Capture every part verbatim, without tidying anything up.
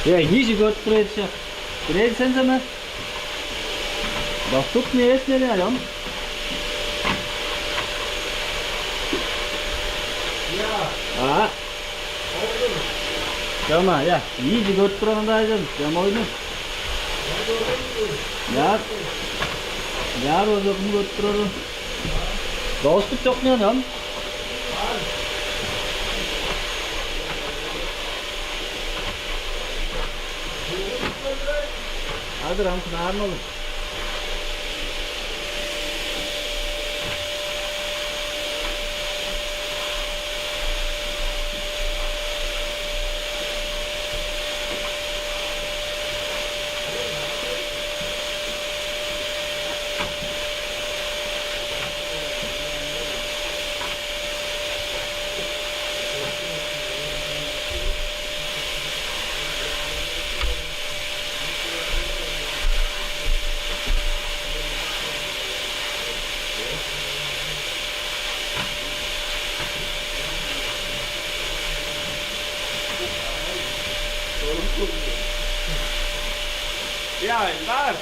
Э, ийи чүгөт турар ше. Бирээзи сен сен бе? Доступный эвес мени, алём. А? Чома, я, ийи чүгөт турганда айдым, чома ойну. Я, я, розокну көрүп турарым. Доступ чок не, алём. Адыр ам хынаар ма ол? Я, Эльдар!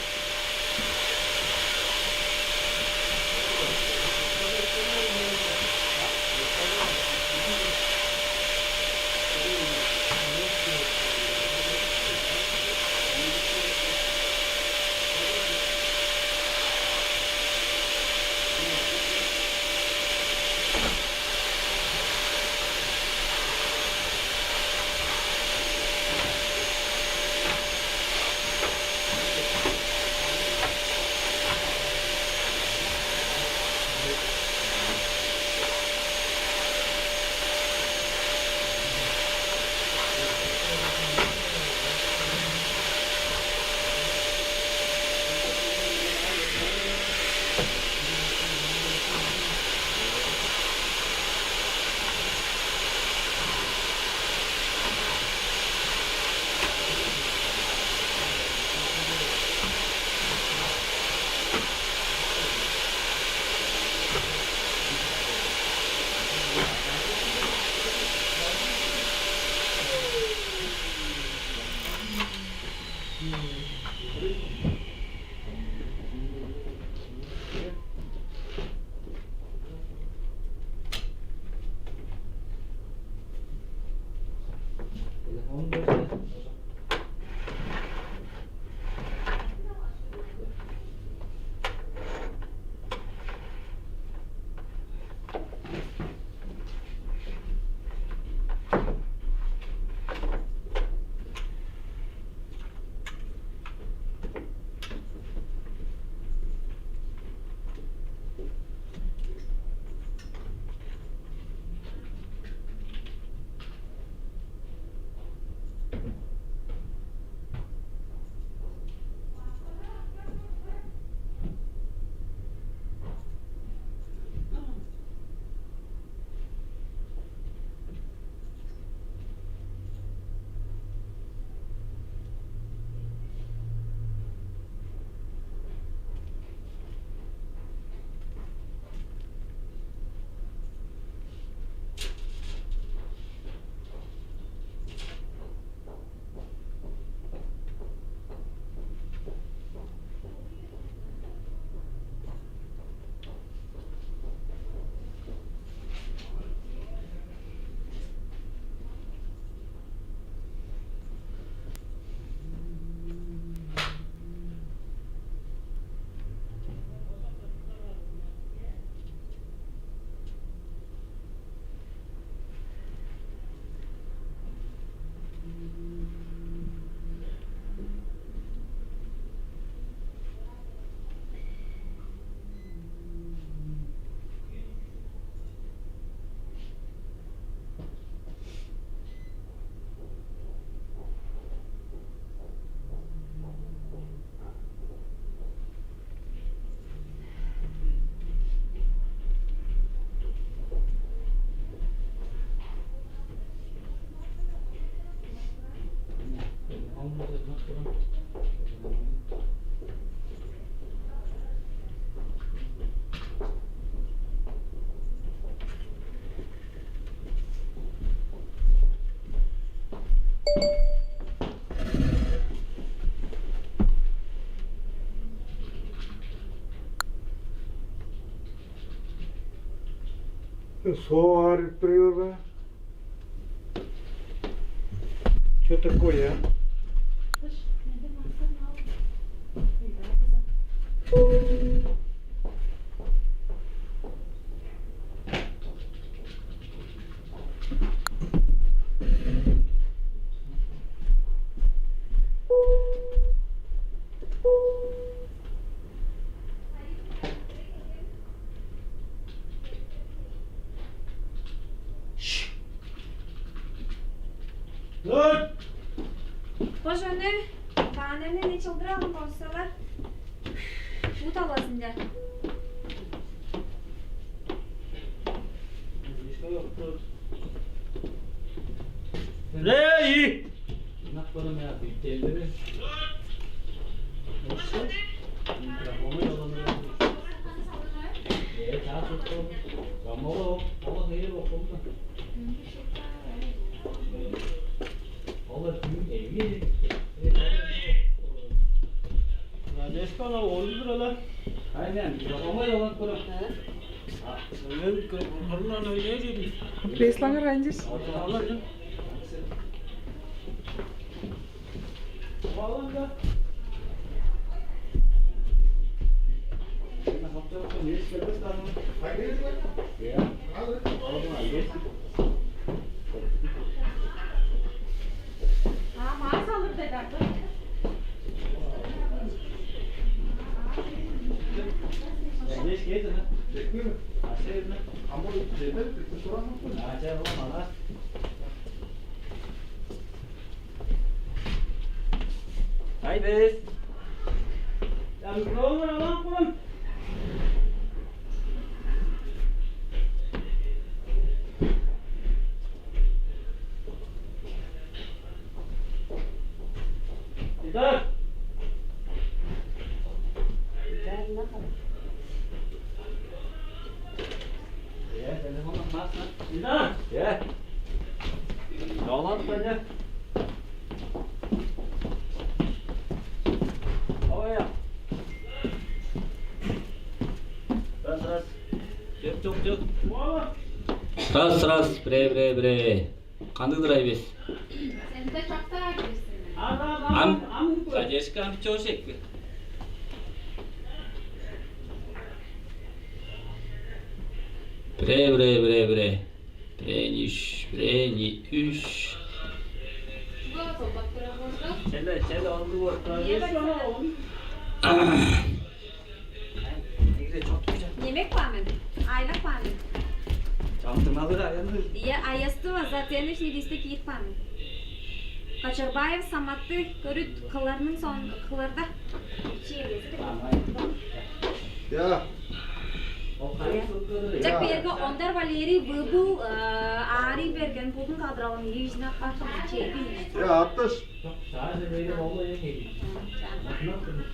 Соо аарып туруп бе? Чё такое, а? Боже, не, баананы не чылдыралым болсала, бут аласынча. Эй! Ынак көрүм я, бүйтелдери. Микрофону ёлону. Э, чаа чыктым. Жамалы, ол хейир окулду. Ол күн эви. Надежда, ол бир ола. Айнен, микрофону ёлону көрүм. Мен көрүм, аны не дедим? Креслаңар кайынчыш? Алар. Ай бес. Ам кроңгур алам курум. Идар. Идар. Э. Долан кайда? Ой. Раз, раз. Чок, чок, чок. Раз, раз. Бре, бре, бре. Кандыг-дыр, Айбес? Сен-даа чоктаар бис. Ам, задержка ам чоошек бе? Бре, бре, бре, бре. Бирээни үш, бирээни үш. Чеде, чеде, онду боор. Ийе, бар. Негизе чок кижи. Немек баар мен? Айлак баар мен? Чамдырмалыг аянды. Ийе, аясты база теннисный дисте киип баар мен. Кочорбаев Саматты көрүт кыларның сон кыларда. Чиегези деп. Я. Чак берге ондар Валерий выбыл, э, аарый берген будун кадыралым ижине каткан чеби. Я, аттыш.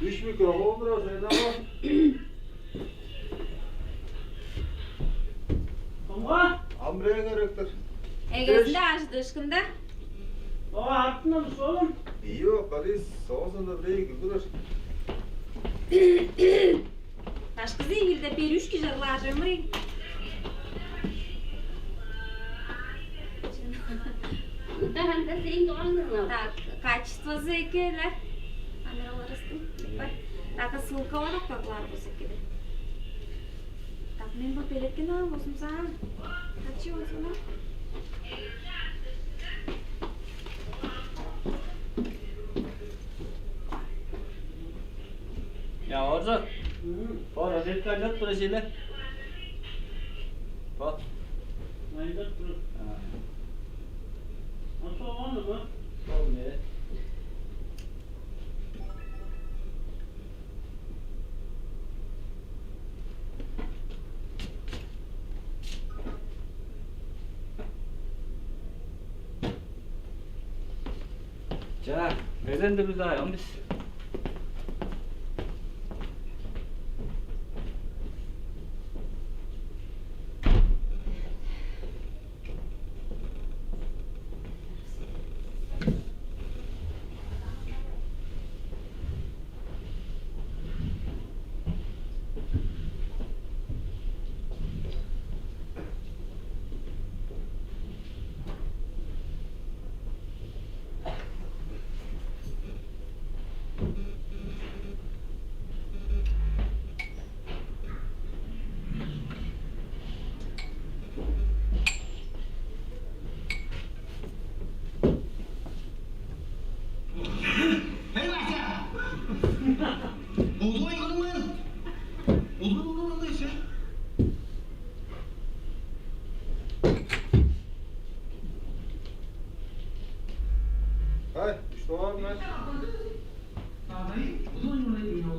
Үш микрофон турар сен ама. Кымга? Амрей керектир. Эгезинде ажыдышкында. Ага, артынан солун. Ийо, кадис, соозунда бирей кылгыдыр. Башкызы ийилде бир үш кижи ырлаар чемирий. Ында ханда сээң дугаңдыр. Так, качествозу эки эле. Камераларыстың. Так, ссылкалар октарлар болза эки деп. Так, мен бо белеткен ам болзумза. Качы болзун а? Я, Оржак. Мгм. Бо розетка айдап тур эшейле. Бо. Айдап тур. А. А, соон ма? Сол не? Чаа, белен-дир бис аай, ам бис.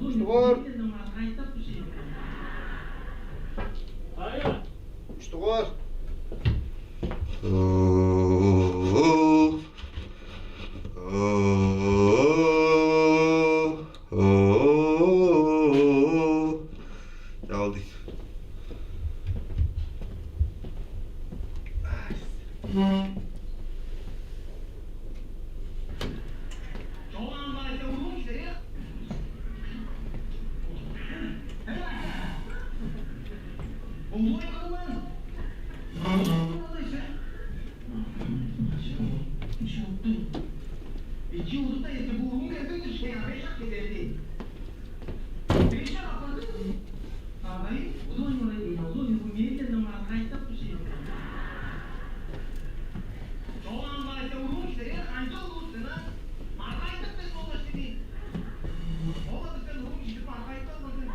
Үштүгүр. Үштүгүр. Чалдый. Эки удур-даа эки бургун келбейн-дир, шеян беш шак кедерди. Беш шак апарды. Давай, удур ойнур эдейн, удур ойнур медленно маргайтап бижээн. Чогаан баайда уруун сеер, канча улуус сына, маргайтап деп болбас дидиин. Ол адыктан уруун чидип маргайтып алган сен.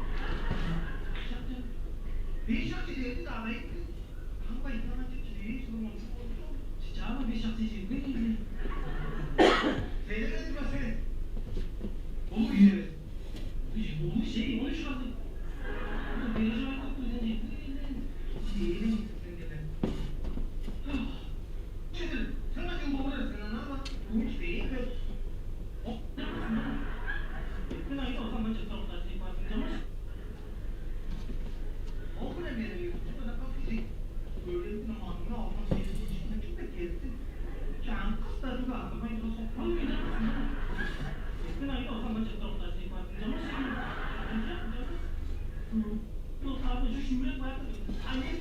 Беш шак кедерди, давай. Аңгай ынчангачы чүвээш, уруун чуп болду. Чаама беш шак чежип келген. Делегедип бассай. Улуг ие. Улуг ие, он үч харлыг. Переживать кылып турзун деп. Сээң сен келе. Чедир, сен ачың болур сен, анаа улуг ие. Сен айда оза манча токтар сен базын жамаш. Ол-биле мени кудап кижи өлүмнүң маңына алган сени чүнү чүгле келди. Чаңгыс-даа чүгле азырбайн тура соккан. Эстен айда оза манча токтар сен базын жамаш. Ол табы жүшүмрек барды. Ани.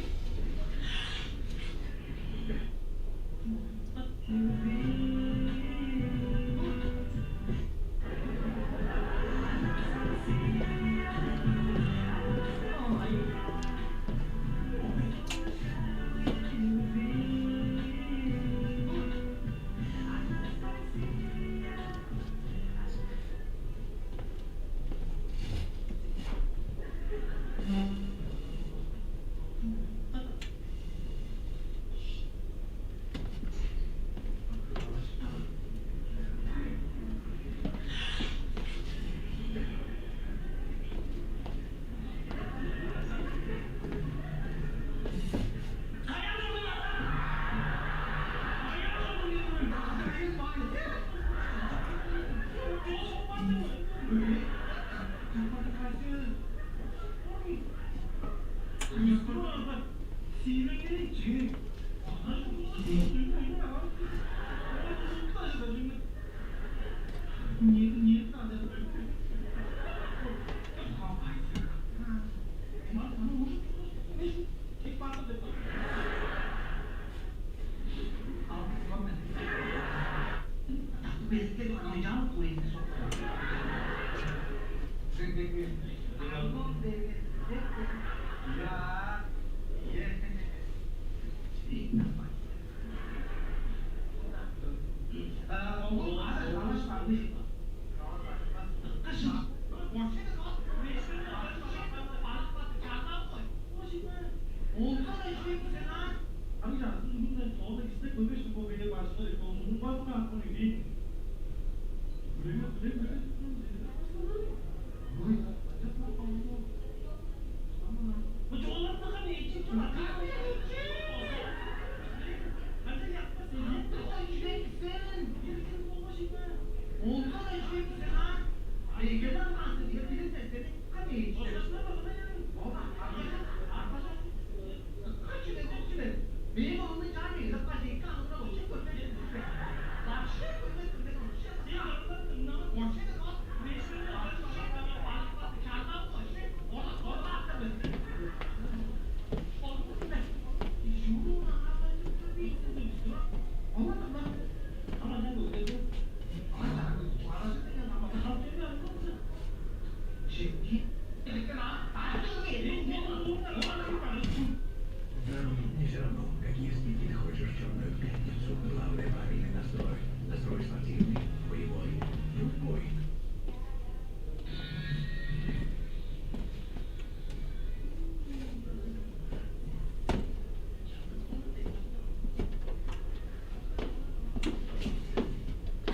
Олган эжиң сен аа? Ам чаазы чүнүң-даа соонда кисте көрбес-тир бо бээр башкы деп, ол муңгазынга арткан эвейн. Күреңе, күрең, күрең. Ой, ача-даа калды. Бо чугаалап турган эчип тур, ача. Ача, якпа сен. Ой, чүрек сен. Бир ким болгаш ийме? Олган эжиң сен аа? Бегелер каасы, бир билир сен, сени кым эчип? Ошкашына база. Ола, арбажа, арбажа. Качы-ле, кочу-ле. Мээң оглумну чаа меңзеп каш, эки аңгыда очуп көрбес. Вообще көрбес, көрбес, вообще. Сен аңгыда дыңнама. Вообще-ле кот. Мешкинде аңгыда чарнап, вообще. Ора, ора аттар безди. Ол курсунда.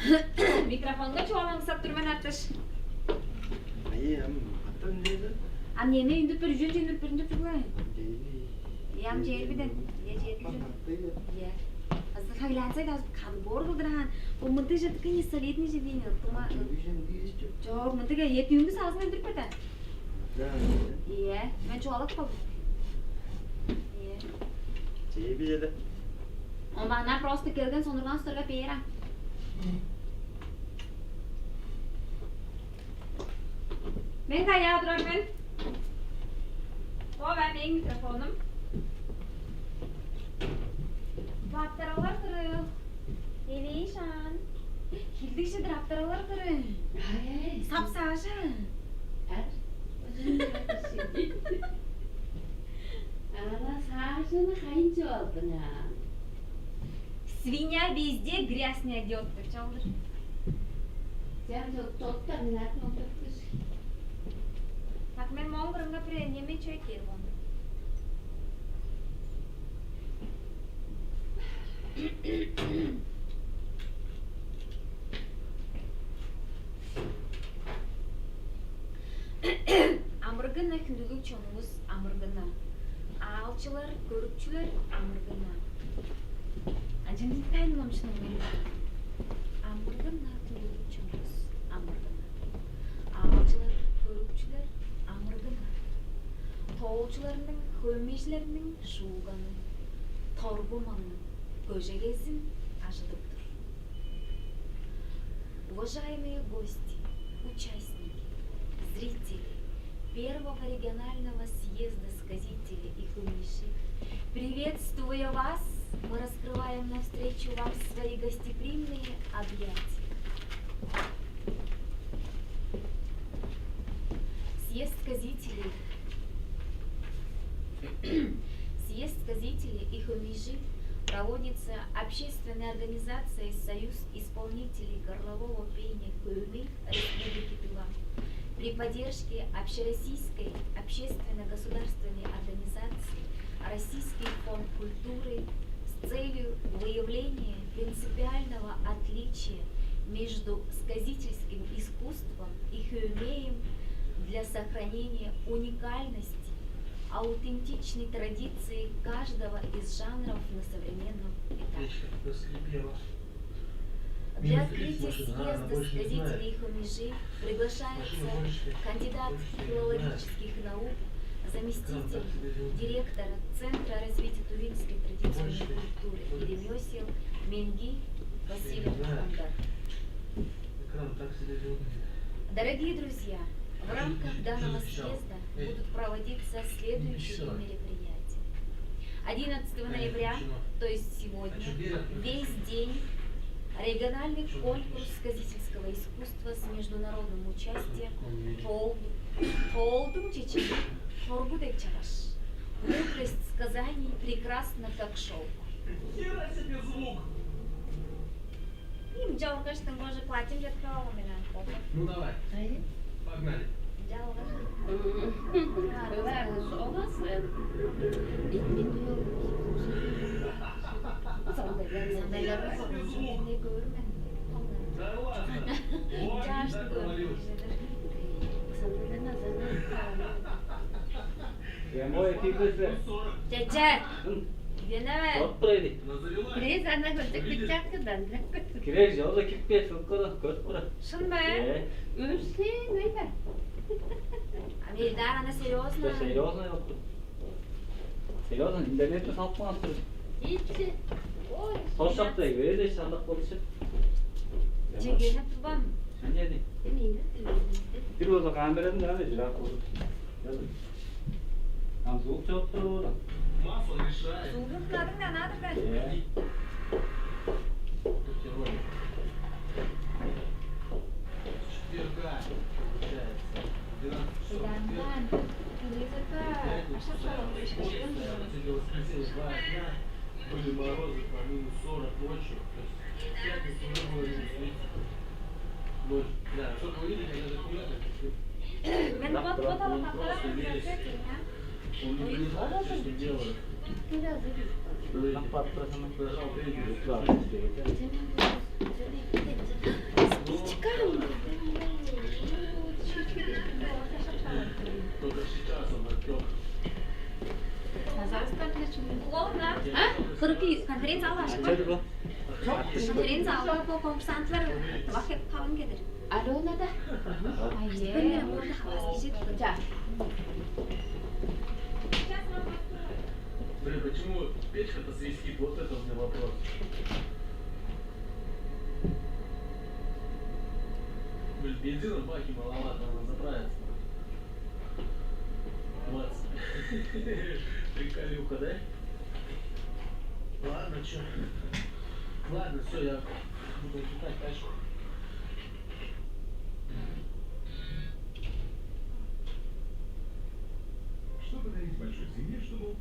Микрофонга чугаалаңсап тур мен, Артыш. Ай, ам, аттан не да? Ам неме үндүрүп бер, үжен чейин үндүрүп бер деп чугула. Ам чээрби. Ям чээрби ден. Я чээрби. Ам аттан. Я. Азы хаглянцай да кады боор кылдырган. Бо мындыг же дыка не солидный же дейн. Тума. Үжен дийс чок. Чок, мындыг эт үнгү саазын үндүрүп бер да. Да. Ие, мен чугаалап калдым. Ие. Чеби чеде. Омана просто келген сонурган устарга бээр аң. Мен каяа турар мен? О, бе, мээң микрофоным. Баптаралар кырыл. Элейшан. Хилдигже дыраптаралар кырын. Ай. Сап-саажы. Ар. Ана саажыны кайынче алдың а? Свинья везде, грязь найдёт деп чалдыр. Сен тоттар нарын отуртуш. Так, мен моңгурунга бир неме чөй кээр болду. Амыргына хүндүлүг чонувус, амыргына. Аалчылар, көрүкчүлер, амыргына. Ажынтайн номчунуң мен. Амыргына хүндүлүг чонувус, амыргына. Аалчылар, көрүкчүлер, амыргына. Тоолчуларның, хөөмейжилерниң шууганы, торгу маңның көжегезин ажыдып тур. Уважаемые гости, участники, зрители первого регионального съезда сказителей и хумиши, приветствуя вас, мы раскрываем навстречу вам свои гостеприимные объятия. Съезд сказителей. Съезд сказителей и хумиши проводится общественной организацией «Союз исполнителей горлового пения хөөмей» Республики Тыва при поддержке Общероссийской общественно-государственной организации «Российский фонд культуры» с целью выявления принципиального отличия между сказительским искусством и хөөмеем для сохранения уникальности, аутентичной традиции каждого из жанров на современном этапе. Для открытия съезда сказителей и хумиши приглашается кандидат филологических наук, заместитель директора Центра развития тувинской традиционной культуры и ремёсел Менги Васильев Ондар. Дорогие друзья, в рамках данного съезда будут проводиться следующие мероприятия. Одиннадцатого ноября, то есть сегодня, весь день региональный конкурс сказительского искусства с международным участием «Тоолду-, Тоолдуң чечени торгу дег чараш. Мудрость сказаний прекрасна, как шёлк». Хера себе звук! Им жалгыштың, боже, платим деп калган мен аны. Ну давай. Ай. Погнали. Жалгыш. Олас. Сандайлар. Сандайлар. Не көрмен. Да ладно. Жашты көрмен. Прямой эфирде силер. Чече. Кым? Үйенеме. От турайды. Бирээзи ана көрдүк, бир чаккыдан. Кирер жолда кирип кел, сылкыда көрүп көр. Шын бе? Э. Өрсен, ой бе? А Мейдар ана серьезно? Да серьезно, вот. Серьезно, интернетте салып калган тур. Ичи. Ой. Соршап да бере де шандак болчу. Чегенеп турбам. Анча дей. Эми индир. Бир болза камерадан да жырак болур. Ам звук чок турар. Масло мешает. Звук надо, надо, да? Э. Четверга, получается, двенадцать часов в четверг. Пятница, суббота, воскресенье, два дня. Были морозы по минус сорок ночью. То есть в пятницу уже было минус тридцать. Ночь. Да, что говорили, когда закрывали? Мен вот, вот она, пока она не закрыта, а? Он не понимает, что с ним делают. Нажал третью. Нажал третью. Сразу. Сразу. Только сейчас он отёк. Назарыстан биле чүнү? А? Кырыкы конференция алаш. Ачады бу. Конференция алып бу конкурсантлар вахет калын келир. Алена да. Ай, Бир мени мурда хавас кижи. Ча. Блин, почему печка-то свистит? Вот это у меня вопрос. Блин, бензина в баке маловато, надо заправиться. Двадцать. Приколюха, да? Ладно, чё. Ладно, всё, я буду отпускать тачку. Что подарить большой семье, чтобы...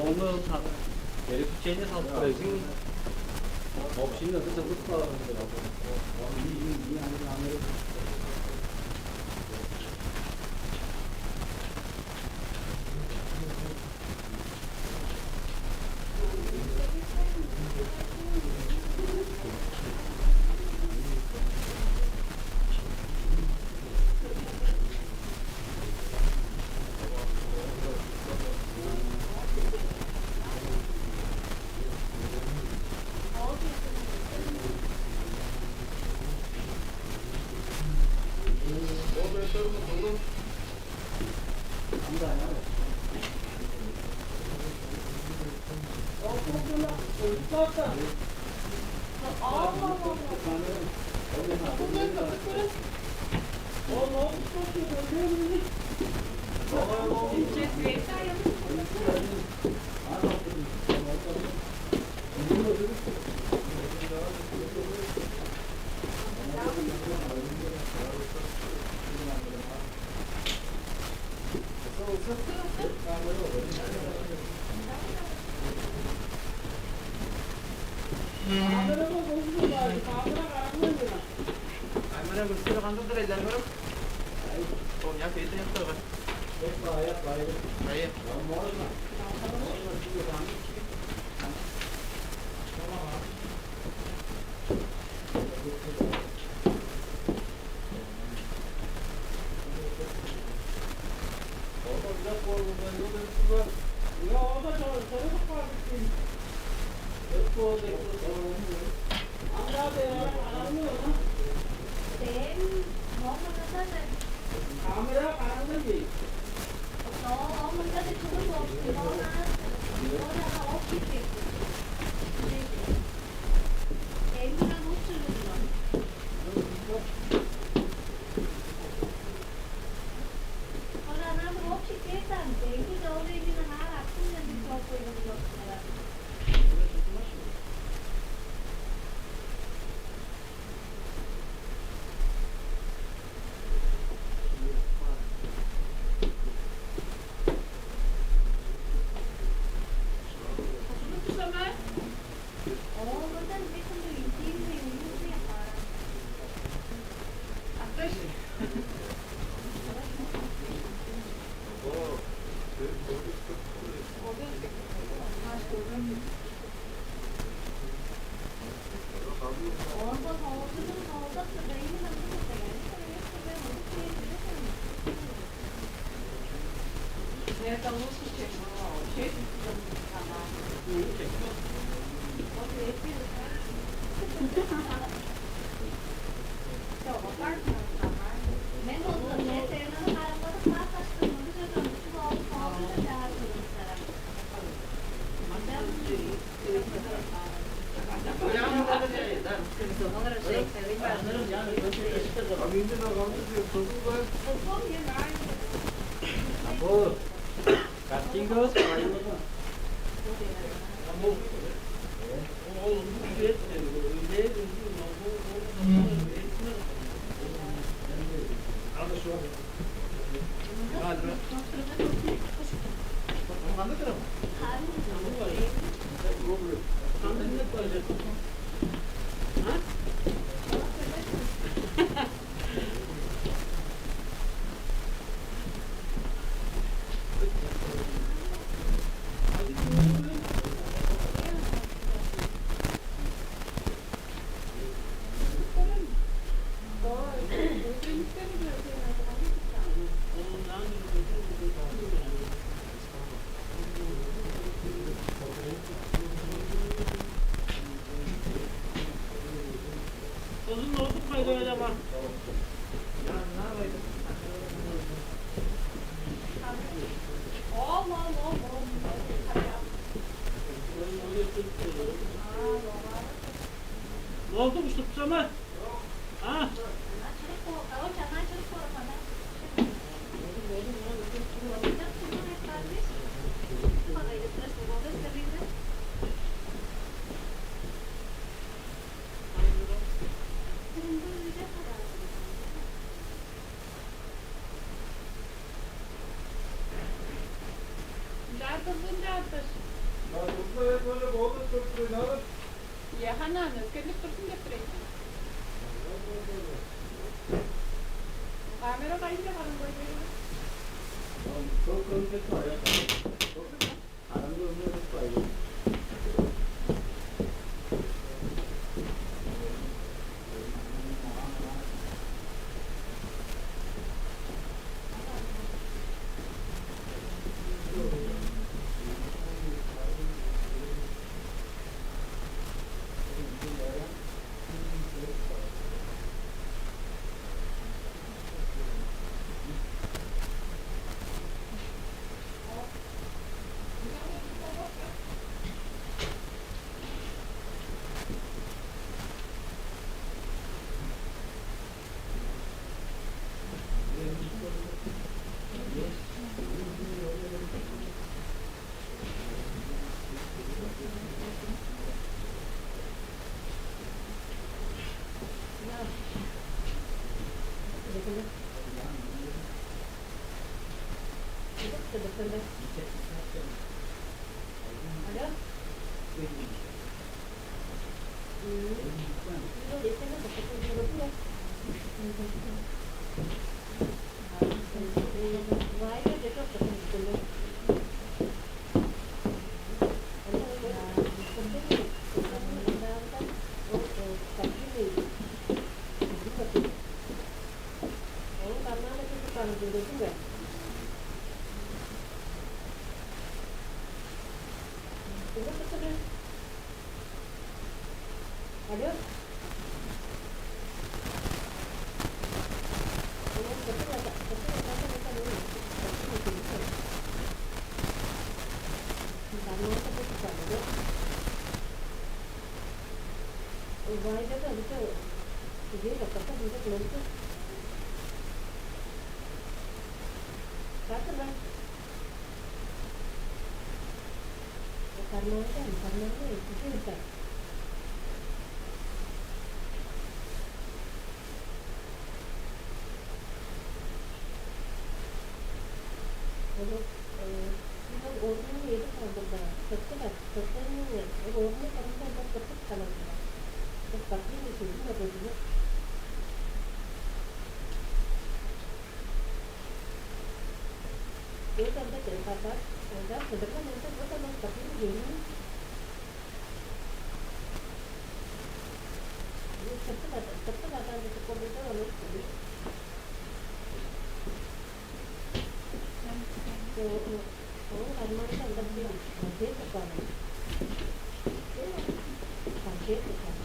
Ону переключение салып турайсың. Общины ынча чыгып каарын. Аймана мөстүрү кандыг-дыр, эйлер көрүп? О, я фейте яптырган. Айып. Картинкавыс. Ол, ол, ол, Озун ноодуп кайда айлама. Ол, ол, ол, ол. Ноодуп уштупсама. А? Чаартырзын, чаартыр. Чаартырзын, эт, оля, болду, чоп, чоп, чоп. Ийе, ханан, өскерлип турзун деп тур ийин. Камера кайында, харын кой бериңер. Чоп, чоп, чоп, чоп. Араңгы өмүнү утпайн. Алло? Алло? Карманга, карманга эки чүве-даа. Ону, э, силер орнуну эдип калдыр-даа, сыртты-даа, сыртының, э, орнуну кырында ынчап кыртып калыр-даа. Бис бакыйны сөзүн-даа көдүнүп. Бо чонда чедип калбас, ынчап кыдырлар ынча бо чоннуң кырдыын көрүңер. Бо кыртып ада-, кыртып адаан чедип болза, ону көрүңер. Бо, бо, ооң кармаанында ында бир конфет тыпкан. Конфет тыпкан.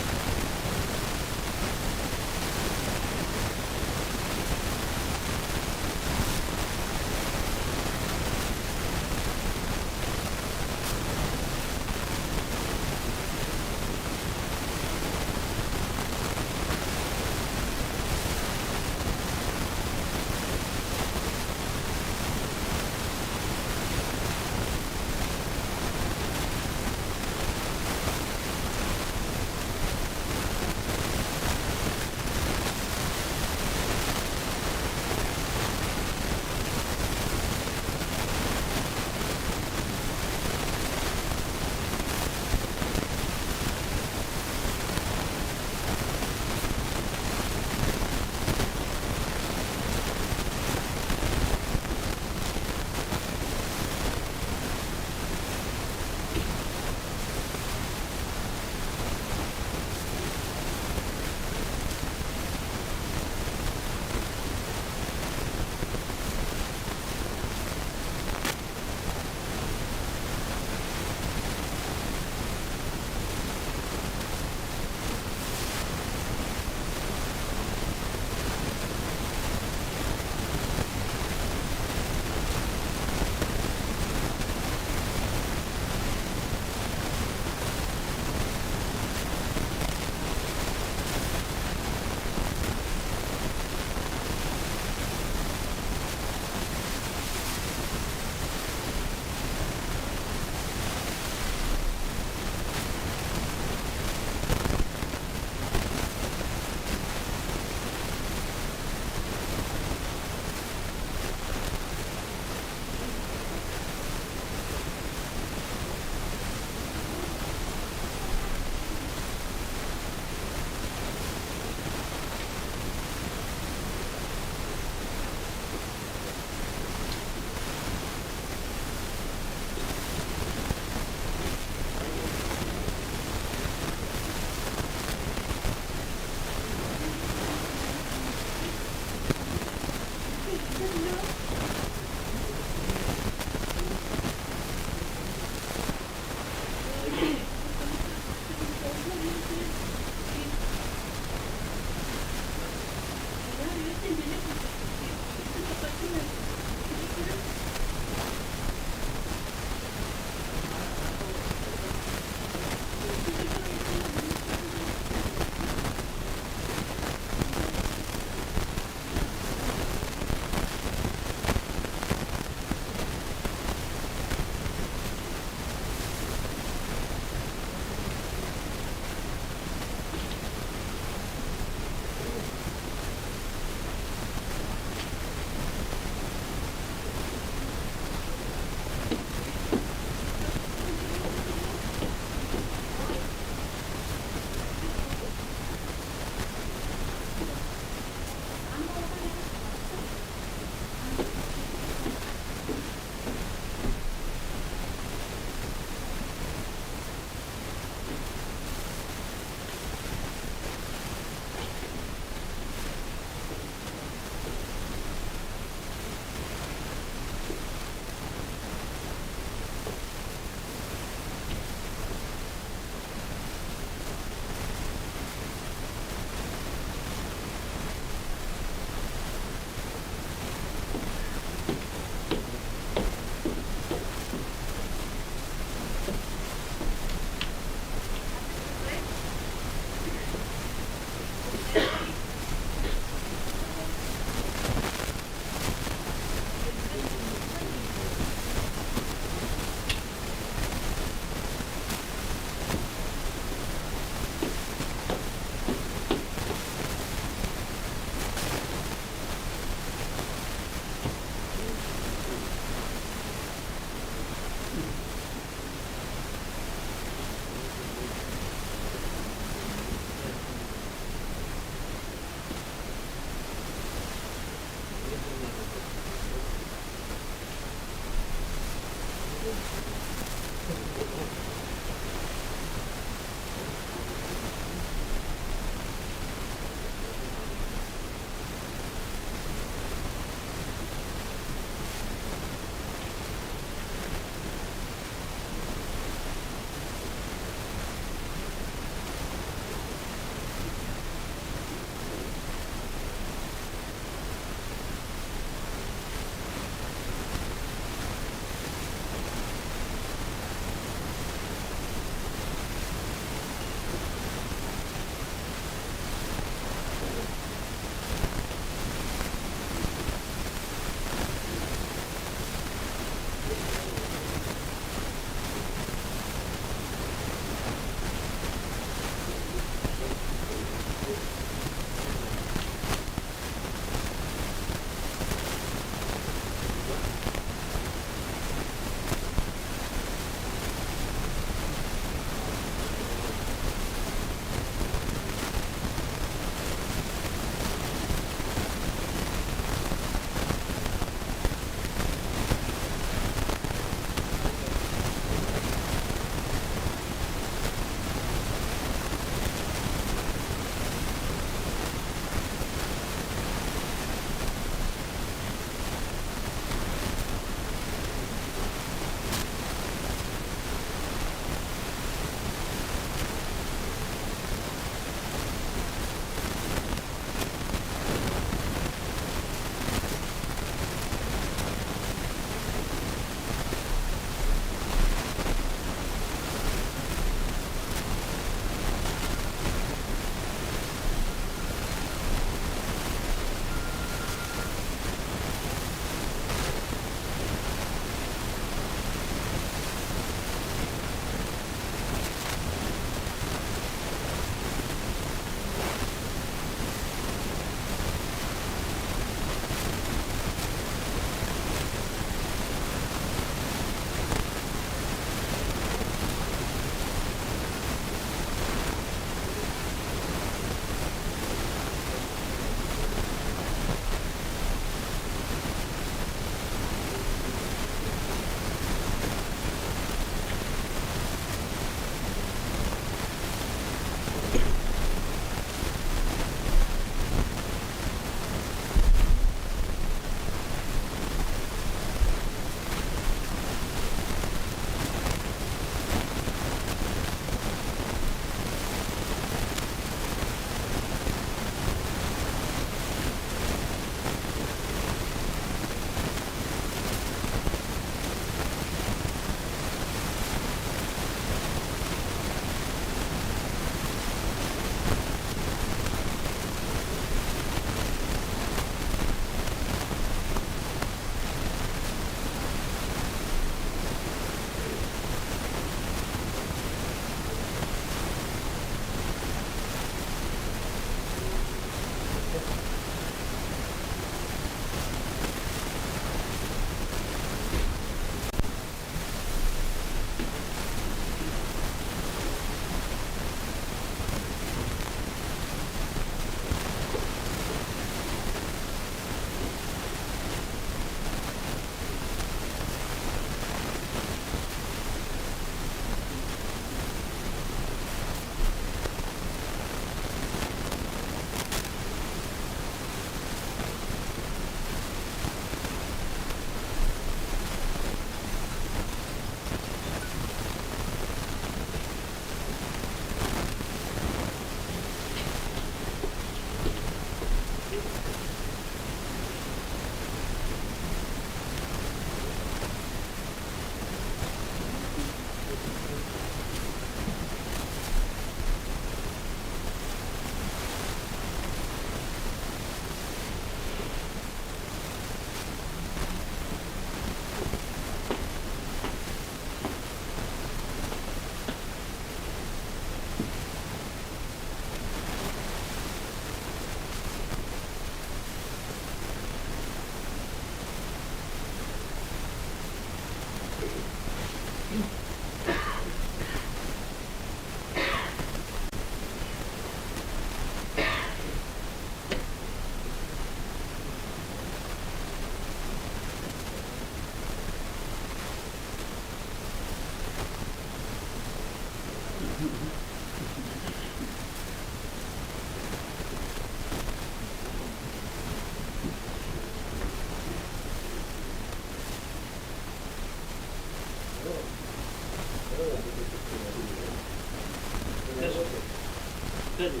Аркадий.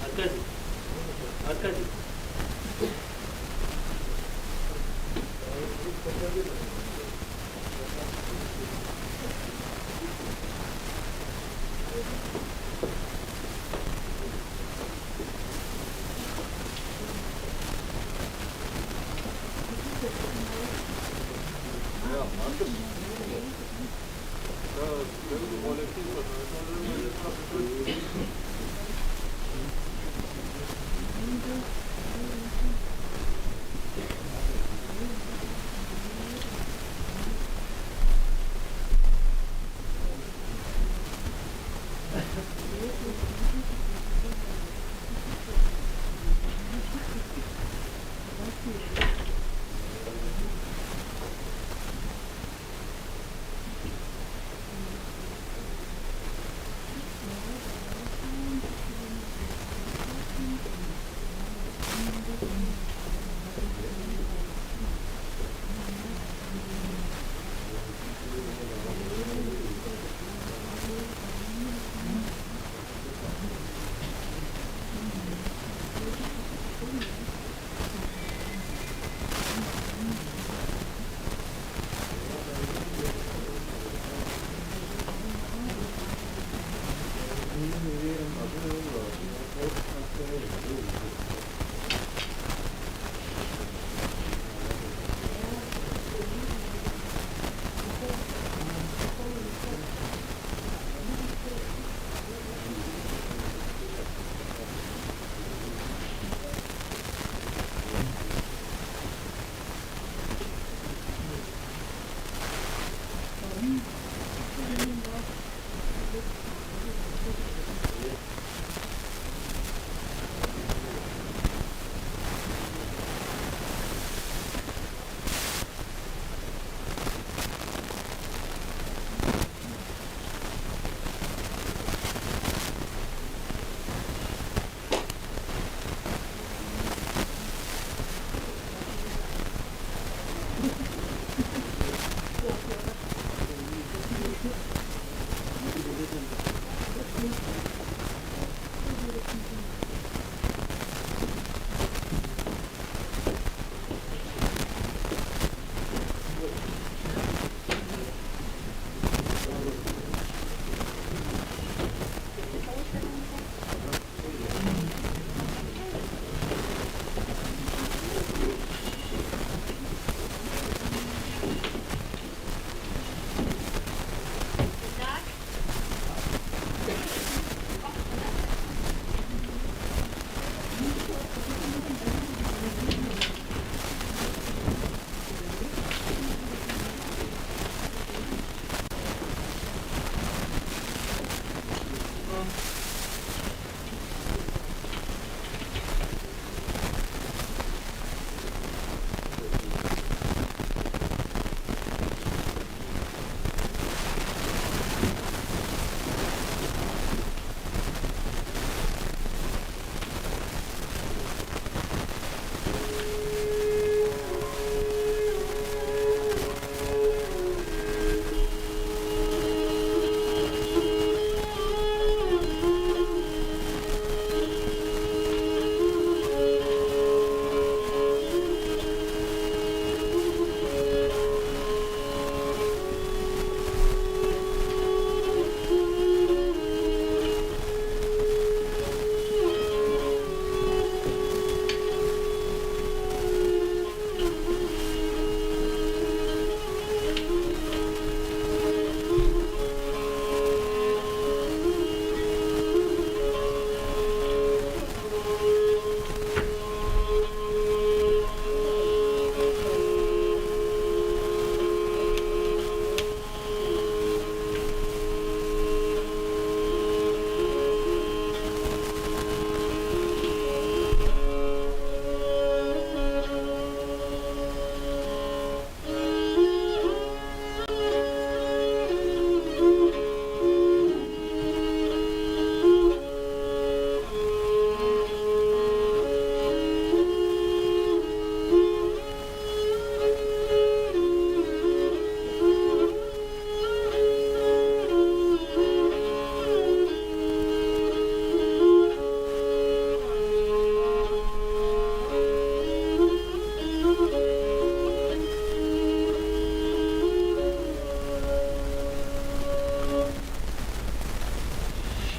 Аркадий. Аркадий.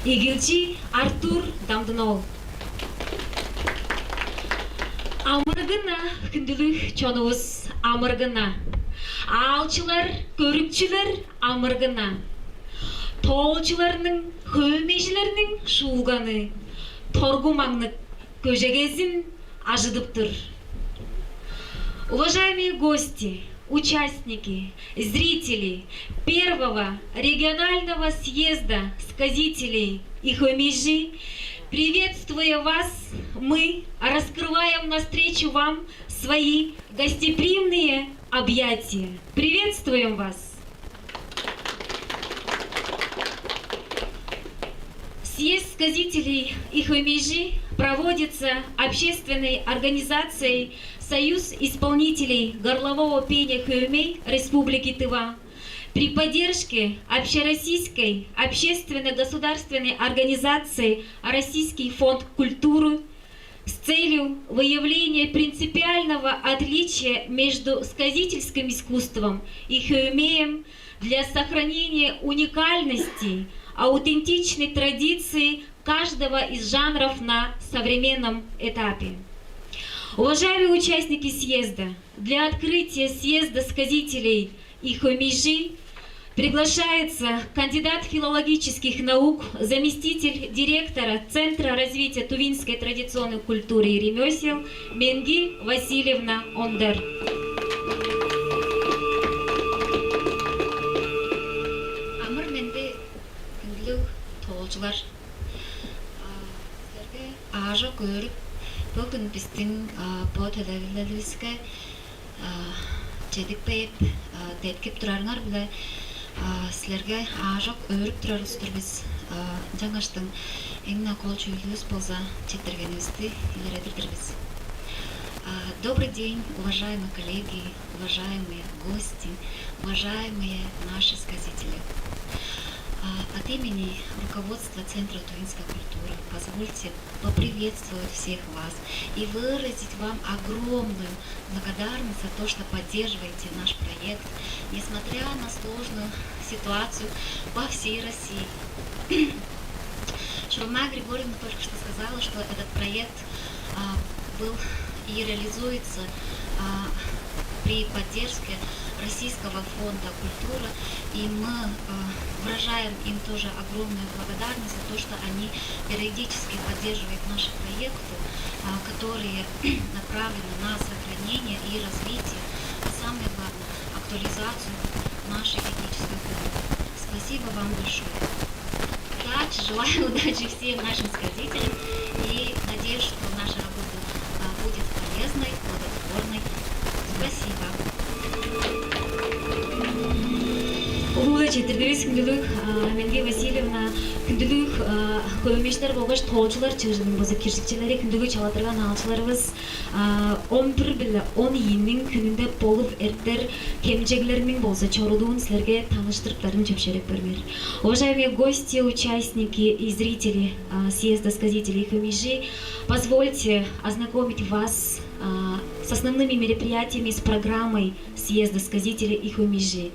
Эгилчи Артур Дамдын-оол. Амыргын-на, хүндүлүг чонувус, амыргын-на. Аалчылар, көрүкчүлер, амыргын-на. Тоолчуларның, хөөмейжилерниң шуулганы, торгу маңныг көжегезин ажыдып тур. Уважаемые гости, участники, зрители первого регионального съезда сказителей и хомижи, приветствуя вас, мы раскрываем навстречу вам свои гостеприимные объятия. Приветствуем вас! Съезд сказителей и хомижи проводится общественной организацией «Союз исполнителей горлового пения хөөмей» Республики Тыва при поддержке Общероссийской общественно-государственной организации «Российский фонд культуры» с целью выявления принципиального отличия между сказительским искусством и хөөмеем для сохранения уникальности, аутентичной традиции каждого из жанров на современном этапе. Уважаемые участники съезда, для открытия съезда сказителей и хомижи приглашается кандидат филологических наук, заместитель директора Центра развития тувинской традиционной культуры и ремёсел Менги Васильевна Ондар. Амыр-менди, хүндүлүг тоолчулар. А, силерге аажок өөрүп, бөгүн бистиң, а, бо төлевилеливиске, а, чедип кээп, а, деткип турарыңар-биле, а, силерге аажок өөрүп турар улус-тур бис. А, ынчангаштың эң-не кол чүүлүвүс болза, четтиргенивисти илередир-дир бис. А, добрый день, уважаемые коллеги, уважаемые гости, уважаемые наши сказители. А, от имени руководства Центра тувинской культуры позвольте поприветствовать всех вас и выразить вам огромную благодарность за то, что поддерживаете наш проект, несмотря на сложную ситуацию по всей России. Шурма Григорьевна только что сказала, что этот проект, а, был и реализуется, а, при поддержке Российского фонда культуры, и мы, а, выражаем им тоже огромную благодарность за то, что они периодически поддерживают наши проекты, а, которые направлены на сохранение и развитие, а самое главное, актуализацию нашей этнической культуры. Спасибо вам большое. Удачи, желаю удачи всем нашим сказителям и надеюсь, что наша работа, а, будет полезной, плодотворной. Спасибо. Улуу-биле четтирдивис, хүндүлүг, а, Менги Васильевна, хүндүлүг, а, хөөмейжилер болгаш тоолчулар чыыжының база киржикчилери, хүндүлүг чалаттырган аалчыларывыс. А, он бир биле он ийиниң хүнүнде болуп эртер хемчеглерниң болза чорудуун силерге таныштырыптарын чөпшээреп көрүңер. Уважаемые гости, участники и зрители, а, съезда сказителей и хомижи, позвольте ознакомить вас, а, с основными мероприятиями, с программой съезда сказителей и хомижи.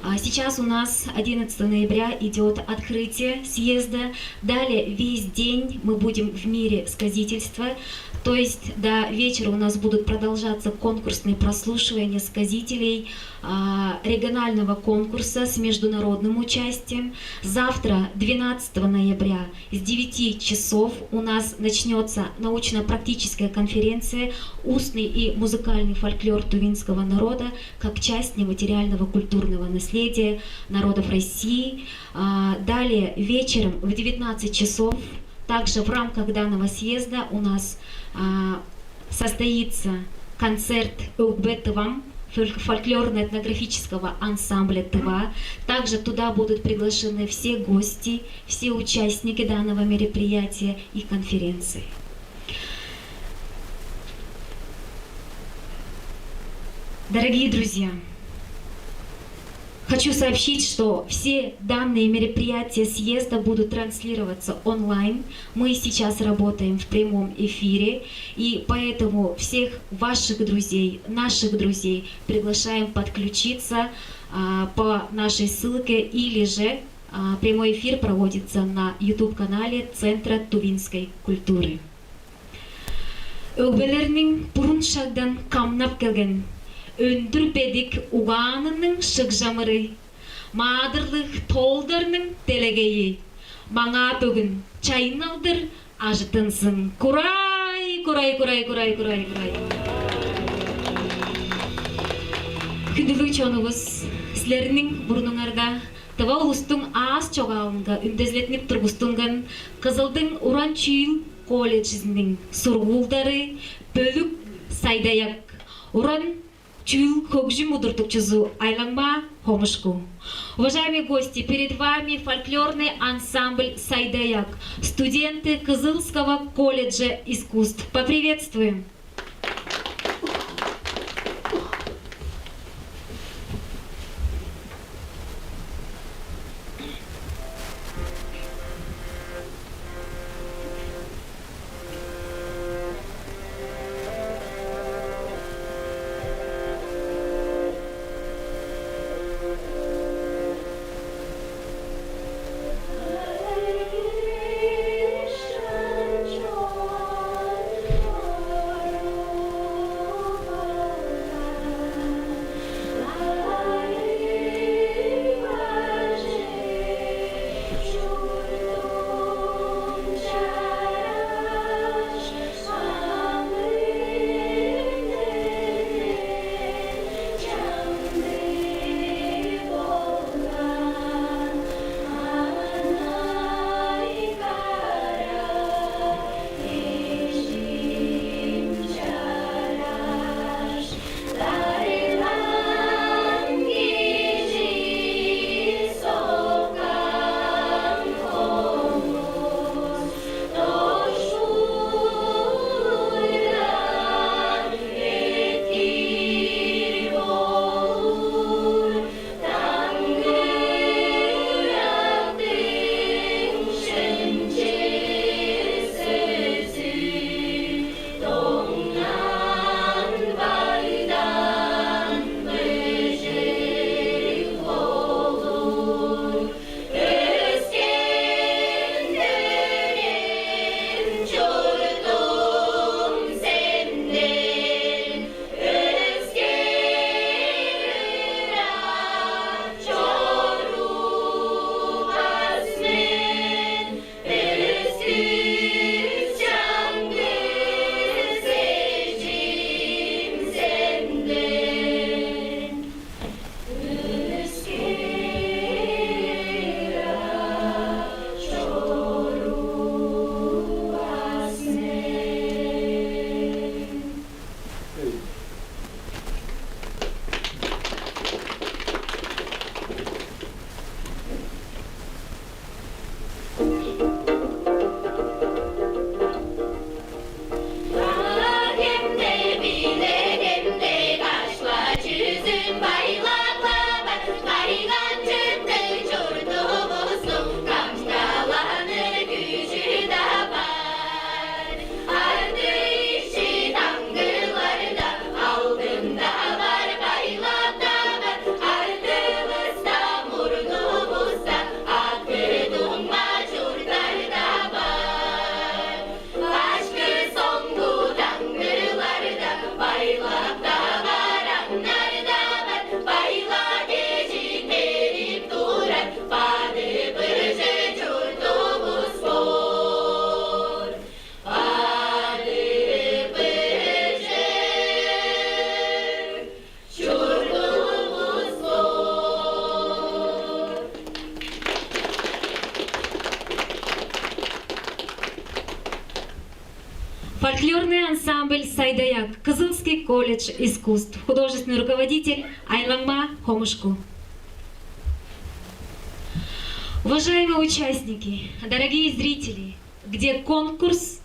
А, сейчас у нас, одиннадцатого ноября, идёт открытие съезда. Далее весь день мы будем в мире сказительства. То есть до вечера у нас будут продолжаться конкурсные прослушивания сказителей, а, регионального конкурса с международным участием. Завтра, двенадцатого ноября, с девяти часов у нас начнётся научно-практическая конференция «Устный и музыкальный фольклор тувинского народа как часть нематериального культурного наследия народов России». А, далее вечером в девятнадцать часов, также в рамках данного съезда, у нас, а, состоится концерт «Өгбе, Тывам» фольк-, фольклорно-этнографического ансамбля «Тыва». Также туда будут приглашены все гости, все участники данного мероприятия и конференции. Дорогие друзья, хочу сообщить, что все данные мероприятия съезда будут транслироваться онлайн. Мы сейчас работаем в прямом эфире, и поэтому всех ваших друзей, наших друзей приглашаем подключиться, а, по нашей ссылке или же, А, прямой эфир проводится на YouTube-канале Центра тувинской культуры. Өгбелерниң бурун шагдан камнап келген өндүр бедик угаанының шыгжамыры, маадырлыг тоолдарның делегейи маңаа бөгүн чайынналдыр ажыттынзын. Курай, курай, курай, курай, курай, курай. Хүндүлүг чонувус, силерниң бурнуңарда тыва улустуң аас чогаалынга үндезилеттинип тургустунган Кызылдың уран чүүл колледжизиниң сургуулдары, бөлүк «Сайдаяк» уран чүүл хөгжүм удуртукчузу Айлаңмаа Хомушку. Уважаемые гости, перед вами фольклорный ансамбль «Сайдаяк», студенты Кызылского колледжа искусств. Поприветствуем! Фольклорный ансамбль «Сайдаяк», Кызылский колледж искусств, художественный руководитель Айлаңмаа Хомушку. Уважаемые участники, дорогие зрители, где конкурс,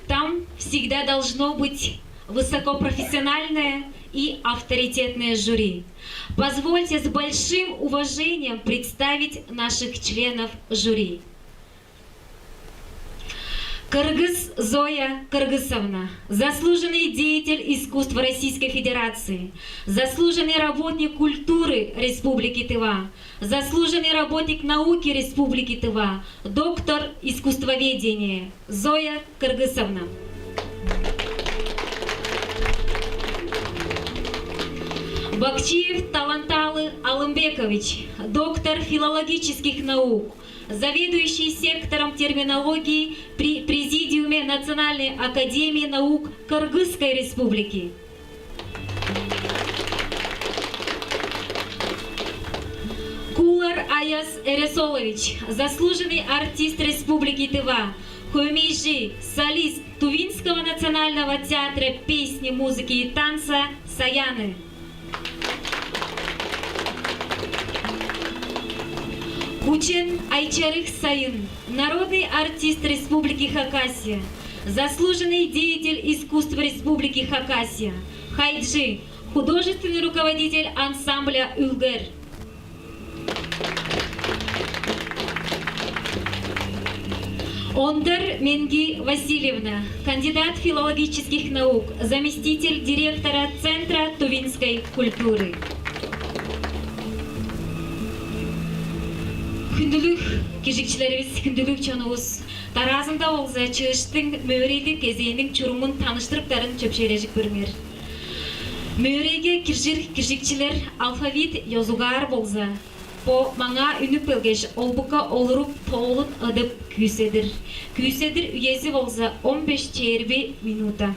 там всегда должно быть высокопрофессиональное и авторитетное жюри. Позвольте с большим уважением представить наших членов жюри. Кыргыз Зоя Кыргызовна, заслуженный деятель искусств Российской Федерации, заслуженный работник культуры Республики Тыва, заслуженный работник науки Республики Тыва, доктор искусствоведения Зоя Кыргызовна. Бакчиев Таланталы Алымбекович, доктор филологических наук, заведующий сектором терминологии при Президиуме Национальной академии наук Кыргызской Республики. Кулар Аяс Эресолович, заслуженный артист Республики Тыва, хөөмейжи, солист Тувинского национального театра песни, музыки и танца «Саяны». Кучен Айчарыг Сайын, народный артист Республики Хакасия, заслуженный деятель искусств Республики Хакасия, хайджи, художественный руководитель ансамбля «Үлгер». Ондар Менги Васильевна, кандидат филологических наук, заместитель директора Центра тувинской культуры. Хүндүлүг киржикчилеривис, хүндүлүг чонувус, дараазында болза чыыштың мөөрейлиг кезээниң чурумун таныштырыптарын чөпшээрежип көрүңер. Мөөрейге киржир киржикчилер алфавит ёзугаар болза, бо маңаа үнүп келгеш, олбукка олуруп, тоолун ыдып күүседир. Күүседир үези болза он беш чээрби минута.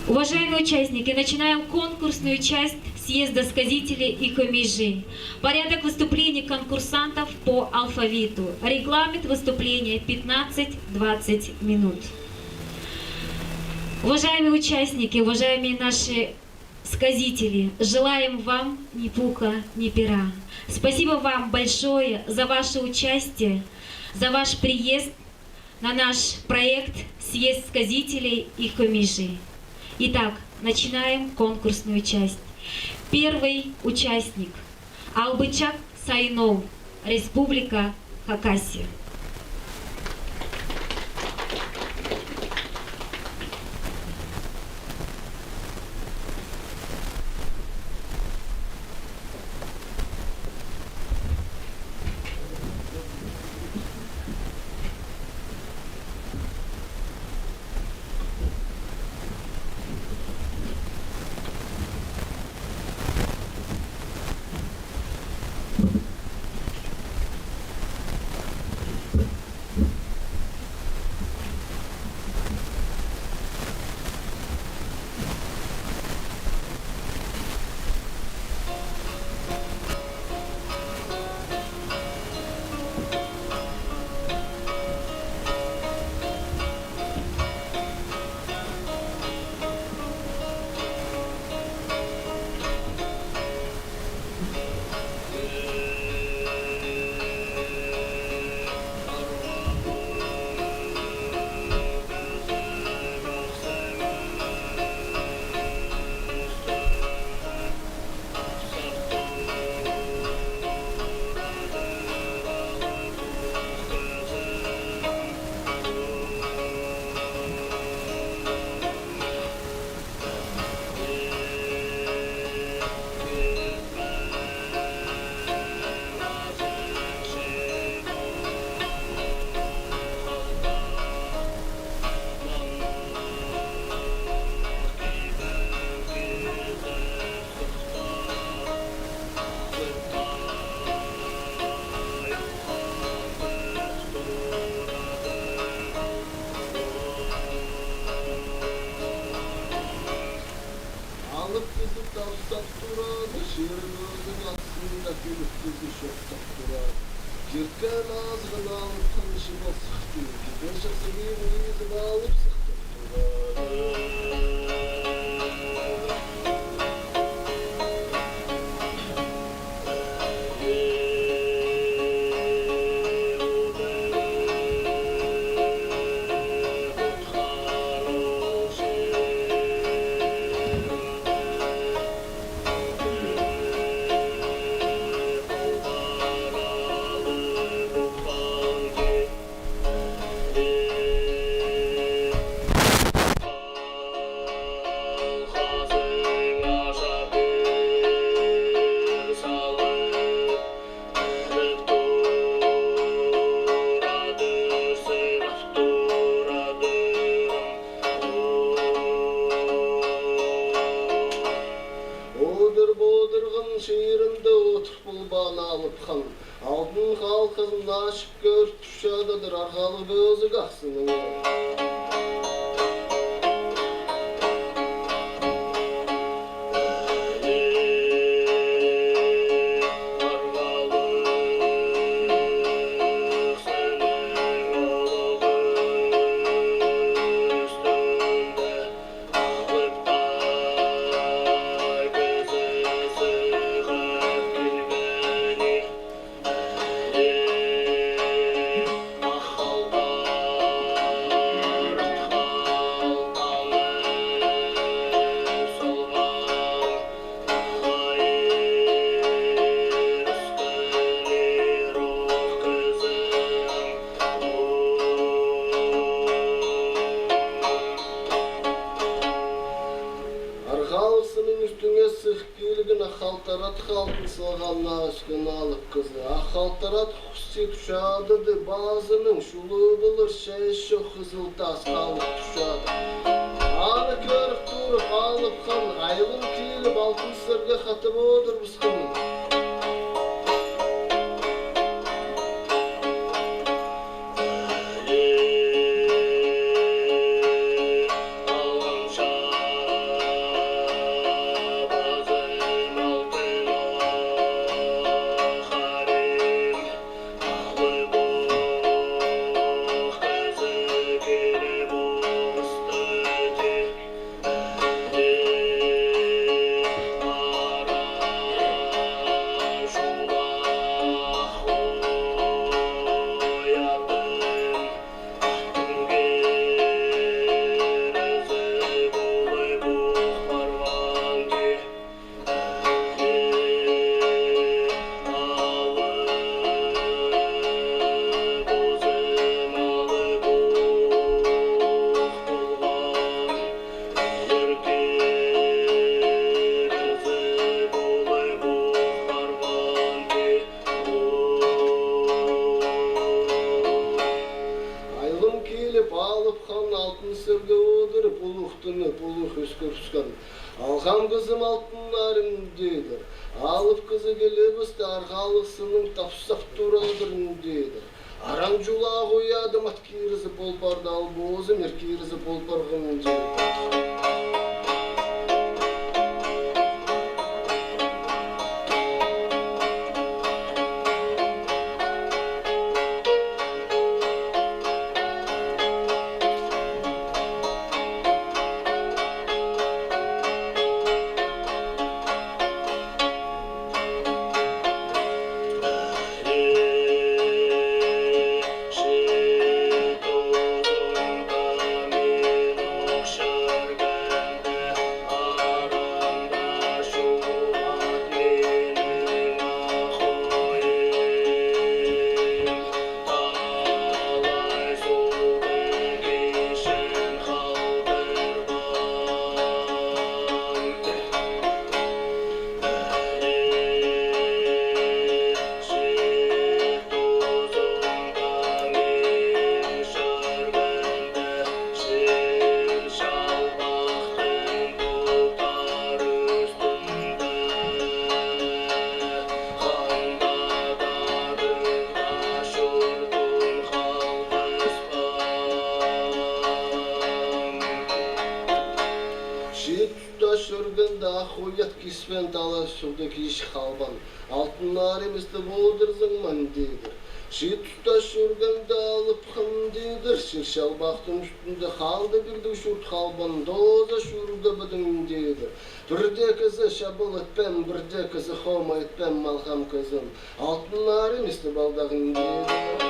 Уважаемые участники, начинаем конкурсную часть съезда сказителей и хомижей. Порядок выступлений конкурсантов по алфавиту. Регламент выступления пятнадцать-двадцать минут. Уважаемые участники, уважаемые наши сказители, желаем вам ни пуха, ни пера. Спасибо вам большое за ваше участие, за ваш приезд на наш проект «Съезд сказителей и хомижей». Итак, начинаем конкурсную часть. Первый участник. Албычак Сайын-оол, Республика Хакасия. Алып кызып дапсап турар, шыырыгызын аксында көлүп кызы шоктап турар. Чырткан азгын алып тынышып алсыктыр, киде шыксыгы уйнузун алып сыктып турар. Баан алып хан, алдын халкызын ашып көрүп туршаададыр аргалыг бөзүг аксының. Аргалыксының үстүнге сык киилигин ак халтарат халдын сылганнаа өскен алып кызы. Ак халтарат хусти душаадыды баазының шулуу былыр шээш чок кызыл тас халып душаады. Аны көрүп туруп, алып хан айылын киилип, алтын сырга хатып одур быскын. Айылын киилип, алып хан алтын сырга одуруп, улуг-даа улуг өскүрүскүн. Алган кызым алтын арым дээдир. Алып кызы келебисте аргалыксының тапсап турар-дыр дээдир. Арам чулаа куяады мат кииризип болбар-даа, албоозу мер кииризип болбаргын дээдир. Шиит туташ чөргенде ак уят киспен, дала сугда кииш халбан. Алтын аар эмисти болдурзуңман дээдир. Шиит туташ чөргенде алып хым дээдир. Шир шалбактың үстүнде халды бирдиг шурт халбан, дооза шуурга быдың дээдир. Бирде кызы шабыл этпем, бирде кызы хома этпем, малгам кызым. Алтын аар эмисти балдагын дээдир.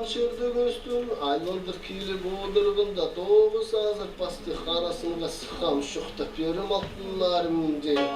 Чырдыгыстың айылдыр киилип одурганда, тогус азыр пастыг харасынга сыхам шуктап берим алтыннарым, — дээн.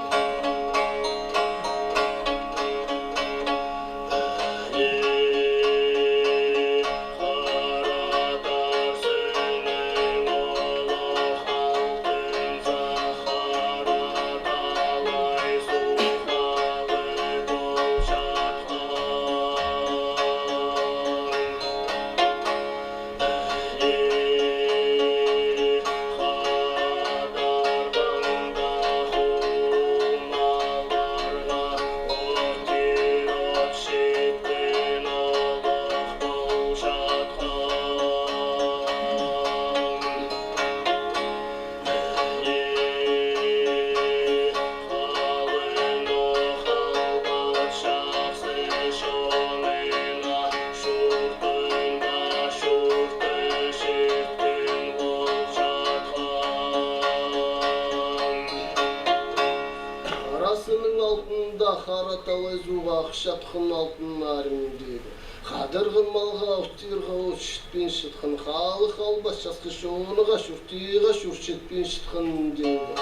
Харасының алдында хара талай сугга акшаткан алтыннарым, — дээди. Кадырган малга, утирга от четпейн шыткан, хаалык албас часкы шоонуга, шуртиига шур четпейн шыткан, — дээди.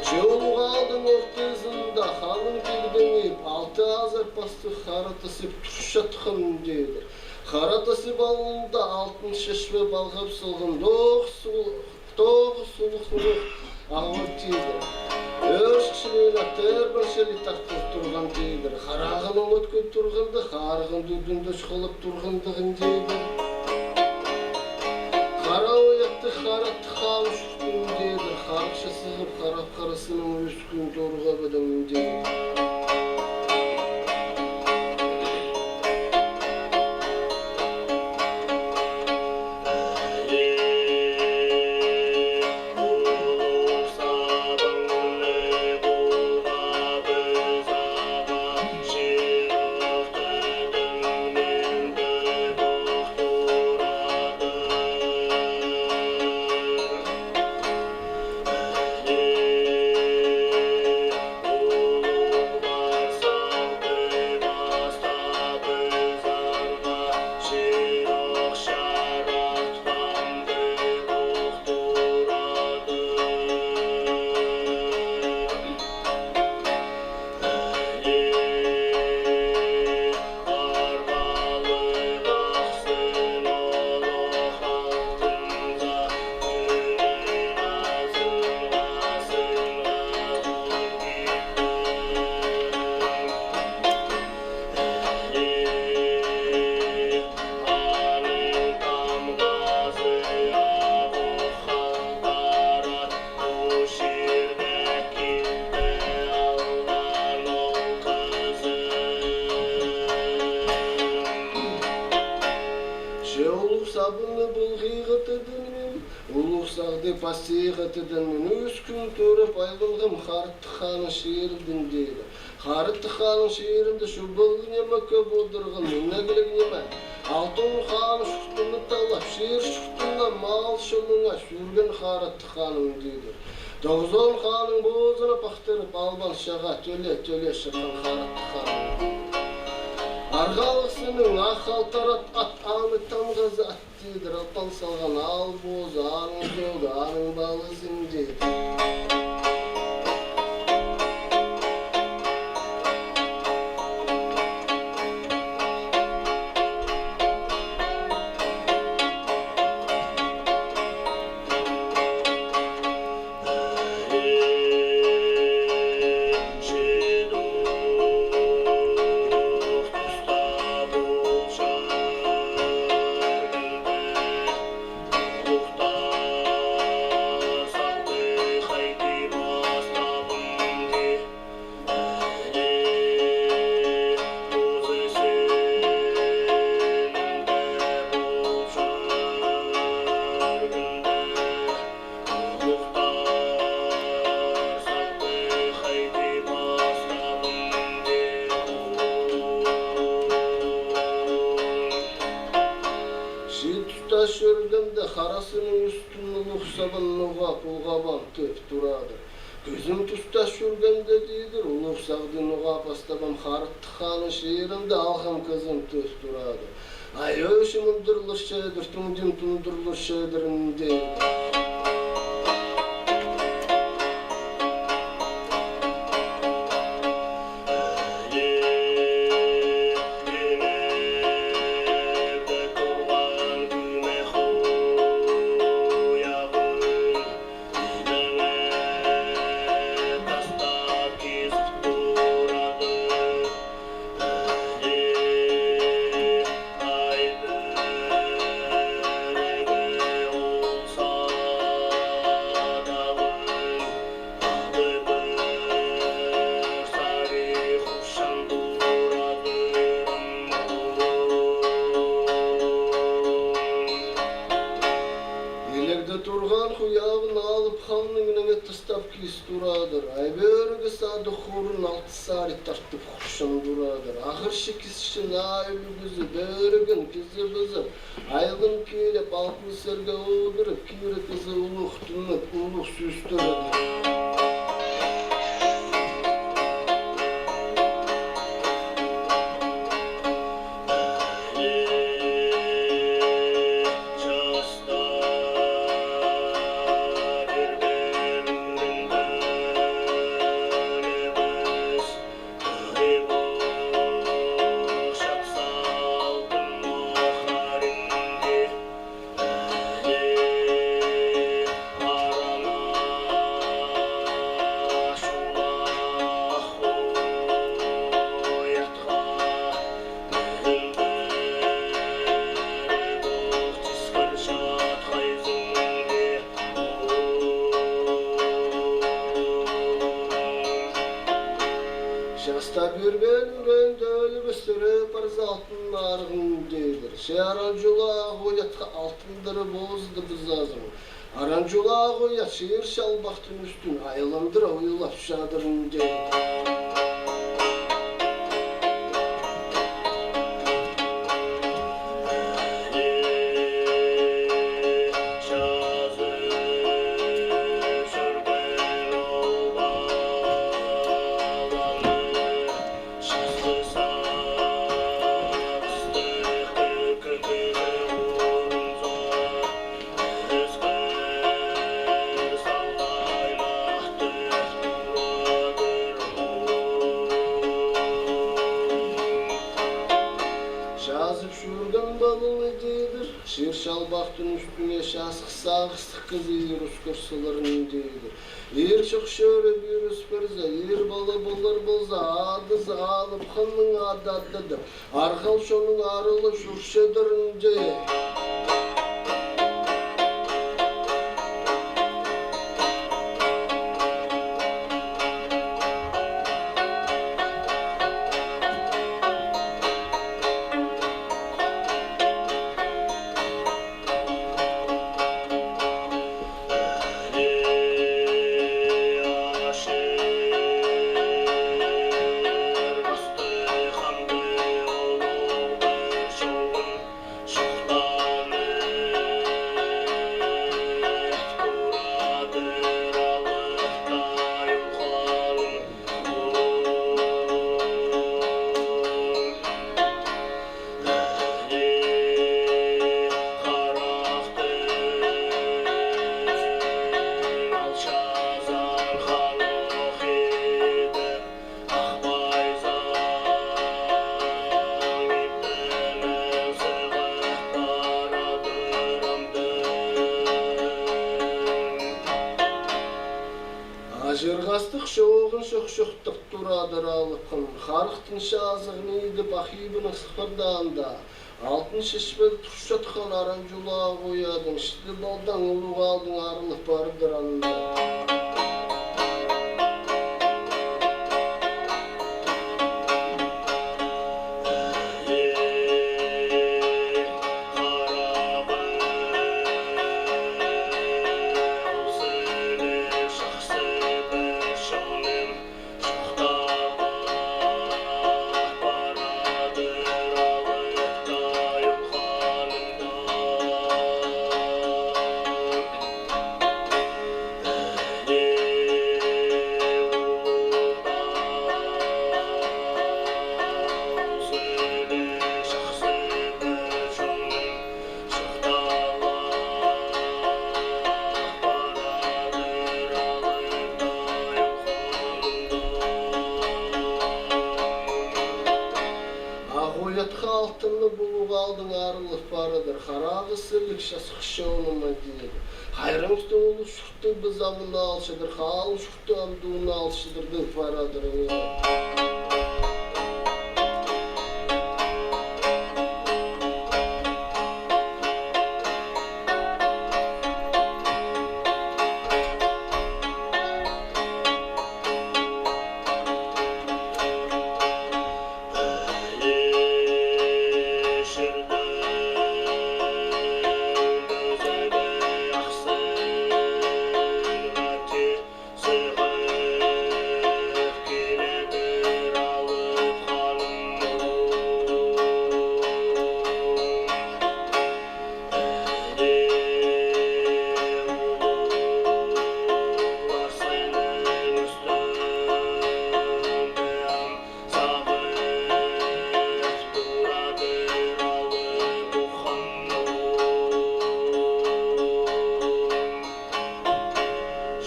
Чоолуг аалдың ортузунда ханың дегдеңип, алты азыр пастыг хара тысып турушаткан, — дээди. Хара тысып алында алтын шешпе балгап салган, док суг Тоогу сулуг-сулуг агып чиидер. Өөрүшкү шилиилеп, тээр башили тартып турган чиидер. Хараагының өткүп турганда, хаарыгын дүрдүн дочкалап тургандыгын чиидер. Хара уяктыг, хара тыхаан шуптун чиидер. Харыкче сыгып, харап-харасының үскүн дорга беден чиидер. Че улуг сабынны былгыйгы тыдын мен, улуг сагды пастыйгы тыдын мен, үс хүн туруп, айбылгым Харыттык хааның шииринден дээди. Харыттык хааның шииринде шубалыг нема көп одурган, үннеглиг нема. Алтын хааның шуртуну талап, шиир шуртунда мал шылыңа шүүрген Харыттык хааның дээди. Догзон хааның боозуна бактырып, албан шага төле-төле шырган Харыттык хааның. Аргалыксының ак алтарат ат, аны тамгазы ат дээдир, алтан салган аал боозу, ааның дөөдү, ааның балызын дээдир. Шиит тусташ чөрүдемде харасының үстүн улуг сабын нугап, улгап ам төп турады. Көзүм тусташ чүргенде дээдир, улуг сагды нугап астап ам Харыттык хааның шииринде алган кызым төп турады. Ай-ой, шымындырлыр шедир, туңдум тундурлур шедиринде. Илегде турган хуявын алып, ханның неңе тыстап киис турадыр. Ай бөрүгү сады хурун алты сари тартып хуршан турадыр. Ахыр шикисчи наа өлүгүзү бөрүгүн кизи бызып, айылын киилеп, алтын серге оодуруп, киири кызы улух түннүп, улух сүүстүрүп. Часта бир бел үрээнде өлүп өстүрүп барза, алтын аргын дээдир. Че, аранчула агуятка алтындыры боозуду бызазын. Аранчула агуя шиир шалбактын үстүн айыландыр оюлап шадырын дээдир. Чаазып шүүрген балыл эдээдир, шиир шалбактын үстүнге шаскы сагыстык кызы ийир ускар сылырын дээдир. Ийир чык шөөрү бир үс берзе, ийир бала болар болза, аадызы аалып, ханның аады ады деп, аргал чонуң арылы чуршедирин де. Ажыргастык шоогун шокшуктуп турадыр алыпкын, харыктын шаазыгын ийдип, ахыйбын ысыпкырдаанда, алтын шишпел туршаткан аранчулаа кояадың шили балдаң улуг аалдың арылып бардыр анда. Сырлыг шасык шоонума диир. Хайраңысты улуг шуртуг бызавын алчыдыр, хаалың шуртуг амдууну алчыдыр деп барадыр.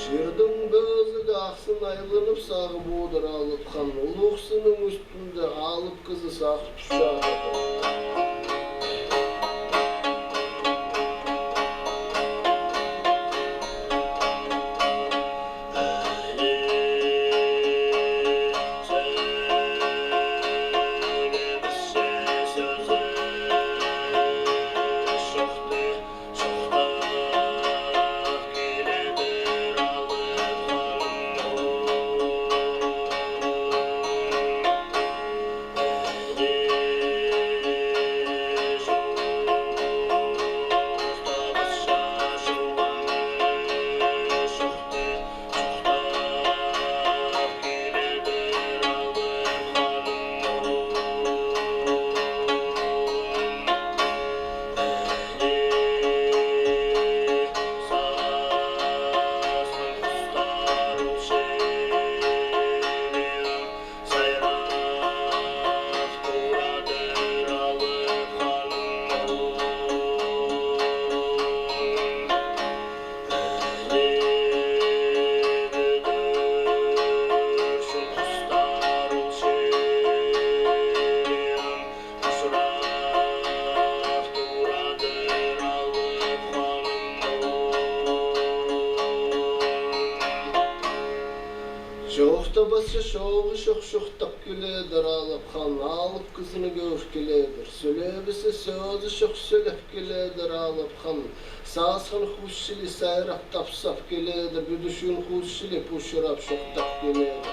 Шырдың бөзүг аксын айланып сагып одур алып хан, улуг сының үстүнде алып кызы сагып турар. Чоокта база шоогу шок-шоктап келедир алып хан, алып кызыны көөр келедир. Сөөлевиси сөзү шок сөөлеп келедир алып хан. Сааскан хуус шили сайрап тапсап келедир, бүдүшүүн хуус шили пушурап шоктап келедир.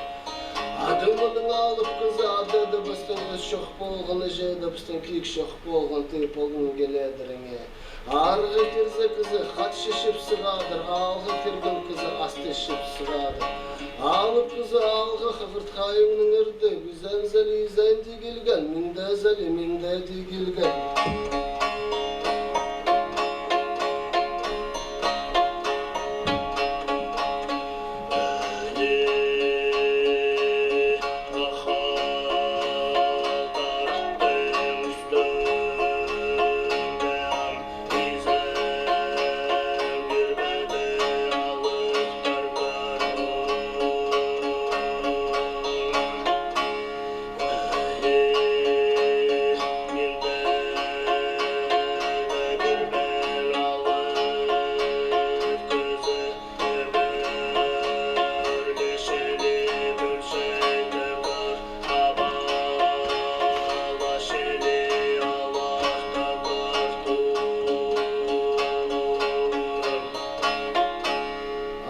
Адыңының алып кызы адады быстың кыз шок болган, эжеди быстың киик шок болган тыып болган келедир эңээ. Аргы кирзе кызы хат шишип сыгадыр, аалгы кирген кызы ас дешип сыгадыр. Алып кызы аалгы хыгырткайыңның ырды, бизензел ийзен дигилген, миндезели минде дигилген.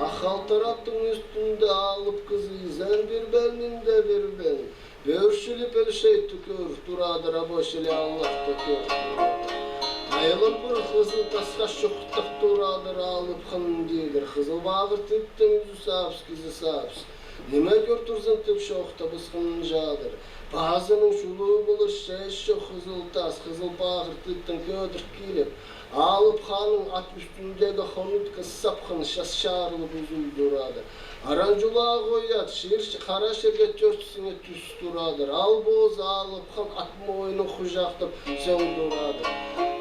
Ак халтыр аттың үстүнде алып кызы изен бирбелинде бирбел, бөршүлү белшей түкөөр турадыр, а бо шили аллах түкөөр. Айылын пур кызыл таска шуктап турадыр алып хын дидир. Кызыл багыр типтен үзү саапс, кизи саапс. Неме көр турзун тип шоктап ысхынчаадыр. Баазының шулуу болур шеш чок кызыл тас, кызыл багыр типтен көдүрт киилеп, алып ханың ат үстүндеги хонут кысапхын шас чаарылып үзүл турады. Аранчулаа коят шир кара шерге төрт сиңе түс турадыр. Ал боозу алып хан ат моойнун хужактып сөң турады.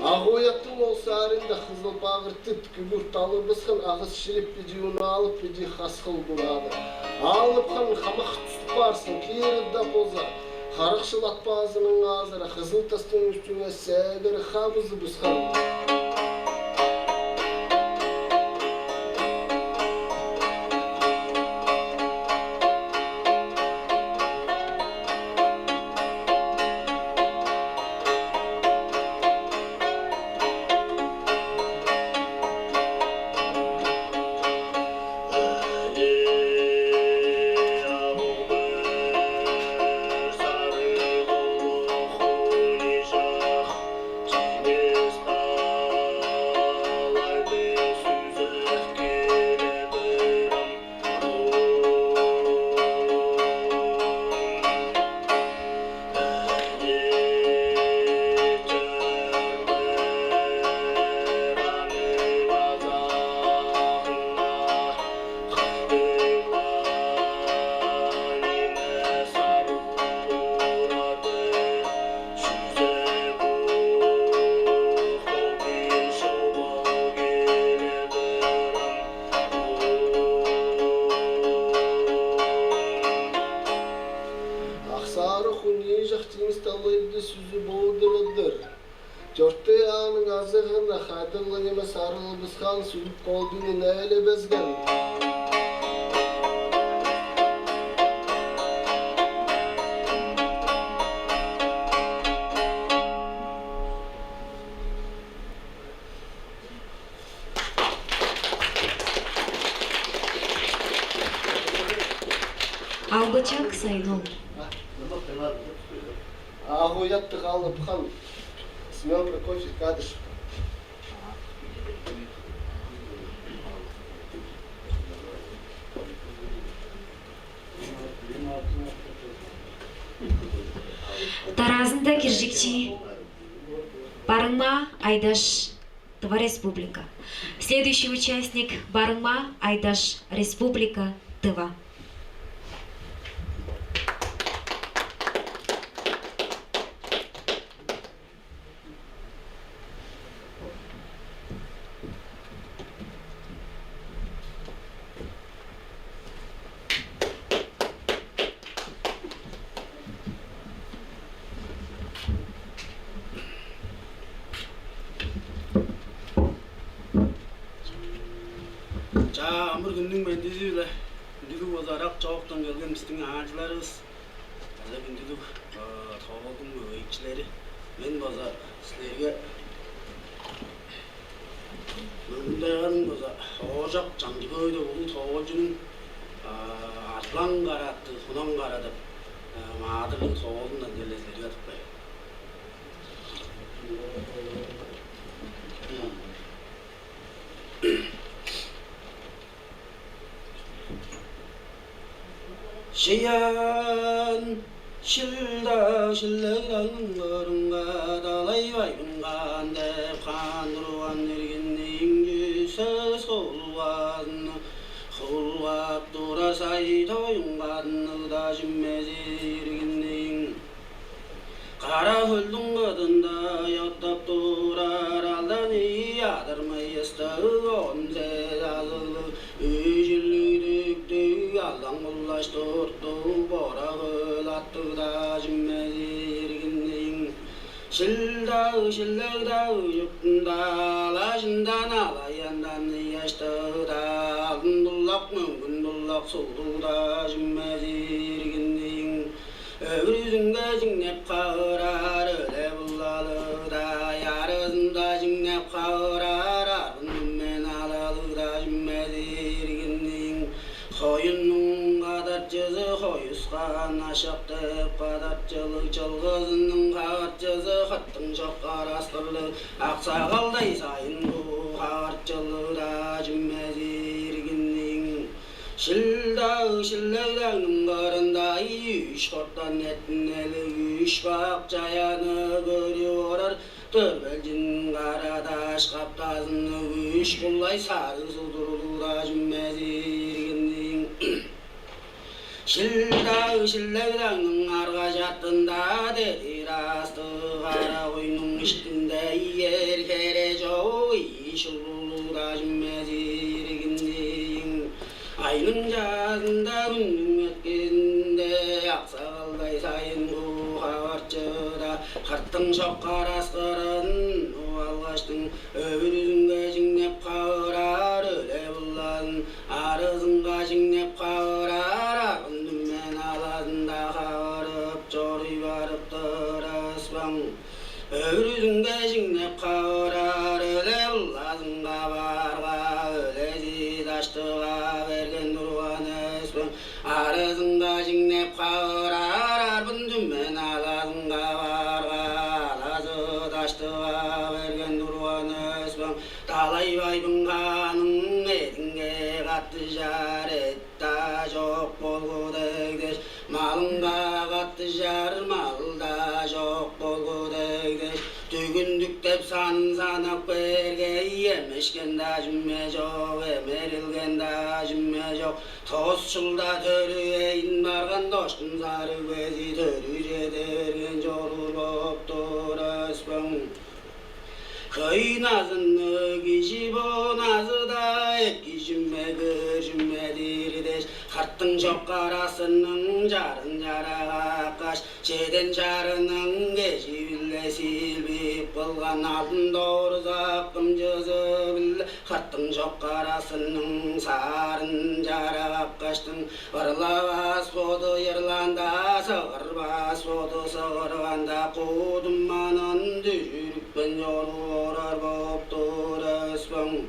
Агуяттың ол саарында кызыл багыр тит күбүр талыбысхын агыс шилип биди унаалып биди хасхыл турады. Алып хан хамак түстүп барсын киирда болза, харакшыл ат баазының аазыра кызыл тастың үстүнге сээбер хабызы бысхан. Алыйды сүзү боодурадыр. Чорты ааның азыгын хайдыглыг эмес арылыбысхан сүлүп колдуну нээлебезген. Албачак Сайнол. Агуяттык алып хал Семен Прокофьевич Кадышев. Дараазында киржикчи Барыма Айдаш, Тыва Республика. Следующий участник Барыма Айдаш, Республика Тыва. Чаа, амыр хүннүң мендизи-биле, хүндүлүг база ырак чоокта келген бистиң аалчыларывыс, база хүндүлүг тоолдуң мөгейикчилери. Мен база силерге Мөңгүн-Тайганың база Ооржак Чаңчы-Хөөй деп улуг тоолчунуң «Арзылаң-Кара» аттыг «Хунан-Кара» деп маадырлыг тоолундан черле силерге тыппай. Шыян шыл-даа шылыг дагның кырынга далай байбыңгаан деп хаан турган иргинниң чүс сөс хулбазын хулгап турар сай тоюңган ыдажым эзи иргинниң. Кара хөлдүң кыдында оттап турар алдан ийи адыр мыйыстыг, он сес азыглыг, үжүлүг дүктүг, алдан кулаш турттуг, бора хөл аттыг ыдажым эзи иргинниң. Шыл-даа шылыг-даа чуртунда алажындан алаяндан ыяштыг-даа алдын дулак, мөңгүн дулак, суглуг-даа чүмези иргинниң. Өвүрүзүнге чиңнеп хавырар өле-булалыг-даа, ярызында чиңнеп хавырар арбын-түмен алалыг-даа чүмези иргинниң. Хоюннуң кадарчызы хоюскан ашак деп кадарчылыг, чылгызының кадарчызы хыртың чоккар аскырлыг, аксагалдай сайын буу кадарчылыг-даа чүмези иргинниң. Шыл-даа шылыг дагның кырында үш кортан эттинелиг, үш бак чаяны көрүп орар, төрбелчин кара даш каптазынныг, үш кулай сарыг судурлуг-даа чүмези иргинниң. Шыл-даа шылыг дагның арга чартында дедир аастыг кара куйнуң иштинде иер хере чоок ийи шулулуг-даа чүмези иргинниң. Айның чаазында, хүннүң эрткенинде аксагалдай сайын хуу хаварчыда хыртың чоккар аскырын уп алгаштың, өвүрүзүнге чиңнеп хавырар өле-булалын, арызынга чиңнеп хавырар аргын-түмен алазында хавырып чоруй барыптыр ыспаң. Өвүрүзүнге чиңнеп хавырар өле-булалынга баарга, өлези даштыга берген турган ыспаң. Арызынга чиңнеп хавырар арбын-түмен алазынга баарга, алазы даштыга берген турган ыспаң. Далай байбың ханың эдинге каттыжар эт-даа чок болгу дег дээш, малынга каттыжар мал-даа чок болгу дег дээш, дүгүндүктеп санын санап кээрге, эмешкен-даа чүме чок, эмерилген-даа чүме чок. Тос чылда төрүвейн барган доштун сарыг бези төрүже берген чоруур болуп тур ыспаң. Хөй назынныг кижи бо назы-даа эки чүме, көөр чүме-дир дээш, хырт Хаттың чоккар асырның чарын чарагапкаш, чеден чарының кежи-биле силбип кылган алдын довурзак кымчызы-биле хаттың чоккар асырның саарын чарагапкаштың, ырлавас боду ырлаанда, сыгырбас боду сыгырганда, куу туманын дүжүрүпкен чоруп орар боп тур эспең.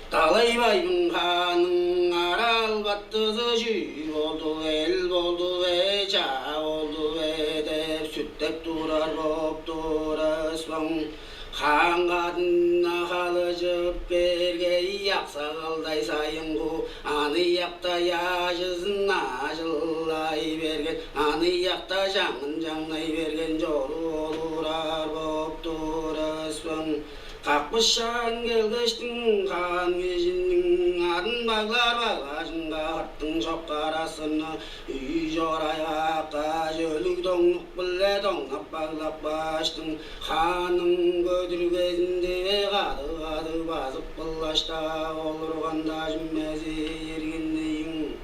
Далай-Байбың хаанның ара албатызы чүү болду, эл болду бе, чаа болду бе деп сүттеп турар боп тур эспең. Хаан кадынына халыжып бергей, аксагалдай сайын куу аныякта яжызын ажыллай берген, аныякта чаңын чаңнай берген чоруп олурар боп тур эспең. Какпышаан келгештиң, хаан кижиниң адын баглаар баглаажынга хаттың чоккар асырны үш орай каапкаш, өлүг доңнук-биле доңнап баглапкаштың, хаанның көдүргезин диве кады-кады базып кылаштап олурган-даа чүмези иргин ийин.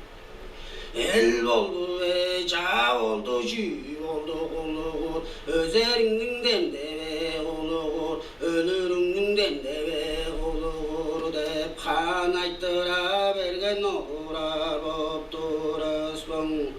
Эл болду бе, чаа болду, чүү болду, кулугур, өзериңниң демдеве, кулугур, өлүрүңнүң демдеве, кулугур деп, хаан айтыра берген олурар боп тур эспең.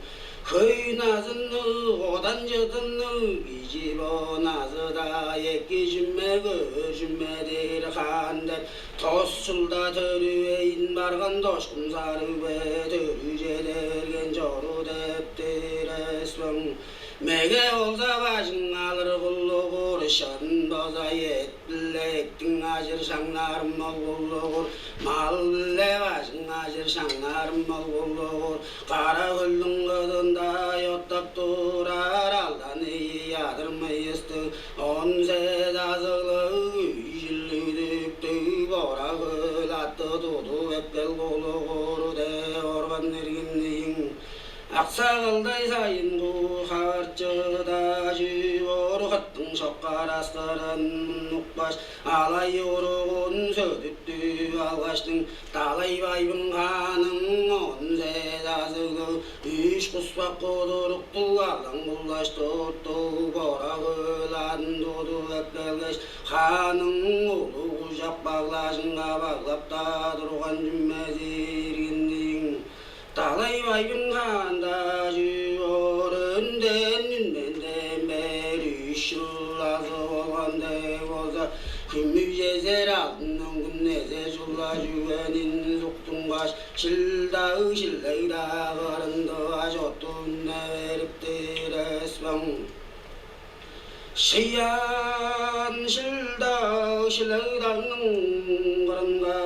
Хөй назынныг, одан чыдынныг кижи бо назыда эки чүме, көөр чүме-дир, хаан деп, тос чылда төрүвейн барган дошкун сарыг бе, төрүже берген чору дептир эспең. Меге болза бажың алыр кулугур, шын болза эт-биле эктиң ажыр шаңнарым ол кулугур, мал-биле бажың ажыр шаңнарым ол кулугур, Кара хөлдүң кыдында оттап турар алдан ийи адыр мыйыстыг, он сес азыглыг үй чүлүдүктүг бора хөл атты тудуп эккел кулугур деп орган иргин ийин. Аксагалдай сайын куу хаварчыда чүү боор, хаттың чоккар аскырын укпаш, алай уругун сөдүттүп алгаштың, Далай-Байбың хаанның он сес азыглыг, үш куспак кудуруктуг, алдан кулаш туттуг бора хөл адын тудуп эккелгеш, хаанның улуг ужак баглаажынга баглап-даа турган чүмези иргин ийин. Далай-Байбың хаан-даа чүү боор, өнден үнменден бээр үш чыл азы болган дег болза, хүмү чезер алдын өңгүн эзер чула чүвенин суктунгаш, Шил-Даг, Шилег-Даг кырындыга чотту үнне бериптир эспең. Шыян Шил-Даг, Шилег-Дагның кырынга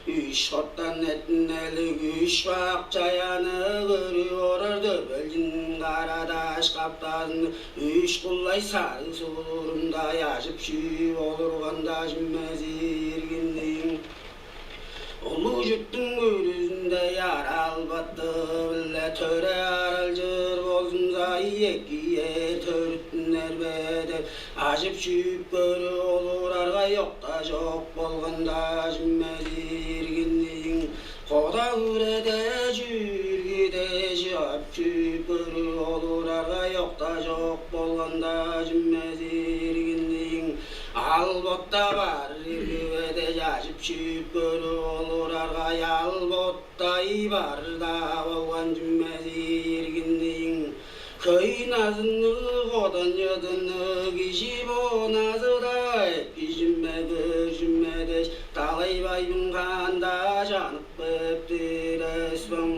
үш хоттан эттинелиг, үш бак чаяны көрүп орар, дөрбелчин кара даш каптазын үш кулай сарыг суудурунда ажып-чүүп олурган-даа чүмези иргин ийин. Улуг чурттуң бүрүзүнде яра албаты-биле төре аралчыр болзумза, ийи эки эр төрүттүнер бе деп, ажып-чүүп көрүп олурарга, ёк-даа чок болган-даа чүмези иргин ийин. Кода-хүреде чүүргүде чыып-чүүп көрүп олурарга, ёк-даа чок болган-даа чүмези иргин ийин. Ал-ботта бар иргиведе чажып-чүүп көрүп олурарга, ал-боттай бар-даа болган чүмези иргин ийин. Хөй назынныг, одан чыдынныг кижи бо назыда эки чүме, көөр чүме дээш, Далай-Байбың хаан-даа чанып кээп-тир эспең.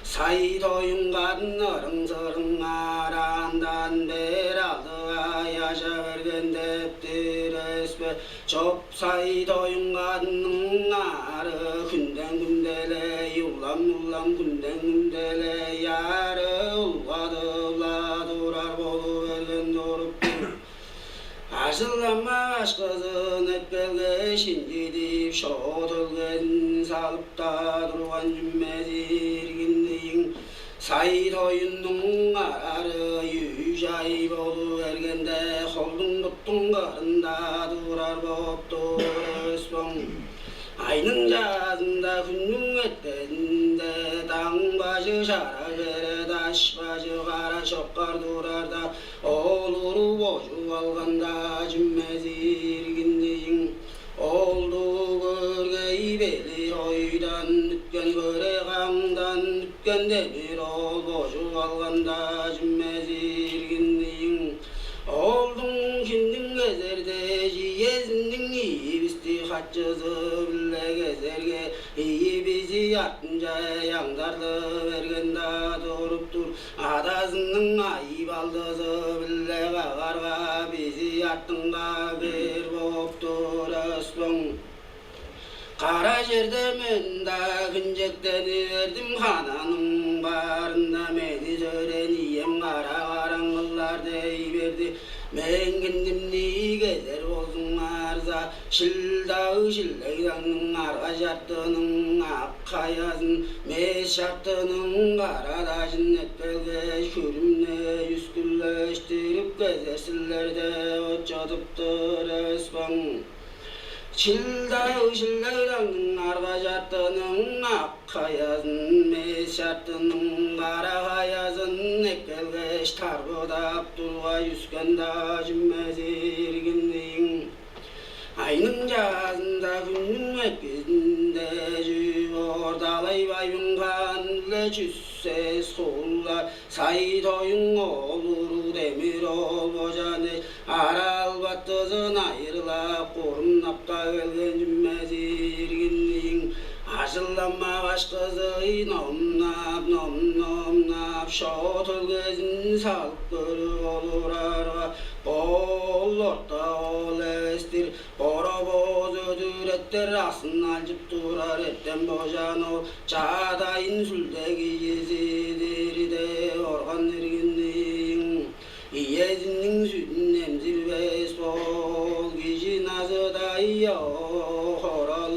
Сай-Тоюн кадын ырың-сырың араандан бээр алды ай ажа берген деп-тир эспе. Чоп Сай-Тоюн кадынның ары хүнден-хүнделей, улам-улам хүнден-хүнделей ары улгадып-ла турар болу берген туруп-тур. Ажыл-амаа акшазын эккелгеш, инчидип шоо төлгезин салып-даа турган чүмези иргин ийин. Сай-Тоюннуң арары үш ай болу бергенде, холдуң-буттуң кырында турар боп тур эспең. Айның чаазында, хүннүң эртенинде Бажы шара хере даш бажы кара шоккар турарда, ол уруг божуп алган-даа чүмези иргин ийин. Олду көргей бели ойдан бүткен, көре каңдан бүткен демир ол божуп алган-даа чүмези иргин ийин. Олдуң кимниң кезерде, иезиниң ийи бисти хачызы-биле кезерге, ийи бизи артынча аңдарлы берген-даа туруп тур. Адазының айып алдызы-биле кагарга, бизи артынга кээр бооп тур эспең. Кара черде мен-даа хинчектени бердим, хананың баарында мени сөрээн ием кара караңгылар дей берди. Мен киндимни кезер болзуңарза, Шил-Даг, Шил-Дагның арга чартының ак хаязын, мес чартының кара дажын эппелгеш, хүрүмне үскүлештирип кезер силер деп отчудуп тур эспең. Шил-Даг, Шил-Дагның арга чартының ак хаязын, мес чартының кара хаязын эккелгеш, тарбыдап тургай, үскен-даа чүмези иргин ийин. Айның чаазында, хүннүң экизинде чүү боор, Далай-Байбың хаан-биле чүс сес хуулар, Сай-Тоюң ол уруг демир ол божаны, ара албатызын айырлап, курумнап-даа келген чүмези иргин ийин. Ажыл-ам башкызы номнап, ном-номнап, шоо төлгезин салып көрүп олурарга, бо ол орта ол эвес-тир. Боровоз өдүр эртер, асын алчып турар эртем божан ол, чадайын сүлде кижизи-дир деп орган иргин ийин. Иезиниң сүдүн эмзирбес бо ол кижи назыдай ол хорал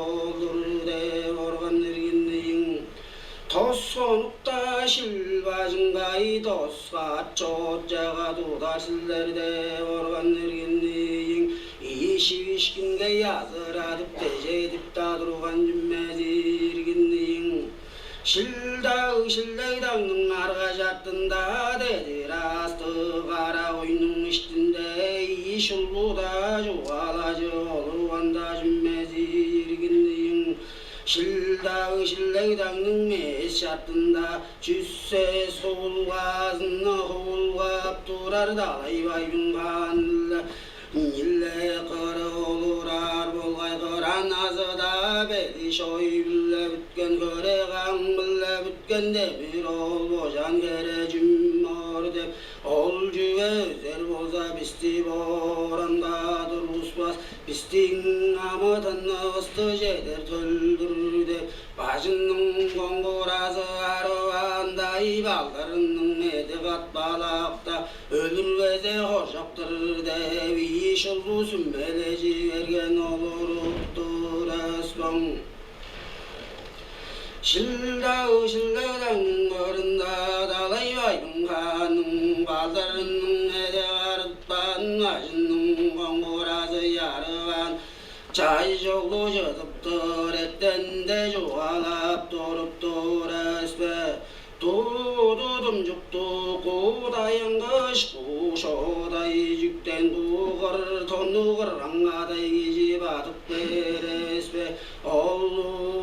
ол-дур деп орган иргин ийин. Тос хонукта Шил бажыңгай, тос кат чоот-чага тудар силер деп орган иргин ийин. Ийи шивишкинге язырадып, тежедип-даа турган чүмези иргин ийин. Шил-Даг, Шил-Дагның арга чартында, дедир аастыг кара куйнуң иштинде, ийи шулбу-даа чугаалажып олурган-даа чүмези иргин ийин. Шил-Даг, Шил-Дагның мес чартында чүс сес хуулгазын хуулгап турар Далай-Байбың хаан-биле ийиле кырып олурар болгай, кыран азы-даа бели шой-биле бүткен, хөре каң-биле бүткен демир ол божан хере чүм боор деп, ол чүве өзер болза, бисти боранга тургуспас, бистиң амы-тынывысты чедер төл-дүр деп, бажының коңгуразы арываан-даа, балдырының эди кат балак-даа, өлүрбезе хоржок-тур деп, ийи шулбу сүмележи берген олуруп-тур эспең. Шил-Даг, Шил-Дагның кырында Далай-Байбың хаанның балдырының эде карытпаан, бажының коңгуразы ярываан, чай чоглу чыдып-тыр, эртенде чугаалап туруп-тур эспе. Туу тудумчукту куу даянгыыш, куу шоодай чүктен куу кыр тонну кырган кадай кижи бадып бээр эспе. Ол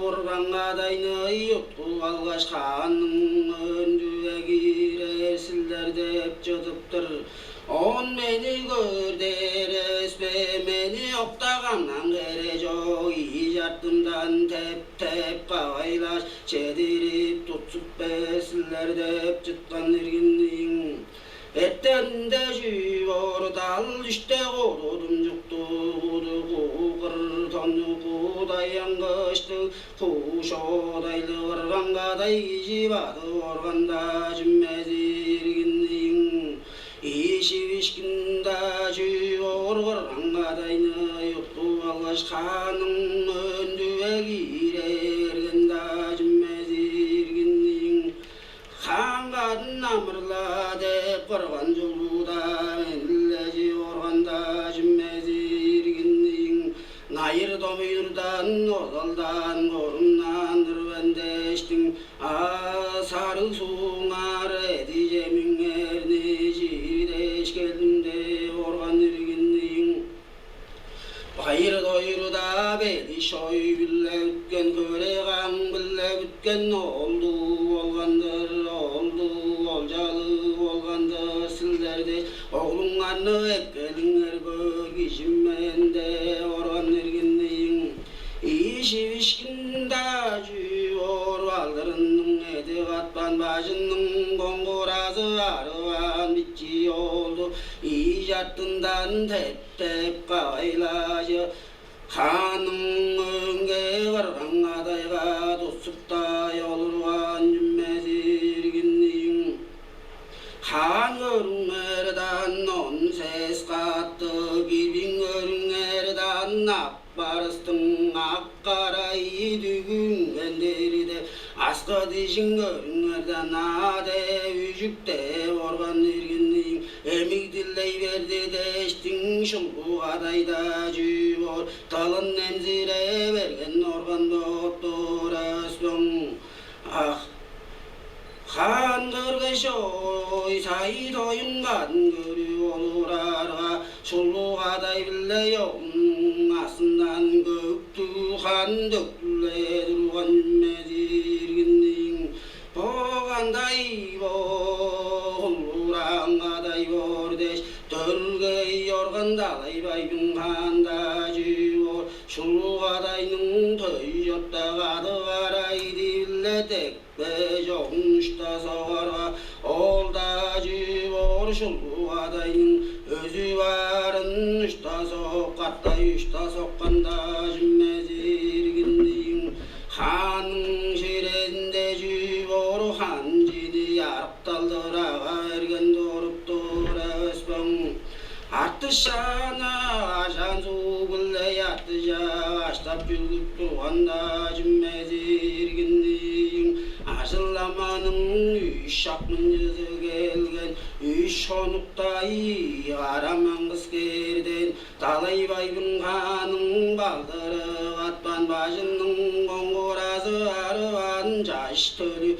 кырган кадайны уткуп алгаш, хаанның өндүве киирер силер деп чыдып-тыр. Оон мени көөр дээр эспе, мени октагандан хере чок, ийи чартымдан теп-теп кавайлаш, чедирип тутсуп бээр силер деп чыткан иргин ийин. Эртенде чүү боор, дал дүште куу тудумчукту куду, куу кыр тонну, куу даянгыыштыг, куу шоодайлыг кырган кадай кижи бадып орган-даа чүмези иргин ийин. Ийи шивишкин-даа чүү боор, кырган кадайны уткуп алгаш, хаанның өндүве киире берген-даа чүмези иргин ийин. Хаан кадын амырла деп, кырган чулуу-даа менилежип орган-даа чүмези иргин ийин. Найыр-домуйнурдан, озалдан, корумнан-дыр мен дээштиң. А Сууңар эдиже миңерни чиир дээш келдим деп орган иргин ийин. Байыр-дойруда бели шой-биле бүткен, хөре-каң-биле бүткен оолдуг болган-дыр, оолдуг олчалыг болган-дыр силерде. Оглуңарны эккелиңер, көөр кижим мен деп орган иргин ийин. Ийи шивишкин-даа чүү боор, балдырының эди катпан, бажының коңгуразы арываан бичии оолду ийи чартындан тептеп кавайлажы. Хаанның өңге кырган-кадайга тутсуктай олурган чүмези иргин ийин. Хаан көрүңер даан, он сес катты кирбиң көрүңер даан, ап барыстың ак-кара ийи дүгү үнгендир деп, аскы дижиң көрүңер даан, а деп, үжүк деп орган иргин ийин. Эмиг дилей берди дээштиң, шулбу кадай-даа чүү боор, дылын эмзире берген орган боп турар эвеспең. Ах, хаан көргеш, ой, сай-тоюн кадын көрүп олурарга, шулбу кадай-биле оглунуң аксындан көктүг хан төктүле турган чүмези иргин ийин. Бо кандай боор, улураан кадай боор дээш, дөргей орган Далай-Байбың хаан-даа чүү боор, шулбу кадайның төй чорта кадыг арай идип-ле дег бе чогун ушта согарга, ол-даа чүү боор, шулбу кадайның өзү баарын ушта соп, катай ушта соккан-даа чүмези иргин ийин. Хаанның ширезинде чүү боор, хан чини арыкталдыр ага берген туруп-тур эвеспең. Артышааны ажаан суг-биле артыжа аштап чүлгүп турган-даа чүмези иргин ийин. Ажыл-аманың үш шак мынчызы келген, үш хонуктай кара маңгыс кээрден, Далай-Байбың хаанның балдыры катпан, бажының коңгуразы арываан, чаш төлү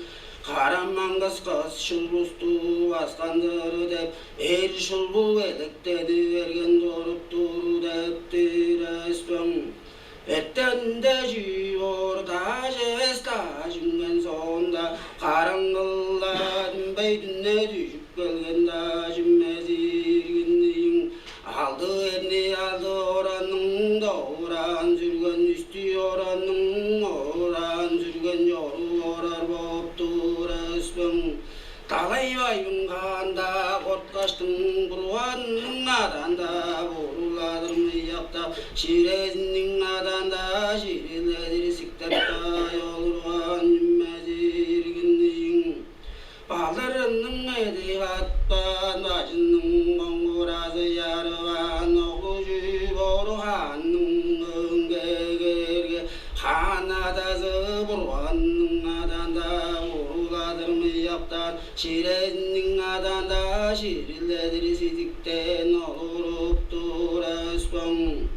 кара маңгыс кыс шулбусту баскан-дыр деп, эр шулбу электени берген туруп-тур деп-тир эвеспең. Эртенинде чүү боор, дааш эвес, дааш үнген соонда, караңгылаар үнмей дүне дүжүп келген-даа чүмези иргин ийин. Алды эрни алды оранның довураан сүрген, үстү оранның ораан сүрген чоруп орар боп-тур эвеспең. Далай-Байбың хаан-даа корткаштың, бурганның адаанда буруладыр мыяктап, ширезинниң адаанда шириледир сиктеп-даа олурган чүмези иргин ийин. Балдырының эди катпан, бажының коңгуразы чарываан, оглу чүү боор, хаанның өңге кээрге, хаан адазы бурганның адаанда буруладыр мыяктап, ширезинниң адаанда шириледир сидиктен олуруп-тур эвеспең.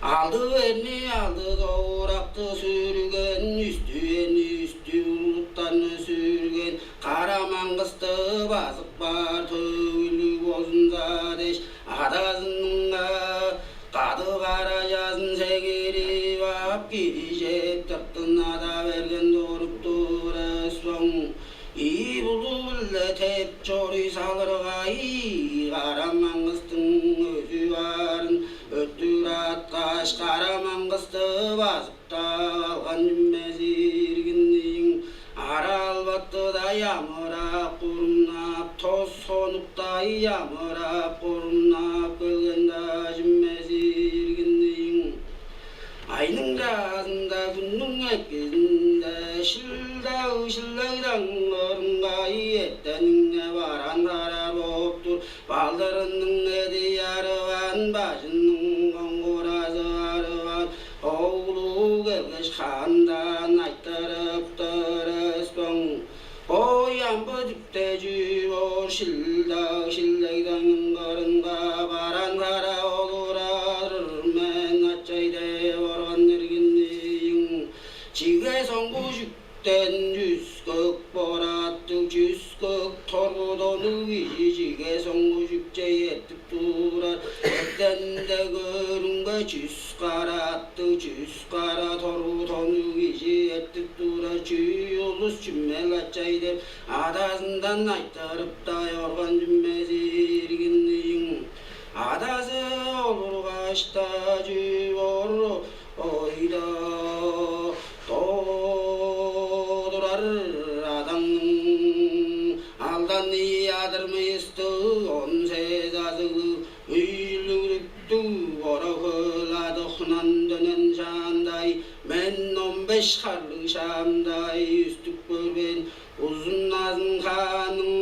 Алды эрни алды довуракты сүрген, үстү эрни үстү улуттарны сүрген, кара маңгысты базып каар төгүлүг болзунза дээш, адазының кадыг аражазын сегирип ап, киржип, тыртын ада берген туруп-тур эвеспең. Ийи булу-биле теп чоруй салырга, ийи кара маңгыстың өзү баарын өттүр аткаш, кара маңгысты базып-даа алган чүмези иргин ийин. Ара албатыда ямырап, курумнап, тос хонукта ямырап, курумнап келген-даа чүмези иргин ийин. Айның чаазында, хүннүң экизинде, шил-даг, шилег-даң кырынга эртенинге бараан тарар боп-тур. Балдырының эди арываан, бажының коңгуразы арываан, оглу келгеш, хаандан айтырып-тыр эвеспең. Ой, амбы дүпте чүү боор, шил-даг, шилег-даң кырынга бараан тарап олурар мен, ачай, деп орган иргин ийин. Чиге соңгу чүк Эктен чүс көк бораттыг, чүс көк торгу тоннуг кижи чиге соңгу чүкче эртип турар. Эктен-даа көрүңбе, чүс кара аттыг, чүс кара торгу тоннуг кижи эртип турар. Чүү улус, чүмел ачай деп, адазындан айтырып-даа орган чүмези иргин ийин. Адазы олургаш-даа чүү боор, ойда доо турар адаңның алдан ийи адыр мыйыстыг, он сес азыглыг, үй-чүлүг дүптүг, бора-хөөл адык хунан дөнен шаамда-ай, мен он беш харлыг шаамда-ай үстүп көрбээн. Узун назын хааның,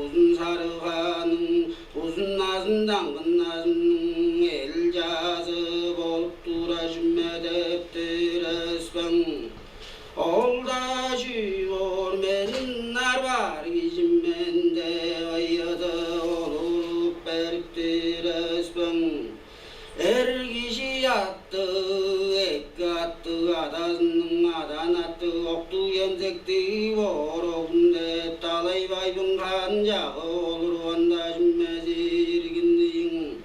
узун сарыг хааның, узун назын, даңгын назынның эл чаазы болуп турар чүме деп-тир эспең. Ол-даа чүү боор, мен ынаар бар кижим мен деп, ыйыдып олуруп берип-тир эспең. Эр кижи аттыг, эки аттыг, адазының адаан аттыг, октуг-чемзектиг боор оглум деп, Далай-Байбың хаан чагып олурган-даа чүмези иргин ийин.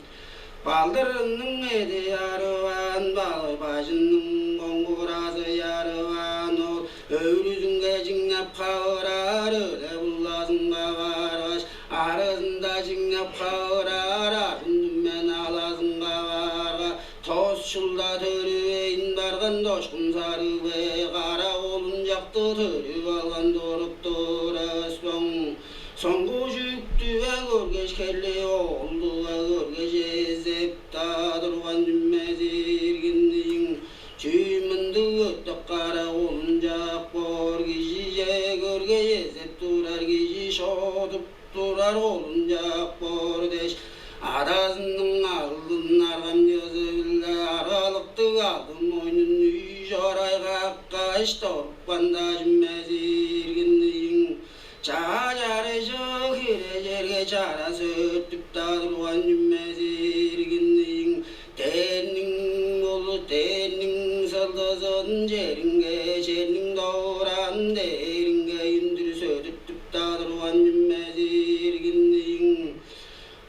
Балдырының эъди арываан, бажының коңгуразы чарываан, ол өвүрүзүнге чиңнеп хавырар, өле-булазынга баргаш, арызында чиңнеп хавырар, аржын-түмен алазынга баарга, тос чылда төрүвейн барган дошкун сарыг бе, кара олунчакты төрүп алган туруп-тур эспең. Соңгу чүктү-ве көргеш, херли оолду-ла көргеш, эзеп-даа турган чүмези иргин ийин. Чүү мындыг өттүг кара олунчак боор, кижиже көргей эзеп турар, кижи шодуп турар олунчак боор дээш, адазының алдын аргамчызы-биле аргалыктыг алдын мойнун үй чорай каккаш, торупкан-даа чүмези иргин ийин. Чаа чарыжы хире черге чара сөөртүп-даа турган чүмези иргин ийин. Дээрниң улу дээрниң сылдызын черинге, черниң довураан дээринге үндүр сөдүртүп-даа турган чүмези иргин ийин.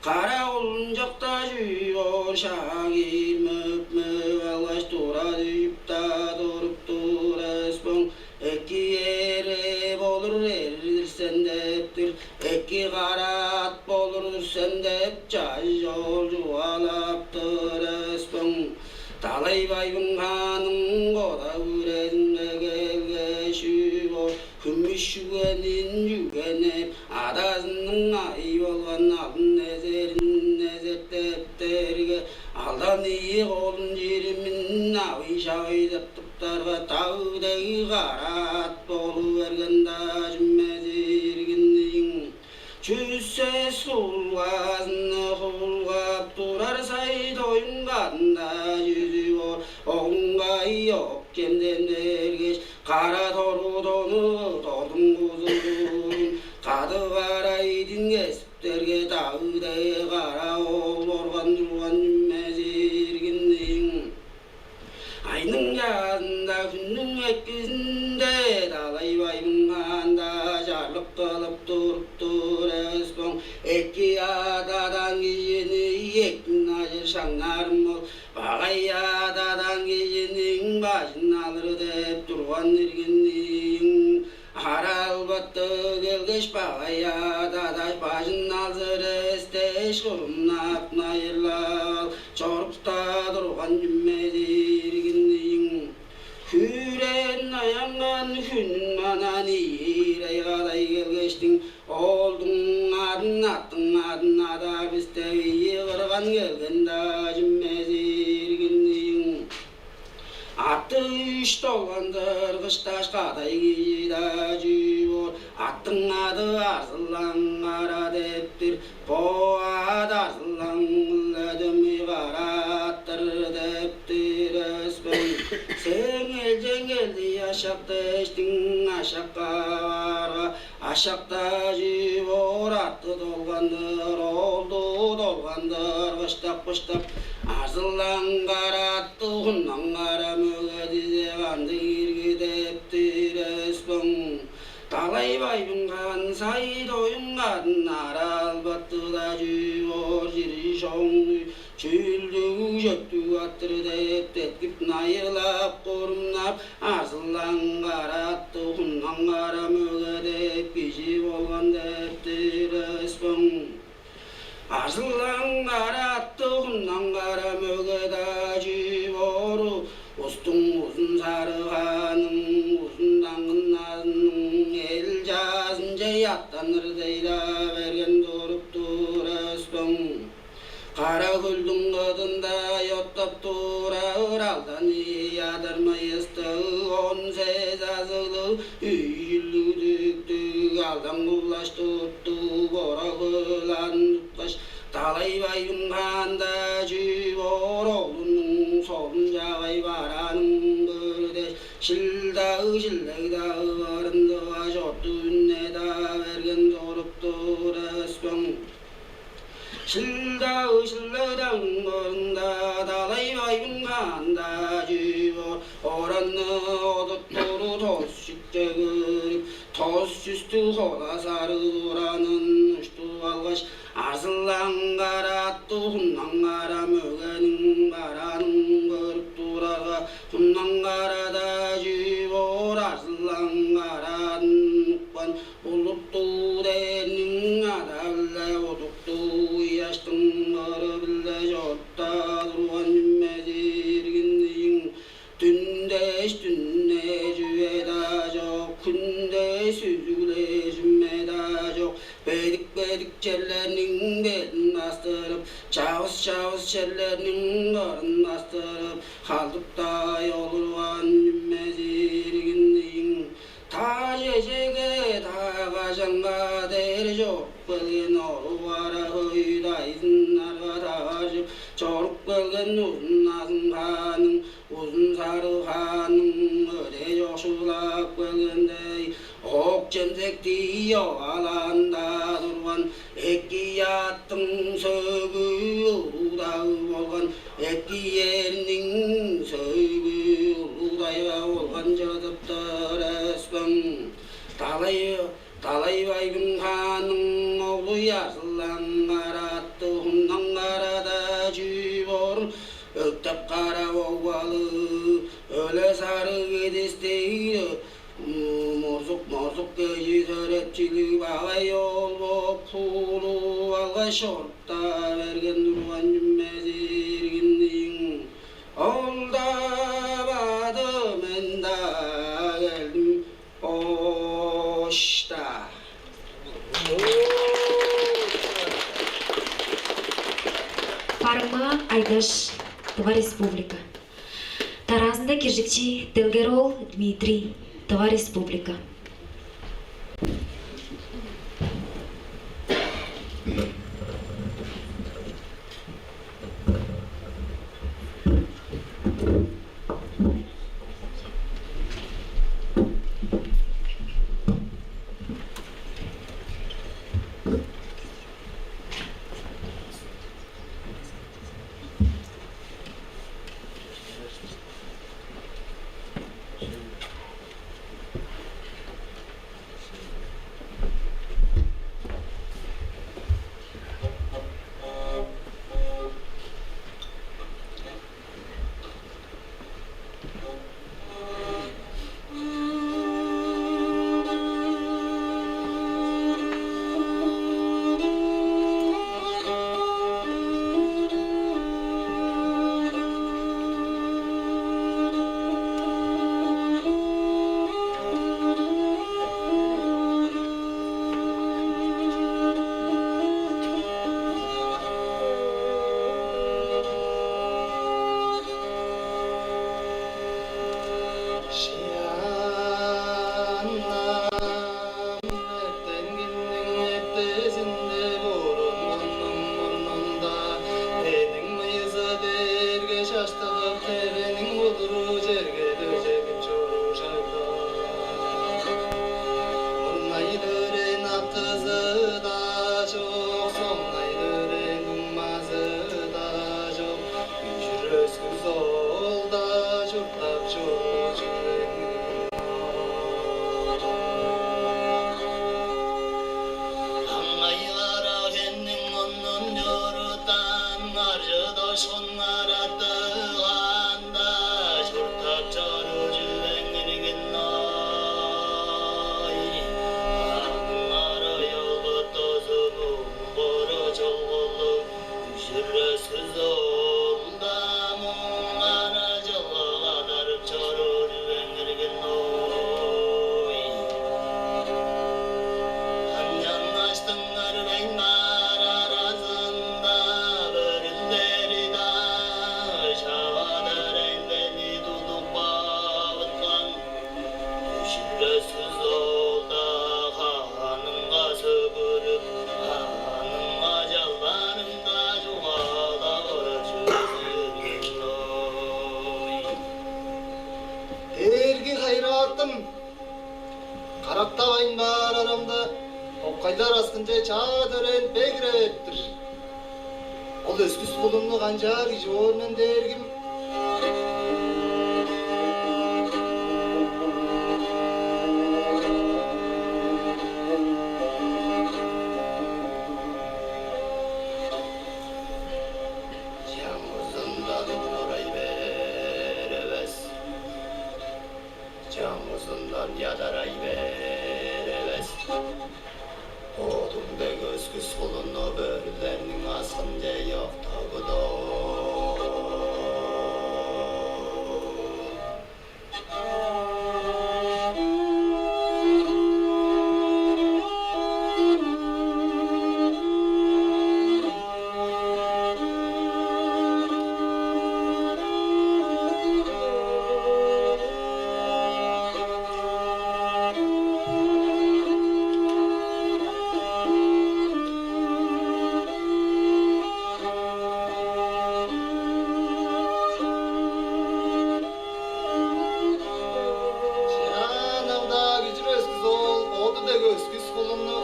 Кара олунчак-даа чүү боор, шаа киир мөп-мөп алгаш, тура дүжүп-даа туруп-тур эспең. Эки эре болур эрдир сен деп-тир, эки кара ат болур-дур сен деп, чаш ол чугаалап-тыр эспең. Далай-Байбың хааның кода-бүрезинге келгеш, чүү боор, хүмүш чүгенин чүгенип, адазының авый болган алдын эзерин эзертиптерге, алдан ийи колун чиримин авый-шавый тыртыптарга, даг дег кара ат болу берген-даа чүмези иргин ийин. Чүс сес хуулгазынны хуулгап турар сай тоюн кадында чүзү боор, оглуңга ок-чем демдергеш, кара торгу тону тордуң кузуун кадып аар айдын кесиптерге, даг дег кара ол орган турган чүмези иргин ийин. Айның чаазында, хүннүң экизинде Далай-Байбың хаан-даа чарлык кылып туруп-тур эвеспең. Эки ат адаан кижини эктин ажыр шаңнаарым ол, багай ат адаан кижиниң бажын алыр деп турган иргин ийин. Ара албаты келгеш, багай ат адаш, бажын алзыр эстеш, курумнап найырлап ал чоруп-даа турган чүмези иргин ийин. Хүрең аянган хүнүн манан ийи ай кадай келгештиң, оолдуң адын, аттың адын адаар бис деп ийи кырган келген-даа чүмези иргин ийин. Атты үш долгандыр кышташ кадай кижи-даа чүү боор, аттың ады Арзылаң-Кара деп-тир. Бо ат Арзылаң-биле дөмей кара ат-тыр деп-тир эвеспең. Сээң элчең келди ашак дээштиң, ашакка баарга, ашак-даа чүү боор, атты долгандыр, оолду долгандыр кыштап-кыштап, Арзылаң-Кара атты Хуннан-Кара мөге дизе кандыг ирги деп-тир Ай, байбың хаан, сай доюң каан, ара албатты-даа чүү боор, чири шоңну чүүлдүг чөптүг аттыр деп деткип, найылап, курумнап, арзылаң кара атты хуннан кара мөге деп кижи болган деп-тир эспең. Арзылаң кара атты хуннан кара мөге-даа чүү боору, устуң узун сарыг хааның, узун даңгын назының эл чаазынче аттаныр дей-даа берген туруп-тур эспең. Кара хөлдүң кыдында оттап турар алдан ийи адар-майыстыг, он сес азыглыг, үй-чүлүг дүктүг, алдан кулаш туттуг бора хөл аан туткаш, Далай-Байбың хаан-даа чүү боор, оглунуң солун чаагай бараанын көрүп, Шил-Даг, Шилег-Даг кырынзыга чорудуп үне-даа берген туруп-тур эспең. Шил-Даг, Шилег-Дагның кырында Далай-Байбың хаан-даа чүү боор, оранны одуттуру тос чүкче көрүп, тос чүстүг хола сарыг туранын уштуп алгаш, арзылаң кара атты хуннан кара мөгениң бараанын көрүп турарга, хуннан кара-даа чүү боор, арзылаң караан укпан, булуттуг дээрниң ада-биле удуктуг ыяштың кыры-биле чоруп-даа турган, Чүмези иргин ийин. Дүн дээш дүннээр чүве-даа чок, хүн дээш сүзүглээр чүме-даа чок. Бедик-бедик черлерниң белин бастырып, чавыс-чавыс черлерниң кырын бастырып, халдып-даа олурган, Чүмези иргин ийин. Таш эжеге, таа кажанга дээр чоруп келген, орук ара хөй дайзыннарга таваржып чоруп келген, узун назын хааның, узун сарыг хааның өде чокшулап келгендей, ок чемзектии оваалаан-даа турган. Эки аъттың сөөгү улуг-даа болган, эки эрниң сөөгү улуг-даа болган чыдып-тыр эспең. Далай, Далай-Байбың хаанның оглу арзылаң кара атты хуннан кара-даа чүү боор, өктеп кара богбалыг, өле сарыг эдистиг, мурзук-морзук кежи сөрепчилиг багай оол боп хуулуп алгаш, чоруп-даа берген турган, Чүмези иргин ийин. Ол-даа бады, мен-даа келдим, ошта. Барыма Айдаш, Тыва Республика. Дараазында киржикчи Делгер-оол Дмитрий, Тыва Республика. Карактавайн баар арамда, кокайлар аксынче чаа төрээн бегире берип-тир. Ол өскүс кулунну канчаар кижи боор мен дээргим? Чаңгызындан орай бээр эвес, чаңгызындан ядарай бээр эвес. Бодуң дег өскүс кулунну бөрүлерниң аксынче октап кудо. Чаа, ам-даа күжүр өскүс оол боду дег өскүс кулунну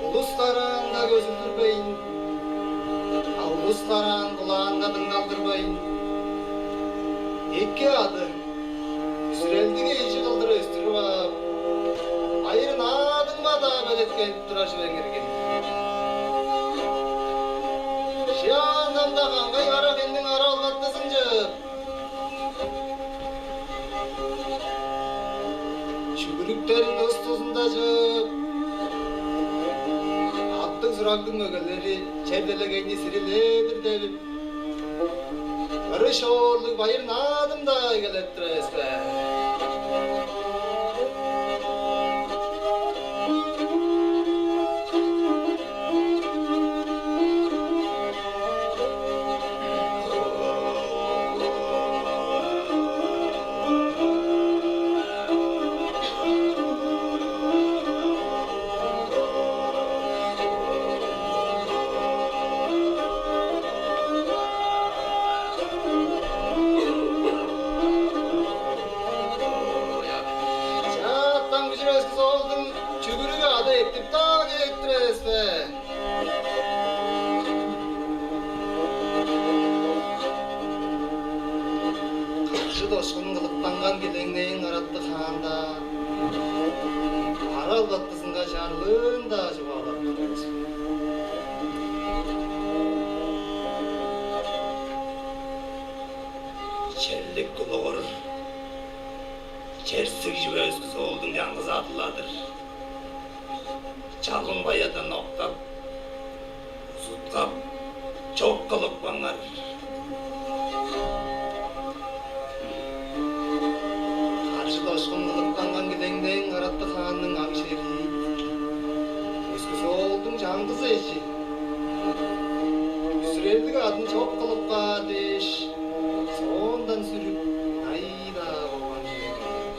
улус караанга көзүлдүрбейн, а улус караан кулаанга дыңналдырбайн, эки ады, бүзүрелдиг эжи кылдыр өстүрүп ап, байыр-наадынга-даа белеткенип турар чүвең иргин. Чаа, ам-даа каңгай кара хемниң ара-албатызынче чүгүрүктерин ус-тузунда чыып, аттыг-сурагның мөгелери чер-делегейни сирилээр-дир деп, ыры-шоорлуг байыр-наадым-даа эгелеп турар эвес бе? Чаа, ам күжүр өскүс оолдуң чүгүрүк ады эртип-даа кээп турар эвес бе? Каржы-дошкун кылыптанган килеңнээн Караттыг хаан-даа, ара-албатызынга чарлыын-даа чугаалап турар эвес бе? Черлик тулугур, черсиг чүве өскүс оолдуң чаңгыс ады-ла-дыр. Чалын-Баядан октап, узуткап, чок кылыпкаңар. Каржы-дошкун кылыптанган килеңнээн Караттыг хаанның ам-шери, өскүс оолдуң чаңгыс эжи, бүзүрелдиг адын чок кылып каар дээш, соондан сүрүп, ай-даа болган чүве-дир.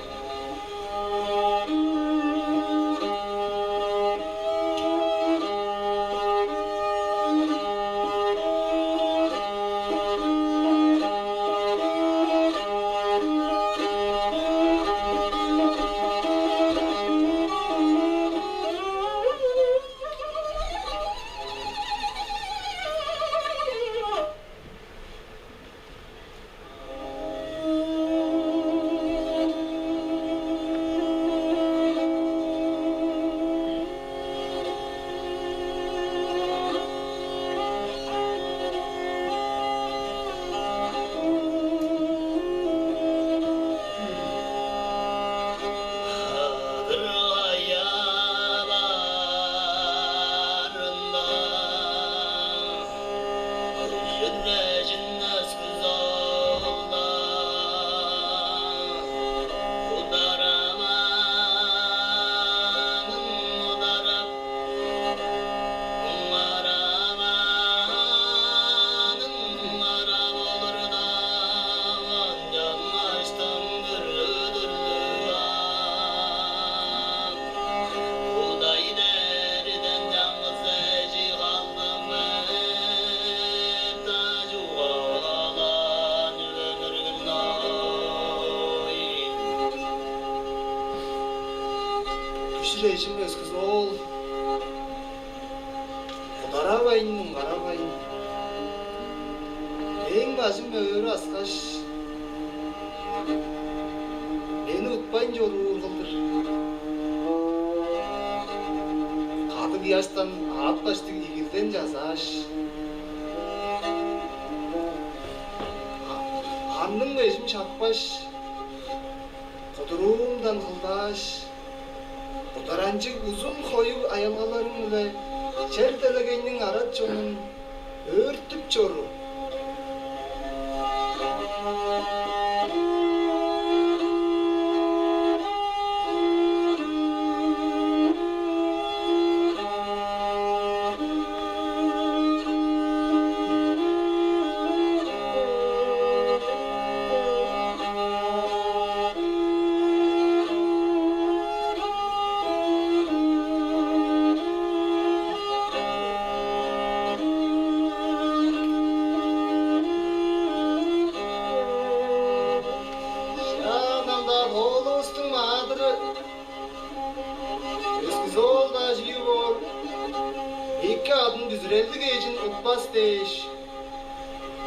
Үжүр эжим Өскүс-оол, кударавайн, муңгаравайн, мээң бажым өрү аскаш, мени утпайн чоруур кылдыр, кадыг ыяштан аът баштыг игилден чазааш, а-, анның бежим шапкаш, кудуруумдан кылдааш, кударанчыг узун хоюг аялгаларың-биле чер-делегейниң арат чонун өөртүп чоруур. Шаанында оолувустуң маадыры Өскүс-оол-даа чүү боор, эки адын бүзүрелдиг эжин утпас дээш,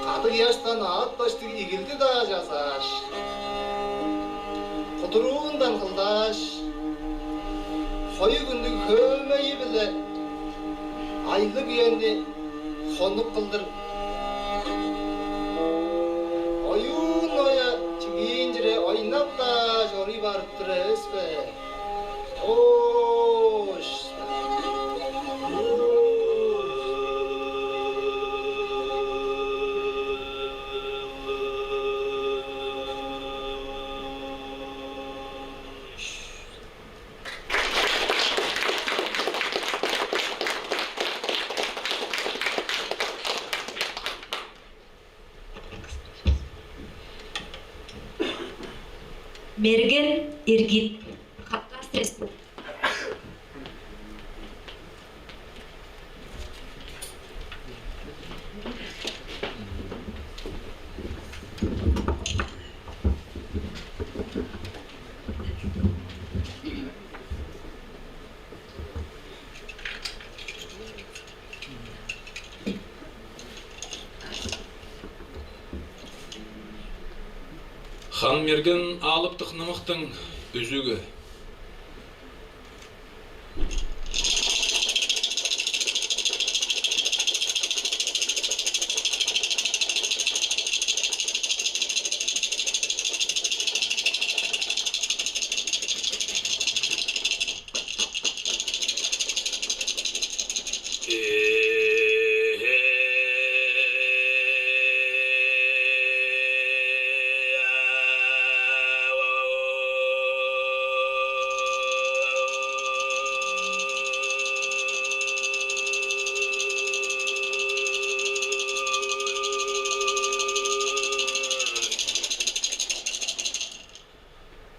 кадыг ыяштан аът баштыг игилди-даа чазааш, кудуруундан кылдааш, хоюг хүннүг хөөмейи-биле айлыг үени хонук кылдыр, оюун оя чигиин чире ойнап-даа чоруй барып тур эвес бе? Оош! Мерген Иргит, Хакас Республикасы. Хан-Мерген Алыптык Нымыктың үзүгү.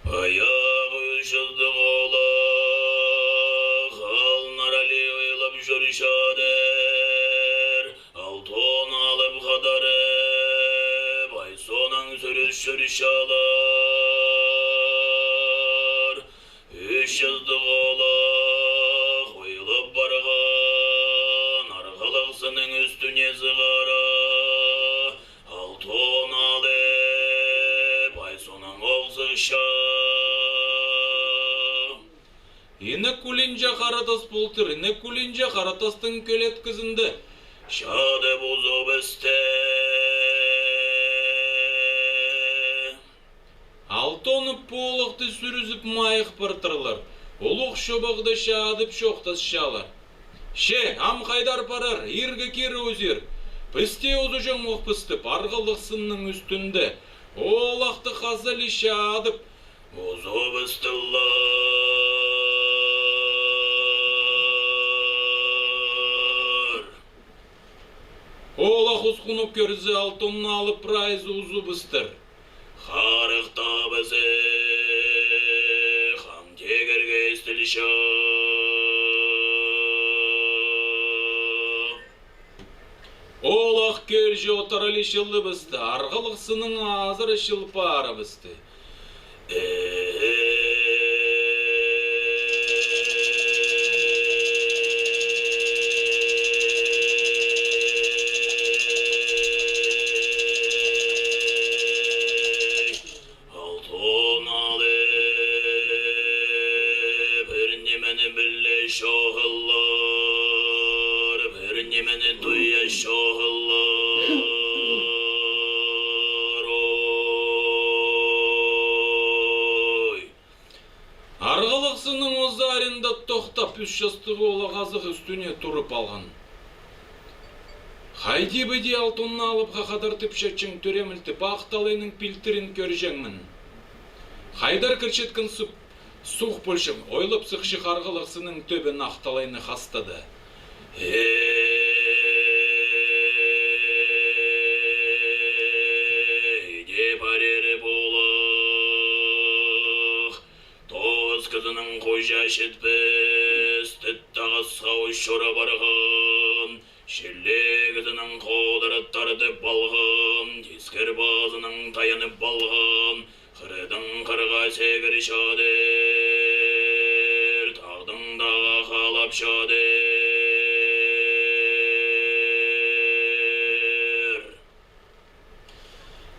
Аяк үш чылдыг оолак алнар алии ыйлап чорушаадыр, алтон алып хадарып, ай сонаң сөрүшчү чалаар. Үш чылдыг оолак ыйлап барган, аргалаксының үстүне сыгара, алтон алып, ай сонаң ол сыгша. Инек кулинче харатас болтур, инек кулинче харатастың көлеткизинде шаады бузу бисте. Алтон оолакты сүрүзүп майык быртырлар, улуг шубагды шаадып чоктасчалар. Че, ам кайдар барар, ирге кир узир. Бисте узу чоңмук быстып, аргалыксынның үстүнде оолакты каза-ли шаадып, узу быстылар. Оолак ускунуп көрзе, алтонну алып, прайзы узу быстыр. Харыктаабызы хам тегерге эстилче. Оолак келчи отаралы шылыбысты, аргалыксының аазыр шылпаарывысты. Ээ. чооллар, бир немени дуя чооллар. Ой! Аргалаксының узаарында доктап, үш частыг оолак азык үстүне туруп алган. Хайди-быди алтынны алып, хахадар тыпчачың төремилтип, ак далайның билтирин көржеңмин. Хайдар кырчыткын суп, сух болчуң, ойлап сыкшы харгалаксының төбен ак далайны хастады. Эге барери болух, тоос кызының куйжа четпес, тыттагыс хавыш чора барган, шилле кызының коодары тардып алган, тискер баазының таянып алган, хырыдың кырга сегир чадыр, тагдың дагга халап чадыр.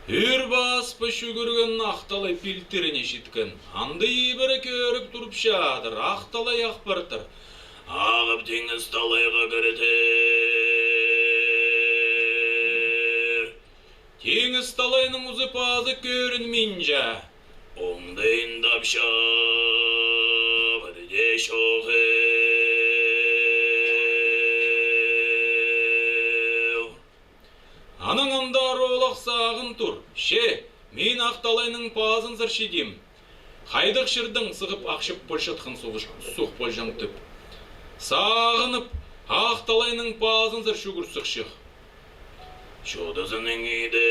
Үр бааспы шүгүрген ак далай билтирин ишиткен. Андый ийбири көөрүп турупшаадыр, ак далай аппартыр. Агып теңис далайга кирдир. Теңис далайның узуп аазы көрүнмейн чаа. Оңдайын дапшап, ырде чогел. Анаң андаар оолак саагын тур: «Че, мээң ак далайның баазын сыр шидиим. Хайдык шырдың сыгып акшып болчаткан сух болчаң» — деп. Саагынып, ак далайның баазын сыр шүгүр сыкшык. Чудузунуң ийде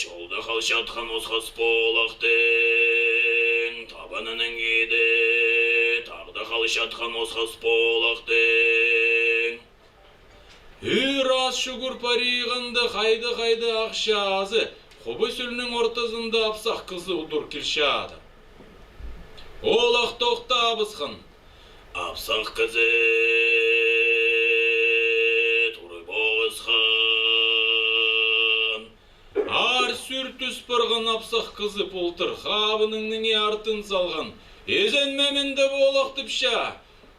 чолда халчаткан осхас боолактың, табанының ийде тагда халчаткан осхас боолактың. Үр аас шүгүр парыйганда, хайда-хайда акшаазы хубу сүлнүң ортузунда апсак кызы удур килшаады. Оолак доктаабыскан. Апсак кызы туруп оовускан. Аар сүр-түс барган апсак кызы болдур хаабыныңның артын салган. «Эзенмемин» деп оолак тыпша.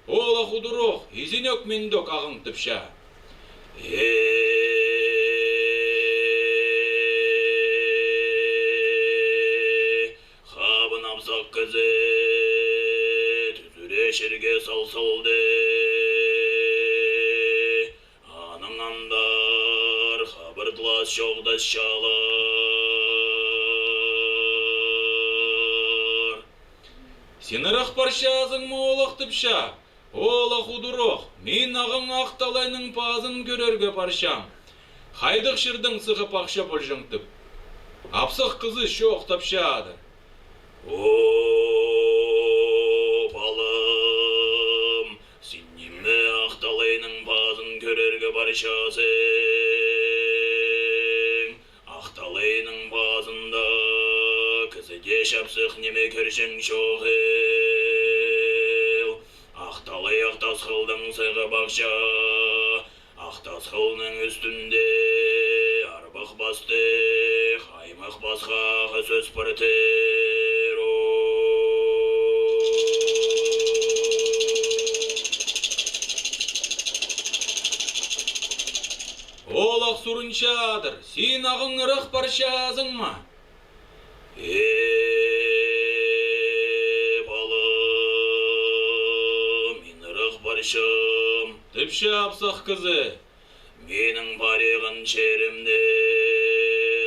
Оолак удур ок, изинек-миндек агың тыпша. Э, хабын апсак кызы, түзүре черге салсалды. Аның андар хабыр-дылас чогдашчалар. Сен ырак барчаазың ма, оолак тыпша? Оолак удур ок, мен агың ак далайның баазын көрерге барчаам. Хайдык шырдың сыгып акша болчуңтуп. Апсак кызы чоок тапчаады. О, балам, сен неме ак далайның баазын көрерге барчаазың? Ак далайның баазында кызы дээш апсык неме көржең чок ээл. Ак далай ак дасхылдың сыгып акча, ак дасхылның үстүнде арбак бастык, аймак баскаага сөс быртыр. Оолак сурунчаадыр: «Сиин агың ырак барчаазың ма?» «Ээ, балам, мен ырак барчаам, — тыпча апсак кызы. — Мээниң барыган черимни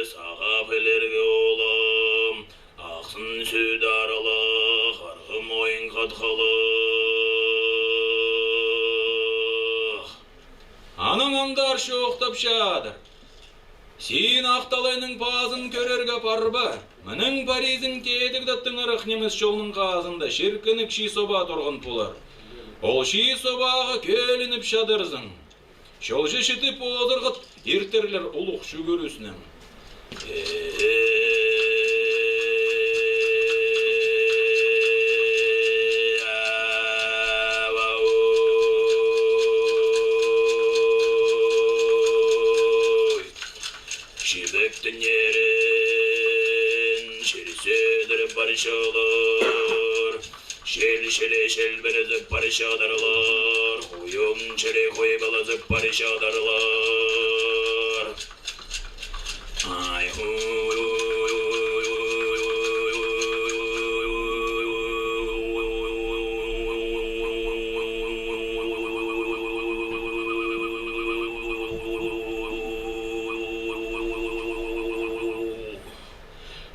сагап элерге, оолам, аксын-сүт аралак, аргы-моюн каткалак». Анаң аңдаар чоок тапчаадыр: «Сиин ак далайның баазын көрерге барба, мының бариизиң дээдиг-даа дыңырак немес чолнуң каазында ширкиник шии-соба торган болар. Ол шии-собаага көөлүнүп чадырзың. Чолче шидип оозургут иртерлер улуг шүгүрүснең». Чивектиң эрин чирседирип барчалар. Чел Челе шелбелезип барышаадарлар, уюм чери хуйбалазып барышаадарлар. Ай,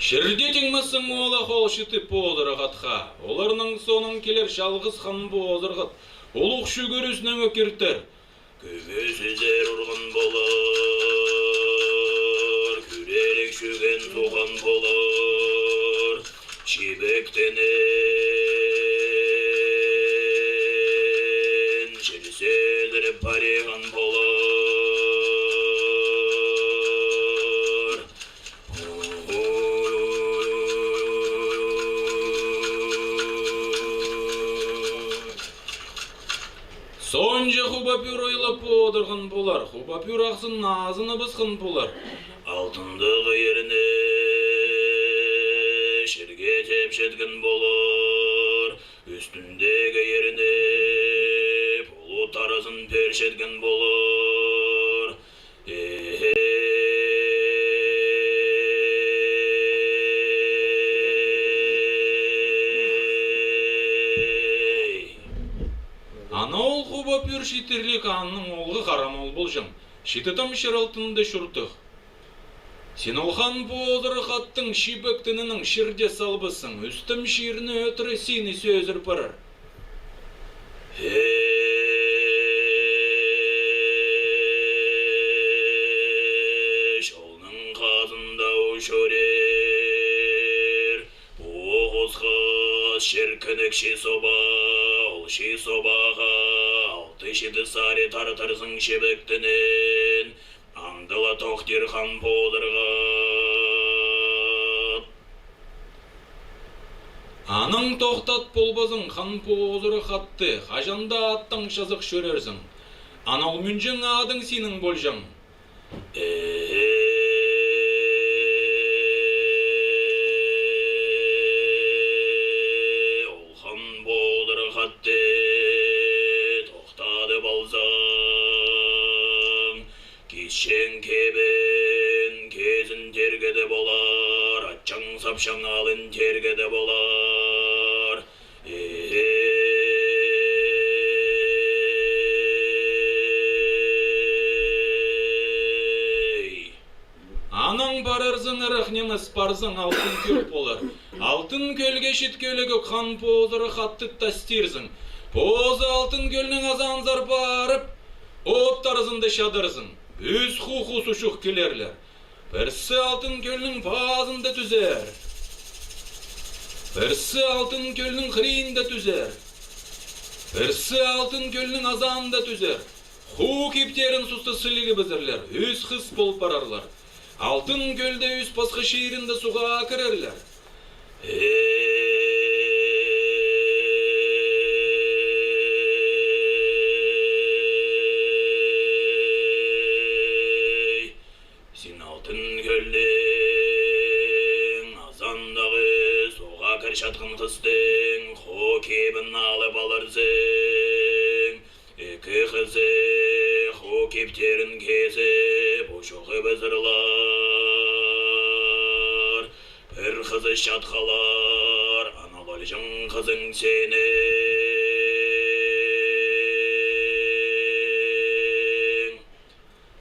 Ширде теңмесең, оолак ол шитип бо озурак атка, оларның соонун килер чалгыс хан бо озургат улуг шүгүрү-синеңе киртер. Күмүс изер урган болур, күрерик шүген суган болур, шибектенен чирсе эдирип барыган болур. Соонче хуба-пюр ойлап бо одурган болар, хуба-пюр аксын аазын ыбыскан болар. Алтындыг ыйырны ширге тепшеткен болур, үстүндеги ыйырны булут аразын першеткен болур. Эй! Ана ол хуба-пюр шииттирлиг аанның оглу Карамол болчаң, шидидим шырылтынды шуртуг. Сен ол хан боозур хаттың шибектининиң ширже салбысың, үстүм шиирни өтүрү сиини сөзүр барар. Эш, олнуң казында ушурер, бу кускус черкенек ши соба, ол ши собага алты-шиди сари тартырзың шибектинин, аңдыла тохтир хан боозургат. Аның тохтат болбазың, хан боозур хатты, кажан-даа аттаң чазык шөрерзиң. Ана ол мүнчең аадың синиң болчаң. Ээ, ол хан боозур хатты тохтадып алзаң, кишең кебин кезин тергеде болар, ачаң сапшаң алын тергеде болар. Эй! Анаң барарзың ырак немес, барзың алтын көл болар. Алтын көлге шит көлегек хан боозур хатты дастирзиң. Боозу алтын көлнүң азаанзар баарып, оът дарызында шадарзың. Үс хуу-хуу сушук килерлер. Бирси алтын көлнүң баазында дүзер, бирси алтын көлнүң хириинде дүзер, бирси алтын көлнүң азаанда дүзер. Хуу киптерин сусту силиги бызырлар, үс хыс болуп барарлар. Алтын көлде үс баскы шииринде сугаа кирерлер. Эй! Сен алтын көлдүң азаандагы сугга кирип чаткан кыстың хуу киибин алып алырзың. Эки кызы хуу киптерин кезип, ужугу бызырлар. Бир кызы чаткалар, ана ол олчаң кызың сениң.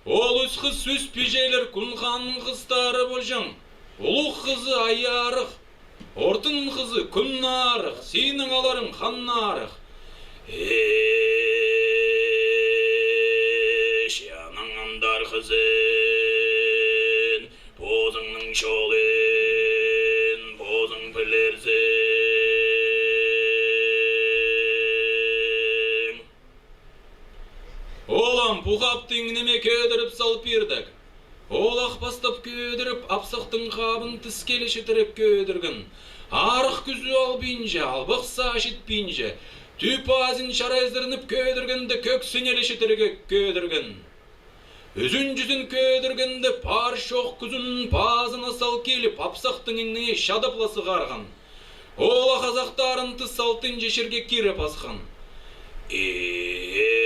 Ол үс кыс үс бижээлер кун ханның кыстары болчаң. Улуг кызы Ай-Аарыг, ортун кызы Күн-Аарыг, сииниң аларың Хан-Аарыг. Эш, анаң ындар кызын, боозуңнуң чоолун боозуң билирзиң. Ол ам бугап деңнеме көөдүрүп салып бээр дег, оолак бастап көөдүрүп, апсактың каабын дискели шидирип көөдүрген, аарык күзү албыйынче, албак саа шитпиинче, дүп аазын чарайзырнып көөдүргенде, көк сенели шидириге көөдүрген. Үзүнчүзүн көөдүргенде, баар чок күзүн баазына сал киилип, апсактың иңнии шадып-ла сыгаарган. Ол-ла казактарын тыс алтынче шерге кире баскан. Ээ,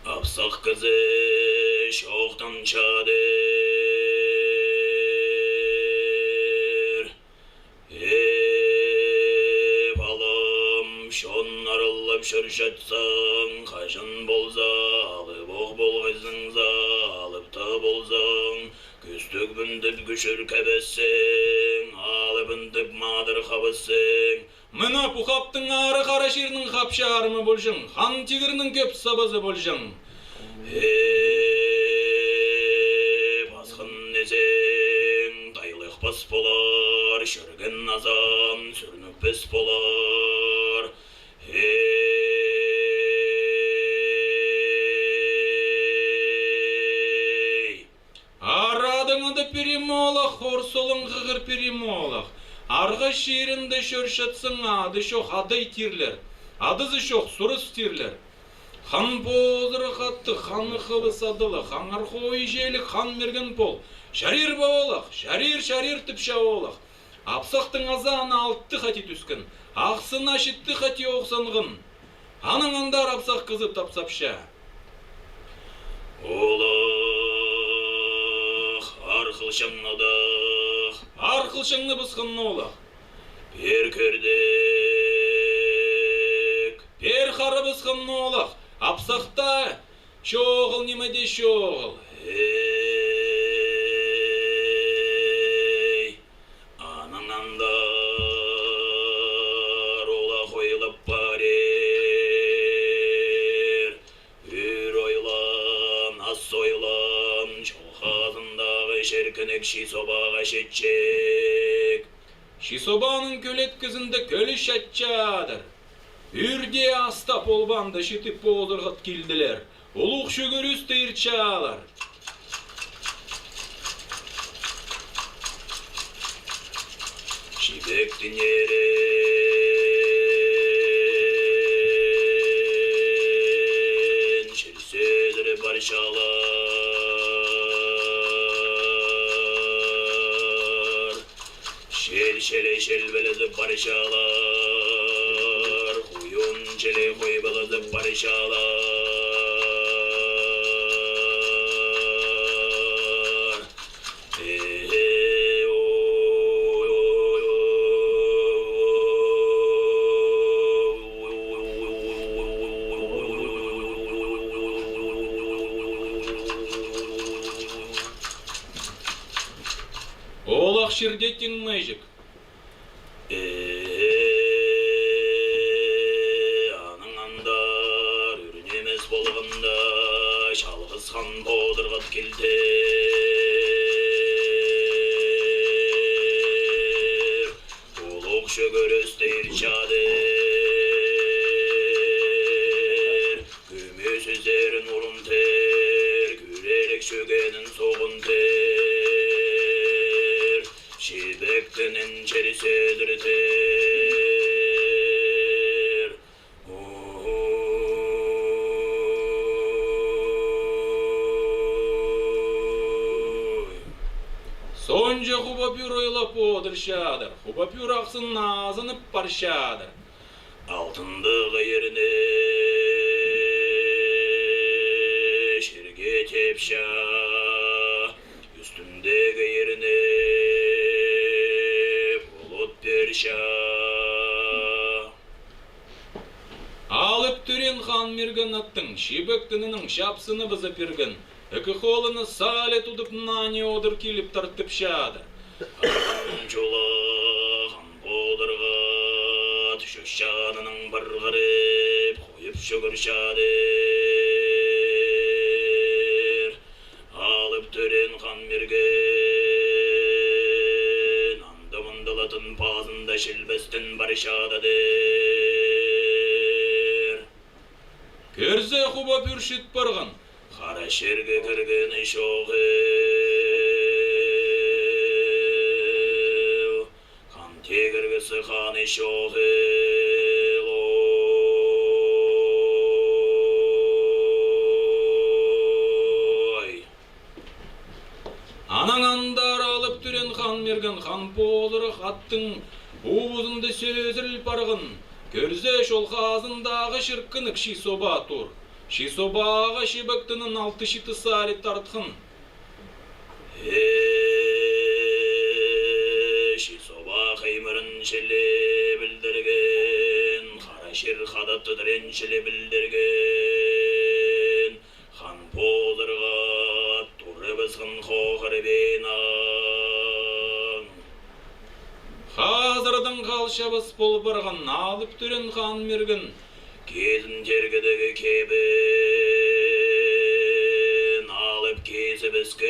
Апсак кызы шоктан чадыр. Ээ, балам, шон аралап чоржатсаң, кажан болза алып ог болгайзыңза, алып-даа болзаң, күстүгбүн деп күшүркевес сең, алыбын деп маадыргавас сең. Мына бухаптың аары кара ширниң хапчаарымы болчуң, хан тигирниң көп сабазы болчуң. Ээ, баскын эзең дайлыпкас болар, шөрген назаан сүрнүпкес болар. Ээ, Арадыңында пирим оолак, хорсолуң кыгыр пирим оолак. Арга шииринде чөршетсең, ады чок адай тирлер, адызы чок сурус тирлер. Хан боозур катты, ханы хывыс адылы, хаңар хооюжээлиг хан мерген бол. Чарыыр бо оолак, чарыыр, чарыыр тыпча оолак. Апсактың азааны алты хати дүскен, аксына шитти хати оксанган. Аның ындар апсак кызы тапсапча. Олах, ар кылчаңнадах, ар кылчаңны бысхынны олах. Бер көрдек, бер хары бысхынны олах. Апсакта чоогул ниме деш чоогул. Эй! Аның андаар олах ойлап барыр. Үр ойлаан, ас ойлаан, чолхаазындағы шеркинек ши собаага шетчек. Ши собааның көлеткизинде көлү шаччаадыр. Үрде астап олбаанда шитип боозургат килдилер. Улуг шүгүрүс дыйырчаалар. Чибек динерин чирсезири барчалар. Шел-шелей шелбеледип барышаалар, хуюн-челей хуйбалазып барышаалар. Ээ, ой, ой, ой, ой. Оолак ширде тиңмейжик. Ээ, аның андаар үрүн эмес болганда, чалгыс хан боодургат килдир. Улуг чөгөрүс дээр чадыр. Күмүс үзерин урун тер, күререк чөгенин согун тер, чибектенин чери сөдүртер. Ой. Сонча хуба-пюр ойлап одуршаадыр, хуба-пюр аксын наазынып баршаадыр. Алтындыг кыйырны ширге тепша, үстүндеги кыйырны булут берша. Алып-Түрен хан мерген аттың шибек дынының шапсыны бызып берген, эки холуну саале тудуп, нани одур килип тартып шаады. Ам чула хан боодурга, дүшеш чаанының быргырып, хуюп чүгүр шаадыр. Алып-Түрен хан мерген, анда-мындалатын баазында шилбестен шаададыр. Көрзе, хуба бүршүт барган, кара черге киргени чок ээл. Хан тегергиси ханы чок ээл. Ой. Анаң андар алып дүрен хан мерген хан боолура хаттың уузунда сөзүрүл барган, көрзе, шолхаазындаагы шыркынныг ши-собаа тур. Ши-собаага шибектинин алты шиты сари тарткан. Ээ, ши-собаа хаймырын чиле билдирген, кара шир хадатыдырын чиле билдирген. Хан боозурга турувусун хоогарбайн аан. Хаазырдың халчавыс болуп барган алып дүрен хан мерген кезин тергедеги кебин алып кезивискен.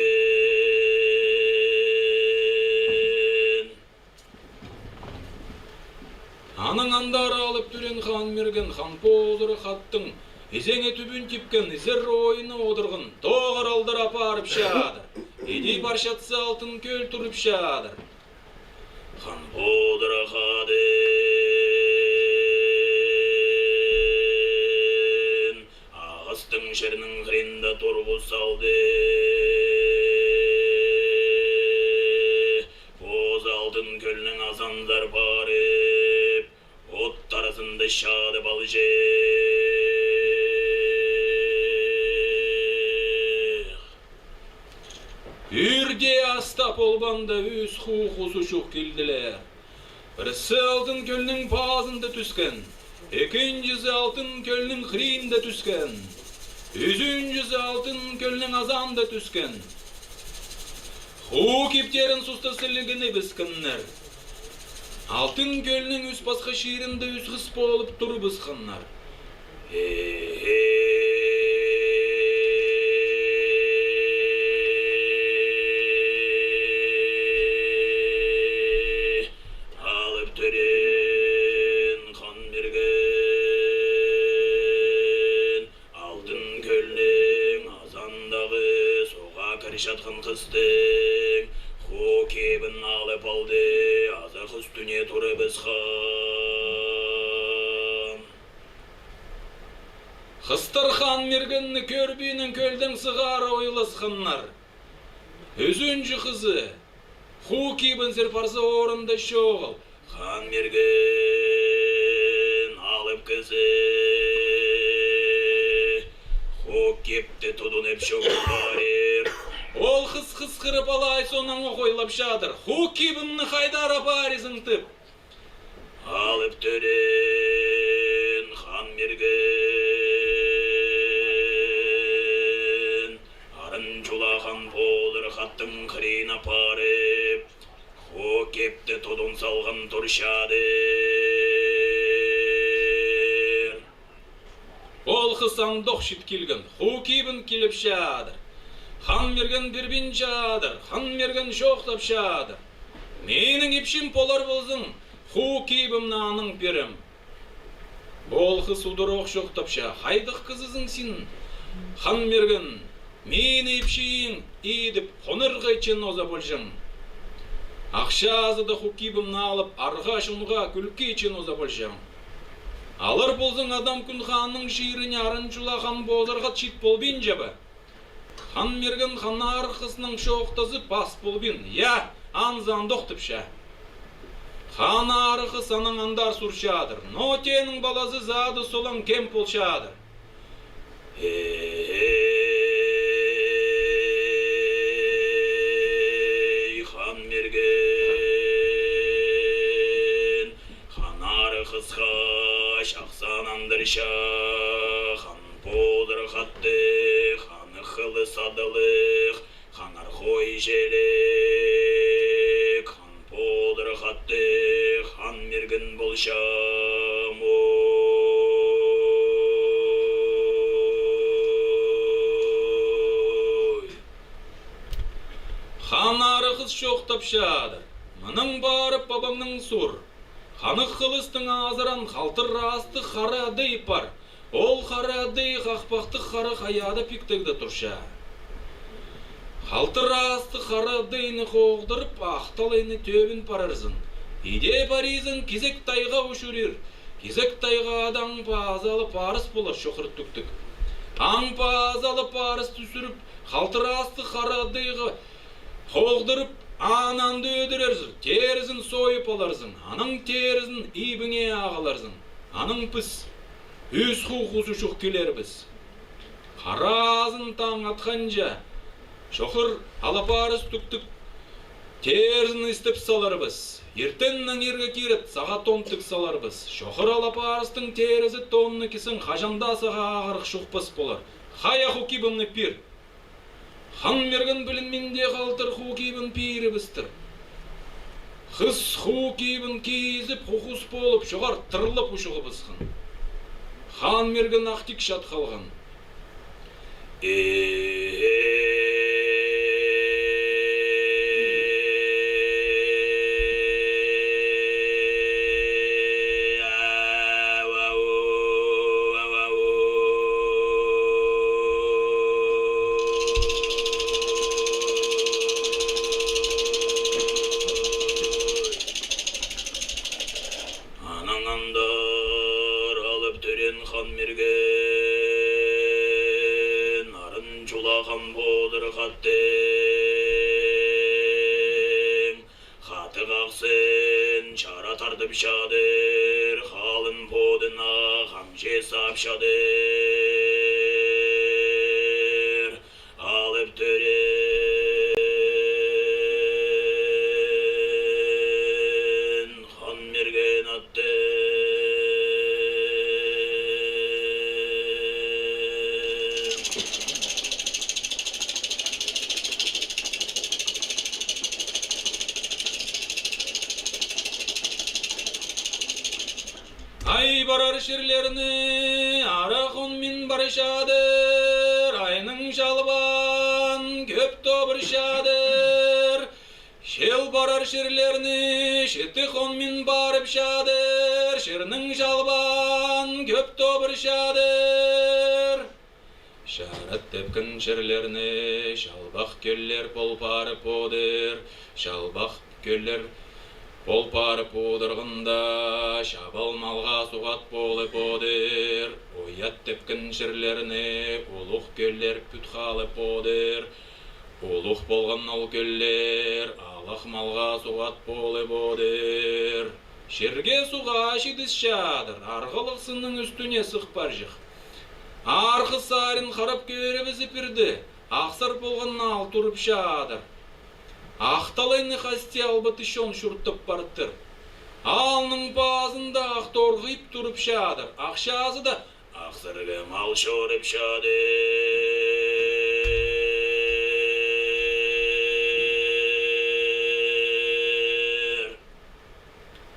Аның андары алып дүрен хан мерген хан боозуру хаттың изеңе түбүн типкен изер оойну одурган доогар алдар апаарып шаадыр. Эдей баршатсы алтын көл туруп шаадыр. Хан боодура хадын агыстың шерниң хырында тургус салды. Боозу алтын көлнүң азанзар баарып, от таразында шаадып алчы. Үрде аста болбанда үс хуу кузу чук килдилер. Бирси алтын көлнүң баазында түскен, экинчизи алтын көлнүң хриинде түскен, үзүнчүзү алтын көлнүң азаанда түскен. Хуу киптерин суста силигини бискиннер. Алтын көлнүң үс баска шииринде үс хыс болуп туруп ысканнар. Алып төрен хан берген алтын көлнүң азандагы сога киришаткан кыстың хуу кебин алып алды азы хус дүне турубускан. Хыстар хан мергенни көрбүүнүң көлдең сыгаара ойласканнар. Өзүнчү кызы хуу киибинзер барза оорунда шоогал хан мерген алып кызы хуу кепте тудунуп шогуп баарыр. Ол хыс хыскырып алаай сонаңы хойлап шаадыр. Хуу киибимни хайдаар апаарызың тып. Алып төрен хан мерген арын чула хан болур хаттың хырыын апаарып, хуу кепте тудун салган туршаадыр. Ол хыс андок шиткилген, хуу киибин килип шаадыр. Хан мерген бирбин чаадыр, хан мерген шоктап шаадыр. Мээниң ипшим болар болзун, хуу киибимни аның берем. Ол хыс удур окшоктапча, хайдык кызызың син? Хан мерген, мээни ипшииң ийдип, хоноргай чен оза болчаң. Акшаазы-даа хуккиибимни алып, арга-шунга күлкей чен оза болчаң. Алар болзуң адам күн хаанның шиирине арын чула хан боозаргат чит болбайн чаба. Хан мерген ханаар кызның шооктазы бас болбин, я, анзаан доктупча. Ханаар кыз анаң андар сурчаадыр, но тээниң балазы заады солаң кем болчаадыр. Эй, хан мерген, ханаар кыска шаксаан андырча, хан болур хатты, ханы хылы садылык, ханар хой желек, хан болур хатты, хан мерген болчам. Ой. Ханаар кыс чоктапчаадыр. Мының баарып бабаңның сур. Ханы хылыстың аазыран халтыр аастыг хары адый бар. Ол хары адый хакпактыг хары хаяада пиктегде турша. Халтыр аастыг хары адыйны хоогдуруп, ахтал эни төвүн барарзың. Идээ барыызың кизек тайга ужурир. Кизек тайга адаң баазы алып аарыс болар шохуруттуктуг. Аң баазы алып аарыс дүзүрүп, халтыр аастыг хары адыйга хоогдуруп, аан анда өөдүрерзиң, тээризин союп аларзың, аның тээризин ийбиңээ аагаларзың. Аның бис үс хугузужук килер бис. Караазын таң атканча, шохур алапаарыс туктук тээризин истеп саларывыс. Эртен аңырга киирет сага тон тыг саларывыс. Шохур алапаарыстың тээризи тонну кисең кажан-даа сага аагарык шугпас болар. Хая хукибымны пир. Хан мерген билин минде калтыр хуу киибин пииривис-тир. Хыс хуу киибин киизип, хугус болуп, чугар тырлып ужугувусхан. Хан мерген актик шат калган. Анаңандар алып төрен хан мерген арын чулаган болур хаттың. Хатык аксын чара тардып чадыр, халын бодуна камче саап чадыр. Алып төрен хан мерген атты. Ай барар ширлерни ара хон мин барышаадыр, айның шалбаан көп тобуршаадыр. Шел барар ширлерни шити хон мин барыпшаадыр, ширниң шалбаан көп тобуршаадыр. Шаарат тепкен ширлерни шалбак көллер болбаарып бо-дур, шалбак көллер болбаарып бо-дурганда, шабал малга сугат болуп бо-дур. Уят тепкен ширлерни улуг көллер бүт хаалып бо-дур. Улуг болган ол көллер алак малга сугат болуп бо-дур. Ширге сугаа шидис шаадыр, аргалыксының үстүне сык баржык. Аргы саарин харап көөревизи бирди, аксар болган наал туруп шаадыр. Акталайны хасти албаты шон шурттап барыптыр. Аалның баазында акторгуйуп туруп шаадыр, акшаазы-да аксырга мал чоруп шаадыр.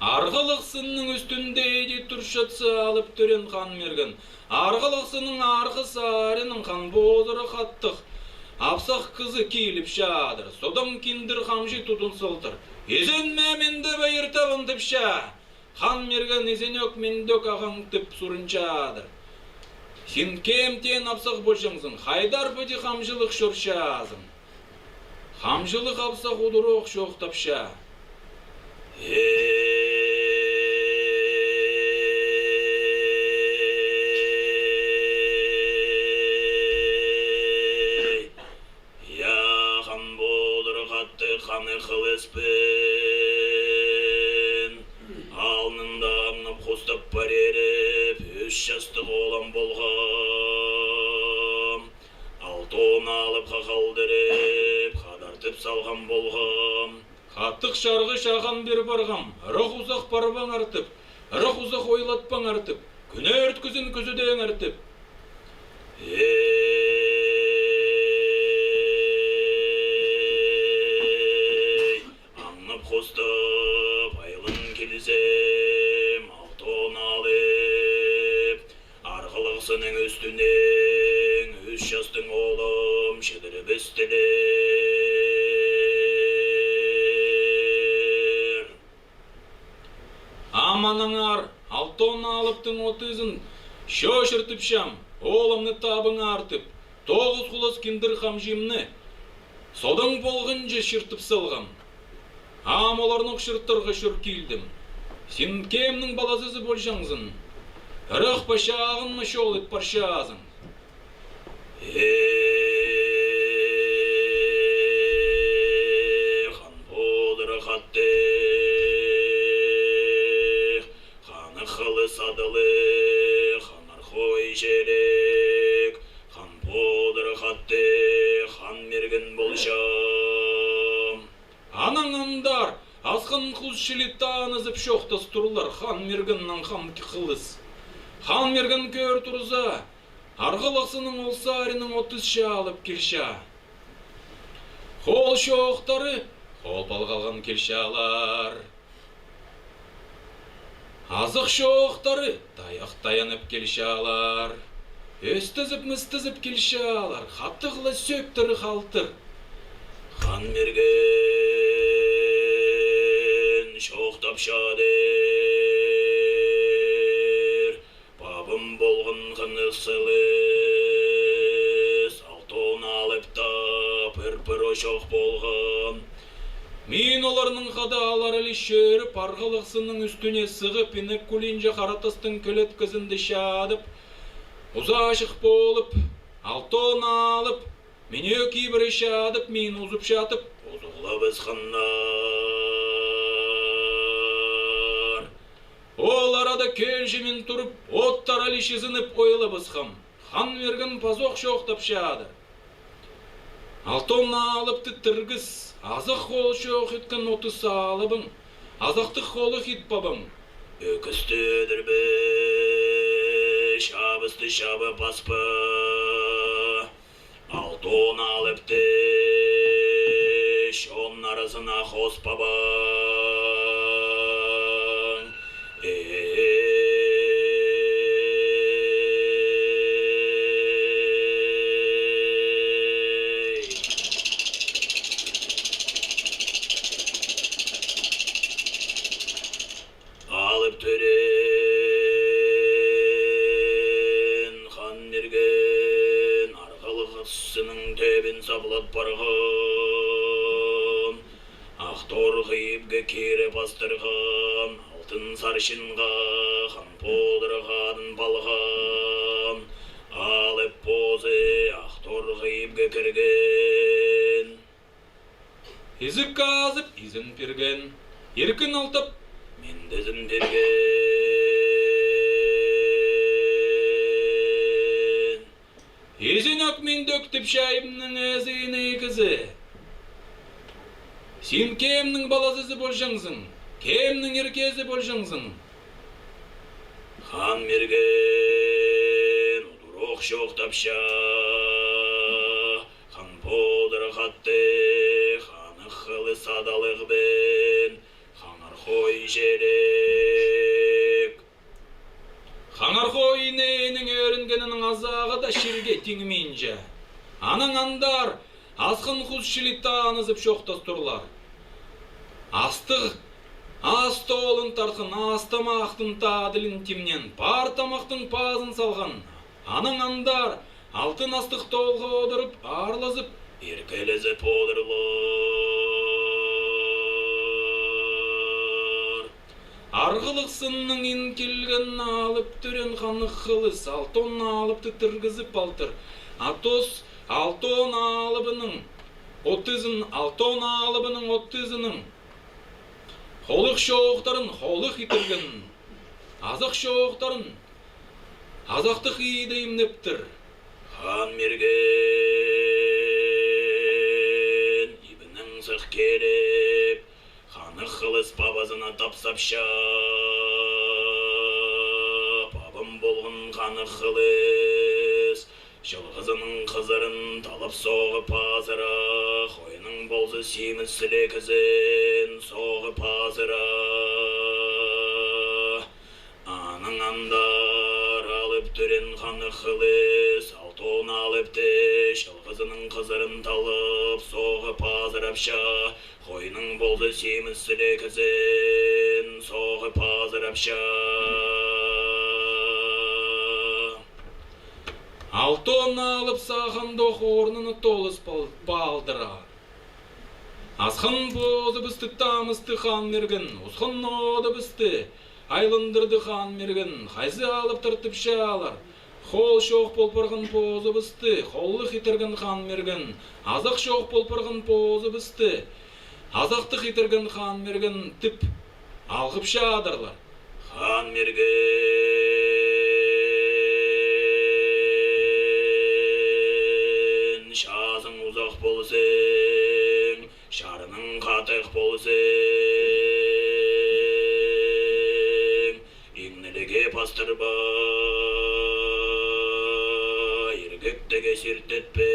Аргалыксының үстүнде эди туршатсы алып төрен хан мерген. Аргалыксының аргы саарының хан боозуру хаттык. Апсак кызы киилип шаадыр. Содам киндир хамчы тудун сылдыр. Эзенме менде байыртап ындыпша. Хан мерген эзенек мендек агаң деп сурунчаадыр. Син кемтен апсак божаңзың, хайдар быдыг хамчылык шоршаазың. Хамчылык апсак удуруок чоктапша. Эй! Яхан болур катты ханы хылыспын. Алнында аңнап хустап бар эрип, үш частыг оолам болгам. Алтон алып хахалдырып, кадартып салган болгам. Каттык шаргы шаган бир баргам, ырак узак барбаң артып, ырак узак ойлатпаң артып, күнү өрткүзүн күзүдээң артып. Эй, аңнап хоступ, айлын килзем, алтон алып, аргалыксының үстүнең үш частың оолум чыдырып өстелер. Ам отузун шо шыртып шам, оолумну табың артып, тогус хулас киндир хамчыымны содаң болгунче шыртып салгам. Ам оларны окшуртурга шур киилдим. Син кемниң балазызы болчаңзын, ырак башаагынмы шоолуп баршаазың? Ээ, хан боодура хаттыг, ханы хылыс адылыг, хаңар хой желек, хан боодура хаттыг, хан мерген болчам. Анаң ындар аскын хус шилиттаанызып шоктас турлар, хан мерген аңхам хылыс. Хан мерген көөр турза, аргылыксының ол саариниң отус шаалып киршаа. Хоол шооктары хоол балгалган киршаалар. Азык шооктары даяк даянып киршаалар. Өстүзүп-мыстызып киршаалар, хаттыгла сөптүрү халтыр. Хан мерген шоктап шаадыр. Бабым болган хыныксылыс, алтон алыпта пыр-пыр ошок болган. Мин оларның кадаалары-ле шөрүп, аргалыксының үстүне сыгып, инек кулинче харатастың көлеткезинде шаадып, узаашык болуп, алтон аалып, минөө киибири шаадып, мин узуп шаадып, узуглавыс хыннар. Ол арада келжимин туруп, оттар алишизинеп ойлавысхам, хан мерген пазок шоктап шаады. Алтон аалыпты тыргыс, азак хоол чоок хиткен оту саалыбың, азактык холу хит бабаң. Өкүстү өдүрбе, шаабысты шаба баспа. Алтон алыпты шон арызына хоспабаан. Эй! Алып төрээн хан мерген аргалыгысының төбүн саблап барган. Ахтор кыйыпка кире бастырган, алтын саршынга хан поодурагаадын балган. Алып боозу ахтор кыйыпка кирген. Изип каазып, изин пирген, иркин алтып, мендезин пирген. Изин ак мен дөктүп шайымның эзиин ийгизи. Син кемниң балазызы болжаңзың, кемниң иркези болжаңзың. Хан мерген удур ок чоктапча. Хан боодур хатты, ханы хылы садалыг бен, хаңар хой черек. Хаңар хой нээниң өөрүнгениниң азаагы-даа ширге тиңмейнче. Анаң андар аскын хус шилит даанызып чоктас турлар. Астыг аас тоолун тарткан, аас тамаактың таадылын тимнен, баар тамактың баазын салган. Анаң андар алтын астык тоолга одуруп, аарлазып, эргелезип одурлар. Аргылыксынның инкилген аалып төрен ханы хылыс алтон аалыпты тыргызып алтыр. Атос алтон аалыбының отызын, алтон аалыбының отызының холук шооктарын холук итирген, азак шооктарын азактык ийде имнептир. Хаан мерген ибиниң сык келип, ханы хылыс бавазына тапсапча. Бавым болган ханы хылыс чылгызының кызырын талап соогуп азыра, хойнуң болза сиимис силекизин соогуп азыра. Аның андар алып төрен ханы хылыс алтон алыпты чылгызының кызырын талып соогуп азырапча, хойнуң болза сиимис силекизин соогуп азырапча. Алтон аалып сахан дох оорнуну толус бал-, баалдыраар. Асхын боозу быстык даамысты хан мерген, ускун ооду бысты айлындырды хан мерген, хайзы алып тыртып шаалар. Хоол шоок болпарган боозу бысты, холлук хитерген хан мерген, азак шоок болпарган боозу бысты, азактык хитерген хан мерген тип алгып шаадырлар. Хан мерген, шаазың узак болзең, шарының катык болзең, иңнелеге бастырба, эргектеге сертетпе.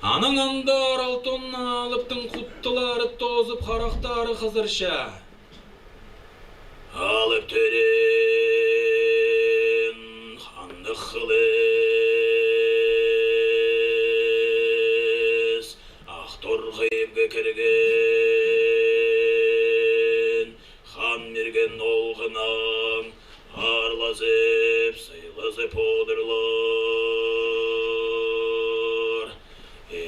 Анаң андаар алтон аалыптың куттулары тоозуп, характаары хызырша. Алып төрээн хандык хылыс, ак доргайымга кирген хан мерген олгунаң аарлазып, сыйлазып одурлар. Ээ.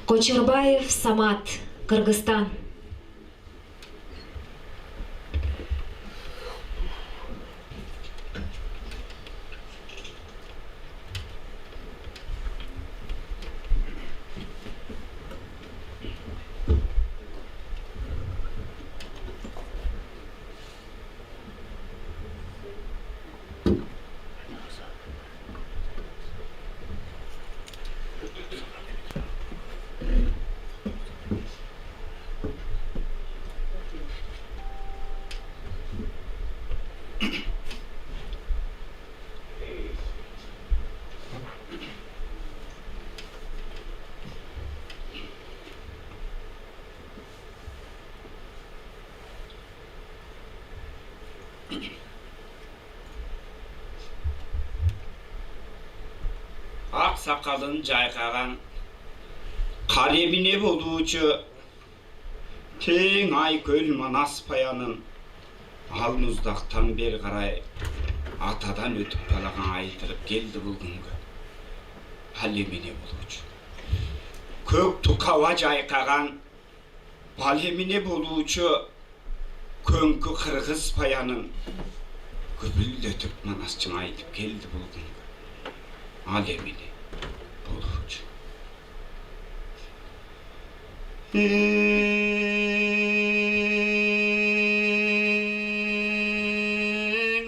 Кочербаев Самат, Кыргызстан. Ак сакалын чайкаган кара эмине болуучу Тээң Ай-Көл Манас баянын ал муздактан бер карай атадан өтүп калаган айдырып келди болгунга, ал эмине болуучу. Көк тукава чайкаган бал эмине болуучу көңгү кыргыс баянын күбүл-дөтүк манасчың айдып келди болгунга, ал эмине болуучу. Эң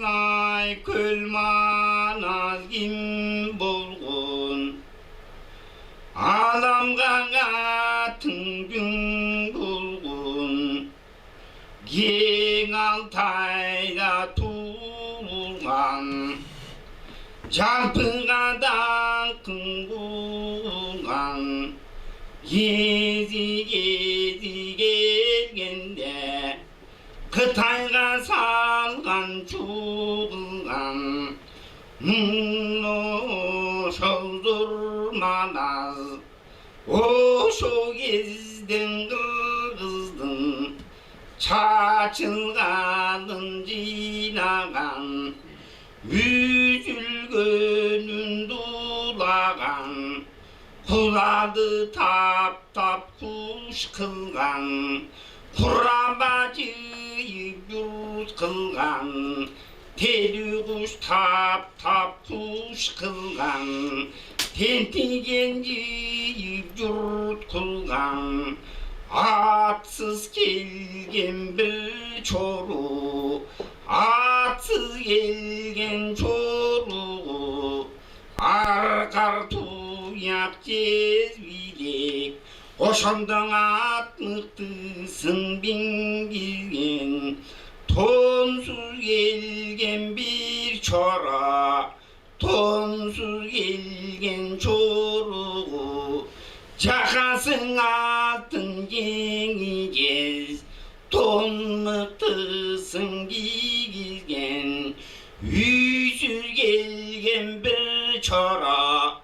Ай-Көл Манас ким болгун? Аламгага тың-дүң болгун, Кең Алтайда туулган, чалпыга даңкын куулган, кезии-кезии келгенде, Кытайга салган чугулган, муңну шолдур Манас, ошол кезден кыргыздың чачылгалын чыйнаган, үзүлгенин дулаган, кулалды таптап куш кылган, курамба чыйып чурт кылган, тедип куш таптап куш кылган, тентиген чыйып чурт кылган, атсыз келген бир чоруу, атсыз келген чоруу, аргар туяк чер-билек, ошондуң ат мыктызын биңгизген, тонсуз келген бир чора, тонсуз келген чоруу, Чагазың алтын, жеңи чес, тон-мыктызын кигизген, үйсүз келген бир чора.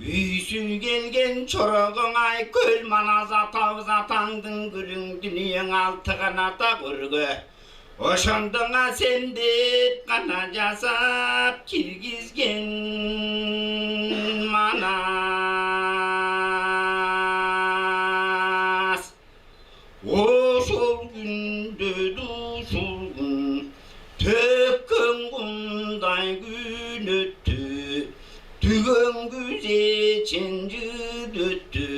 Үйсүз келген чорагың-ай, Хөл-Манас атавыс, атаңдың күрүң дүнү, ийиң алты канат ак өрге. Ошондуңа сен деп гана чазап киргизген Манас. Ошол хүнде душулгун төккен кундай күн өттү, дүгеңгүзе ченчит өттү,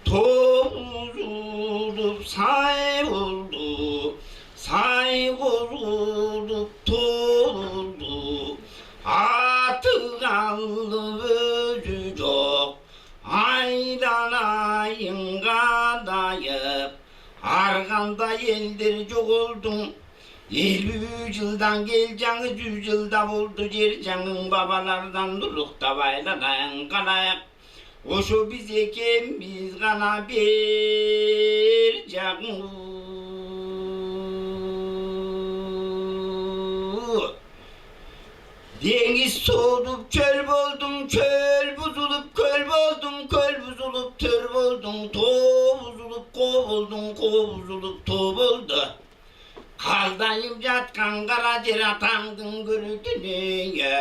тоо бузулуп сай болду, сай козулуп тоо болду, атык алып өзү чок, айланайын кадайып, арганда элдер чогулдуң. Элүү чылдан кел чаңгыс, чүс чылда болду чер чаңың, бабалардан туруктап айланайын кадайып. Ошо бис экенмис гана бер чаңгыс. Деңис содуп, чөл болдуң, чөл бузулуп, хөл болдуң, хөл бузулуп, төр болдуң, тоо бузулуп, коо болдуң, коо бузулуп, тоо болду. Калдайып чаткан кара чер, атаңдың күрү дүнү, ийе.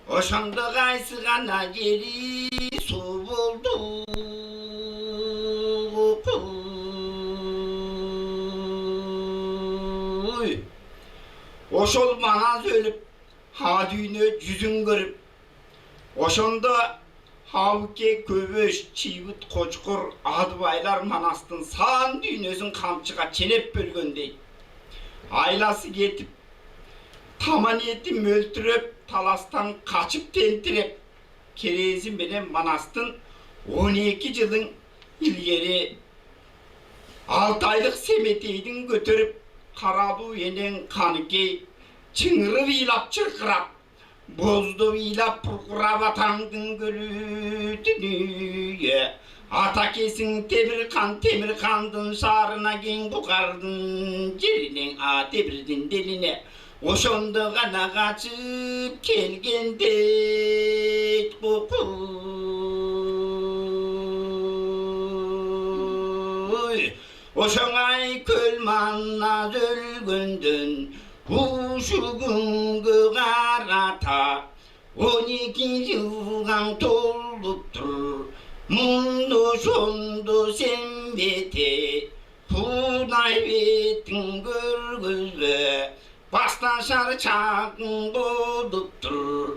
Ошондугай сыгана чери суу болду. Ошол Манас өлүп, ха-дүйне чүзүн көрүп, ошондо Хавке, Көвеш, Чиивит, Кочкур, Адып-Айлар Манастың саан дүйнезин камчыга ченеп бөлген дейт. Айлазы кетип, таман эъдин мөлдүреп, таластан качып тентиреп, херээзи менен Манастың он эки чылын илгери алты айлыг Семетейдиң көдүрүп, каралуу энең Каныкей чыңырып-ыйлап, чыргырап, боздуп-ыйлап, бургурап, атаңдың күрү дүнү, ийе. Ата кезиң Темир-Хан, Темир-Хандың шаарына, кең бугардың черинең, а, Темирдиң делине ошондугана качып келген дейт. Кокуй. Ошоңай Хөл-Манас өлгөнден ушу хүнгө карата он эки чылгаң толуп тур. Муну ошондо Семетей Худай бетин көргүзбе, башташар чагың болуп тур.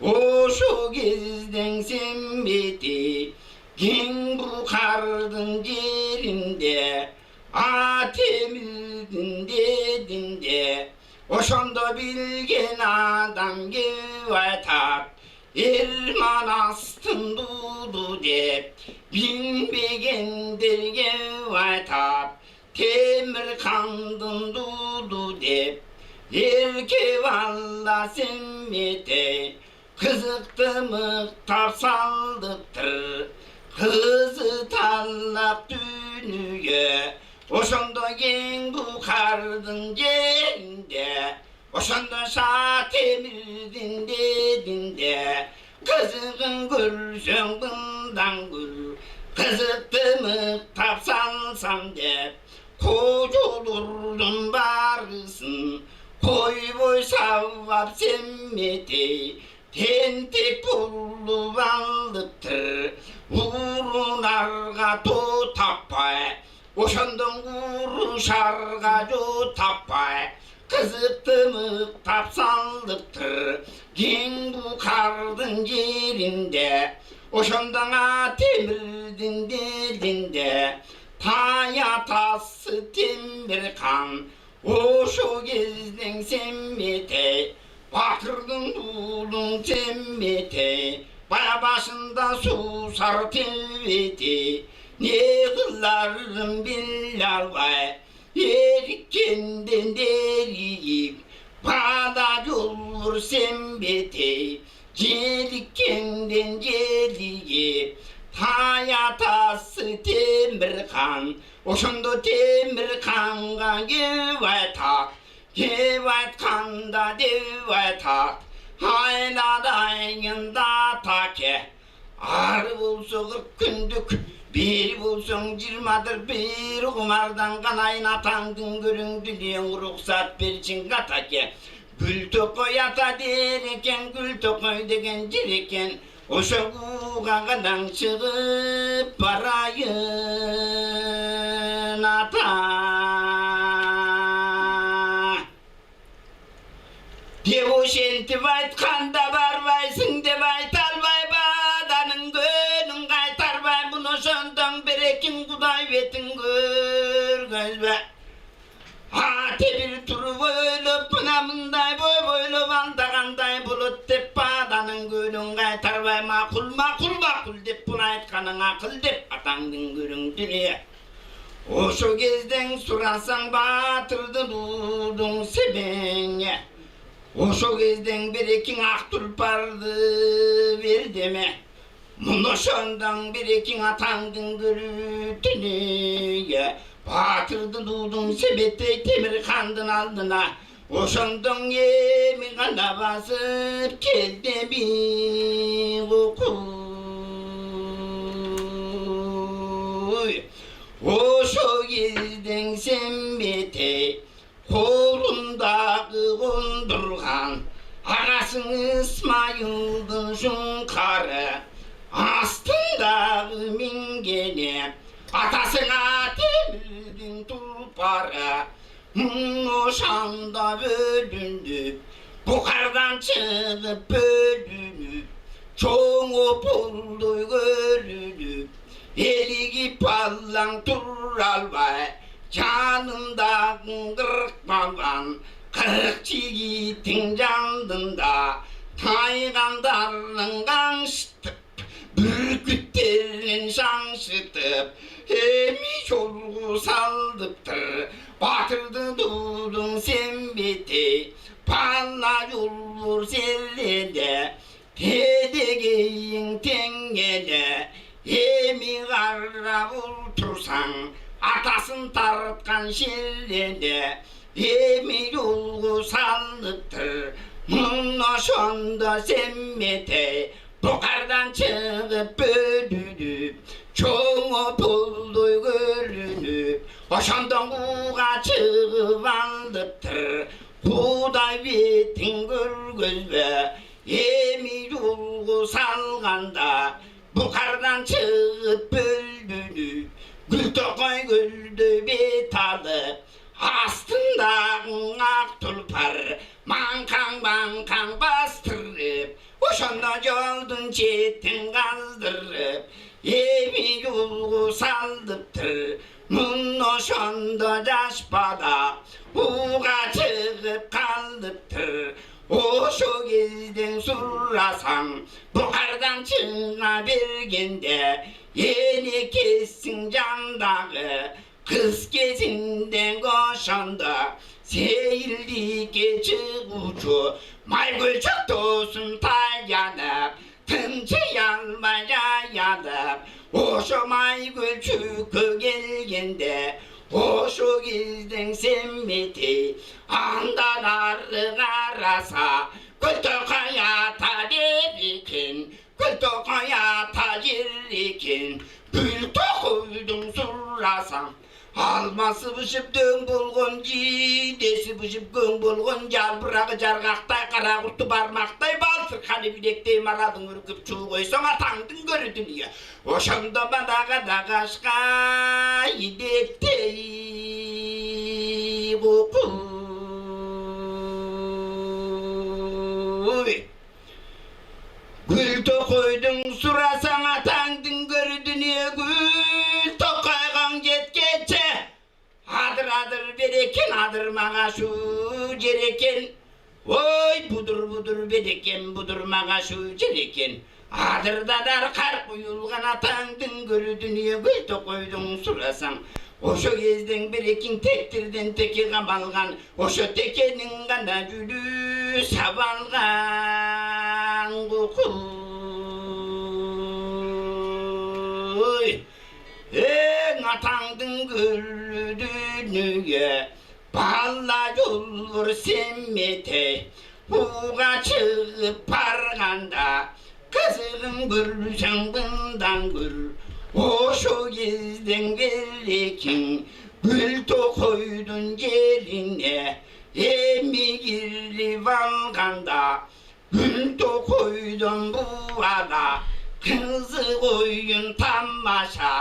Ошол кездең Семетей кең букардың черинде, а, Темирдиң делинде, ошондо билген адам кээп айтат: «Эр Манастың дуду» деп, билбегендер кээп айтат: «Темир-Хандың дуду» деп. Эрге бала Семетей кызыкты мыктап салдыптыр, кызы талап дүнүге. Ошондо кең букардың черинде, ошондо Шаа-Темирдиң делинде, кызыгын көрсөң, мындан көр, кызыкты мыктап салсам деп, кожулурдун барыызын кой-бой савап, Семетей тентек болуп алыптыр. Уурунарга тоо таппай, ошондон уурушарга чоо таппай, кызыкты мыктап салыптыр кең букардың черинде. Ошондуңа Темирдиң делинде тая-тасы Темир-Хан. Ошол кездең Семетей, батырдың уулуң Семетей, бая башында суусар Темирдей, не кыларын билип албай, эриккенден эригип, бада чолуур Семетей, чедиккенден чедигип, тай атасы Темир-хан. Ошондо Темир-ханга кээп айтар, кээп айтканда деп айтар: «Айладайында таке, ары болза кырк хүндүк, бери болза чырмадыр, бир кумардан канайын атаңдың көрүңдү дээң уруксат берчиң катаке». Күл-Токой ата дээр экен, Күл-Токой деген чер экен. Ошогуга кадаң чыгып барайын, ата. Деп ошентип айтканда, барбайсың деп айталбай, баданың көөнүн кайтарбай, муну ошондон берекиң Кудай бетин көргөзбе. А те бир туруп ойлоп, мына мындай бооп ойлоп, анда кандай болот деп, баданың көөнүн кайтарбай, макул, макул, макул деп, буну айтканың акыл деп, атаңдың көрүңдү дээң. Ошо кездең сурасаң, баатырдын удуң семеңе. Ошо кездең берекиң ак тулпарды бер деме. Муну ошондон берекиң атаңдың көрүдүнү, баатырдын удуң Сембетей Темир-хандын алдына. Ошондон эми кана базып кел деме, кукуй. Ошо кездең Сембетей колундагы кондурган агасыңыс майылдың шуңкары, астындагы миңгени атасыңа Темирдиң тулпары. Муну ошондо бөлүнүп, букардан чыгып бөлүнүп, чоңу болдуй көрүнүп, элиги балаң туралбай, чанында кырк балан, кырк чигиттиң чанында тайгандарын каңшыттып, бүркүттерин шаңшыттып, эми чолгу салдыптыр. Баатырдын удуң Сембетей, бала чолбур силерде, тедегейиң теңгеде, эми карап олуртурзаң, атасын тарыткан шиледе, эми чолгу салдыптыр. Муну ошондо Сембетей букардан чыгып бөлүнүп, чоңу болдуй көрүнүп, ошондон кууга чыгып алдыптыр. Кудай бетин көргөзбе, эми чолгу салганда, букардан чыгып бөлүнүп, Күл-Токой көлдө бет алып, астындагы ак тулпар маңкаң-маңкаң бастырып, ошондо чолдуң четин каздырып, эми чолгу салдыптыр. Муну ошондо чаш бала кууга чыгып калдыптыр. Ошо кездең сурасаң, букардан чыга бергенде, эне кезиң чандагы, кыс кезинден ошондо сейилдикке чыгуучу Майгөлчүк доозун таянып, тынчый албай чаялып, ошо Майгөлчүкке келгенде, ошо кездең Сембетей андан ары караса, Күл-Токой ата дээр экен, Күл-Токой ата дээр экен. Күл-Токойдуң сурасаң, алмазы быжып дөң болган, чидези быжып көң болган, чалбырагы чаргактай, кара-курту бармактай, балтыр ханы билектей марадың үргүп чуугай соңа, таңдың көрүдүн ийе. Ошондо бадага дагашка идектей кукуй. Күл-Токойдуң сурасаң, атаңдың көрүдүн ийе. Күл-Токойга четкенче, адыр-адыр бер экен, адыр мага шуу чер экен. Ой, будур-будур бер экен, будур мага шуу чер экен. Адырдадар кар куюлган, атаңдың көрүдүн ийе. Күл-Токойдуң сурасаң, ошо кездең бир экиң тектирден теке камалган, ошо текениң гана чүдү сап алган кукуй. Эң атаңдың көрдүнүге бала чолбур семмете, ууга чыгып барганда, кызыгын көрсең, мындан көр. Ошо кездең белекиң гүл токойдун черине эми кирип алганда, гүл токойдун бувала, кызык оюн тамаша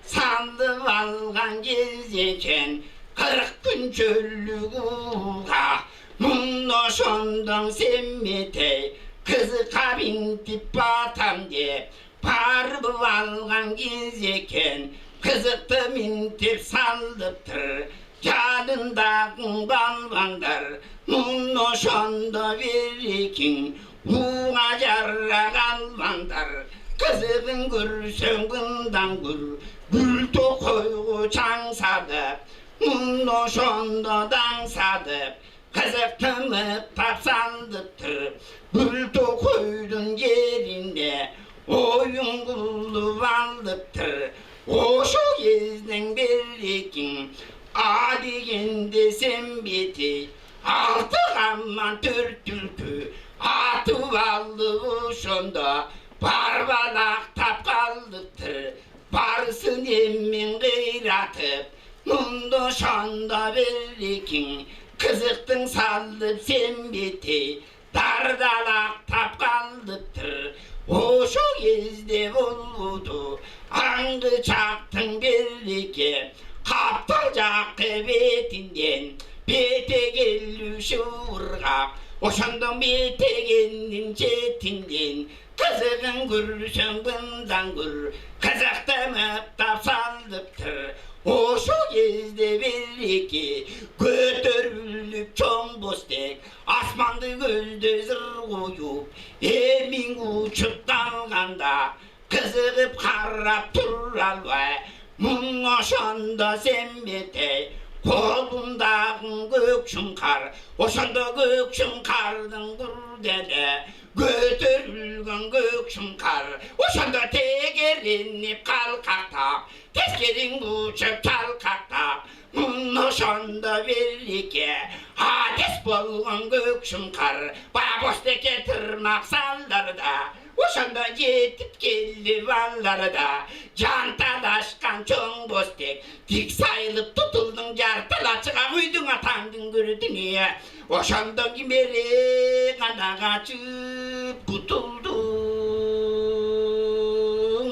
салып алган кезекен, кырк хүн чөлүг ууга. Муну ошондон семмете, кызыкка минтип батам деп, барып алган кезекен, кызыкты минтип салыптыр. Чалындагың балбандар, муну ошондо берикиң, ууга чарак албандар, кызыгын көрсең, мындан көр. Гүл токойгу чаң садып, муну ошондо даң садып, кызык тымыктап салдыптыр. Гүл токойдун черинде оюн кылып алдыптыр. Ошо кездең белекиң а дегенде сембетей, алты каман төрт түлкү атып алып, ошондо барбалактап калдыптыр. Барсын эмин кыйратып, муну ошондо белекиң, кызыктың салып сембетей, дардалактап калдыптыр. Ошо кезде болбуду аңгы чактың белекке, каптал чак эбетинден бетегелиг шывыргак, ошондо бетегенниң четинден кызыгын көрсең, мындан көр. Кызыктымыктап салдыптыр. Ошо кезде белекке көдөрүлүп чоң бостек, асманды көзде зыргуюп, эмиң учуп калганда, кызыгып карап туралбай. Муну ошондо сембетей, колундагың көк шуңкар, ошондо көк шуңкардың күрдеде көдөрүлген көк шуңкар, ошондо тегеренип калкактап, тескериң бучуп чалкактап, муну ошондо белекке адес болган көк шуңкар, баа бостекке тырмак салдырда, ошондо четип келип алырда, чанталашкан чоң бостек, дик сайылып тудулдуң, чартыла чыгак өйдүң атаңдың көрдүнү. Ошондон кимери кана качып кутулдуң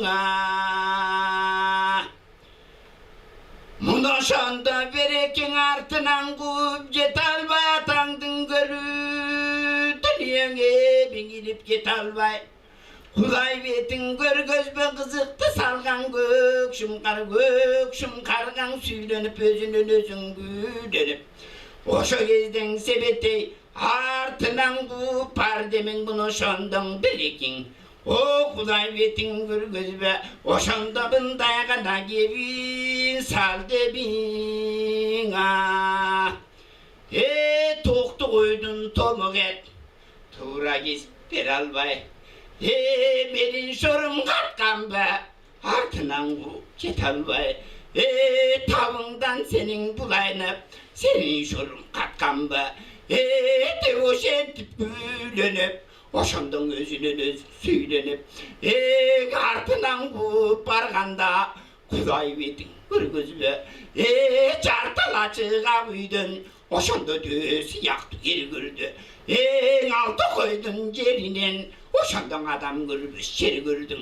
аа. Муну ошондо берекиң артындан кууп чет албай, атаңдың көрү дүнүяңе биңирип чет албай. Кудай бетиң көргөзбе, кызыкты салган көк шуңкар, көк шуңкаргаң сүүленип, өзүнүн өзүң күүленип, ошо кездең себеттей артындан кууп бар демең, муну ошондон белекиң. О, Кудай бетиң көргөзбе, ошондо мындайга-даа кевиин сал дебиң аа. Ээ, токтуг ойдун томук эт, туура кис бералбай. Ээ, мерин шорум каткан бе, артындан кууп чет албай. Ээ, тавыңдан сениң булайнып, сениң шорум каткан бе? Ээ, деп ошентип күүленип, ошондон өзүнүн өзү сүүленип, ээ, артындан кууп барганда, Кудай бедиң көргүзүле. Ээ, чартыла чыгак өйдөн ошондо дөөс ыяктыг эр көрдү. Эң алды койдун черинен ошондон адам көрбес чер көрдүң.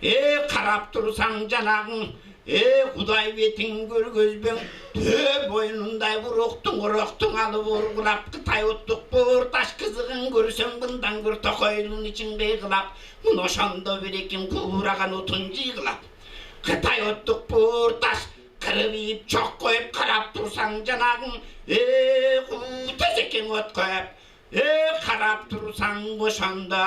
Ээ, карап турсаң, чанагың, ээ, Кудай бетиң көргөзбең, төө боюнундай буруктуң, уруктуң алып ургулап, кытай уттук боор даш кызыгын көрсең, мындан көр, токойлун ичин кыйгылап, муну ошондо бир экин куураган утун чыйгылап, кытай уттук боор даш кырып ийип, чок коюп, карап турсаң, чанагың, ээ, куу тезекең от коюп, ээ, карап турсаң, ошондо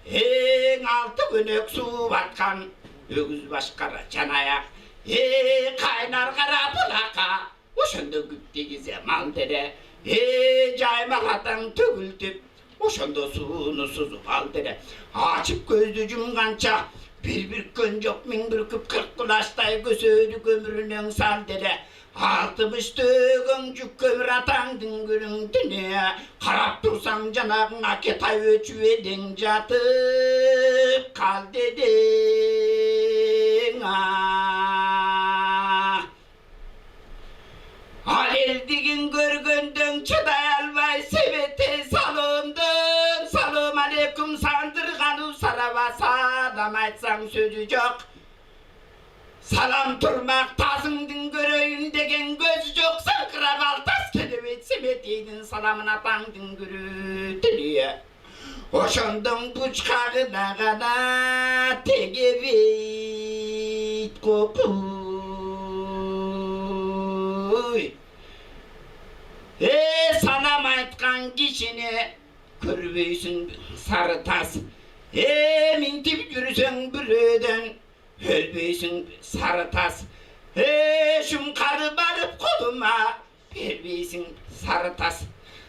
эң алты көнек суу баткан өгүс башкара чанаяк, ээ, кайнар кара булакка ошондо күптегизе мал дере, ээ, чаймак адаң төгүлдүп, ошондо сууну сузуп ал дере, ачып көздү чумганча, Бир бүркен чок, миң бүркүп, кырк кулаштай көсөөдү көмүрүнең сал дере, алтымыш дөөгөң чүк көмүр атаң дүңгүрүң дүне. Карап турсаң, чанагың аке тай өчүп, эдең чатып кал дедиң аа. Ал элдигин көргөнден чыдай албай, Семетей салыымдан: «Салым алейкум, сандырганып, сарава салам айтсаң, сөзү чок. Салам турмак, тазыңдың көрөйүн» деген көзү чок, саңгырап, ал тас келевейт Семетейниң саламын атаң дүңгүрү дүлүе. Ошондуң бучкагына-гана тегевейт кокуй. Ээ, салам айткан кижини көрбейсиң, сары тас. Ээ, минтип жүрсең, бүрүден өлбейсиң, сары тас. Ээ, шумкары барып, колума бербейсиң, сары тас.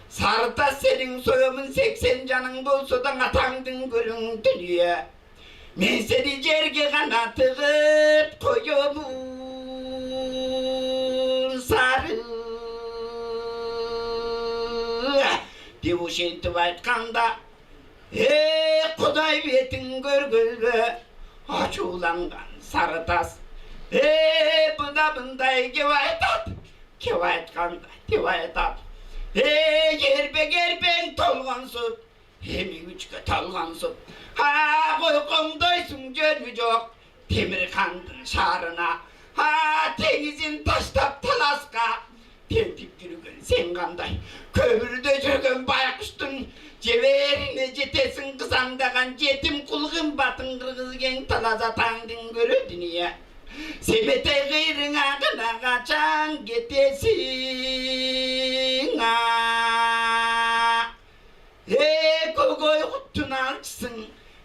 Сары тас, сениң союмуң сексен чаның болза-даа, атаң дүңгүрүң дүлүе. Мен сени черге канаттыгып коюмун, сары. Деп ушинтип айтканда: «Ээ, Кудай бетин көргүзбе, ачууланган сары тас. Ээ, мында мындай кеп айтат, кеп айтканда деп айтат. Ээ, эрбек эрбең толгансып, эмик үчке толгансып, а, койгоңдойсуң чөрү чок, Темир-Хандың шаарына, а, теңизин таштап, таласка тентип жүрген сен кандай? Көбүрде жүрген байкуштуң чевээрине четесиң, кызаңдаган четим кулгун батын кыргызы кең талаза таңдың көрөдүнү-я. Семетей кыйрыңа кына качаан кетесиң аа? Ээ, көгөй куттуну алчысың»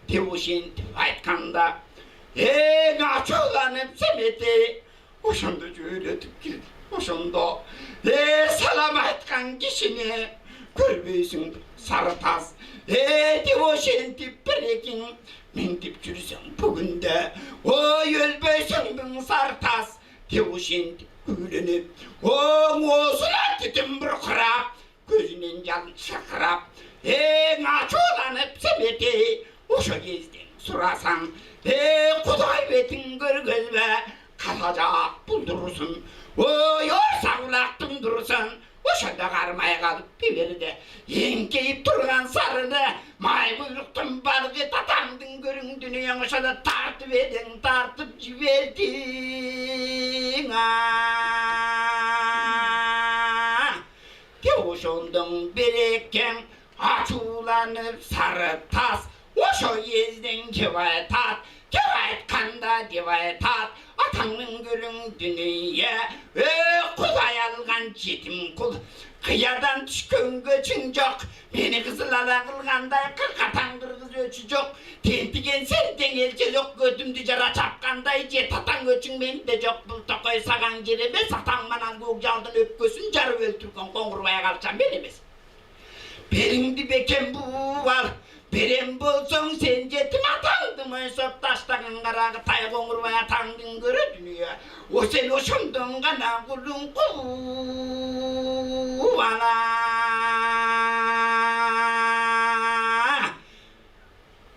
деп ушинтип айтканда, эң ачууланып, Семетей ошондо чөөледип кирди. Ошондо: «Ээ, салам айткан кижини көрбейсиң, сары тас. Ээ, деп ушинтип бир-экиң меңдип жүрсең бүгүнде, ой, өлбейсиң бе, сары тас?» деп ушинтип күүленип, ооң оозунан түтүн буркурап, көзүнен чал шыркырап, эң ачууланып, Семетей ошо кезден сурасаң: «Ээ, Кудай бетин көргүзбе, калачаак булдурузун, ой, орса-кулак тундурузун, ошонда кармай калып, биберде эңкейип турган сарыны, май куйруктуң балыгы татаңдың көрүңдүнү эң ошода тартып эдең, тартып чибердиң аа?» Деп ошондуң береккең ачууланып, сары тас ошо эзден кеп айтат, кеп айтканда деп айтат: «Атаңның көрүңдүнү-я, ээ, Кудай алган четим кул, кыядан дүшкенге чың чок, мени кызыл ала кылгандай, кыргатаң кыргыз өчү чок, тентиген сенден элче чок, көдүмдү чара чапкандай, че татаң өчүң менде чок, бул токой сагаң чер эмес, атаң манал көк чалдын өпкөзүн чарып өлтүрген Коңгурбай калча мен эмес. Бериңди бекем бууп ал, берем болзуң сен, четим атаңды мойсоп таштаган карагы тай Коңгурбай атаңдың көрөдүнү-я. О сен ошондон гана кулуң кууп ала.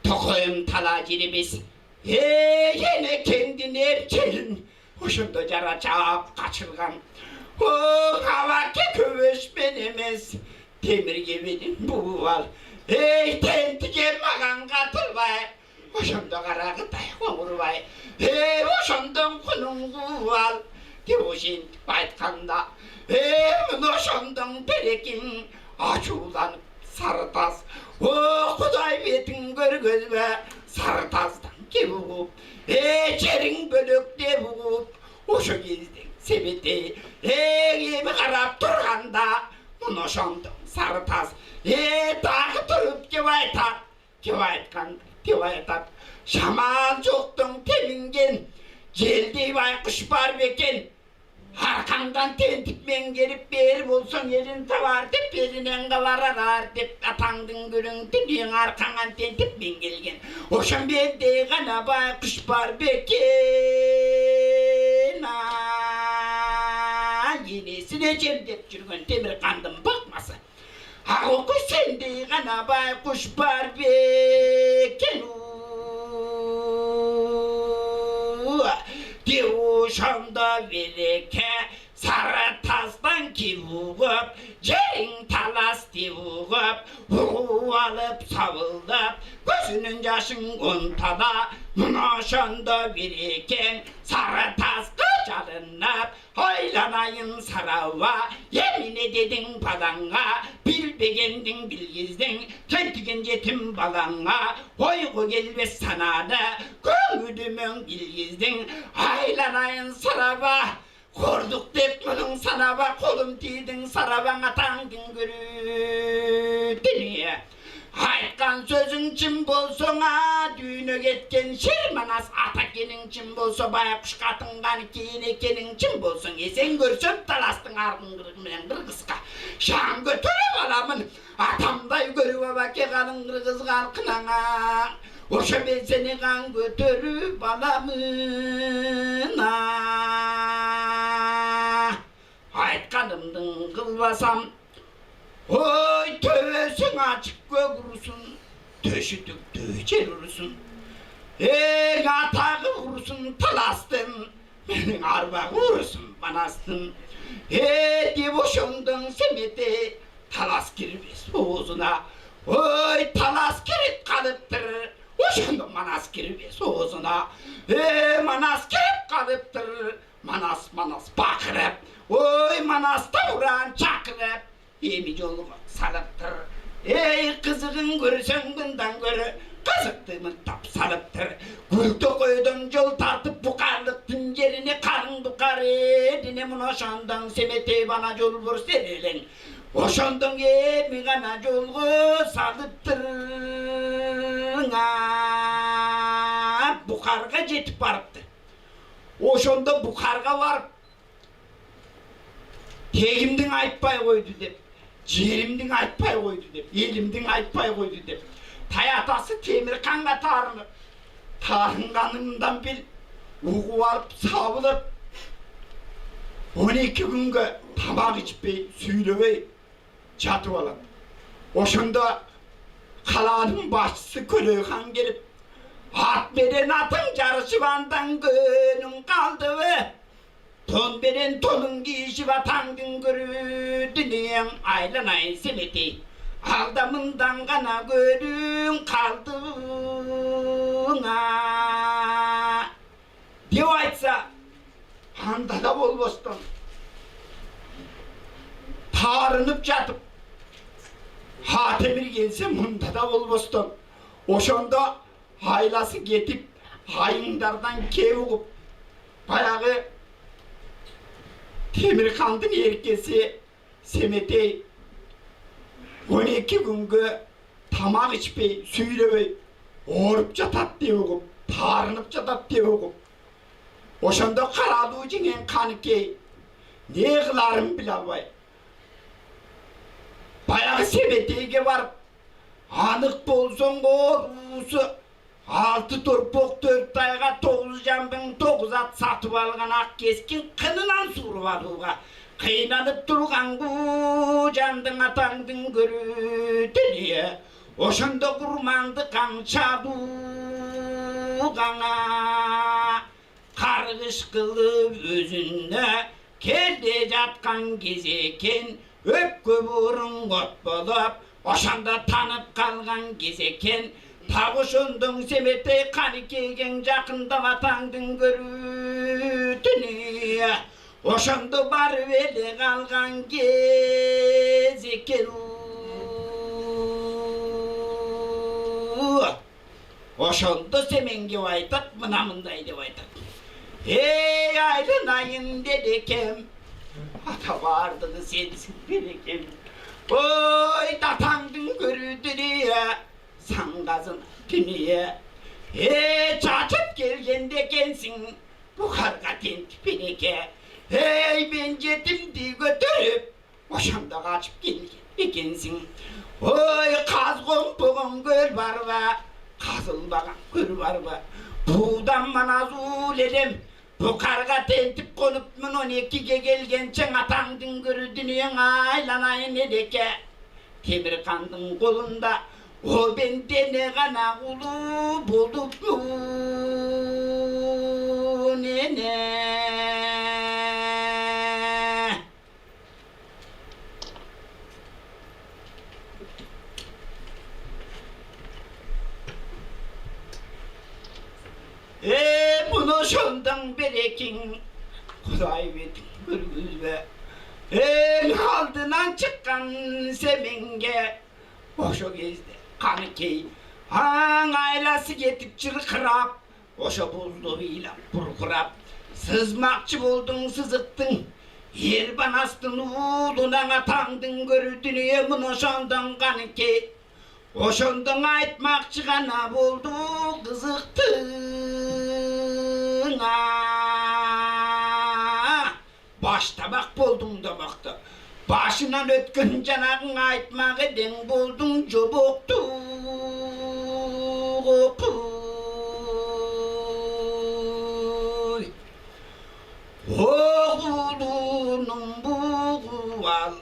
Токойум талаа чер эмес. Ээ, эне кендин эр челин ошондо чара чаап качырган. О, аваке, көвешпен эмес, демир кеведин бууп ал. Эй, тентиге маган катылбай, ошондо карагытай Коңгурбай, ээ, ошондон кунуң кууп ал деп ушинтип айтканда, ээ, муну ошондон берекиң ачууланып, сары тас: «О, Кудай бетиң көргөзбе, сары тастан кеп угуп, ээ, чериң бөлөктеп угуп, ошо кездең Семетей, ээ, эми карап турганда, муну ошондон сары тас, ээ, дагы туруп кеп айтат, кеп айткан, кеп айтат: шамаал чоктуң теминген, челдей байкуш бар бекен. Аркаңдан тентип мен келип бээр болзуң, элин таваар деп, элинен каварараар деп, атаңдың күрүң дүнүң аркаңан тентип мен келген. Ошон бен деган абай куш бар бекен, а, энесине чем деп жүрген темир кандын бакмасы. Агы куш сендей гана бай куш бар бе экен уу? Деп ошондо белекке сары тастан кип угуп, чериң талас деп угуп, угуп алып, сабылдап, көзүнүн жашың унтала. Мына ошондо бир экең сары таска чалыннап, Ойланайын сарава, эмине дедиң балаңга, билбегендиң билгиздиң, тентиген жетим балаңга, ойгу келбес санаада, көңүдүмөң билгиздиң. Ойланайын сарава, кордук деп мының санава, холум тийдиң сараваң атааңдың көрү. Дилие. Айткан сөзүң чын болзуңа, дүүнү кеткен шер манас ата экениң чын болза, байкуш катынган киин экениң чын болзуң, эсен көрсөм, таластың аргын кырыгы менен кыргыска шаң көтөрүп аламын. Атамдай көрүп ава кегалың кыргызга алкынаңа. Ошо мен сени каң көтөрүп аламын. Айтканымдың кылбасам, ой, төбезиң ачык көк урузун, төшүдүк дөө чер урузун. Эң атагы урузун таластым, мениң арбагы урузум манастым. Э, деп ошондон семеде талас кирбес оозуна. Ой, талас кирип калыптыр, ошондо манас кирбес оозуна. Э, манас кирип калыптыр, манас, манас бакырып. Ой, манас тавраан чакырып, эми чолуга салыптыр. Эй, кызыгын көрсөң, мындан көрө, кызыкты мыртап салыптыр. Күлтө койдон чол тартып, букарлыктың черине карын букар эдине муна ошондон семетеп ана чолбур серелең. Ошондон эми гана чолго салыптырыңа, букарга жетип барыптыр. Ошондо букарга барып, тегимдиң айтпай койду деп, черимдиң айтпай койду деп, элимдиң айтпай койду деп, таятасы темир канга таарынып, таарынганындан бил угуп алып, сабылып, он эки күнге тамак ичпей, сүүлевей чатып алат. Ошондо калааның башчысы Көлөй-Хан келип: «Ат менен атың чарышып, андан көөнүң калды бе? Тон менен тонуң киижип, атаңдың көрүдүнүң айланайын семетей. Алда мындан гана көрүң калдыңа» деп айтса, анда-даа болбостон, таарынып чатып, хаа темир келзе, мында-даа болбостон, ошондо айлазы кетип, айыңдардан кеп угуп, баягы темир кандын эркези Семетей он эки күнге тамак ичпей, сүүлевей, ооруп чатат деп угуп, таарынып чатат деп угуп. Ошондо караалуу чиңен Каныкей не кыларын биле албай, баягы Семетейге барып, анык болзуңгу, оруузу алты дорбок, дөрт тайга, тогузу чамдың, тогузу ат сатып алган ак кескин кынынан сууруп алууга кыйналып турган бу чамдың атаңдың көрүдүнү. Ошондо курманды камчалуугаңа каргыш кылып өзүнде келде чаткан кезекен, өпкө бурун от болуп, ошондо танып калган кезекен. Тавушундуң Семетей Каныкейгең чакындап атаңдың көрүдүнү. Ошондо барып эле калган кезекен уу. Ошондо Семенге айтып, мына мындай деп айтып: «Эй, айланайын, Белекем, ата баардыгы сенсиң, Белекем. Ой, татаңдың көрүдүрү, саңгазын дүнүе. Э, чачып келген декенсиң, бухарга тентип, Белеке. «Эй, мен чедим» дии көдүрүп, ошондо качып келген экенсиң. Ой, казгон богон көл бар ба, казылбаган көл бар ба? Буудам маназуу элем, бо карга тентип конуп, мын он экиге келгенче атаңдың көрүдүнүң айланайын эдеке. Темир кандың колунда о бендене гана улуу болуп муун эне. Ээ, муну ошондон берекиң, Кудай бедиң көргүзбе. Эң алдынан чыккан семеңге ошо кезде каны кей аң айласы кетип чыркырап, ошо бузду ыйлап бургурап, сызмакчы болдуң сызыктың, эр банастын уулунаңа таңдың көрүдүнү эмин ошондон каны кей. Ошондуң айтмакчы гана болду кызыктың аа. Баштамак болдуң домакты. Башынан өткен чанагың айтмак эдең болдуң чобоктуг окуй. Оглунуң бугу ал.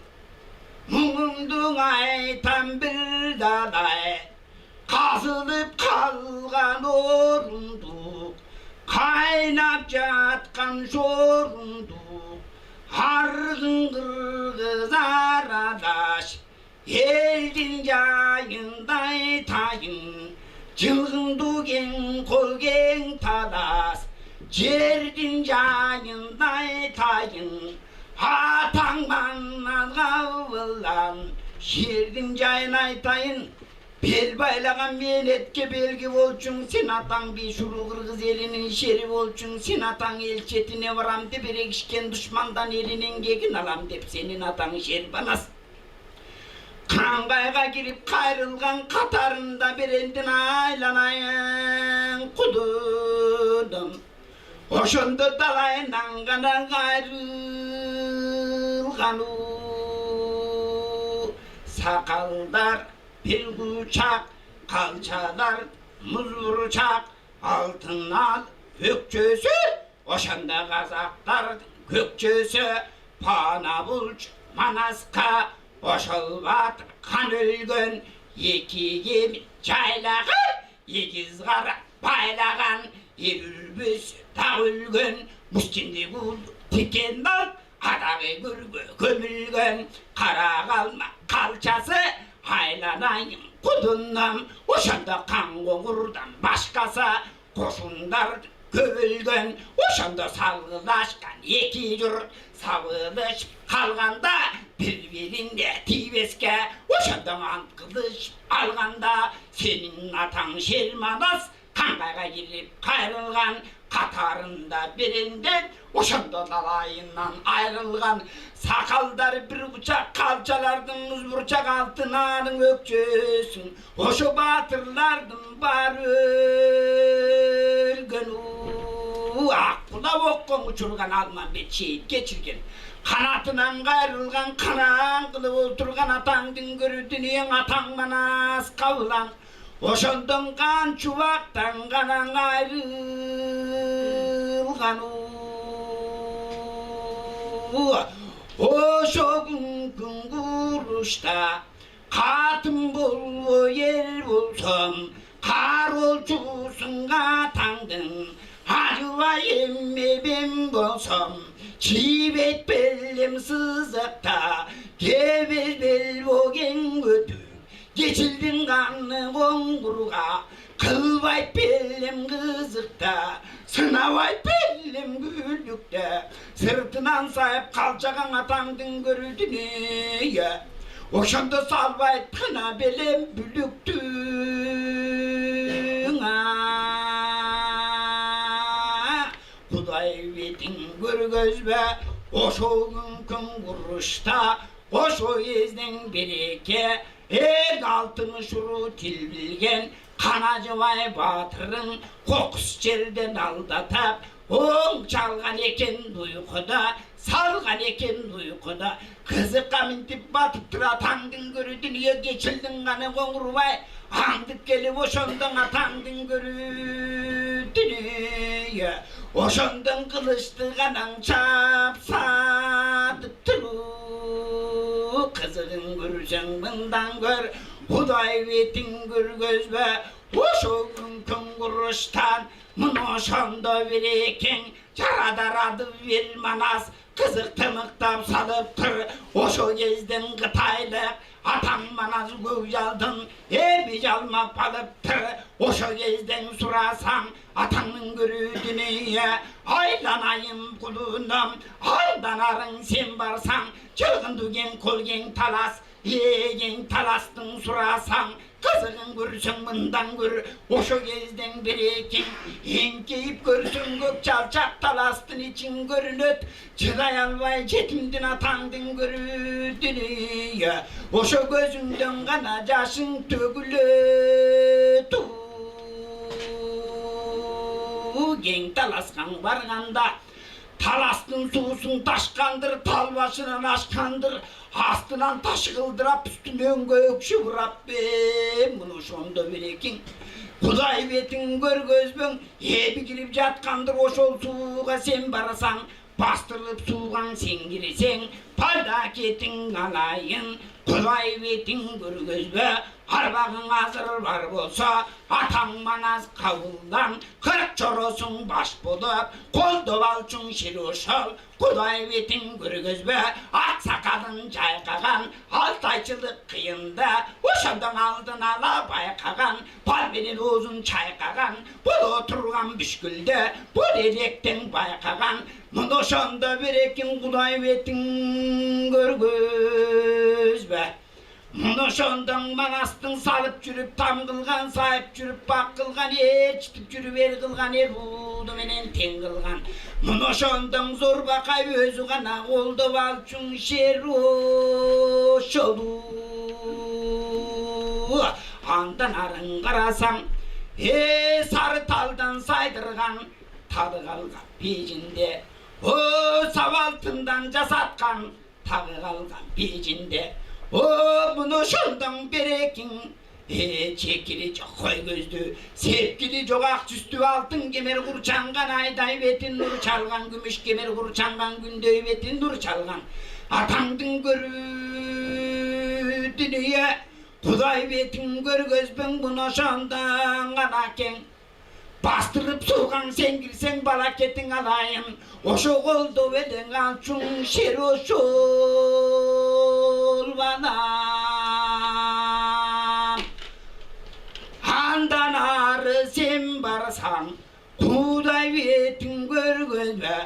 Муңундуң айтам бир далай, казылып калган орундук, кайнап чаткан шорундук, аргын кыргызар адаш, элдин чайындай тайын, чылгындуг эң кол кең талас, чердин чайындай тайын, атаң маннан кавылан, чердин чайын айтайын. Бел байлаган мээң этке белги болчуң, сен атаң беш уруг кыргыз элиниң шери болчуң, сен атаң эл четине барам деп эрегишкен душмандан элинең кегин алам деп, сенин атаң шер банас. Каңгайга кирип кайрылган катарында берендин айланайын кудудум. Ошондо далайындан гана кайрылган уу сакалдар, бир кучак калчалар, музурчак алтын ал өкчөзү, ошондо казактар көкчөзү, пана булч манаска, ошол баатыр кан өлгөн, эки эми чайлаган, эгиз кара байлаган, эр үрбүс даг өлгөн, мустиндиг ул тикен дал, адагы күргө көмүлген, кара калма калчазы, айланайым кудунам, ошондо каң коңгурдан башкаса, кошундар көвүлген, ошондо салгылашкан эки чурт савыылышып калганда, бир-биринде тийбеске, ошондо анткылышып алганда, сениң атаң шер манас, каңгайга кирип кайрылган, катарында беренден, ошондо далайындан айрылган, сакалдар бир кучак калчалардын, музурчак алтын аның өкчөзүн, ошо баатырлардын баары өлген уу. Ак-Булак оккон учурган, Алмамбет шеитке чирген, канатынан кайрылган, канаан кылып олтурган атаңдың көрүдүнүң, атаң манас кавылан, ошондон каан чубактан канаан кайрылган уу. Ошо күн, күн курушта катын болбой эр болзум, каар олчузунга таңдың, ажывай эммевем болзум, чип эт белим сызыкта, кевер бел богең өдүг, кечилдиң каны коңгурга, кылбай белим кызыкта, сынавай белим күлүкте, сыртынан сайып калчаган атаңдың көрүдүнү, ошондо салбайт кына белем бүлүктүң аа. Кудай бедиң көргөзбе, ошол күн, күн курушта, ошо эзден береке, эң алтын шуру тилбилген, канажывай баатырың кокус черден алдатап, Ооң чалган экен буйгуда, салган экен буйгуда. Кызыкка минтип бадып тура, таңдың көрүдүн ийе кечилдиң ганы коңурбай, аңдып келип, ошондуң а таңдың көрүдүн ийе, ошондуң кылыштыганаң чаап садып тур. Кызыгын көрсең, мындан көр, Кудай бетин көргөзбе, ошол күн куруштан. Мына ошондо бир экең чарадар адып бир манас кызыктымыктап салыптыр. Ошол кезден кытайлык атаң манас көк чалдың эми чалмап алыптыр. Ошол кезден сурасаң, атаңның көрүүдүнү айланайын кулунам, алданарың сен барсаң, чылгын дүген колгең талас, ээгең таластың сурасаң, кызыгын көрсең, мындан көр, ошо кезден бир экең эңкейип көрсең, көк чалчак таластын ичин көрүнөт, чыдай албай четимдин атаңдың көрүүдүн ийе, ошо көзүңдөн гана жашың төгүлө туу. Кең таласкаң барганда, таластың суузун дашкан-дыр, тал башындан ашкан-дыр, астынан даш кылдырап, үстүнөн көк шывырап бе. Мына ошондо бир экең Кудай бетин көргөзбең, эби кирип чаткан-дыр ошол сууга сен барсаң, бастырып суугаң сен кирсең, бада кетиң алайын, Кудай бетин көргөзбе, арбагың азыр бар болза, атаң манас кавылдан, кырк чорозуң баш болуп, колдуп алчуң шир ошол, Кудай бетин көргөзбе, ак сакалын чайкаган, алтайчылык кыйында, ошондуң алдын ала байкаган, бар менен оозун чайкаган, бул отурган бүшкүлде, бул электен байкаган, мына ошондо бир экең Кудай бетин көргөзбе. Мына ошондуң манастың салып чүрүп, там кылган, сайып чүрүп, бак кылган, ээрчитип чүрүп, эр кылган, эр бууду менен тең кылган. Мына ошондуң зорбакай өзү гана колдуп алчуң шер ошолу. Андан арын карасаң, ээ, сары талдан сайдырган, тадыг алган бижинде, о, савалтындан жасаткан, тагыг алган бижинде, о, муну шундуң бир экиң, э, чекили чок хой көздү, сепкили чок ак чүстү, алтын кемер курчанган, айдай бетин нур чалган, күмүш кемер курчанган, күндөй бетин нур чалган. Атаңдың көрүү дүнүе, Кудай бетин көргөзбең, муну шундуң ана кең. Бастырып суггаң сен кирсең, бала кеттиң алайын, ошогол доведең алчуң шер ошол бана. Андан ары сен барсаң, Кудай бетин көргөзбе,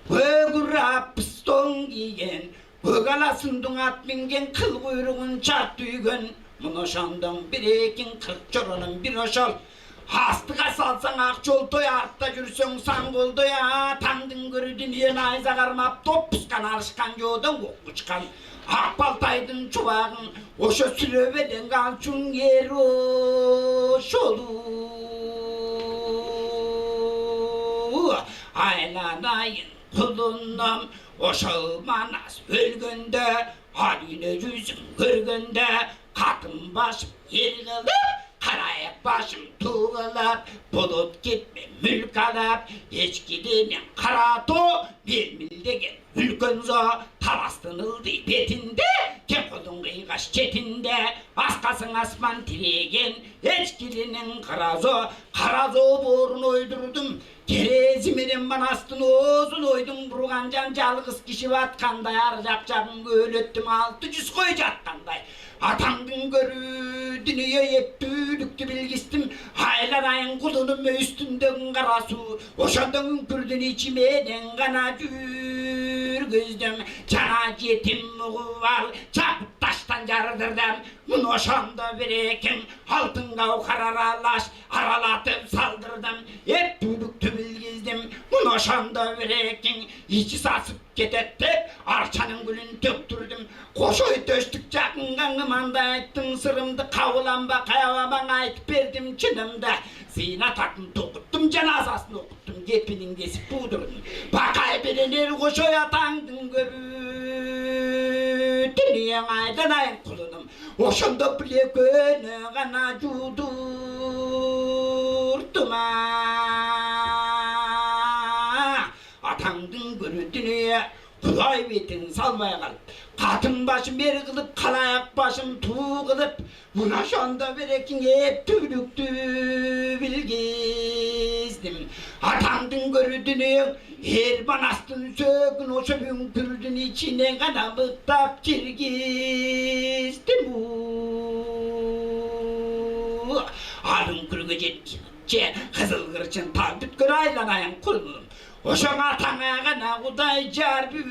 көгүр аппыс дон киген, көгаласын дуңат минген, кыл куйругун чат үйген, муну шондон бир экин кырк чоронун бир ошол. Астыга салсаң, ак чолдой, артта жүрсең, саң колдой, а, таңдың көрүдүн иен айза кармап, доппускан, арышкан чоодан коккучкан. Ак балтайдың чубаагын ошо сүреведен калчуң эр ошолу. Айланайын, кулунум, ошол манас өлгенде, ат-үне чүзүн көргенде, катын башым эр кылып, караяк башым туу кылып, болот кетме мүлк алып, эчкидениң кара тоо, мел-милдеген үлкен зоо, таластын ылдый бетинде, кем холун кыйгаш четинде, асказың асман тиреген, эчкидениң кара зоо, кара зоо боорун ойдурдум. Терези менен манастын оозун ойдум, бурганчан чалгыс кижи баткандай, аржак чагын көөлеттим, алты чүс кой чаткандай. Атаңдың көрүү дүнүе эптүүлүктү билгистим, айлар айын кулунум өстүндөгүн кара суу, ошондогун күрдүн ичимээден гана чүүргүздүм, чана четим угуп ал, чапыт даштан чарыдырдым, муну ошондо бир эким, алтын кау хараралаш, аралатып салдырдым, эптүүлүктү билгиздим, муну ошондо бир эким, ичи сасып кетет деп, арчаның гүлүн төктүрдүм. Кошой төштүк чакынга ыңыманда айттым сырымды, кавылам ба, каявамаң айтып бердим чынымды. Зыйна татын токуттум, жаназасын окуттум. эпиниң кезип буудурун. Бакай беренер кожой атаңдың көрү дүнүяң айдан айын кулуным. Ошондо биле көне гана чудуртума. Атаңдың көрү дүнүе кулай бетин салбай калып, катын бажым бер кылып, калаяк бажым туу кылып, мына шонда берекиң эптүглүктү билгиздим. Атаңдың көрүдүнү эр манастын сөөгүн ошо бүңкүрдүн ичине канамыктап чиргиздим. Алын күрге четче кызыл кырчын тал бүткөр айланайын кургузум. Ошоңа таңааган агудай чаар бүт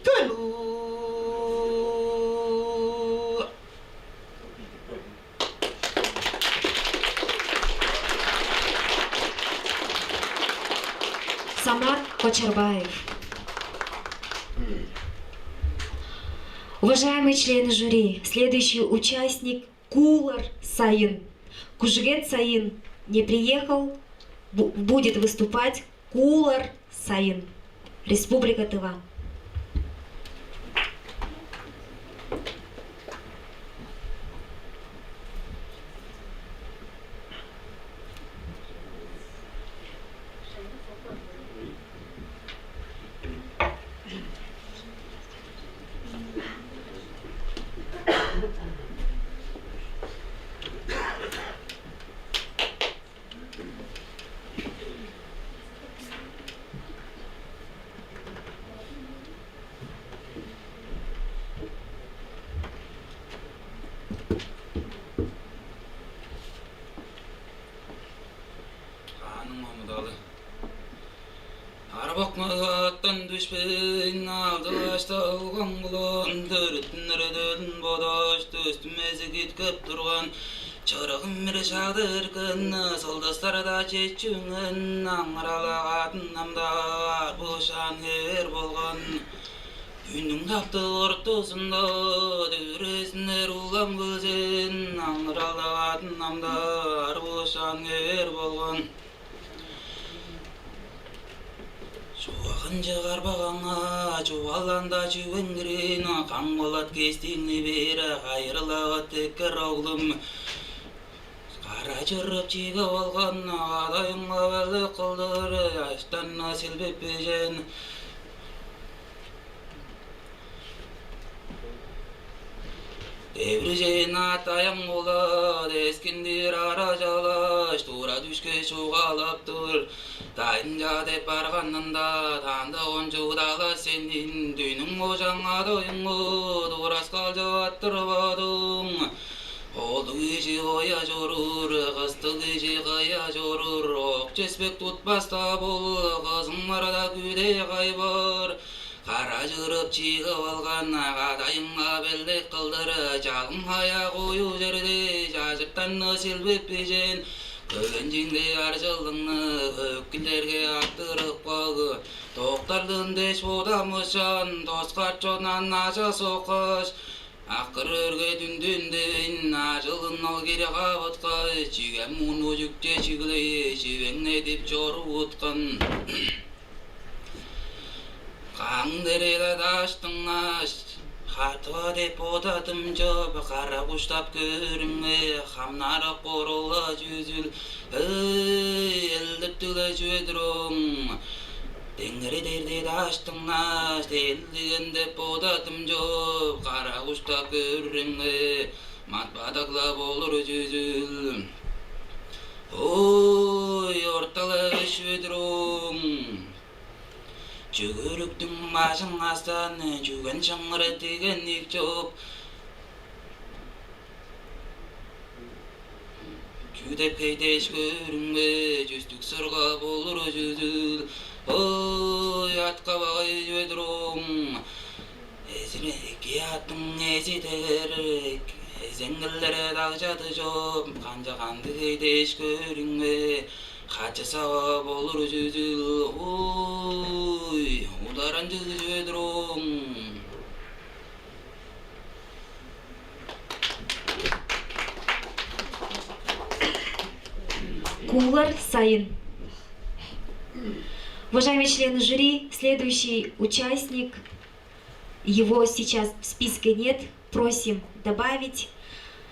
көлү. Самат Кочарбаев. Уважаемые члены жюри, следующий участник Куулар Сайын. Кужугет Сайын не приехал, бу- будет выступать Куулар Сайын. Республика Тыва. Аның омудалы. Арбак мыгаттан дүшпейн, алды башта алган кулун төрүттүнер дөөлүн бодаш, төстүмези киткеп турган чырыгым бир шагда эрген, сылдыстарда чечүнген аңыралак атын намда арбышаан хевер болган. Үнүң таптыг ортузунда дүрезиннер улам кылзын, аңыралдак атын намда арбышаан хевер болган. Чугагынче карбагаңа чугааланда чүвеңирин, каңгылат кестиңни бээр, кайрылавыт теккер оглум. Кара чырып чиге болган, кадайынга белек кылдыр, аштан силбип бижен. Эврижейн ат аяң улат, эскиндир ара чалаш, тура дүшке чугаалап тур. Дайынча деп барганында, таанда ончуг дала сенин, дүнүң ожаңа доюңу, тураскалчы аттырбадың. Олдуг кижи оя чоруур, кыстыг кижи кыя чоруур, ок чеспек тутпас-даа бол, кызың барда күдээ кайбар. Кара чырып чыгып алган кадайыңга белдек кылдыр, чалым хая кою черде чажыптан силбип бижен, көгенчиңде аржылыңны хөккүлерге аттырып каг. Докталдын деш бодамышан, доскар чонан ажа соккаш, акыр өрге дүндүн девин, ажылын ол кире кавыткай, чигем муну чүкче чиглей, чивеңнедип чорууткан. Каң дере-ла даш дыңнаш, хартыга деп бодадым чоп, кара куштап көрүңме, хамнарык борула чүзүл, ый, элдиптиг-ле чүве-дир оң. Деңнери дерди даш дыңнаш, делдиген деп бодадым чоп, кара куштап көрүңме, матпадык-ла болур чүзүл. Ой, ортала чүве-дир оң. Чүгүрүктүң бажың астан, чүген чыңгыр тиген ик чоп. Чүү деп хей дээш көрүңме, чүстүк сырга болур чүзүл. Ой, атка багай чүве-дир оң. Эзине эки аттың эзи дегер, эзеңгилере дагжады чоп, канча кандыг хей дээш көрүңме, качы сава болур чүзүл, уй, ударанчыг чүве-дир оң. Куулар Сайын. Уважаемые члены жюри, следующий участник, его сейчас в списке нет, просим добавить.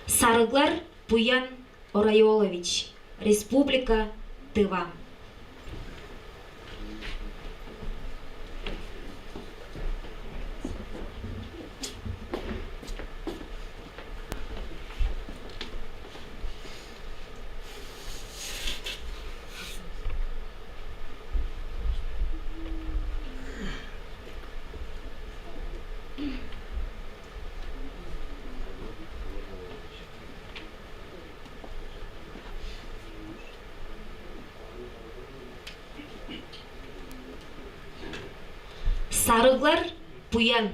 Сарыглар Буян Орайолович, Республика Тыва. Сарыглар Буян.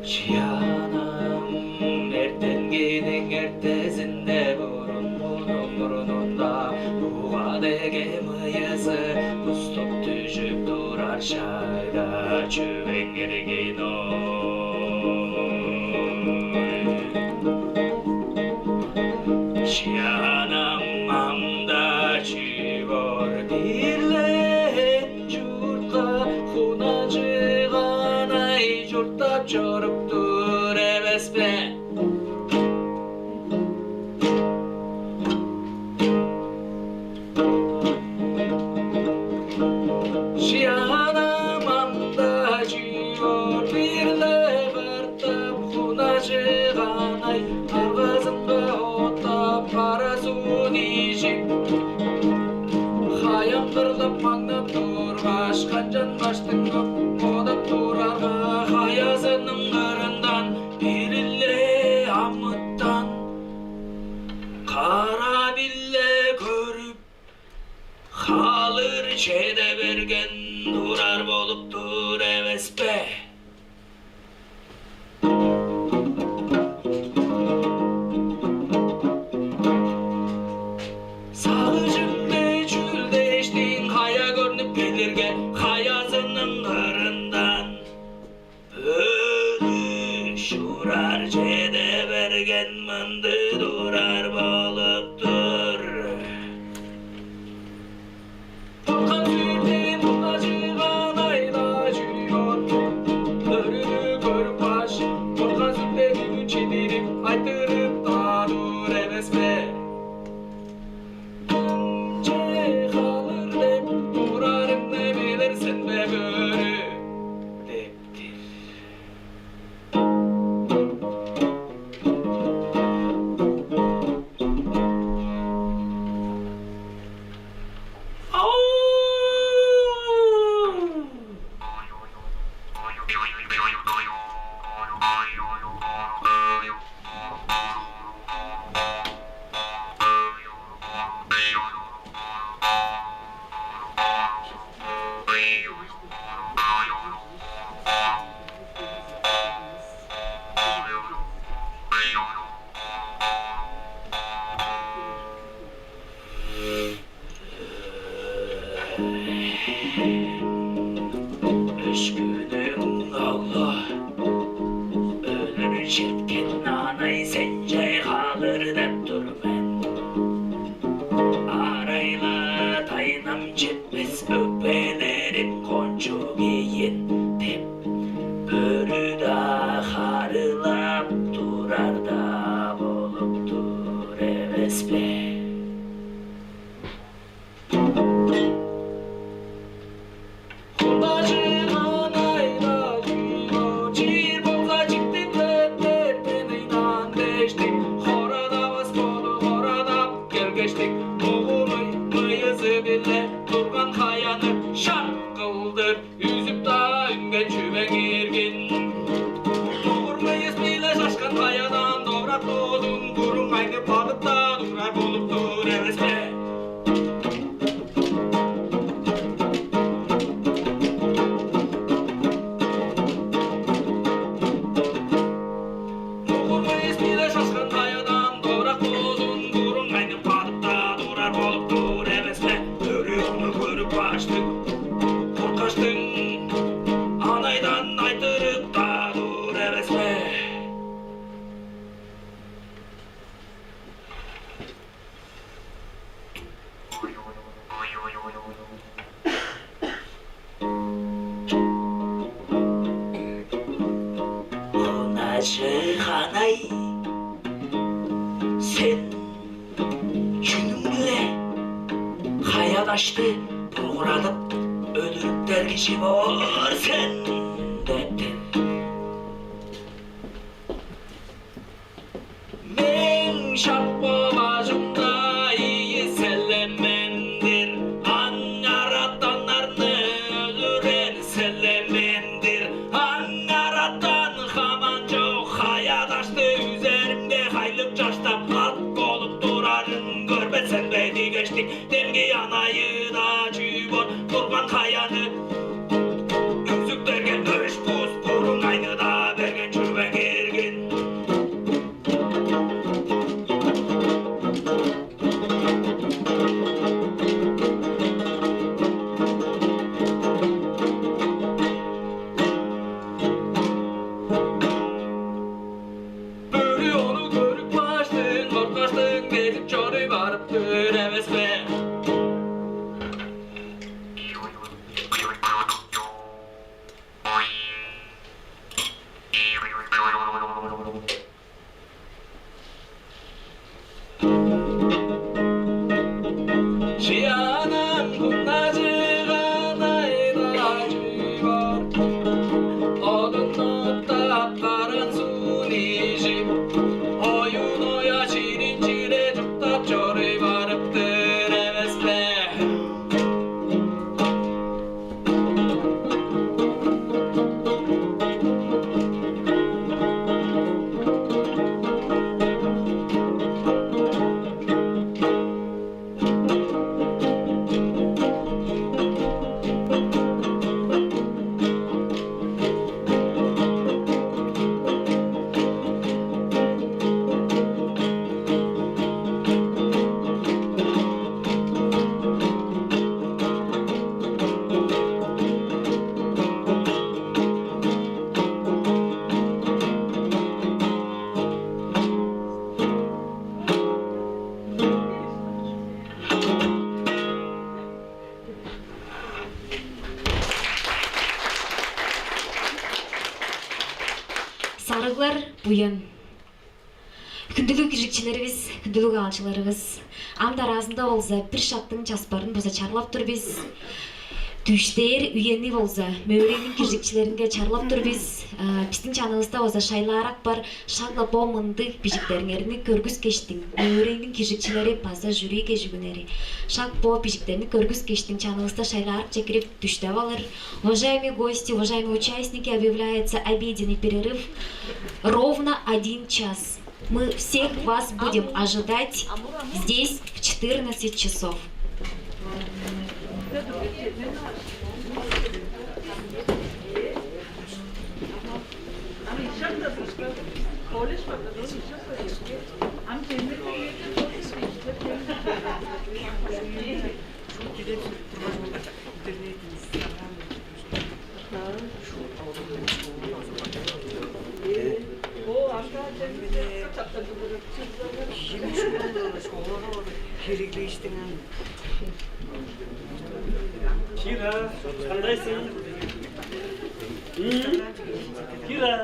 Чыяанам эртенгениң эртезинде, бурун мурнуң мурнунда буга деге мыйызы буступ дүжүп турар шагда, чүвең иргин-ой. Чыяанам ам-даа чүү боор, бир-ле чуртка хунажыган-ай чурттап чоруп тур эвес бе? Чыяанам ам-даа чүү боор, бир-ле кыртып хунажыган-ай, аргазынга оттап, кара суун ижип, хаян кырлап маңнап тургаш, канчанмаштың бодап турарга, хаяазының кырындан бир-ле амытан кара биле көрүп, халыр чеде берген турар болуп тур эвес бе? Сагыжым-биле чүл дээштиң, хая көрнүп келирге, хаяазының кырындан бөлүш урар чеде берген мындыг турар болуп тур. Корткан сүртен кунажыган айда чүү боор, бөрүнү көрүп кааш, корткан сүртен үнүн чидирип, айтырып-даа тур эвес бе? Че, халыр деп турарыңны билир сен бе, бөрү? Дептир. Өшкүнүң оглу өлүр четкен, анай сен чай калыр деп тур мен. Арайла тайнам четпес, өпелерим кончуг ийин деп, бөрү-даа харыылап турар-даа болуп тур эвес бе? Кулдажыган айда чүгү чиир болза, чиктин төттөрден ыйнаан дештиң, хорадавас болу хорадап келгештиң, мугур мыйызы-биле турган хаяны шак кылдыр үзүп-даа үнген чүвең эргин. Мугур мыйыс-биле шашкан хаядан довурак боозун куруң айнып бадып-даа турар болуп тур эвес бе? Мугур мыйыс-биле шашкан хаядан довурак боозун куруң айнып бадып-даа турар болуп тур эвес бе? Бөрү ону көрүп, каштың, корткаштың, анайдан айтырып-даа тур эвес бе? Кунажы-ханай, сен чүнүң-биле хая-дашты бургурадып өлүрүптер кижи боор сен? — деп. Мээң шак бо бажымда ийи селемен-дир, аң аратаннарны өлүрер селемен-дир. Аң аратан хамаан чок, хая-дашты үзеримге, хайлып-чаштап ат болуп турарын көрбес сен бе дигештиң. Демги анайы-даа чүү боор, турган хаяны үзүптерге, өш-бус куруң айны-даа берген чүвең эргин. Бөрү ону көрүп, каштың, корткаштың, безип чоруй барып тур эвес бе? Чыянам кунажыган айда чүй бар, одун оттап, каран суун ижип, оюн оя чирин чире чуктап чоруй барыптыр эвес бе? Сарыглар Буян. Хүндүлүг киржикчилеривис, хүндүлүг аалчыларывыс, ам дараазында болза бир шактың часпарын база чарлап тур бис. Дүштээр үени болза мөөрейниң киржикчилеринге чарлап тур бис. А, бистиң чанывыста база шайлаарак бар. Шак-ла бо мындыг бижиктериңерни көргүскештиң, мөөрейниң киржикчилери база жюри кежигүннери, шак бо бижиктерни көргүскештиң, чанывыста шайлааракче кирип дүштеп алыр. Уважаемые гости, уважаемые участники, объявляется обеденный перерыв. Ровно один час. Мы всех вас будем ожидать здесь в четырнадцать часов. Олар хереглээштиң ан. Кира, кандайсың? М? Кира.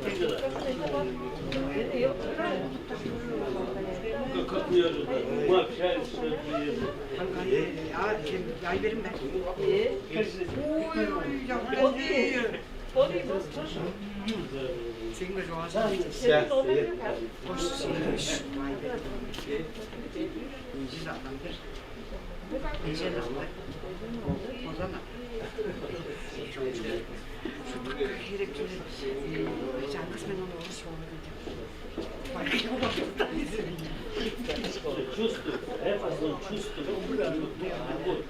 Кира. Как, как мне это? Мы общаемся, что это? А, чем, я верю, да? Ой, я верю. Сеңге жоғалса. Иә, иә. Қош, сен үш. Жүз адамдыр. Жүз адамдыр. Озан адам. Керек, керек. Жалғыз мен оны орыс жолы деп. Чувствую, это чувствую.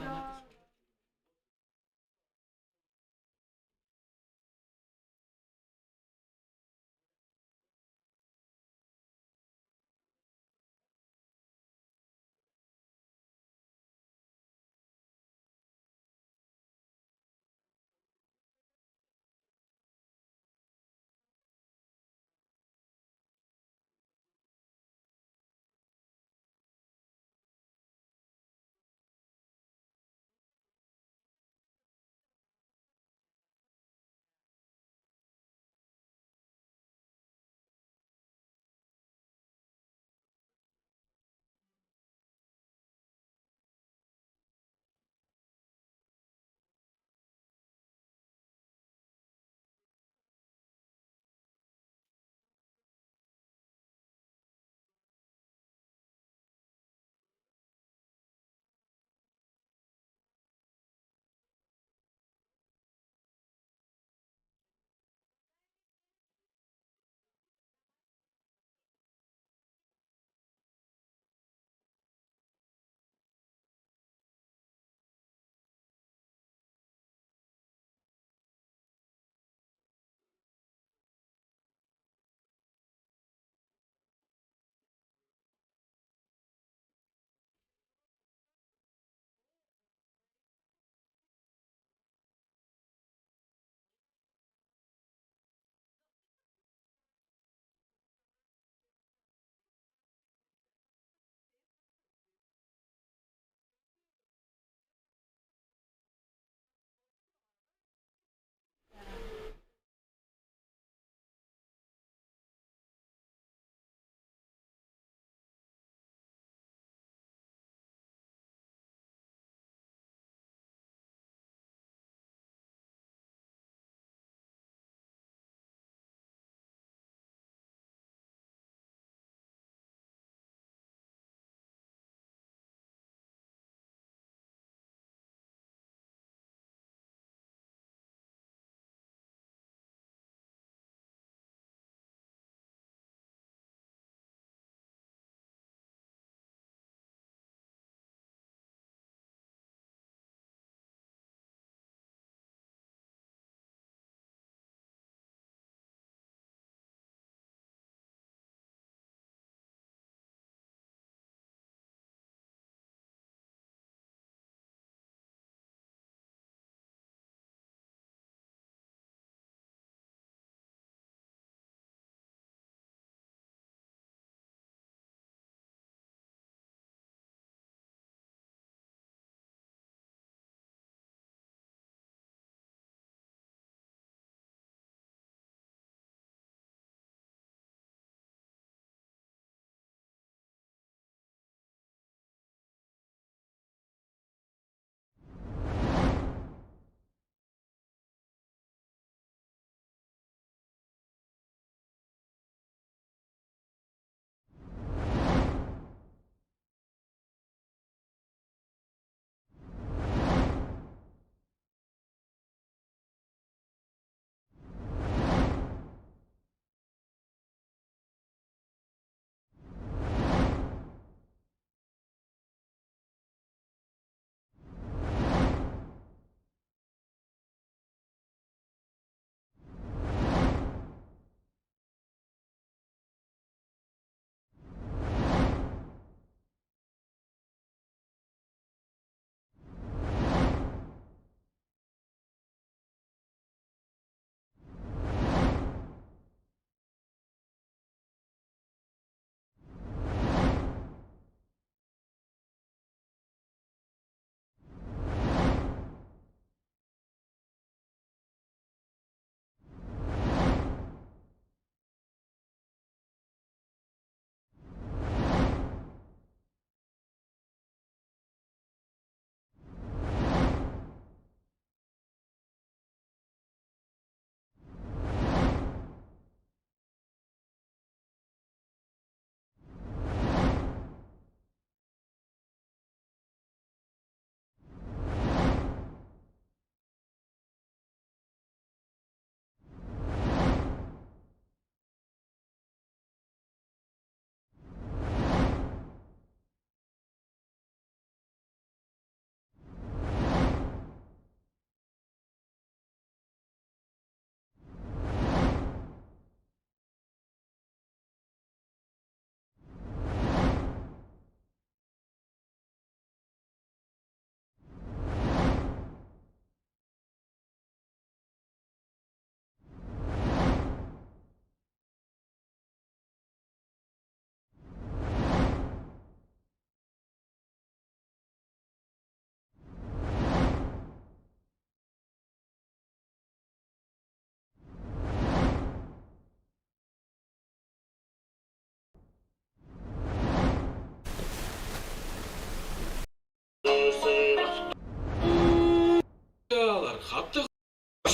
Аттыг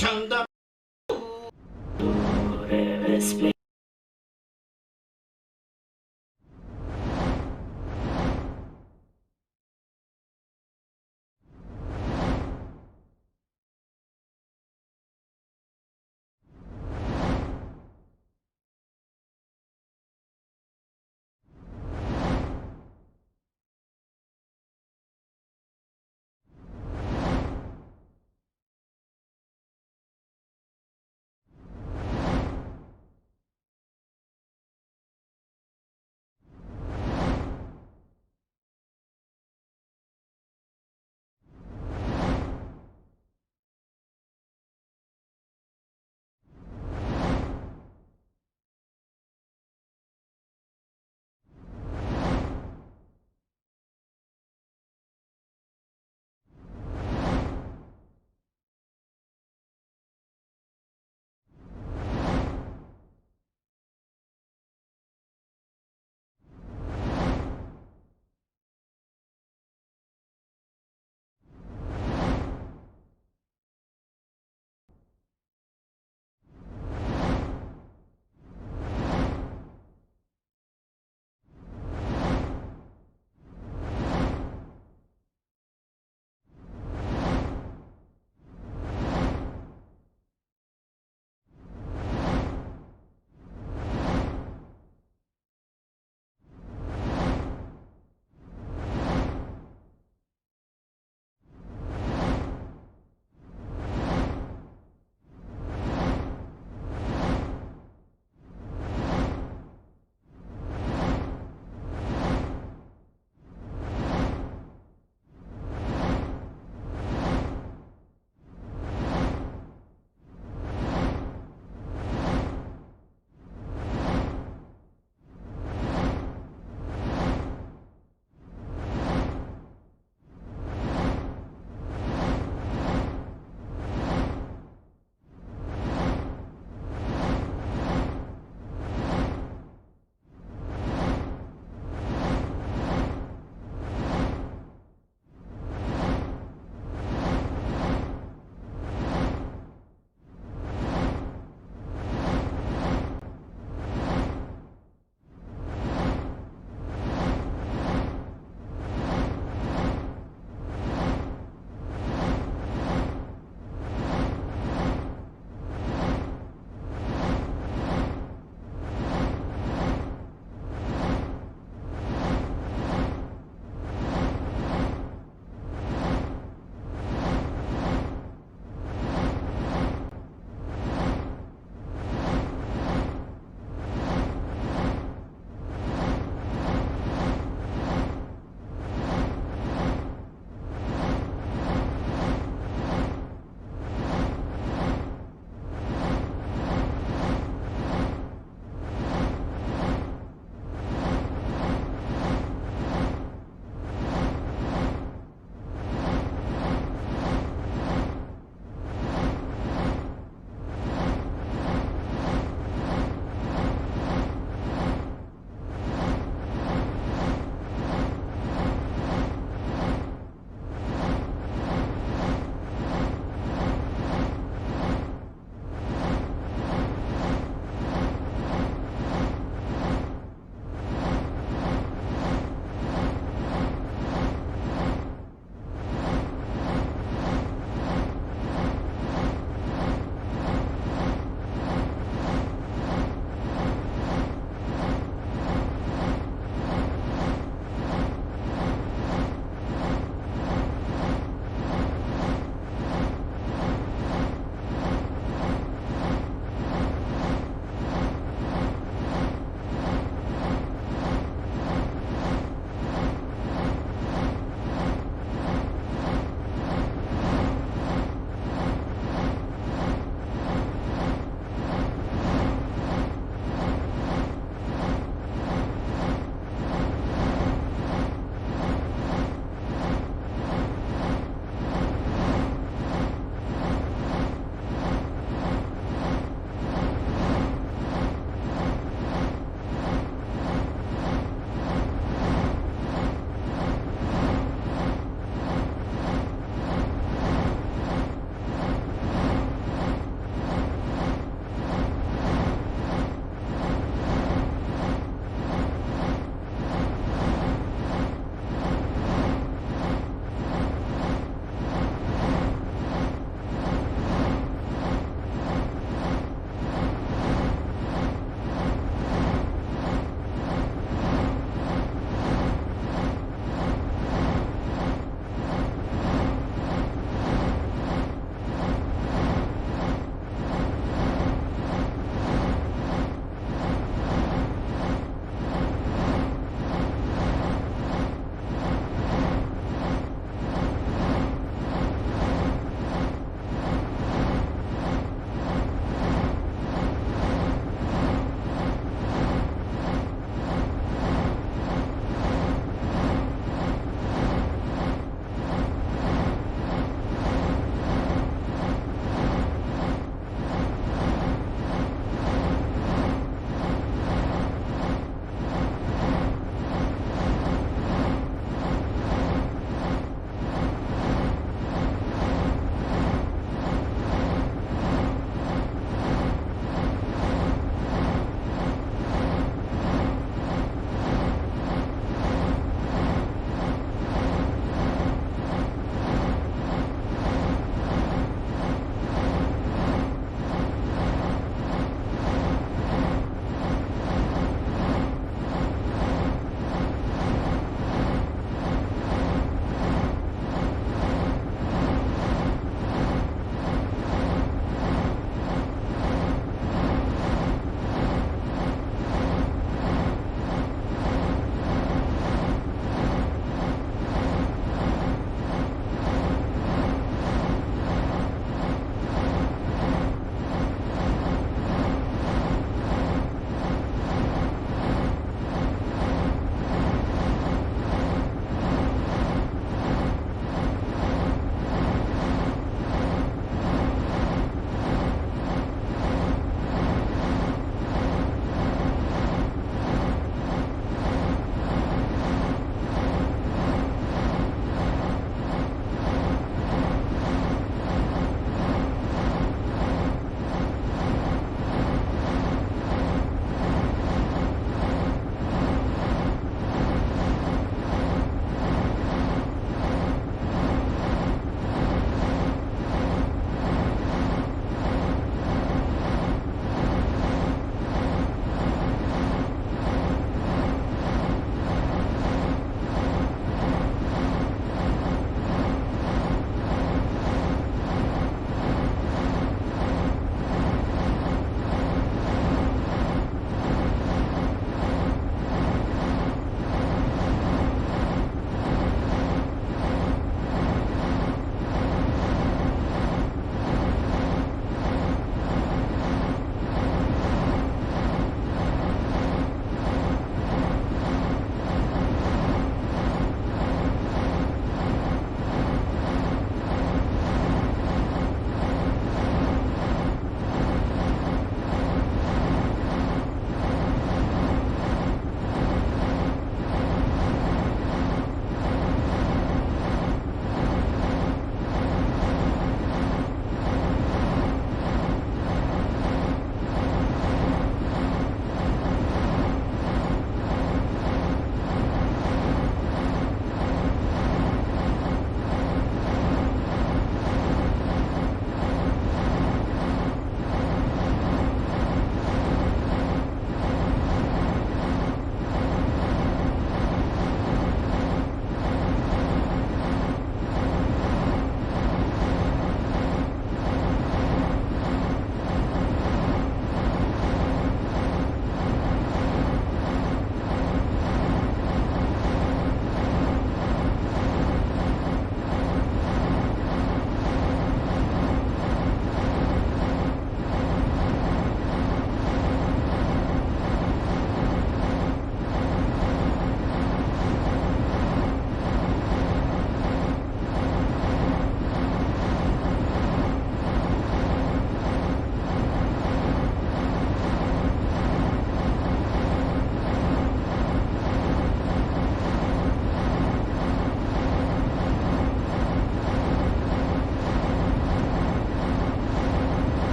шаңда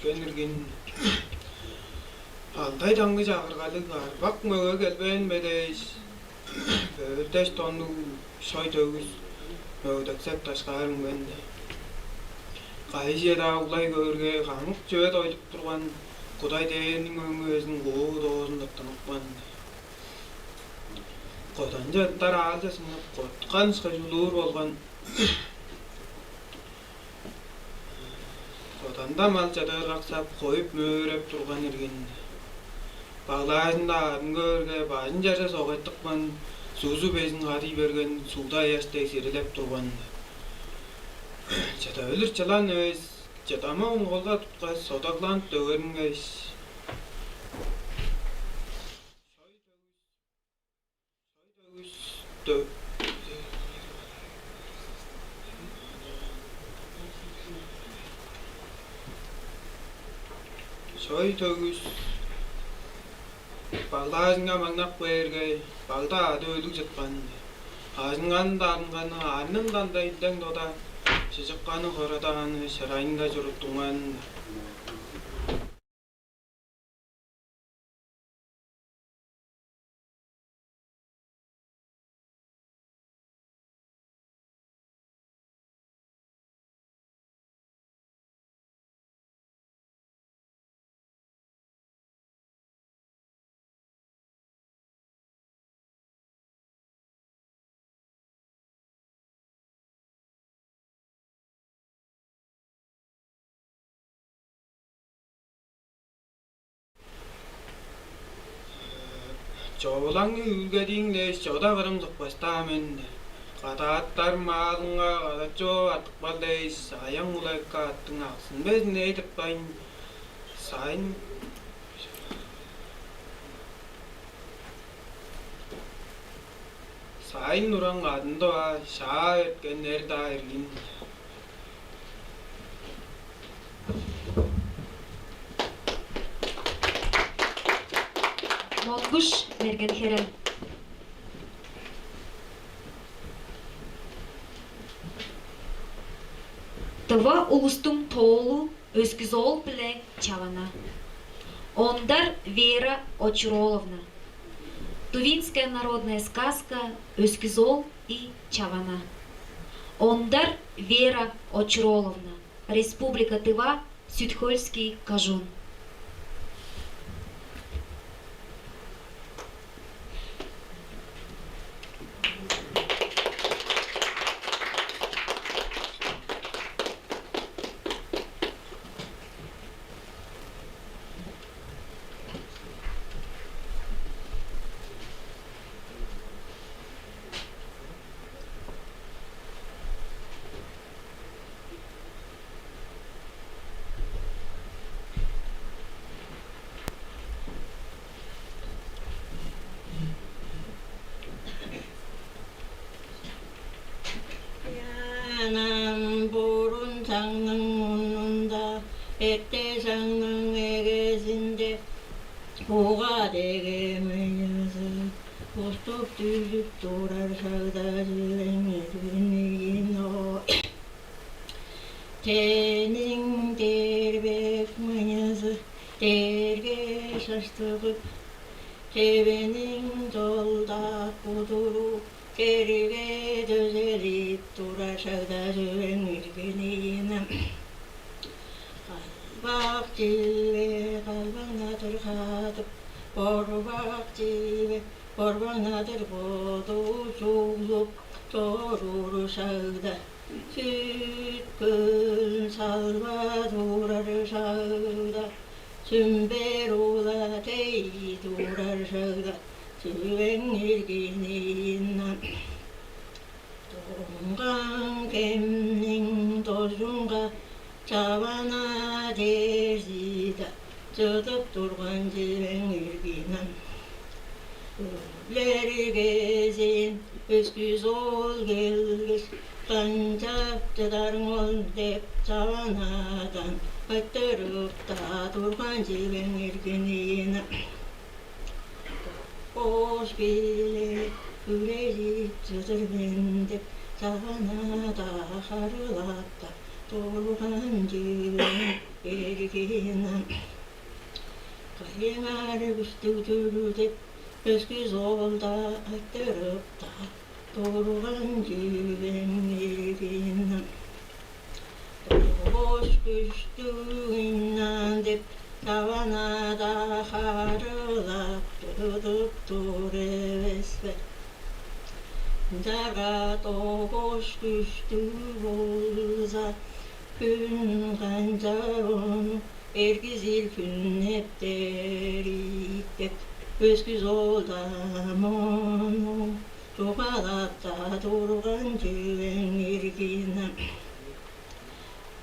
Иргин алдай даңгы чагыргалыг арбак мөге келбээн бе дээш, бөөлдеш тоннуг шой төгүс мөгдексеп дашкаар үнген. Кайы чер-даа углай көөрге, хамык чүве дойлуп турган Кудай дээрниң мөңгезин куу доозун тырттынып каан. Коданчы ыттар аалча сынып, коткан ышкаш улуур болган. Боданда мал чадаар каксап, хоюп мөөреп турган иргин. Баглаажында аадын көөрге, бажын чарже согайтыпкан, сузу безин кадый берген, сугда ыяш дег сирилеп турган. Чыда өлүр чылан эвес, чыдама оңголга туткаш, содагланып дөгерингеш, шой төгүс баглаажынга маңнап кээрге, багда ады өлүг чыткан. Ажынган-дарынганы арнындан-даа илдең дода, чыжыкканы хорадааны шырайынга чуруттунган. Човулаңны үүлгедииң дээш, чода кырым сыкпас-даа мен. Кадааттар маалыңга кадачы бооп артып кал дээш, аяң улайка аттың аксын безин эй тыртпайн, сайын, сайын уран кадын тыва шаа эрткен эр-даа иргин. Монгуш Мерген-Херел. Тыва улустуң тоолу Өскүзол биле чавана. Ондар Вера Очуроловна. Тувинская народная сказка «Өскүзол и чавана». Ондар Вера Очуроловна, Республика Тыва, Сүт-Хольский кожуун. Янам бурун саңның мурнунда, эрте саңның эгезинде, буга деге мыйызы уступ-дүжүп турар шагда, чүвең иргин-ийин-о. Тениң дербек мыйызы дээрге шаштыгып, тебениң долдап удуруп, дерге дөзелип турар шагда, чүвең иргин-ийин-ам. Калбак чиве калбаңнадыр кадып, борбак чиве борбаңнадыр боду чуглуп чоруур шагда, Сүт-Хөл салбадырар шагда, Сүмбер-Ула дей турар шагда, чүвең иргин-ийин-ам. Доңгаң хемниң дожунга чавана дерзи-даа чыдып турган, чүвең иргин-ам. Өлер кезиин Өскүзол келгеш, канчап чыдарың ол деп, чаванадан айтырып-даа турган, чүвең иргин-ийин-ам. Бош-биле үрежип чыдыр мен деп, чавана-даа харыылап-даа турган, чүвең Эргина, кайыңар күштүг-дүр деп, өскүс оолда айтырып-даа турган чүвең, Эргина. Дош күштүг ыйнаан деп, чаван ада харыылап чыдып тур эвес бе? Ынчаарга дош күштүг болза, хүн канчап ону эргизил хүннептер ийик деп, өскүс оолда мону чугаалап-даа турган чүвең, Эргина.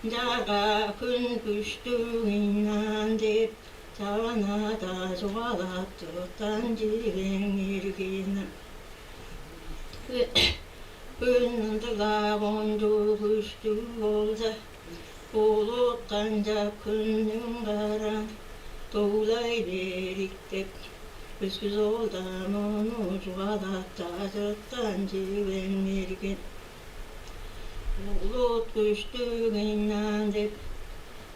Ынчаарга хүн күштүг ыйнаан деп, чаван ада чугаалап чыткан чүвең, Эргина. Хүн ындыг-ла кончуг күштүг болза, булут канчап хүннүң караан туулай берик деп, өскүс оолда мону чугаалап-даа чыткан чүвең, Эргина. Булут күштүг ыйнаан деп,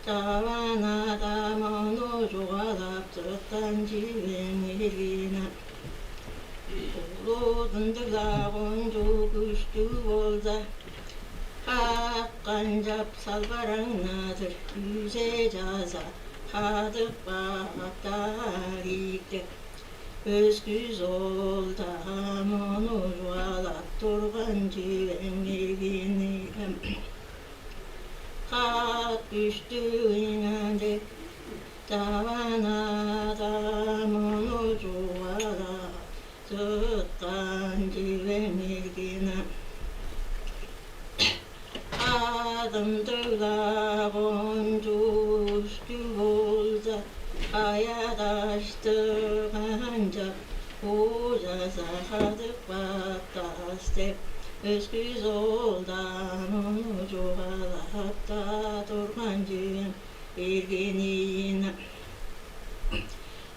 чаван ада мону чугаалап чыткан чүвең, Эргина. Булут ындыг-ла кончуг күштүг болза, хаат канчап салбараңнадыр, үзе-чаза хадып каптар ийик деп, өскүс оолда мону чугаалап турган чүвең, Эргина. Хаат күштүг ыйнаан деп, чаван ада мону чугаалап чыткан чүвең, Эргина. Хаат ындыг-ла кончуг күштүг болза, кая-даштыг канчап, ужаза хадып каптас деп, өскүс оолда мону чугаалап-даа турган чүвең, Эргина.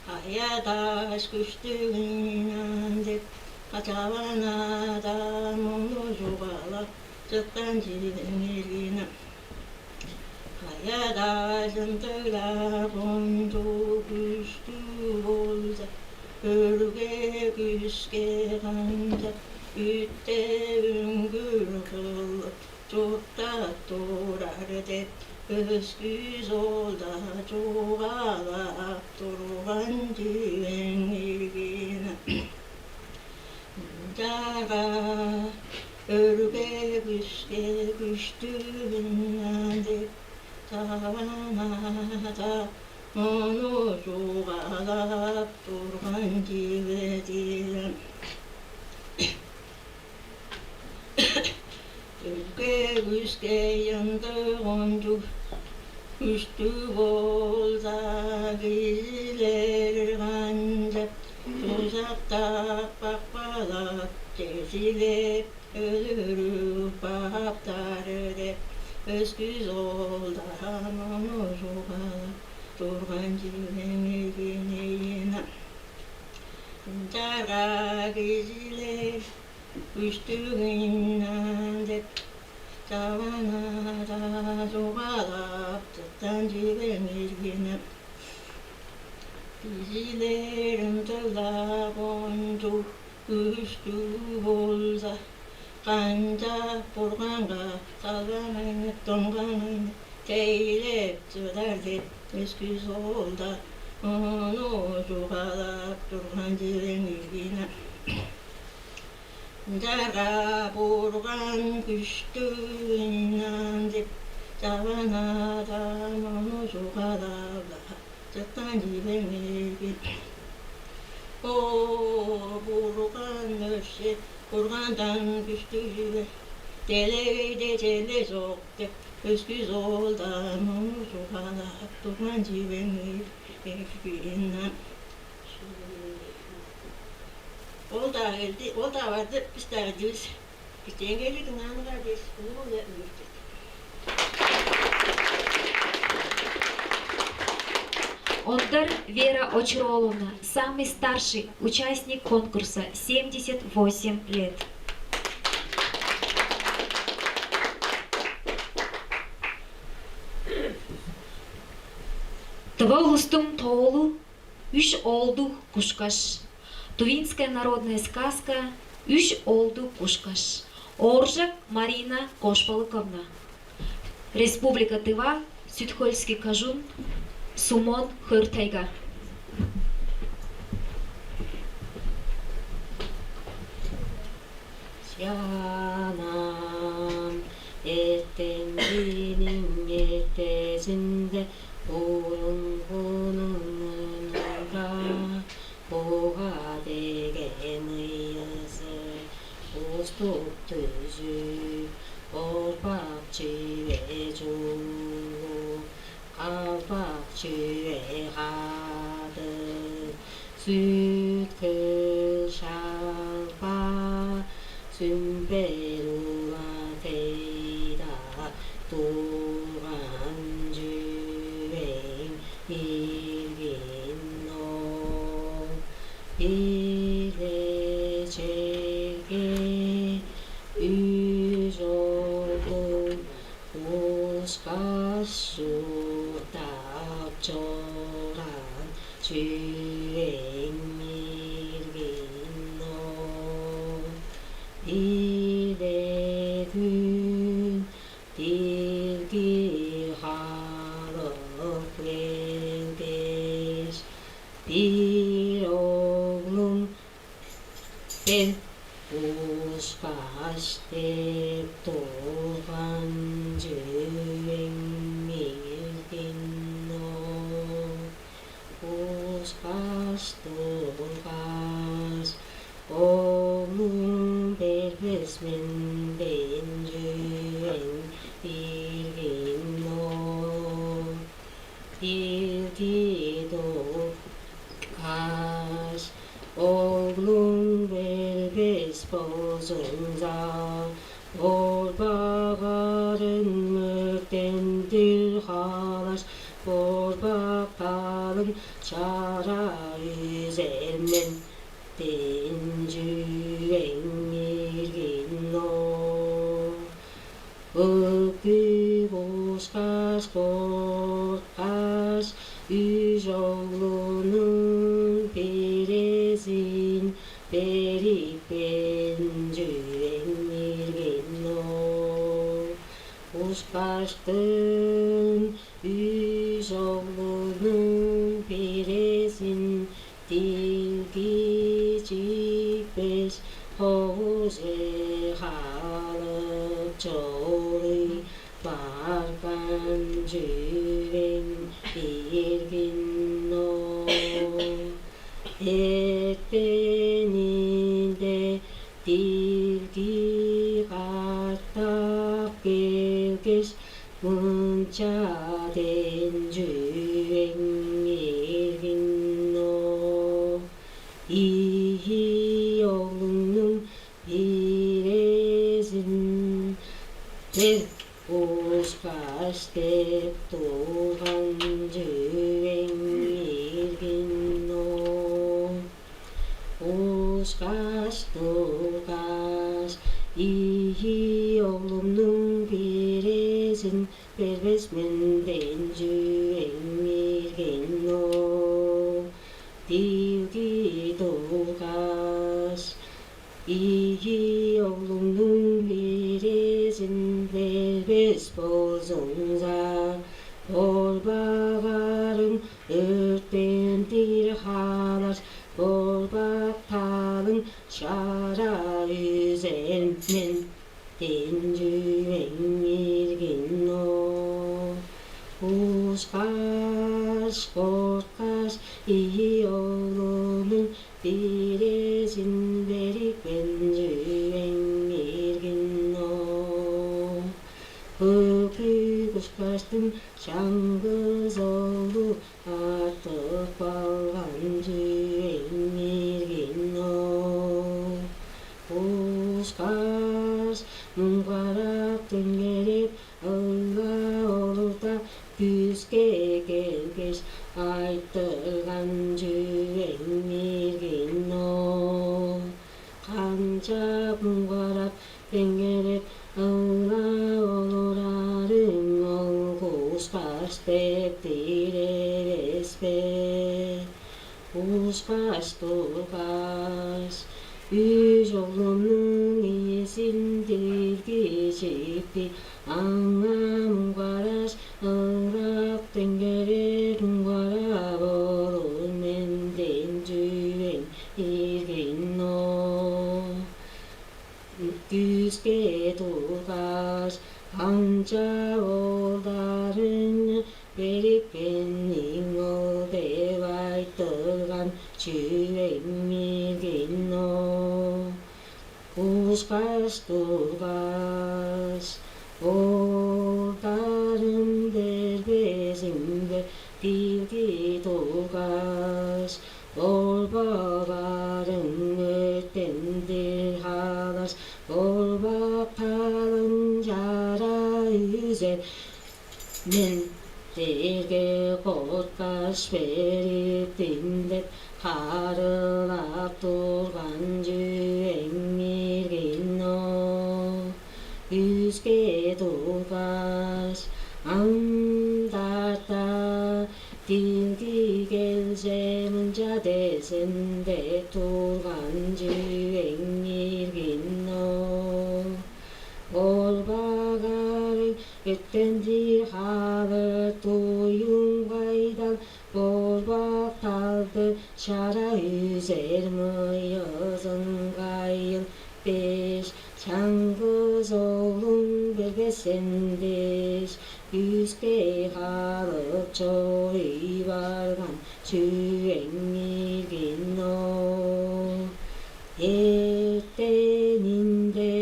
Кая-даш күштүг ыйнаан деп, чаван ада мону чугаалап чыткан чүвең, Эргина. Кая-даа ындыг-ла кончуг күштүг болза, өрге-күске канчап, үттеп үңгүр кылып чурттап турар деп, өскүс оолда чугаалап турган чүвең, Эргина. Ынчаарга өрге-күске күштүг ыйнаан деп, чаван ада мону чугаалап турган чүве-дир. Өрге-күске ындыг кончуг күштүг болза, кижилер канчап, дузактап, бакпалап, чедилеп, өлүрүп каптар деп, өскүс оолда мону чугаалап турган чүвең, Эргина. Ынчаарга кижилер күштүг ыйнаан деп, чаван ада чугаалап чыткан чүвең, Эргина. Кижилер ындыг-ла кончуг күштүг болза, канчап Бурганга салбаңайнып, доңгаңайнып, тейлеп чыдар деп, өскүс оолда мону чугаалап турган чүвең, Эргина. Ынчаарга Бурган күштүг ыйнаан деп, чаван ада мону чугаалап-ла чыткан чүвең, Эргина. О, Бурган өршээл, Бургандан күштүг чүве делегейде черле чок деп, өскүс оолда мону чугаалап турган чүвең, Эргина. Ол-даа келди, ол-даа барды, бис-даа келдивис. Бистеңгели дыңнааныңар дээш улуу-биле өөрүп четтирдим. Ондар Вера Очур-ооловна, самый старший участник конкурса, семьдесят восемь лет. Тыва улустуң тоолу «Үш оолдуг кушкаш». Тувинская народная сказка «Үш оолдуг кушкаш». Ооржак Марина Кошпалыковна. Республика Тыва, Сүт-Хөлский кожуун, Сумон хөр-тайга. Чанаам, эртемчиниң эртезинде, бурунгунуң мурнунда, буга деге мыйызы уступ дүжүп, борбак чүве чуулуп, калбак чүве кадып, Сүт-Хөл шалба, Сүмбел-Ула тыйда турган чүвең иргин ол. Бир-ле черге үш оолдуг кушкаш чурттап чораан чүвең иргин ол. Бир-ле хүн дирги халып келгеш, бир оглум бер кушкаш деп турган чүвең иргин ол. Кушкаш тургаш, оглум бербес мен дээн чүвең иргин ол. Дирги тургаш, оглум бербес болзуңза, борбак аъдын өрттендир халаш, борбак талын шара үзер мен дээн чүвең иргин ол. Бөкү кушкаш корткаш, үш оглунуң бирезин берипкен чүвең иргин ол. Кушкаштың үш оглунуң бирезин дирги чипкеш, ховуже халып чоруй барган чүвең иргин ол. Эртенинде дирги катап келгеш, мынча дээн чүвең иргин ол. Ийи оглуңнуң бирезин бер кушкаш деп турган чүвең иргин ол. Кушкаш тургаш, ийи оглумнуң бирезин бербес мен дээн чүвең иргин ол. Дирги тургаш, ийи оглуңнуң бирезин бербес болзуңза, борбак аъдын өрттендир халаш, борбак талын шара үзер мен дээн чүвең иргин ол. Кушкаш корткаш, ийи оглунуң бирезин берипкен чүвең иргин ол. Бөкү кушкаштың чаңгыс оглу артып калган чүвең иргин ол. Кушкаш муңгарап теңгереп, ылга олурда, күске келгеш, айтырган чүвең иргин ол. Канчап муңгарап, теңгереп, ылга олурарың ол, кушкаш деп диреве Ушкаш тургаш, үш оглумнуң ийизин диргижипти, аңаа муңгараш, ырак деңгерер муңгарап олур менден чүвең иргин ол. Күске тургаш, канчап оолдарыңны берипкениң ол деп айтырган чүвең иргин ол. Ушкаш тургаш, оолдарым бербезин бе, дирги тургаш, Борбак арың өрттендир халаш, борбак талың чара үзер. Мен дээрге корткаш бериптим деп харыылап турган чүвең иргин ол. Күске тургаш, ам-даа дирги келзе мынча дезин деп турган чүвең иргин ол. Борбак арың өрттендир халыр, дуюм кайдал, борбак талды чара үзер, мыйызын кайыл дээш, чаңгыс оглум бербес сен дээш, күске халып чоруй барган чүвең иргин ол. Эртенинде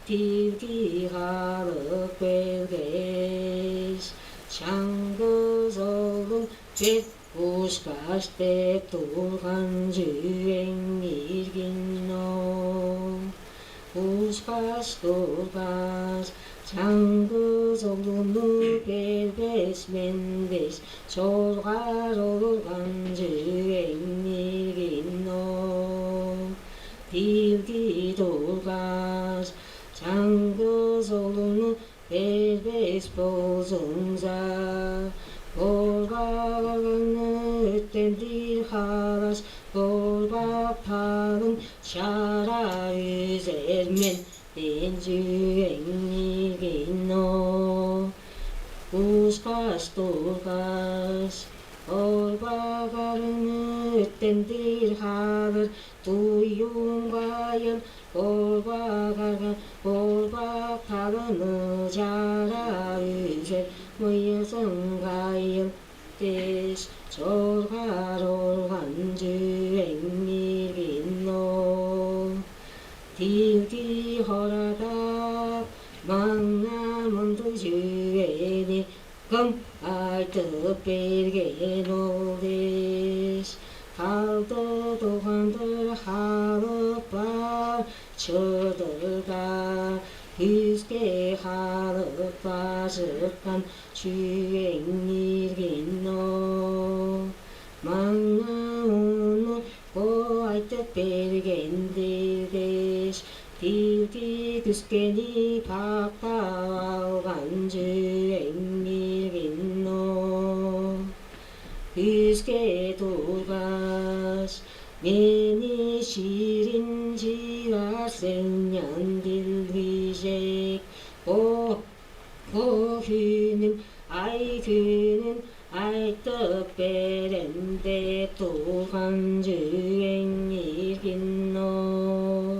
дирги халып келгеш, чаңгыс оглум бе, ушкаш деп турган чүвең иргин ол. Ушкаш тургаш, чаңгыс оглумну бербес мен дээш, чоргар олурган чүвең иргин ол. Дирги тургаш, чаңгыс оглумну бербес болзуңза, борбак арыңны өрттендир халаш, борбак талың чара үзер мен дээн чүвең иргин ол. Ушкаш тургаш, борбак арыңны өрттендир халыр, дуюм кайыл, борбак арга, борбак талыңны чара үзер, мыйызың кайыл дээш, чоргар олурган чүвең иргин ол. Дирги хорадап, маңаа мындыг чүвени кым айтып берген ол дээш, талды дугандыр халып бар чыдырда, күске халып бар чыткан чүвең иргин ол. Маңаа ону бо айтып берген-дир дээш, дирги күскени пактап алган чүвең иргин ол. Күске тургаш, мени ширинчип аар сен, чан дилгижек. Бо, бо хүнүм, ай хүнүм, айтып берем деп турган чүвең иргин ол.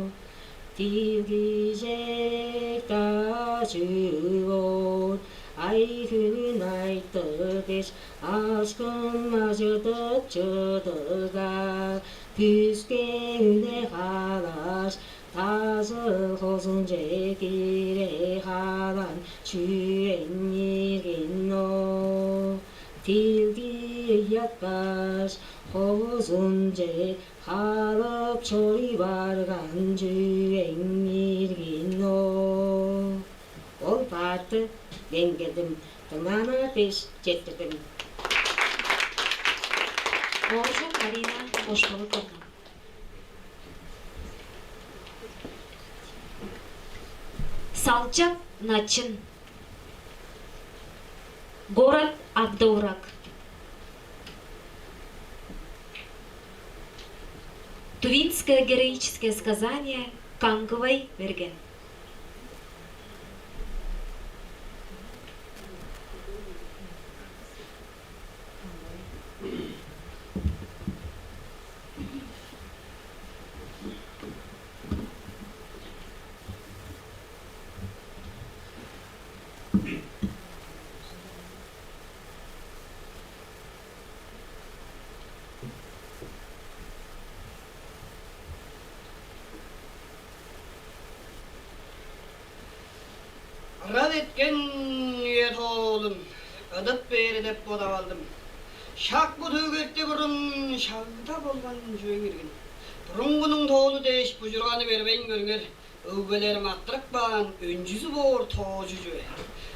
Дилгижек-даа чүү боор, ай хүнүн айтыр дээш, акшым ажыдып чыдырда, күске үне халаш, дазыл хозунче кире халаан чүвең иргин ол. Дилги ыяткаш, хозунче халып чоруй барган чүвең иргин ол. Ол баатты мен келдим, дыңнааныңар дээш четтирдим. Ооржак Марина, Кошпулук Дорган. Салчак Начын. Город Ак-Довурак. Тувинское героическое сказание «Каңгывай Мерген». Ырак эрткен үе тоолун ыдып бээр деп бодап алдым. Шак бо төөгерти бурун шагда болган чүвең иргин. Бурунгунуң тоолу дээш бужурганы бербейн көрүңер. Өгбелерим арттырып каан өнчүзү боор тоожу чүве.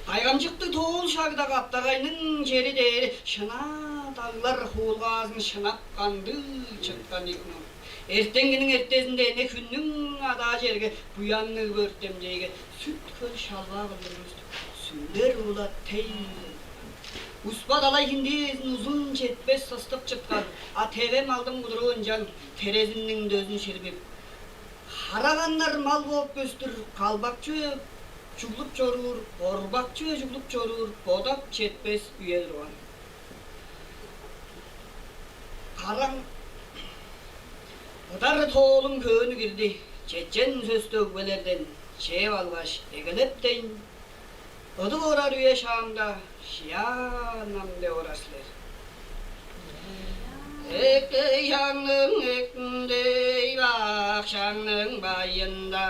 Кайгамчыктыг тоол шагда каптагайның чери дээри шынаа даглар хуулгаазын шынап кандыг чыткан ийик муң. Эртенгиниң эртезинде эне хүннүң адаа черге буянныг бөртемчейге сүт-хөл шалбаа кылдырывыс сүмдер улат тей. Успа далай хиндиезин узун четпес сыстып чыткан, а теве малдың кудуруу ынчан терезинниң дөзүн ширбип, хараганнар мал бооп көстүр, калбак чүве чуглуп чоруур, борбак чүве чуглуп чоруур бодап четпес үе турган. Караң ыдар тоолум хөөнү кирди, чечен сөстү өгбелерден чээп алгаш, эгелептейн ыдып орар үе шаамда шыяан ам деп орар силер. Эктей шаңның эктиндей бак шаңның байында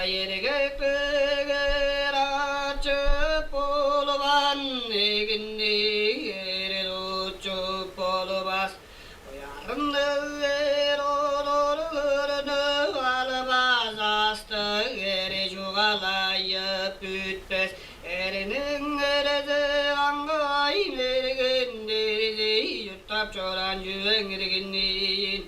эргек бегер ачып болбаан эгинниг эр тутчуп болбас. Уярымныг эр олур көрнүп албас, астыг эр чугаалайып бүтпес. Эриниң эрези каңгывай мерген дирзи чурттап чораан чүвең иргин ийин.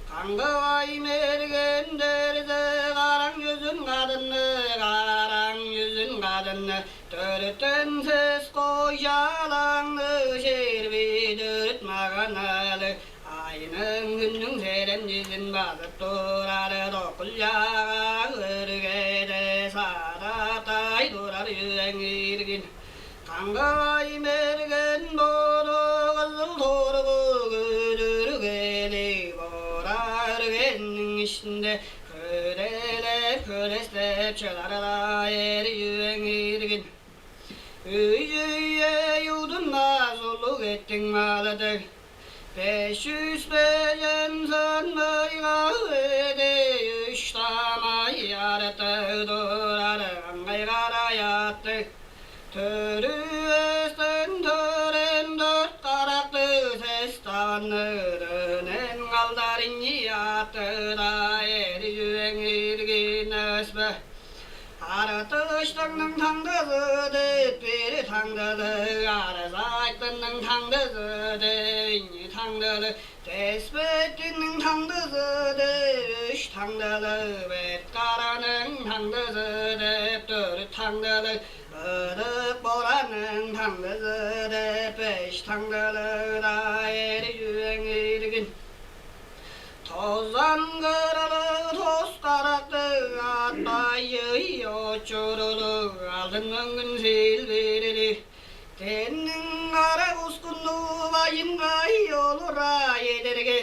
Каңгывай мерген дирзи караң чүзүн кадынны, караң чүзүн кадынны, төрүттен сес кой чалаңны шерби төрүт маганалыг. Айның хүннүң серемчизин базып турары докул чаага өргеде садаптай турар үең иргин. Каңгай мерген боду кызыл торгу көдүргелиг бора өргениң иштинде хөделеп, хөлестеп чыдар-ла эр үең иргин. Өй-өй-ей, удунмас улуг эттиң малы дег, беш чүс бежен сан мыйгаведе үш тамай арты турар каңгай карай аттыг. Төрүвестен төрээн дөрт карактыг, сес таванныг, дөнен калдар ийи аттыг-даа эр үең иргин өспе. Арты-Ыштыңның таңдызы деп бир таңдылыг, Арзайтының таңдызы деп ийи таңдылыг, Теспеттиниң таңдызы деп үш таңдылыг, Бет-Караның таңдызы деп дөрт таңдылыг, Ыдык-Бораның таңдызы деп беш таңдылыг-даа эр үең иргин. Тозан кырылыг, тос карактыг, ат байы очурулуг, алдын мөңгүн силбирилиг, тенниң кара кускуннуг байынгай олура эдерге,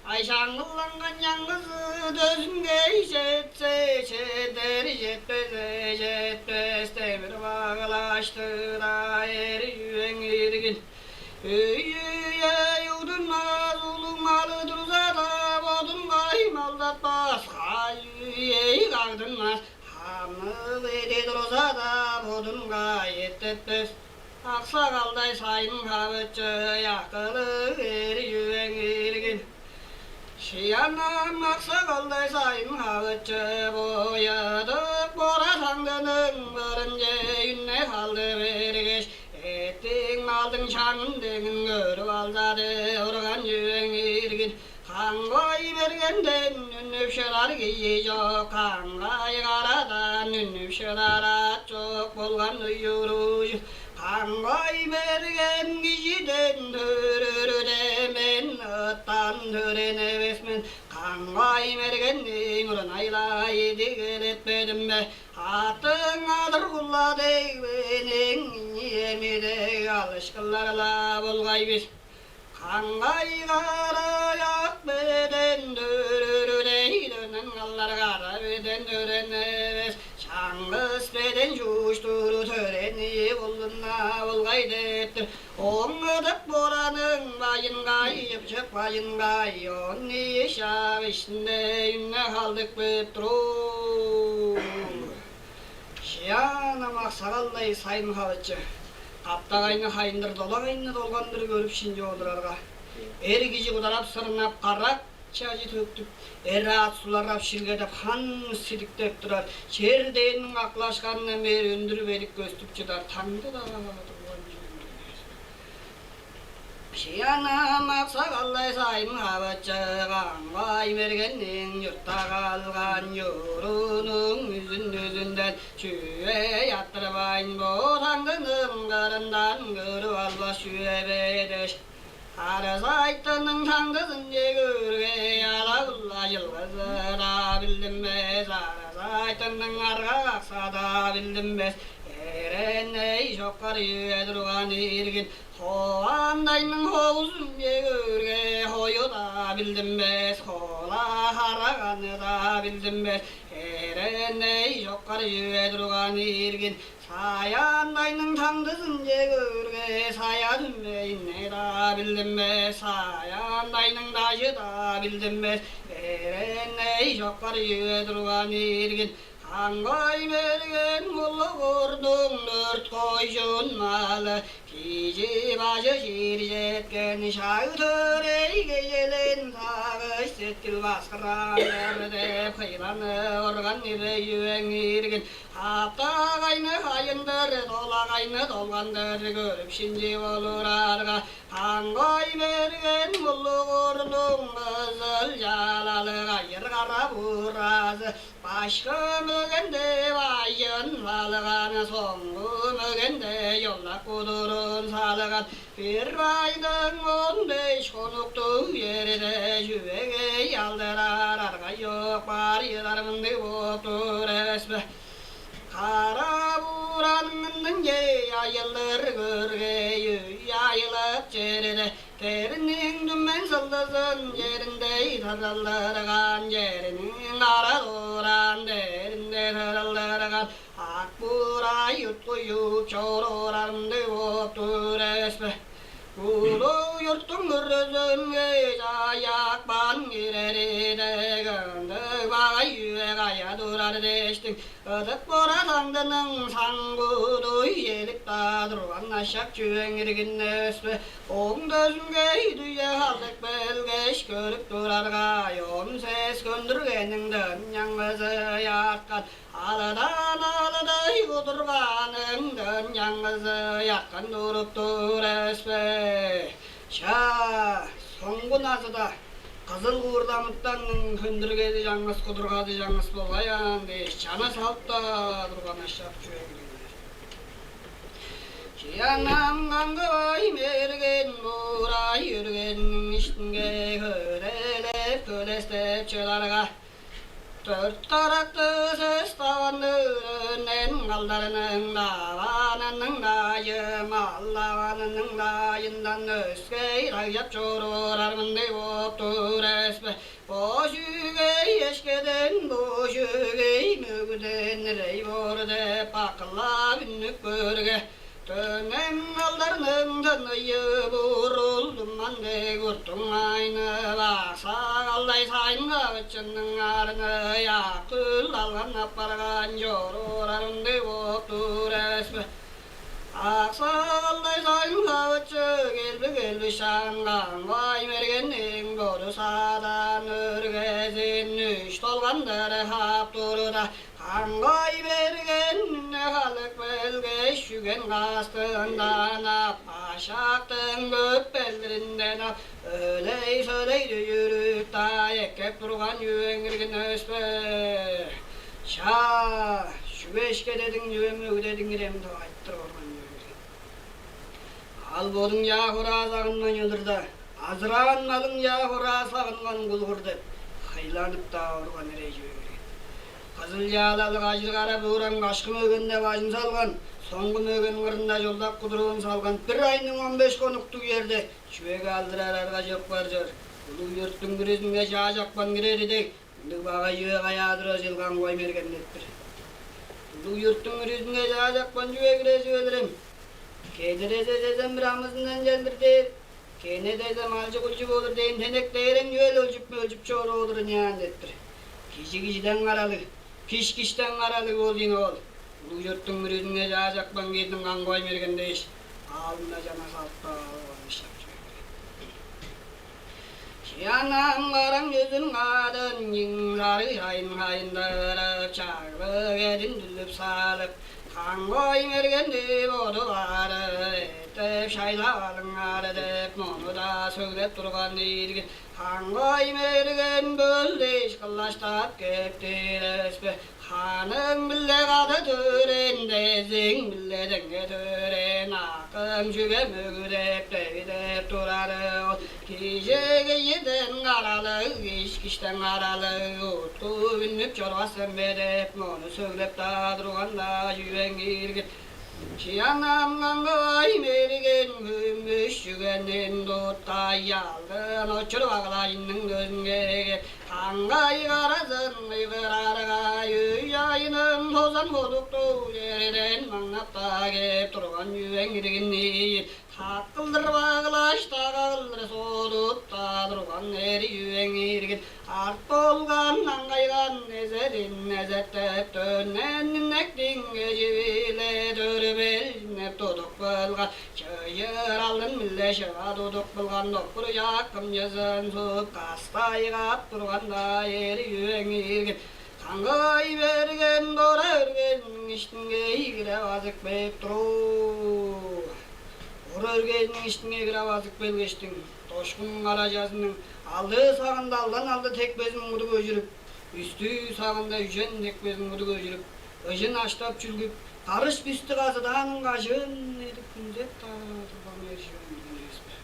ай шаңгылданган чаңгызы дөзүнге четсе четер, четпезе четпес, демир баглаштыр-даа эр үең иргин. Өй-өй-ей, удунмас улуг малы турза-даа, бодун кайым алдатпас, кай-үй-ей, кагдынмас, хамык эди турза-даа, бодун кай эттетпес. Аксагалдай Сайын-Хавычы акылыг эр үең иргин. Шыянам Аксагалдай Сайын-Хавычы бо Ыдык-Бора таңдының бырынче үне халды бергеш, эттиң-малдың чаңын деңин көрүп алза деп урган үең иргин. Каңгай мергенден үнүп шыдар кижи чок, каңгай карадан үнүп шыдар ат чок болган уй-уруу чүл. Каңгай мерген кижиден төрүрде мен ыттан төрээн эвес мен. Каңгай мергенниң урун айлай дигелетпедим бе? Аттың адыр-кула дег бе, эң ийи эми дег алышкылар-ла болгай бис. Каңгай кара ак беден дөрүрү дег дөнен калдар кара беден дөрен эвес, чаңгыс беден чууштуру төрени болдуна болгай деп-тир. Ооң ыдык бораның байынгай, чыпчык байынгай, он ийи шак иштинде үне халдып кээп тур. Шыяан ам аксагалдай сайын хавычы, каптагайны хайындыр долагайны долгандыр көрүп шинчип олурарга, эр кижи кударап-сырнап, карак чажы төктүп, эр аът суларап, шилгедеп, хан сидиктеп турар. Чер дээрниң акылашканындан бээр өндүр бедик көстүп чыдар таңды-даа турган чүве. Шыяан ам аксагалдай сайын хавычы, каңгай мергенниң чуртта калган чуруунуң үзүн-үзүнден чүве яттырбайн, бо таңдының кырындан көрүп албас чүве бе дээш. Арзайтының таңдызынче көөрге, ала-була чылгызы-даа билдинмес, арзайтының арга-акса-даа билдинмес, эреней чоккар үе турган иргин. Ховаандайның ховузунче көөрге, хою-даа билдинмес, хола-хараганы-даа билдинмес, эреней чоккар үе турган иргин. Саяандайның таңдызынче көөрге, сая түмейни-даа билдинмес, саяандайның дажы-даа билдинмес, эреней чоккар үе турган иргин. Каңгай мерген кулуг курдуң дөрт кожуун малы, кижи бажы чиир четкен шаг-төрей кежелээн, сагыш-сеткил баскыраан-дыр деп, хыйланы орган ирей үең иргин. Каптагайны хайындыр, долагайны долгандыр көрүп шинчип олурарга, каңгай мерген кулуг курдуң кызыл чалалыг айыр кара буразы, башкы мөгенде бажын салган, соңгу мөгенде чолдак кудурун салган, бир байдың он беш хонуктуг черде чүвегей алдырар арга чок бар чыдар мындыг болуп тур эвес бе? Кара бураның ындынче айылдыр көргей, өй айылып черде, дээрниң түмен сылдызын чериндей тырылдырган, чериниң кара дораан дээринде тырылдырган, ак буурай уткуюп чоруур арымдыг болуп тур эвес бе? Улуг чурттуң күрүзүнге чаяк баан кирери дег, ындыг багай чүве кая турар дээштиң, ыдык бора таңдының саңгудуй элип-даа турган ашак чүвең иргин эвес бе? Ооң дөзүнге үдүе халдып келгеш, көрүп турарга, оон сес көндүргениң дын чаңгызы арткан, алыдан алыдай кудурганың дын чаңгызы арткан туруп тур эвес бе? Чаа, соңгу назыда кызыл куурламыктанның хөндүргези чаңгыс, кудургазы чаңгыс болгай аан дээш, чана салып-даа турган ашак чүвең иргин эвес бе? Чыянам каңгывай мерген буурай үргениң иштинге хөделеп, хөлестеп чыдарга, дөрт карактыг сес тавандыр өнден калдарының даванының дайы, мал даванының дайындан өске дайжап чоруур армындыг болуп тур эвес бе? Бо чүгей эшкеден, бо чүгей мөгүден ирей боор деп акылап үннүп көөрге, төңем калдарның тынныйы бурул туман дег уртуңайнып, аксагалдай сайын хавычының арны ак-күл алган апарган чоруур арымдыг болуп тур эвес бе? Аксагалдай сайын хавычы келби-келби шаан каңгай мергенниң боду садаан өргезин үш долгандыр хаап турда, каңгай мерген үне халып келгеш, чүген каастындан ап, ашактың көппелдиринден ап, өлей-сөлей дүжүрүп-даа эккеп турган чүвең иргин эвес бе? Чаа, чүге эшкедедиң, чүге мөгүдедиң ирем деп айтырып орган чүвең иргин. Ал бодуң чаа хураа сагынмайн олурда, азыраан малың чаа хураа сагынган кулугур деп, Хайланып-даа орган эрей чүве берген. Кызыл чаалалыг ажыр-кара бууран кашкы мөгенде бажын салган, соңгу мөген кырында чолдак кудуруун салган, бир айның он беш хонуктуг черде чүвеге алдырар арга чок бар чор. Улуг чурттуң бүрүзүнге чаа чапкан кирери дег, ындыг багай чүве каяа турар чыл, Каңгы-оой мерген деп-тир. Улуг чурттуң бүрүзүнге чаа чапкан чүве кирер чүве-дир ам. Кедир эзес эзем бир амызындан чандыр дээр, кене дезе малчы-кулчу болур дээн тенек дээрең чүвел өлчүп-мөлчүп чоруур ыйнаан деп-тир. Кижи кижиден каралыг, киш киштен каралыг болзун ол. Улуг чурттуң бүрүзүнге чаа чапкан кижиниң Каңгы-оой мерген дээш, аалында чана салып-даа алган ышак чүве. Чыянам караң чүзүн каадын, чиң сарыг шайын хайындырып, чагыг эдин дүлүп салып, Каңгы-оой мергенди боду бары эттеп шайлап алыңар деп, мону-даа сөглеп турган иргин. Каңгы-оой мерген бөлдеш кылаштап кептир эвес бе? Ханың-биле кады төрээн, дезиң-биле деңге төрээн, акым чүге мөгү деп девидеп турары ол. Кижи кижиден каралыг, киш киштен каралыг, уткуп үнүп чорбас сен бе деп, мону сөглеп-даа турган-даа чүвең иргин. Чыянам Каңгы-оой мерген, күмүш чүгенин туттай, алдын очур баглажының дөзүнге кээп, каңгай каразын кыйгырарга, үй-чайының тозан ходуктуг черден маңнап-даа кээп турган чүвең иргин ийин. Так кылдыр баглаш, дага кылдыр содуп-даа турган эри чүвең иргин. Арт болган аңгайган эзедин эзертеп, төннен иннектиң эжи-биле төрүп, элчиннеп тудуп кылган, чыйыр алдын-биле шыва тудуп кылган, допкур чааккымчызын сууп, кастайгап турган-даа эри чүвең иргин. Каңгы-оой мерген, бора өргезиниң иштинге кире базып кээп тур уу. Бора өргезиниң иштинге кире базып келгештиң, дошкун карачазының алдыы сагында алдан алды текпезин куду көжүрүп, үстүү сагында үжен текпезин куду көжүрүп, ыжын аштап-чүлгүп, карыш бисти казыдааның кажыын эдип хүнзеп-даа турган эри чүвең иргин эвес бе?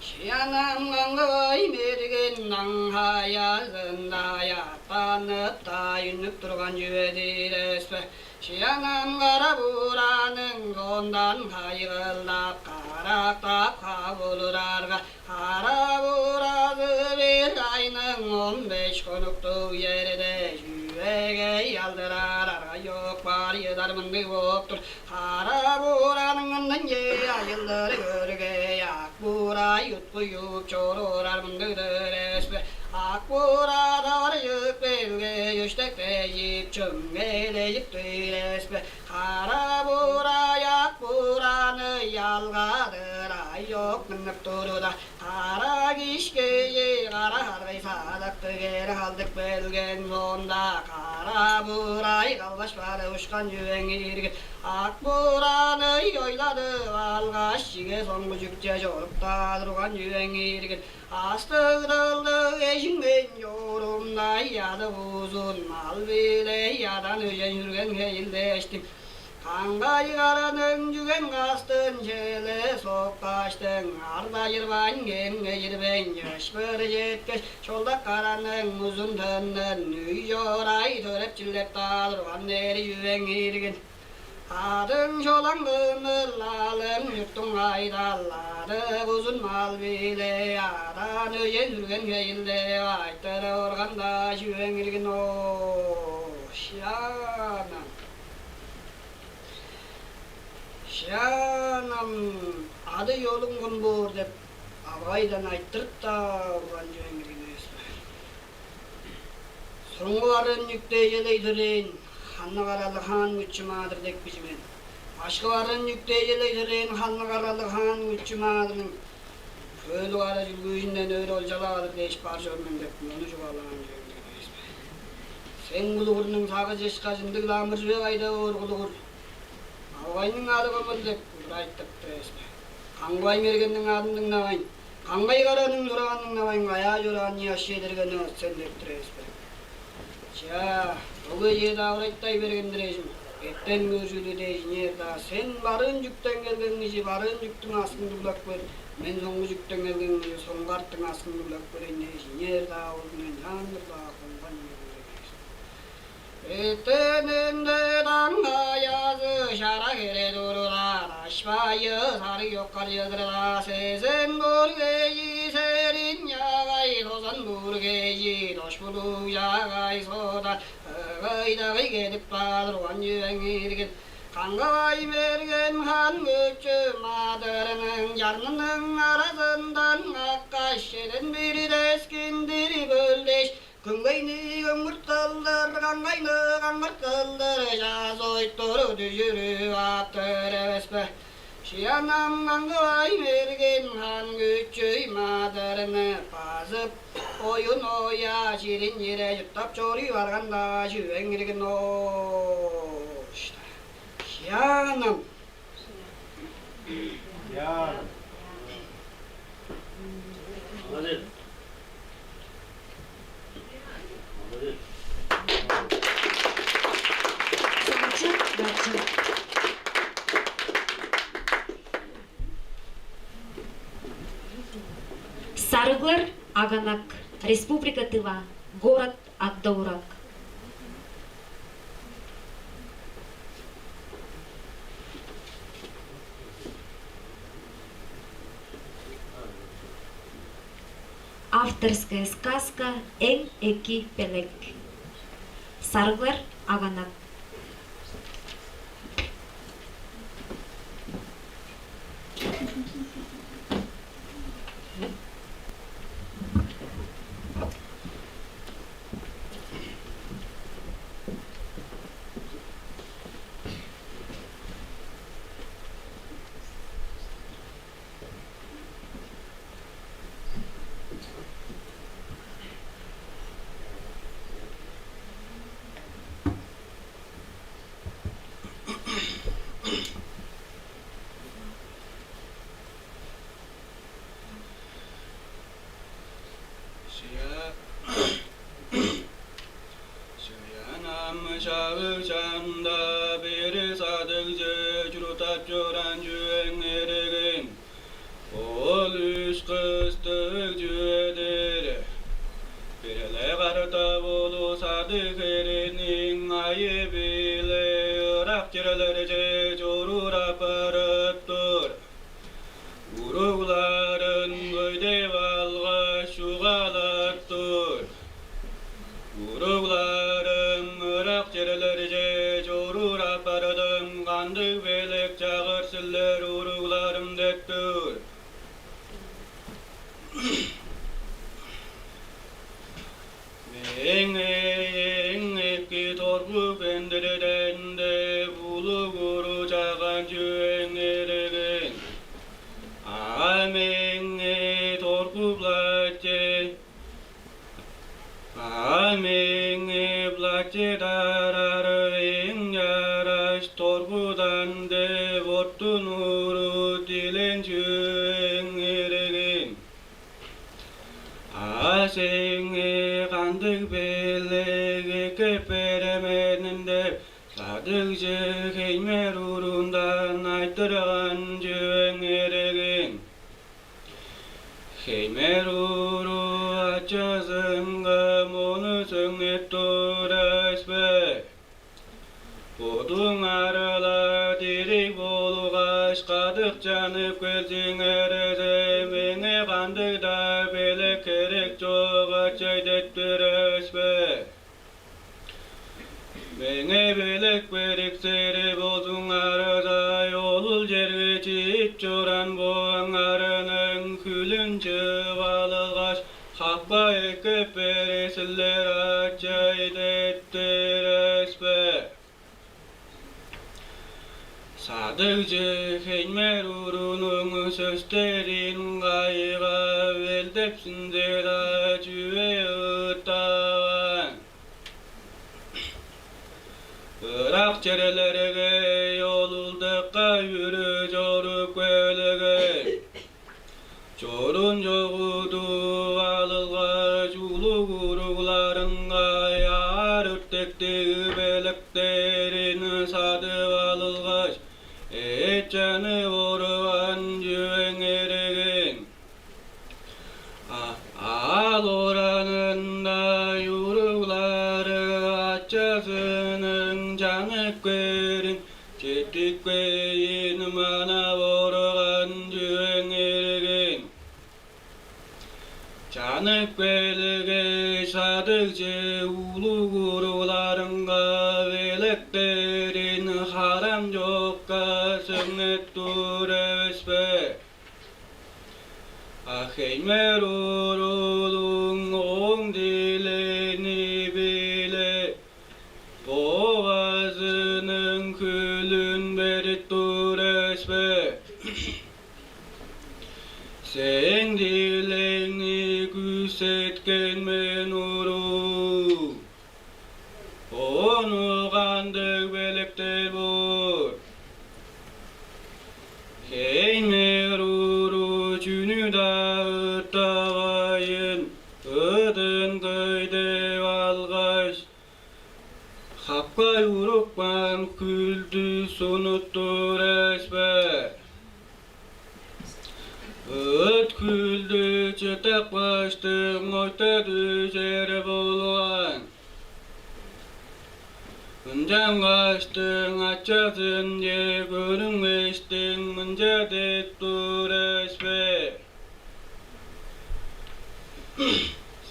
Чыянам Каңгы-оой мерген, аңаа язында аттанып-даа үнүп турган чүве-дир эвес бе? Чыянам кара буурааның соондан кайгылдап, карактап хап олурарга, кара буураа бир айның он беш хонуктуг черде чүвеге алдырар арга чок бар чыдар мындыг бооп тур. Кара буурааның ындынче айылдыр көргей, ак буураа уткуюп чоруур ар мындыг-дыр эвес бе? Ак буураа таваржып келгей, өштектежип, чөмгележип-тир эвес бе? Кара буураа ак буураны ялгадыр ай чок мыннып турда, кара киш кежи, кара харгый садыктыг эр халдып келген соонда, кара буураа калбаш барып ушкан чүвең иргин. Ак буураны ойладып алгаш, чиге соңгу чүкче чоруп-даа турган чүвең иргин. Астыг-дылдыг эжиңмейн чорумда, ядып узун мал-биле ядан өжен чүрген хейилдештиң. Каңгай караның чүген кастын челе соккаштың, ар-дажырбайн, кемге чирбейн, чыышкыр четкеш, чолдак караның узун тынын үй чорай төреп-чилеп-даа турган эри чүвең иргин. Адың чолаң кымыл, алың чуртуң кайдал, адыг узун мал-биле адан өжен үрген хейилде айтырып орган-даа чүвең иргин. Оо, шаанам. Шаанам, ады-чолуң кым боор деп, авайдан айтырып-даа орган чүвең иргин эвес бе? Соңгу барын чүктежелей төрээн, ханны каралыг хаан Күчү-Маадыр деп кижи мен. Башкы барын чүктежелей төрээн, ханны каралыг хаан Күчү-Маадырның хөөлү кара чүлгүүжүнден өр олчалап алыр дээш бар чор мен деп, мону чугаалаан чүвең-дир эвес бе? Сен, кулугурнуң сагыжы ышкаш, ындыг-ла амыр чүве кайда боор, кулугур? Авайның ады кымыл деп удур айтырып тур эвес бе? Каңгы-оой мергенниң адын дыңнавайн, каңгай караның чураанын дыңнавайн, каяа чораан ыяш чедирген ыт сен деп тур эвес бе? Чаа, бөгей чеде авырайтай бергендир эжим. Эттен көөр чүлү дээш, ынчаар-даа сен барыын чүктен келген кижи, барыын чүктүң аксын дуглап көр. Мен соңгу чүктен келген, соңгартың аскын күлеп көрейн дээш, инер-даа болзун, ынчаандыр-даа хонган. Эртенинде даң аязы шара хере турда, дашпайы сарыг ёккар чыдырда, сезен бургейи серин чаагай, тозан бургейи дош булуг чаагай сода, ыгый-дыгый кедип баар уган чүвең иргин. Каңгывай мерген хан күчү маадырының чарнының аразындан каккаш, чеден бир дескиндир бөлдеш, күңгейни көңгүрт кылдыр, каңгайны каңгырт кылдыр, час ойтур дүжүрүп аптыр эвес бе? Шыянам каңгывай мерген хан күчү маадырны базып, оюн оя чирин чире чурттап чоруй барган-даа чүвең иргин оош. Шыянам. Сарыглар Аганак, Республика Тыва, город Ак-Довурак. Авторская сказка «Эң эки белек». Сарыглар Аганак. Шыя-, Шыян ам шагы чамда бир садыгжы чурттап чораан чүвең иргин. Ол үш кыстыг чүве-дир. Бир-ле карта болу садыг хериниң айы-биле ырак черлерже чоруур апарып тур. Уругларын хөйдеп алгаш, чугаалап тур. «Уругларым, ырак черлерже чоруур апарган, кандыг белек чагыр силер, уругларым?» — деп тур. «Мээң эң эки торгу хендирден» — деп улуг уруу чаган чүвең иргин. «А мээң торгу платье, а мээң платье дарары эң чараш торгудан» — деп ортун уруу дилээн чүвең иргин. «А сеңээ кандыг белек эккеп берер мен?» — деп, садыгжы хеймер уруундан айтырган чүвең иргин. Хеймер уруу ачазынга: «Мону сөңнеп тур эвес бе? Бодуңар-ла дириг болгаш кадык чанып келзиңерзе, меңээ кандыг-даа белек херек чок, ачай» — деп тур эвес бе? «Меңээ белек бериксери болзуңарза, ол черге чип чораан бооңарның хүлүн чыып алгаш, хапка эккеп берир силер, ачай» — деп тур эвес бе? Садыгжы хеймер уруунуң сөстерин кайгап, элдепсинзе-даа, чүве ыыттаваан. Ырак черлерге, олулдукка бүрү чоруп келген. Чоруун чогудуп алгаш, улуг уругларынга аар өртектиг белектерин садып алгаш, эът чанып оруван чүвең иргин. Чанып келгеш, садыгжы улуг уругларынга белектерин харам чокка сөңнеп тур эвес бе? А хеймер уруунуң ооң дилээни-биле бо бажының хүлүн берип тур эвес бе? Сээң дилээңни күүсеткен мен, уруу. Ону кандыг белектер боор? Хеймер уруу чүнү-даа ыттавайн, ыдын кый деп алгаш, хапкай урупкан хүлдү сунуп тур эвес бе? Ыт хүлдү чыдапкаштың, ойта дүжер болган. Ынчангаштың ачазынче көрүнгештиң, мынча деп тур эвес бе?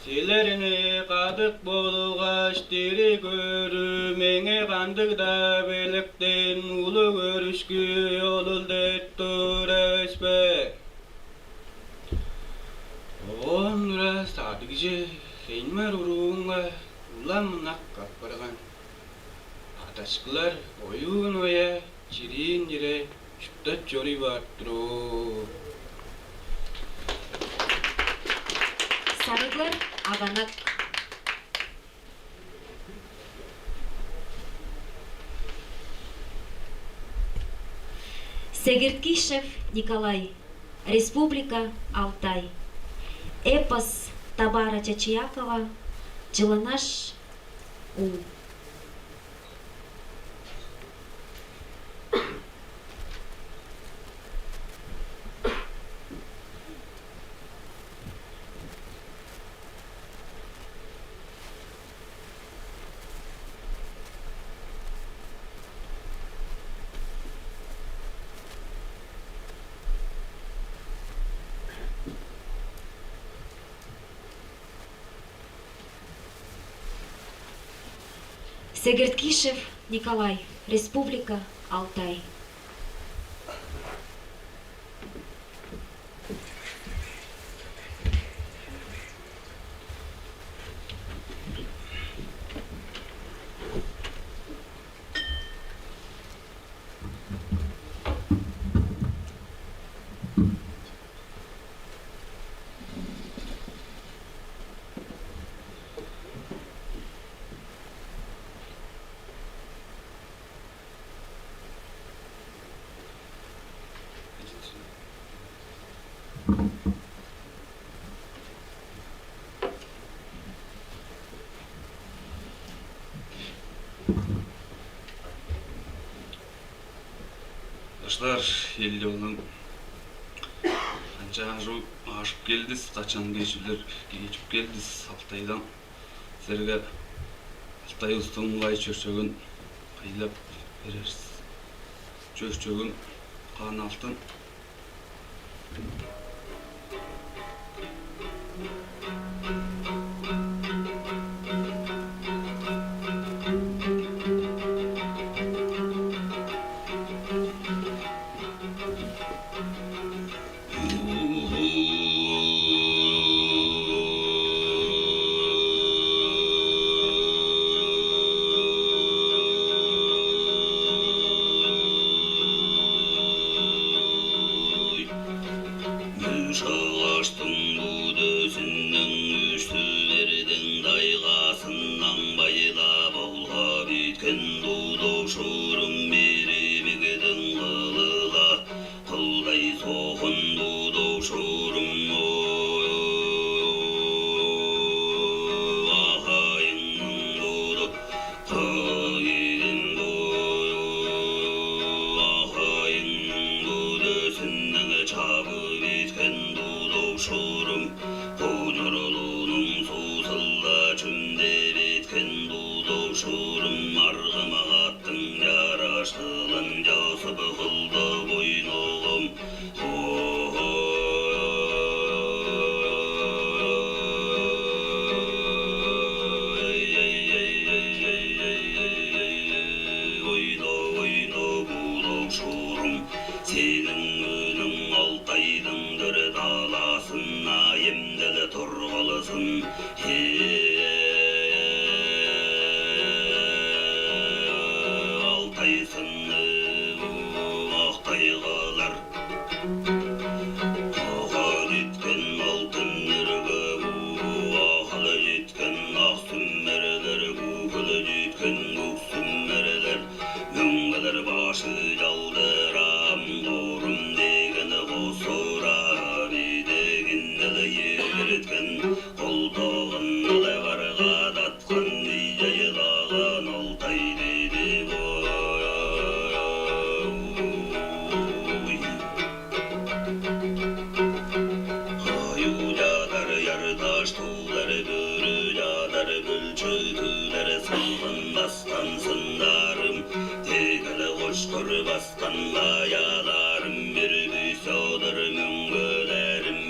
Силерни кадык болгаш дири көрүү меңээ кандыг-даа белектен улуг өөрүшкү олул деп тур эвес бе? Оон ура садыгжы хеймер уруунга улам ынак апарган. Адашкылар оюун оя, чириин чире чурттап чоруй баар туру. Сарыглар аганак. Сегирткишев Николай, Республика Алтай. Эпос Табара Чачыякова, «Чыланаш уул». Сегирткишев Николай, Республика Алтай. Даштар, эл-чонум, канчаар аажок аажып келдис, качан кежиглер кежип келдис, Алтайдан. Силерге Алтай улустуң ылай чөпшөөн кыйлап берер бис. Чөпшөөн каан алтын. Шалаштың бүдезинде тургалазын. Алтайсын, ак-тайгалар. Ага читкен алтын өрге, ага читкен ак сүмелер, көгүлү читкен көк сүмелер, мөңгелер башы чалдырам, корум дегени косурар, идегин-даа эдерткен, колдугун-даа баргадаткан, ий чайлаган Алтай деди бо. Аюу чадар ярдаш туулар, бөрү чадар бөлчү түүлер, сылгын бастан сындарым, тегел кочкур бастан каяларым, бүрбүс одур мөңгелерим.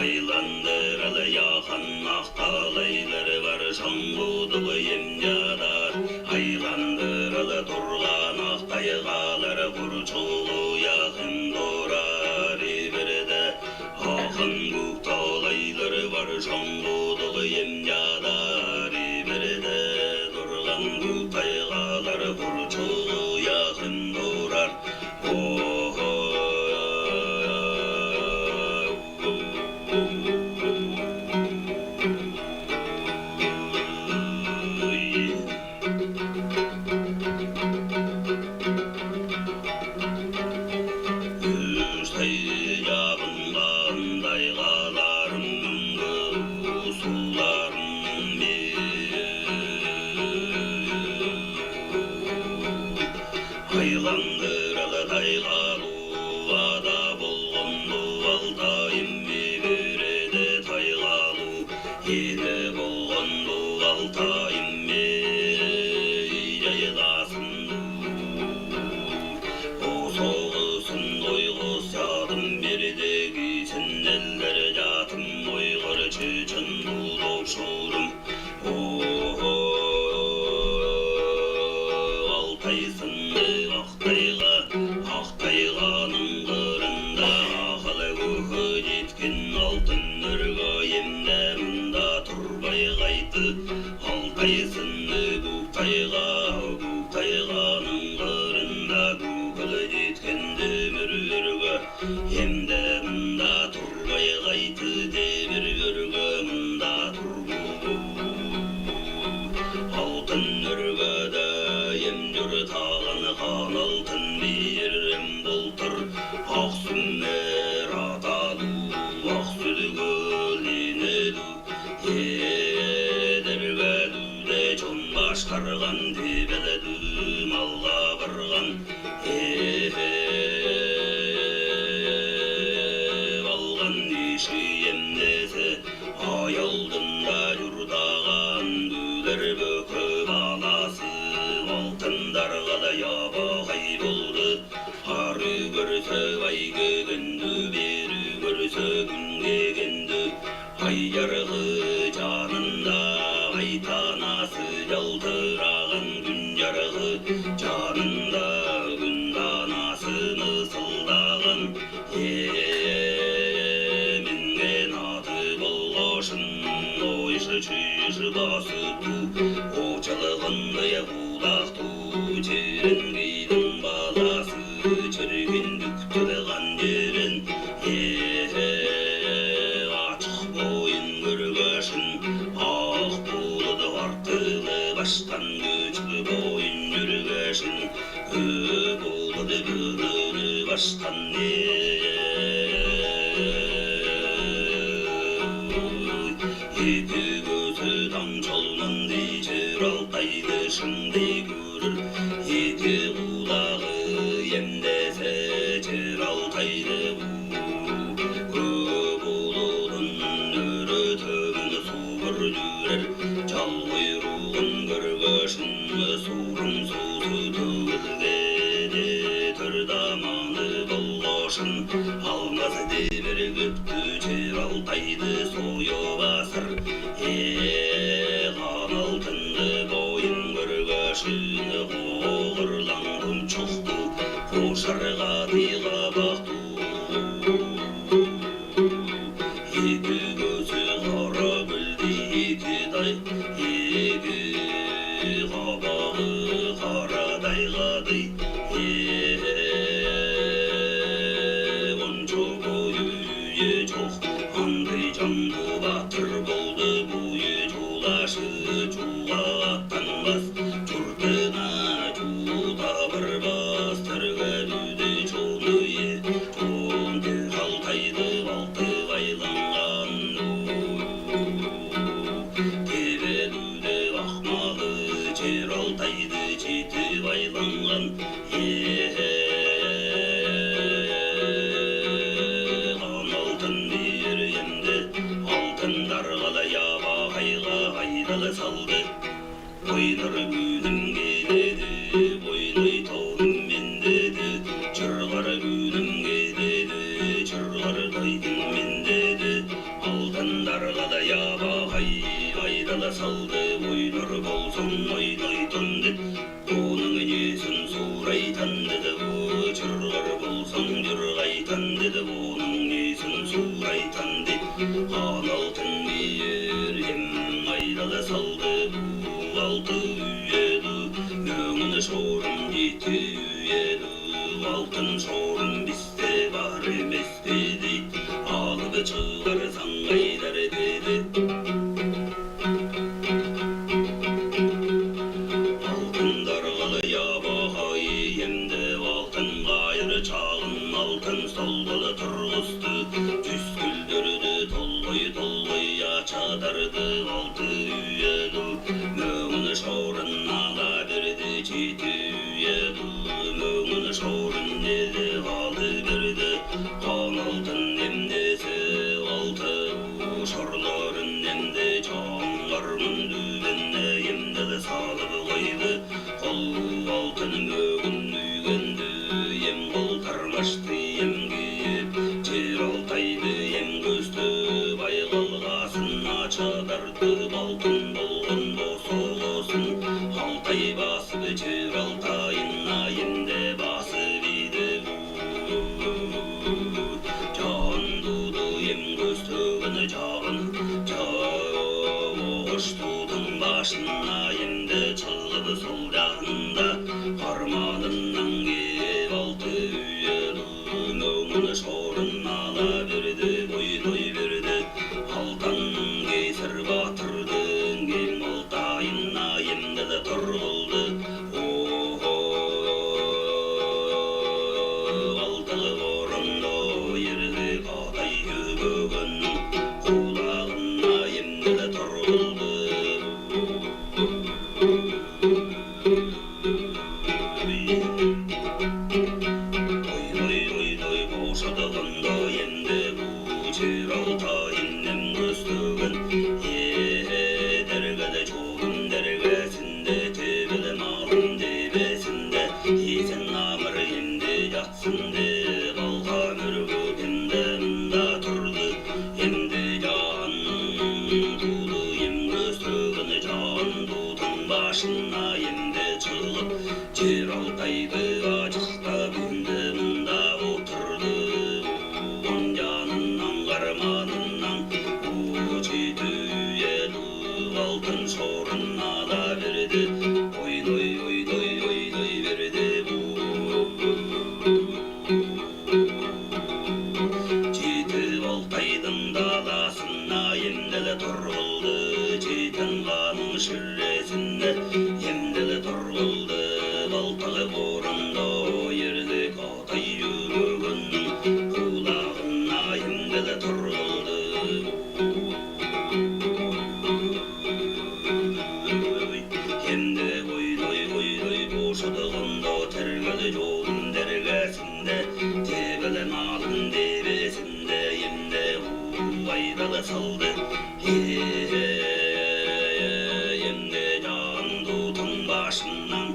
Айландыралы яхан ак далайлар бар, шаңгудулу эм чадар. Айландыралы турган ак тайгалар, курчулуг яхын турар иберде. Акын көк далайлар бар, шаңгудулу эм чадар иберде. Турган көк тайгалар, курчулуг яхын турар. Өш-тай чабынган тайгаларым, мөңге сууларым. Айландыралы тайгалуу ада болган-дуу Алтайым, иберде тайгалуу эне болган-дуу Алтайым, ий чайласын-дуу. Бо согусын дойгус чадым, бердеги синделдер чадым, ойгур чечен-дуу докшурум. О-хо-о, Алтайсын-даа ак тайга, ак тайганың кырында ага-ла көге читкен алтын өрге, эм-даа мында турбай кайты. Алтайсын-даа көк тайга, көк тайганың кырында көге-ла читкен демир өрге, эм-даа мында турбай кайты, демир өрге мында тургулу. Алтын өргеде эм чурттаган, хан алтын бижиир эм болдур. Ак сүмелер адалуу, ак сүдүгүл энелүү, эдерге-дүвүде чон башкарган, дивеле-дүвү малга барган. Ээ, алган иши эмнезе, аялдында чурттаган дүлер бөкү баласы, алтын даргада ябагай болду. Ары көрзе, ай кегенди, бери көрзе, хүн кегенди. Ай чаргы чанында ай таназы чалдыраган, хүн чаргы чанында хүн таназы ызылдаган. Ээ, минген ады болгашын, ойжу чыжы базы ту, очалыгын кыя кулак ту, черен кыйдың баласы, чергин дүктүлган черен. Ээ, ачык боюн көргешин, ак булуду артылы баштан көчүг боюн чүргешин, көө булуду бөлүнү баштан. Ээ, эки көзү таң чолман дижир, Алтайды шыңдай көрүр. Эки кудагы эмдезе чер Алтайды буу. Көө булудун өрү төвүн суур чүрер, чал куйругун көргешин, суурун суузу төгүлгеде, төр даманы болгашын, алмаз демир көптү чер Алтайды союп азыр. Ээ, хан алтынды боюн көргешин, коорлаң тунчукту, кошарга дыйга бакту. Андый чамдыы баттыр болду, буюн чула-шыы чугаттанмас, чуртунга чууда барбас, дергелүдү чонуе, чонду Алтайды балтып айланган. Дегелүдү Акмалы чер Алтайды чедип айланган. Э-э-э, Хан Алтын бээр эмде, Алтын Даргала Ябагайга айдала салды. Ойнар күүнүм келеди, ойнай тоонум мендеди, чыргар күүнүм келеди, чыргар тайдым мендеди. Алтын Даргала Ябагай айдала салды, ойнар болзуң, ойнай тон деп. Ооң ээзин суурайтан деди, чыргар болзуң, чыргайтан деди, ооң ээзин суурайтан деди. Хан Алтын бээр эм айдала салды, бо алты үеди, мөңгүн шорун чеди үеди, алтын шорун бисте бар эмес бе дей, алып чыгар саңгайлар деди. Алтын Даргала Ябагай эмде алтын кайыр чагын, алтын столду-ла тургусту, чүскүлдүрдү, долгай-долгай ачадарды алты үеди, мөңгүн шорун ала берди, чеди үеди, мөңгүн шорун чеди ала берди. Хан Алтын эмдези алты шорларын эмде чаңгырмын дүвенне эмдел салып койду. Кол алтын мөңгүн үйгенди, эм кол тармашты эм киип, чер Алтайды эм көстүп, ай калгазын ачадарды, балтын болган бо соозун Алтай басып, чер Алтайын айында басып иди. Чаан туду эм көстүген чаан, чаа оогуш тудуң башына эмде чыглып, сол чанында карманындан кээп алты үеди, мөңгүн шорун ала берди, ойной берди. Алтан Кезер баатырдың эм Алтайын айында-ла тургулду. О-хо, Алтыг Боранды, Эрлик Адай Өгбөгенниң кулагында эмде-ле тургулду. Ой-ой-ой-дой, бо шыдыгында эмде бо чер Алтайын эм көстүген. Э-э, дергеле чонум дергезин де, тевеле малым девезин де, эзен амыр эмде чатсын деп, алган өргүл эмде мында турду. Эмде чаан туду эм көстүген, чаан тудуң башына эмде чыглып, чер Алтайды ажыктап, эмде мында олурду. Оон чанындан, карманындан бо чеди үеди, алтын шорун ала берди. Ойной-ойной-ойной берди бо чеди Алтайдың талазында эмде-ле тургулду. Четен ханның ширезинде эмде-ле тургулду. Алтыг Боранды, Эрлик Адай Өгбөгенниң кулагында эмде-ле тургулду. Эмде ойной-ойной бо шыдыгында, тергеле чонум дергезин де, тевеле малым девезин де эмде уу айдала салды. Э-э-э, эмде чаан тудуң башындан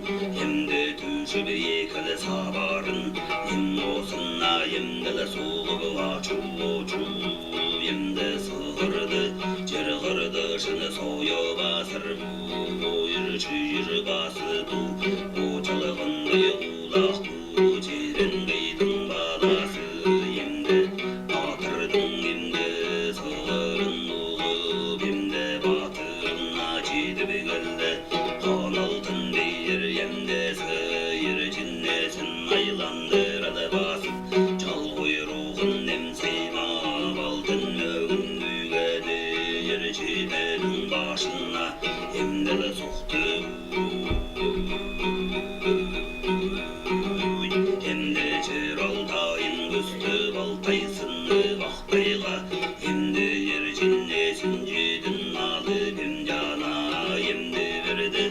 эмде дүжүп, экили саварын эм оозунда эмде-ле сулуп, ачуу-очуу эмде сыгырды. Чер кырдыжын союп азыр, буйр-чүйүр базы туу, очалыгын кыйгуулак туу, черен кыйдың балазы эмде, баатырдың эмде сыырын угуп, эмде баатырынга чедип келди. Хан Алтын бээр эмде сыыр чүнезин айландырып базып, чал-куйругун эм сыймап, алтын мөңгүн Кайга эмди эрчиннезин чедин алып, эмчаана эмди берди,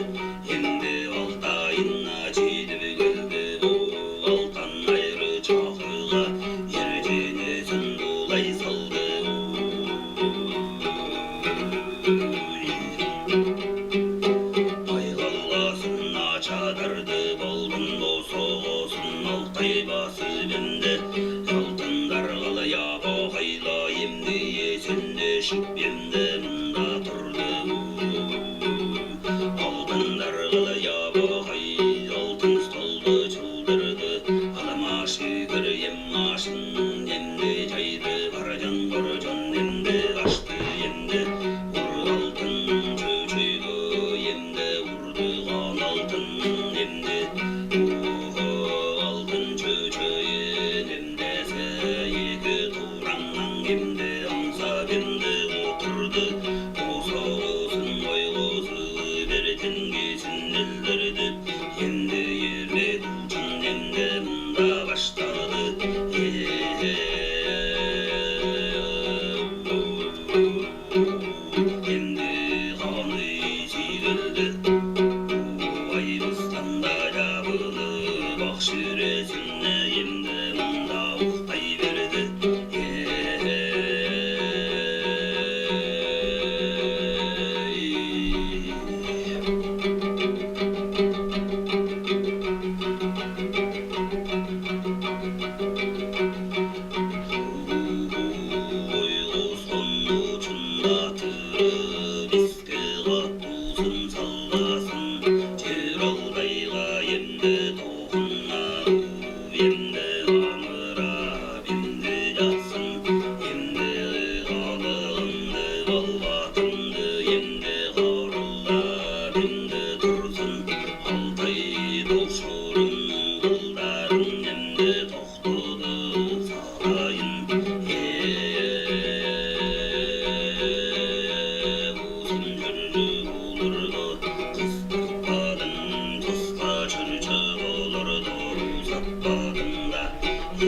эмди алтайына чедип келди. Алтан айры чагыга эрчиннезин тулай салды. Айгалгазын ачадарды болган босоозун алтай базып эмди, алтын даргал ябагайла эмди эзинде шип эмди мында турду. Алтын даргал ябагай алтын столду чылдырды. Алама шыгыр эм ашын эмди чайды, баржан боржан эмди ашты, эмди ур алтын чөчөйгө эмди урдуган алтын эмди. Уха алтын чөчөйүн эмдезе эки турамнаң эмди аңсап эмди отурду. Босоозун ойгузу бертен кезин элдирди. Эмди эрмек ужун эмди мында баштады. Э-э-э. Эмди ханы сиилелди. Уай быстанда чабылып, ак шүрезинне эмди мында уктай берди. Э-э-э. Ой, осконну чундатырып, биске каттузун салгазын, чер алдайга эмди тохуннадып, эмди амырап, эмди чатсын, эмди калыгынды, балбатынды, эмди кырылдап, эмди турзун, алтай дошуруннуң кылдарын эмди ток Кудук сарайын, э, узун чүрчү болурду, кыстыртпадың, туска чүрчү болурду, узатпадың-даа, э.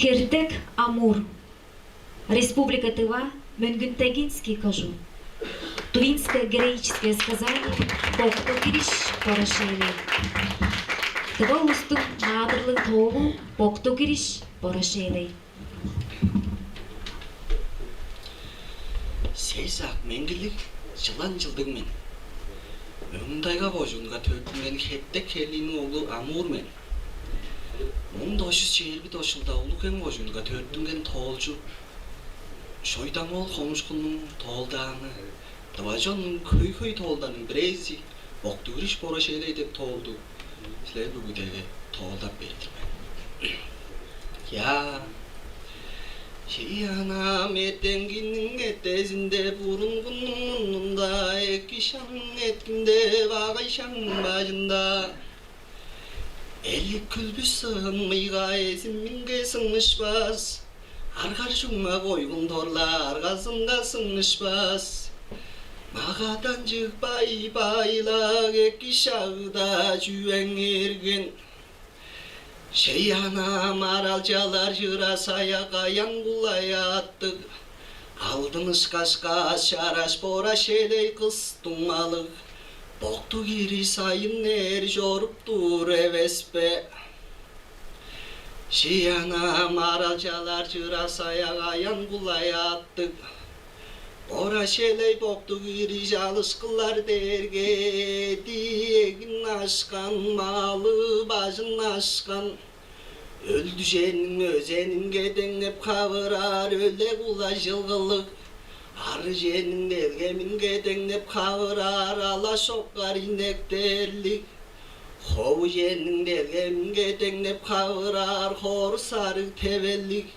Хертек Амур. Республика Тыва, Мөңгүн-Тайгинский кожуун. Тувинское героическое сказание «Боктуг Кириш Борошейлей». Тыва улустуң маадырлыг тоолу «Боктуг Кириш Борошейлей». Сес ак меңгилиг, чылан чылдыг мен. Мөңгүн-Тайга кожуунга төрүттүнген Хертек херлиниң оглу Амур мен. Муң тос чүс чээрби тос чылда Улуг-Хем кожуунга төрүттүнген тоолчу Шойдам-оол Хомушкуннуң тоолдааны, тыва чоннуң хөй-хөй тоолдарының бирээзи «Боктуг Кириш Борошейлей» деп тоолду силер бүгүдеге тоолдап бээр-дир мен. Чаа, чей анаам эртенгиниң эртезинде, бурунгунуң мурнунда, эки шагның эрткинде, багай шагның бажында, элик күлбүс сыын мыйга эзиминге сыңышпас, аргар чуңма койгун торла аргазынга сыңышпас. Магаданчыг бай-байлак эки шагда чүвең эрген. Чей анаам аралчалар чыра саяк аян-кулай аъттыг, алдын ышкаш каас чараш Борошейлей кыс дуңмалыг, Боктуг Кириш сайын эр чоруп тур эвес бе? Чей анаам аралчалар чыра саяк аян-кулай аъттыг, Борошейлей Боктуг Кириш алышкылар дээрге диегин ашкан, малы-бажын ашкан, өлдүжениң өзенинге деңнеп хавыраар өле-кулай чылгылыг, арыжениң делгеминге деңнеп хавыраар ала-шокар инек дээрлиг, Хову черниң делгеминге деңнеп хавыраар хору сарыг тевелиг,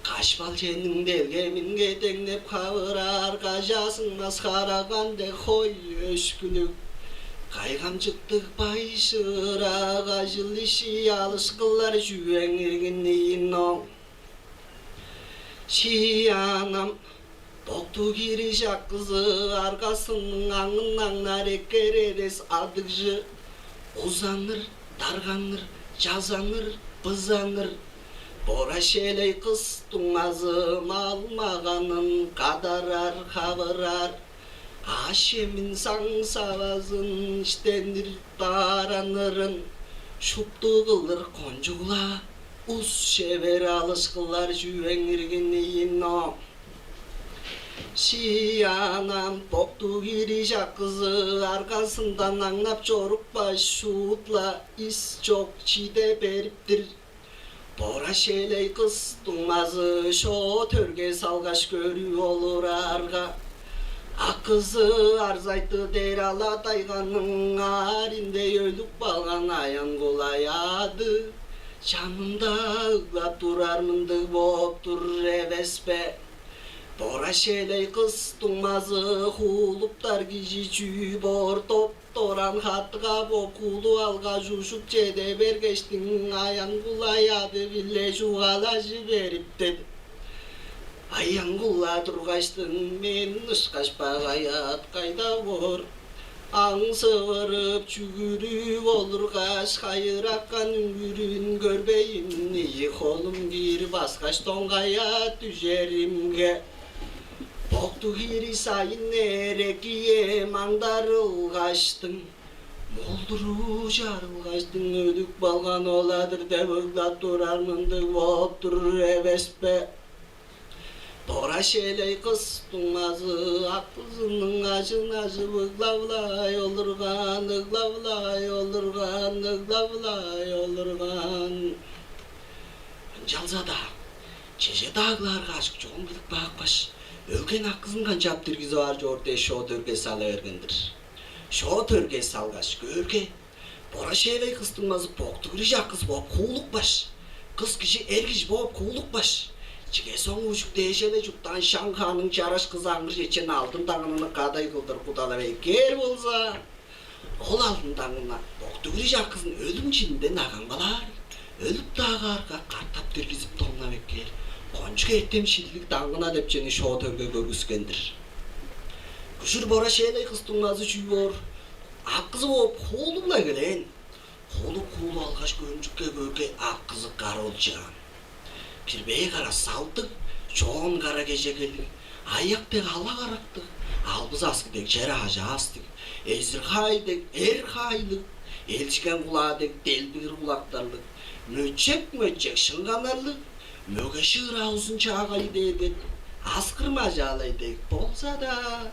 кашпал черниң делгеминге деңнеп хавыраар кажаазын масхараган дег хой өшкүлүг, кайгамчыктыг бай шыырак ажыл-ишчи алышкылар чүвең иргин ийин ооң. Шиянам, боктуг ириш акызы аргазының аңын аңнаар эккер эрес адыгжы, узаныр, дарганыр, чазаныр, бызаныр, бора-шээлей кыс дуңмазы мал-маганын кадарар, хавырар, аъш-чемин, саң-савазын, иштенир дааранырын шупту кылыр кончуг-ла ус-шевер алышкылар чүвең иргин ийин ооң. Шиянам, боктуг ириш акызы аргазындан аңнап чорупкаш, шуут-ла ис чок чиде берип-тир. Бора-шээлей кыс дуңмазы шоо төрге салгаш көрүп олураарга, акызы арзайты дээр ала-дайганың аарындай өлүп калган Аян-Кулай аъды чанында ыглап турар мындыг бооп тур эвес бе? Бора-шээлей кыс дуңмазы хуулуптар кижи чүү боор, доп-дораан хатыга боп хуулуп алгаш, ужуп чеде бергештиң, Аян-Кулай аъды-биле чугаалажы бериптер. Аян-Кулай тургаштың, мен ышкаш багай аът кайда боор? Аң сывырып, чүгүрүп олургаш, хайыракан үңгүрүн көрбейн, ийи холум киир баскаш, доңгая дүжеримге, боктуг ириш сайын эрек ием аңдарылгаштың, молдуруу чарылгаштың, өлүп калган ол-ла-дыр деп ыглап турар мындыг бооп тур эвес бе? Бора-шээлей кыс дуңмазы акызының ажын ажып, ыглап-ла олурган, ыглап-ла олурган, ыглап-ла олурган. Ынчалза-даа чеже-даа ыглаарга, ажык чогун билип каапкаш, өлген акызын канчап диргизип аар чоор дээш, шоо төрге сала берген-дир. Шоо төрге салгаш көөрге, бора-шээлей кыс дуңмазы боктуг ириш акызы бооп хуулупкаш, кыс кижи эр кижи бооп хуулупкаш, чиге соңгу үжүк дээжелей чурттаан Шаң хаанның чараш кызы аңгыр чечен Алдын Таңнаны кадай кылдыр кудалап эккээр болза, ол Алдын Таңна боктуг ириш акызын өлүм чилинден агаң кылаар, өлүп-даа каарга, катап диргизип тоннап эккээр кончуг эртем-шинчилиг Таңна деп чүвени шоо төрге көргүскен-дир. Күжүр бора-шээлей кыс дуңмазы чүү боор, акызы бооп хуулуп-ла эгелээн. Хуулуп-хуулуп алгаш, көөрүмчүкке көөрге, акызы кара олчаан. Кирбээ кара салдыг, чоон кара кежегелиг, аяк дег ала карактыг, албыс аскы дег чер аажаастыг, эзир хаай дег эр хаайлыг, элчиген кулаа дег делбигир кулактарлыг, мөчек-мөчек шыңганарлыг, мөге шыыраа узун чаагайы дээрге аскыр мажаалай дег болза-даа,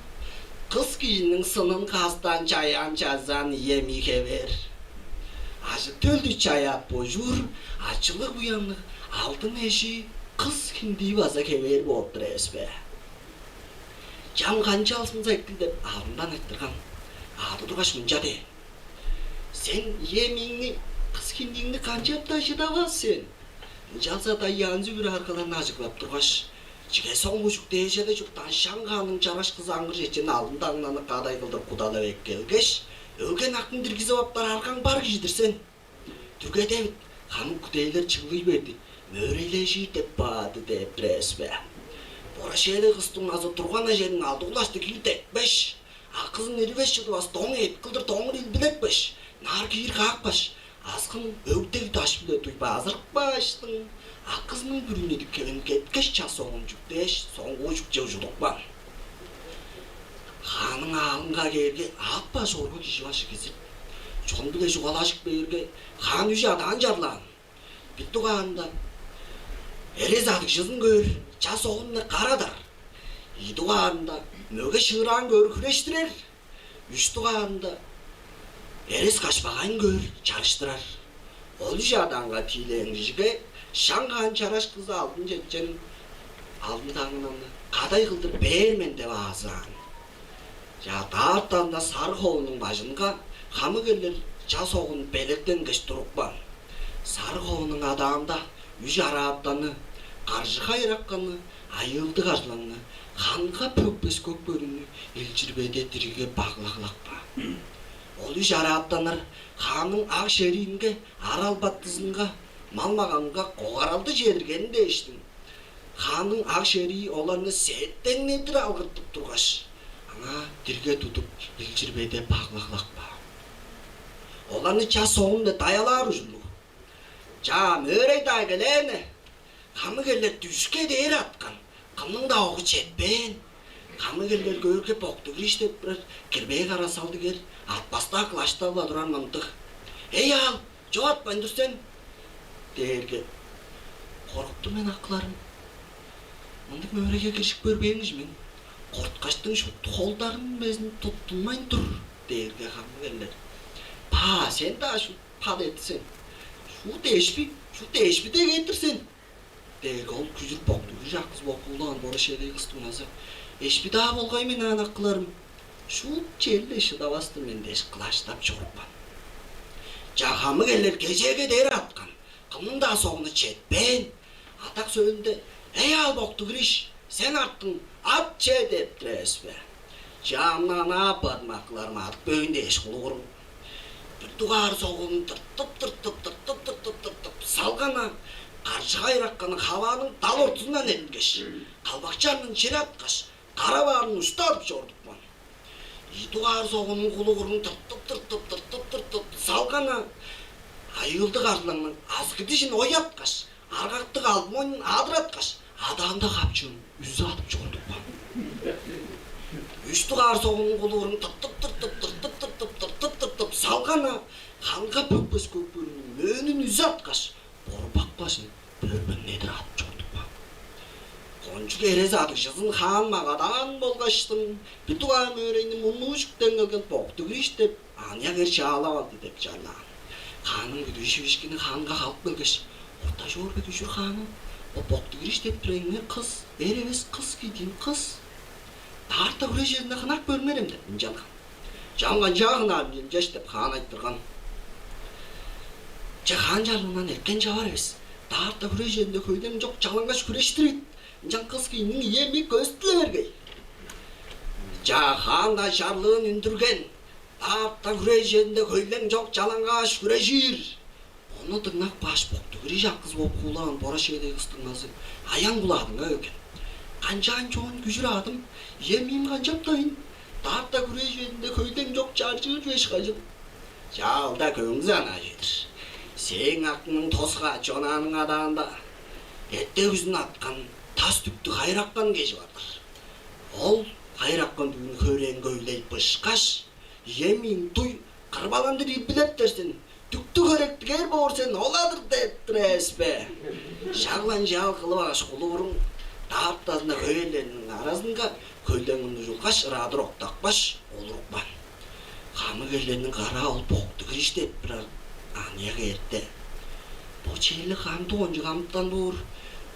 кыс кижиниң сынын кастаан, чаяан-чазаан, иеми хевээр. Ажы-төлдү чаяап божуур, ачылыг-буянныг алдын эжи кыс хиндии база хевээр бооп-тур эвес бе? Чам канчалзын сектил деп, аъдындан айтырган. Аъды тургаш, мынча дээн: «Сен иемиңни, кыс хиндииңни канчап-даа шыдавас сен. Ынчалза-даа янзы-бүрү аргаларны ажыглап тургаш, чиге соңгу үжүк дээжелей чурттаан Шаң хаанның чараш кызы аңгыр чечен Алдын Таңнаны кадай кылдыр кудалап эккелгеш, өлген акын диргизип аптар аргаң бар кижи-дир сен. Дүргедевит, хамык кудейлер чыглый берди, мөөрейлежир деп баады» — деп-тир эвес бе? Бора-шээлей кыс дуңмазы турган эжениң алды кулаштыг киир деткеш, акызын иривес чыдывас доң эът кылдыр доңур илбилекпеш, нар киир каапкаш, аскын өгдег даш-биле дуй базырыпкаштың, акызының бүрүн идип, хевин кеткеш, час соңгу үжүк дээш, соңгу үжүкче ужудупкан. Хаанның аалынга кээрге, аът баш оргу кижи башы кезип, чон-биле чугаалажып кээрге, хаан үш адаан чарлаан. Бир дугаарында эрес адыгжызын көөр, час оон-на кара-дыр. Ийи дугаарында мөге шыыраан көөр, хүрештирер. Үш дугаарында эрес кашпагайын көөр, чарыштырар. Ол үш адаанга тиилээн кижиге Шаң хаан чараш кызы Алдын чечен Алдын Таңнаны кадай кылдыр бээр мен деп аазаан. Чаа, даартан-на сарыг ховунуң бажынга хамык эрлер Ча согун белектенгеш турупкан. Сарыг ховунуң адаанда үш араатаны, каржы хайыракканы, айыылдыг арзылаңны, ханга пөкпес көк бөрүнү илчирбеде диригге баглаглап каан. Ол үш араатаннар хаанның ак шериинге, ар албатызынга, мал-маганынга когаралды чедиргени дээштиң, хаанның ак шерии оларны септеңнедир алгыртып тургаш, аңаа дирге тудуп, илчирбеде баглаглап каан. Оларны ча согун-биле даялаар ужурлуг. Чаа, мөөрей-даа келээне, хамык эрлер дүшке дээр аткан, кымның-даа огу четпээн. Хамык эрлер көөрге, Боктуг-Кириш деп турар кирбээ кара салдыг эр, атпас-даа кылаштап-ла турар мындыг: «Эй, аал, чоп атпайн тур сен?» — дээрге: «Коргуптум мен, акыларым. Мындыг мөөрейге киржип көрбээн кижи мен. Корткаштың шупту холдарым безин туттунмайн тур», — дээрге, хамык эрлер: «Ба, сен-даа шуут пат эт сен. Шуут эшпи, шуут эшпи дег эт-тир сен», — дээрге, ол күжүр Боктуг-Кириш ак кыс бооп хуулаган бора шейлей кыстың назы: «Эшпи-даа болгай мен аан, акыларым. Шуут черле шыдавас-тыр мен» — дээш, кылаштап чорупкан. Чаа, хамык эрлер кежээге дээр аткан, кымның-даа согуну четпээн. Адак сөөлүнде: «Эй, аал, Боктуг-Кириш, сен арттың, ат че» — деп тур эвес бе? Чаа, ам ынаа аппадым, акыларым, адып көөйн дээш, кулугуруң. Бир дугаар согунун тыртып, тыртып, тыртып, тыртып, тыртып салган-на, каржы хайыракканы хавааның дал ортузундан эрткеш, калбак чарнын чире аткаш, кара баарын уштадып чорудупкан. Ийи дугаар согунуң кулугурун тыртып, тыртып, тыртып, тыртып салган-на, айыылдыг арзылаңның азгы дижин ояткаш, аргактыг алдын мойнун адыраткаш, адаанда капчыын үзү адып чорудупкан. Үш дугаар согунуң кулугурун тыртып, тыртып, тыртып, тыртып, тыртып, тыртып салган-на, ханга пөкпес көк бөрүнүң мөөнүн үзү аткаш, борбак бажын бөрбеңнедир адып чорудупкан. Кончуг эрес адыгжызын хаан магадаан болгаштың, бир дугаар мөөрейни мурнуу чүктен келген Боктуг-Кириш деп аныяк эр чаалап алды деп чарлаан. Хаанның бүдүү шивишкини хаанга халып келгеш: «Орта чоор бе, күжүр хааным, бо Боктуг-Кириш деп тур эңер кыс, эр эвес, кыс кидиин, кыс. Даарта хүреш черинде хынап көрүңерем» — деп ынчанган. «Чаа, ам канчаар хынаар мен, чаш» — деп хаан айтырган. «Че, хаан чарлыындан эрткен чавар эвес. Даарта хүреш черинде хөйлең чок чалаңгаш хүрештир ийик. Ынчан кыс кииниң ийи эмии көстү-ле бергей». Чаа, хаан-даа чарлыын үндүрген, даарта хүреш черинде хөйлең чок чалаңгаш хүрежир. Ону дыңнап кааш, Боктуг-Кириш ак кыс бооп хуулаган бора шейлей кыстың назы аян кулаадынга келген: «Канчаан чоон, күжүр аъдым, ийи эмиим канчаптайн? Даарта хүреш черинде хөйлең чок чаржыр чүве ышкажыл». «Чаа, ол-даа көңгүс анаа чүве-дир. Сээң акыңның тос каът чонааның адаанда эрте-күзүн аткан тас дүктүг хайыраккан кежи бар-дыр. Ол хайыраккан дүгүн хөрээңге өйлей бышкаш, ийи эмииң дуй кырбаландыр ирбилептер сен, дүктүг хөректиг эр боор сен ол-ла-дыр» — деп тур эвес бе? Шак ынчаар кылып алгаш, кулугуруң даартазында хөй эрлерниң аразынга хөйлеңин ужулгаш, ыраадыр октапкаш, олурупкан. Хамык эрлерниң караа ол Боктуг-Кириш деп турар аныяк эрде: «Бо черле кандыг кончуг амытан боор,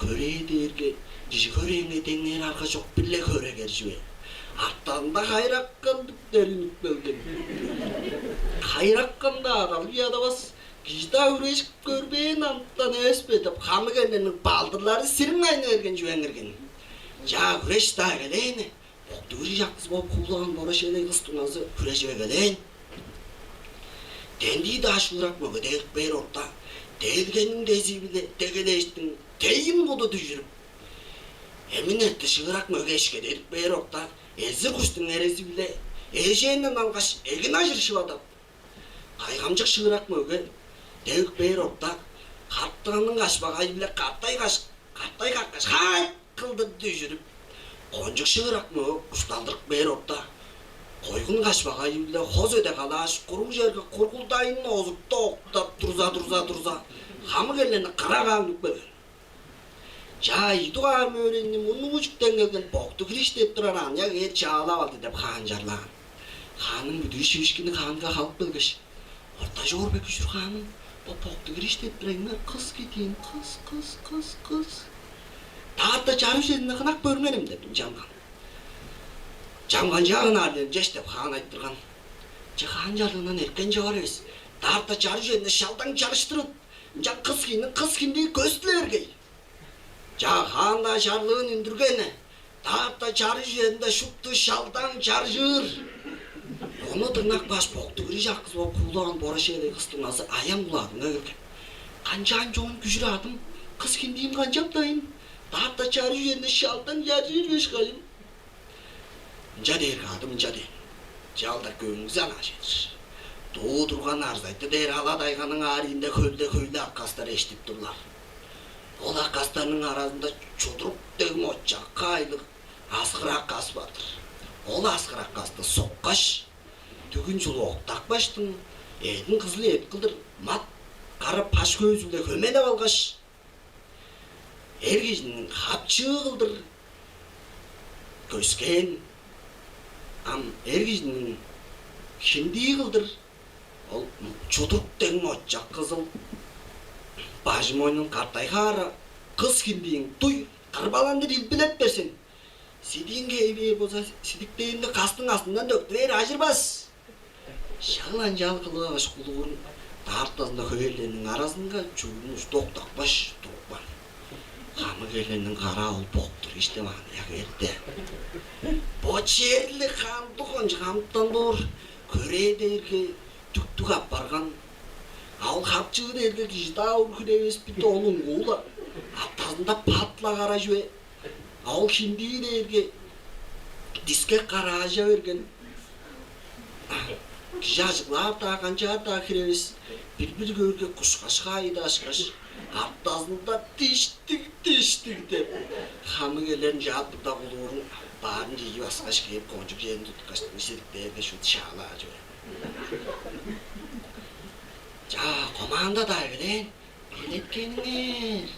хөрээ дээрге кижи хөрээңге деңнээр арга чок, бир-ле хөрегер чүве. Артында хайыраккан дүктер үнүп келген. Хайыраккан-даа аралыг ядавас, кижи-даа хүрежип көрбээн амытан эвес бе?» — деп, хамык эрлерниң балдырлары сириңней берген чүвең иргин. Чаа, хүреш-даа эгелээне, Боктуг-Кириш ак кыс бооп хуулаган бора шейлей кыстың назы хүрежип эгелээн. Дендии-даа шыырак мөге дегип бээр орта, делгениң дези-биле дегелээштиң, тейин куду дүжүрүп, эмин эрте шыырак мөге эшкедерип бээр орта, эзир куштуң эрези-биле эжээнден алгаш, эгин ажыр шывадап, кайгамчык шыырак мөге дегип бээр орта, картыганың кашпагайы-биле катай каш-, катай каккаш, хайт кылдыр дүжүрүп, кончуг шыырак мөге кушталдырып бээр орта, койгун кашпагайы-биле хос өде калааш, куруг черге кургулдайын озупту октап турза, турза, турза, хамык эрлерни кыра каан үнүп келген. Чаа, ийи дугаар мөөрейни мурнуу чүктен келген Боктуг-Кириш деп турар аныяк эр чаалап алды деп, хаан чарлаан. Хаанның бүдүү шивишкини хаанга халып келгеш: «Орта чоор бе, күжүр хааным, бо Боктуг-Кириш деп тур эңер кыс кидиин, кыс, кыс, кыс, кыс. Даарта чарыш черинде хынап көрүңерем» — деп ынчанган. «Чаа, ам канчаар хынаар мен, чаш» — деп, хаан айтырган. «Че, хаан чарлыындан эрткен чавар эвес. Даарта чарыш үезинде шалдаң чарыштырып, ынчан кыс кижиниң кыс хиндии көстүле бергей. Чаа, хаан-даа чарлыын үндүргени, даарта чарыш үезинде шупту шалдаң чарыжыр. Ону дыңнап кааш, боктуг ириш акызы бооп хуулаган Бора-Шээлей кыстың назы аян кулаадынга келген. Канчаан чоон күжүр адым, кыс хиндиим канчаптайын? Даарта чарыш үезинде шалдаң чарыжыр беш кайын. Ынча дээрге адым ынча дээн. Чалдар көңгүзү анаа чедир. Дуу турган арзайды дээр ала-дайганың аарыында хөлде хөйле аккастар эштип турлар. Ол аккастарның аразында чудурук дег мочакка айлыг аскыр аккас бар-дыр. Ол аскыр аккасты соккаш, дүгүн чулуп октапкаштың, эъдин кызыл эът кылдыр мат кара паш хөөзү-биле хөмелеп алгаш, эр кижиниң хапчыы кылдыр көскээн, ам эр кижиниң хиндии кылдыр ол чудурук дег мочак кызыл бажы-мойнун катай хаара, кыс хиндиин дуй кырбаландыр илбилеп берзин. Сидииң кээп бээр болза, сидиктээнни кастың астындан төктү бээр ажырбас. Шак ынчаар кылып алгаш, кулуурун даартазында хөвээлерниң аразынга чүгүрүн ушта октапкаш турупкан. Хамык эрлерниң караа ол боктур иштеп аныяк эрте. Бо черле хамдык кончуг амытан боор, көрээ дээрге дүктүг апарган. А ол хапчыы дээрге кижи-даа ур-хүр эвес бит, ол уңгуу-ла, аптазында пат-ла кара чүве. А ол хиндии дээрге дискек караажа берген. Кижи ажыглаар-даа, канчаар-даа хире эвес, бир-бир көөрге кушкаш хаайы-даа ышкаш, аптазында «Диштиг, диштиг» деп, хамык эрлерин чаап турда, кулуурун баарын чыйып аскаш кээп, кончуг черин туткаш, сидиктээрге шуут шаалаар чүве. Чаа, команда-даа эгелээн. Белеткениңер.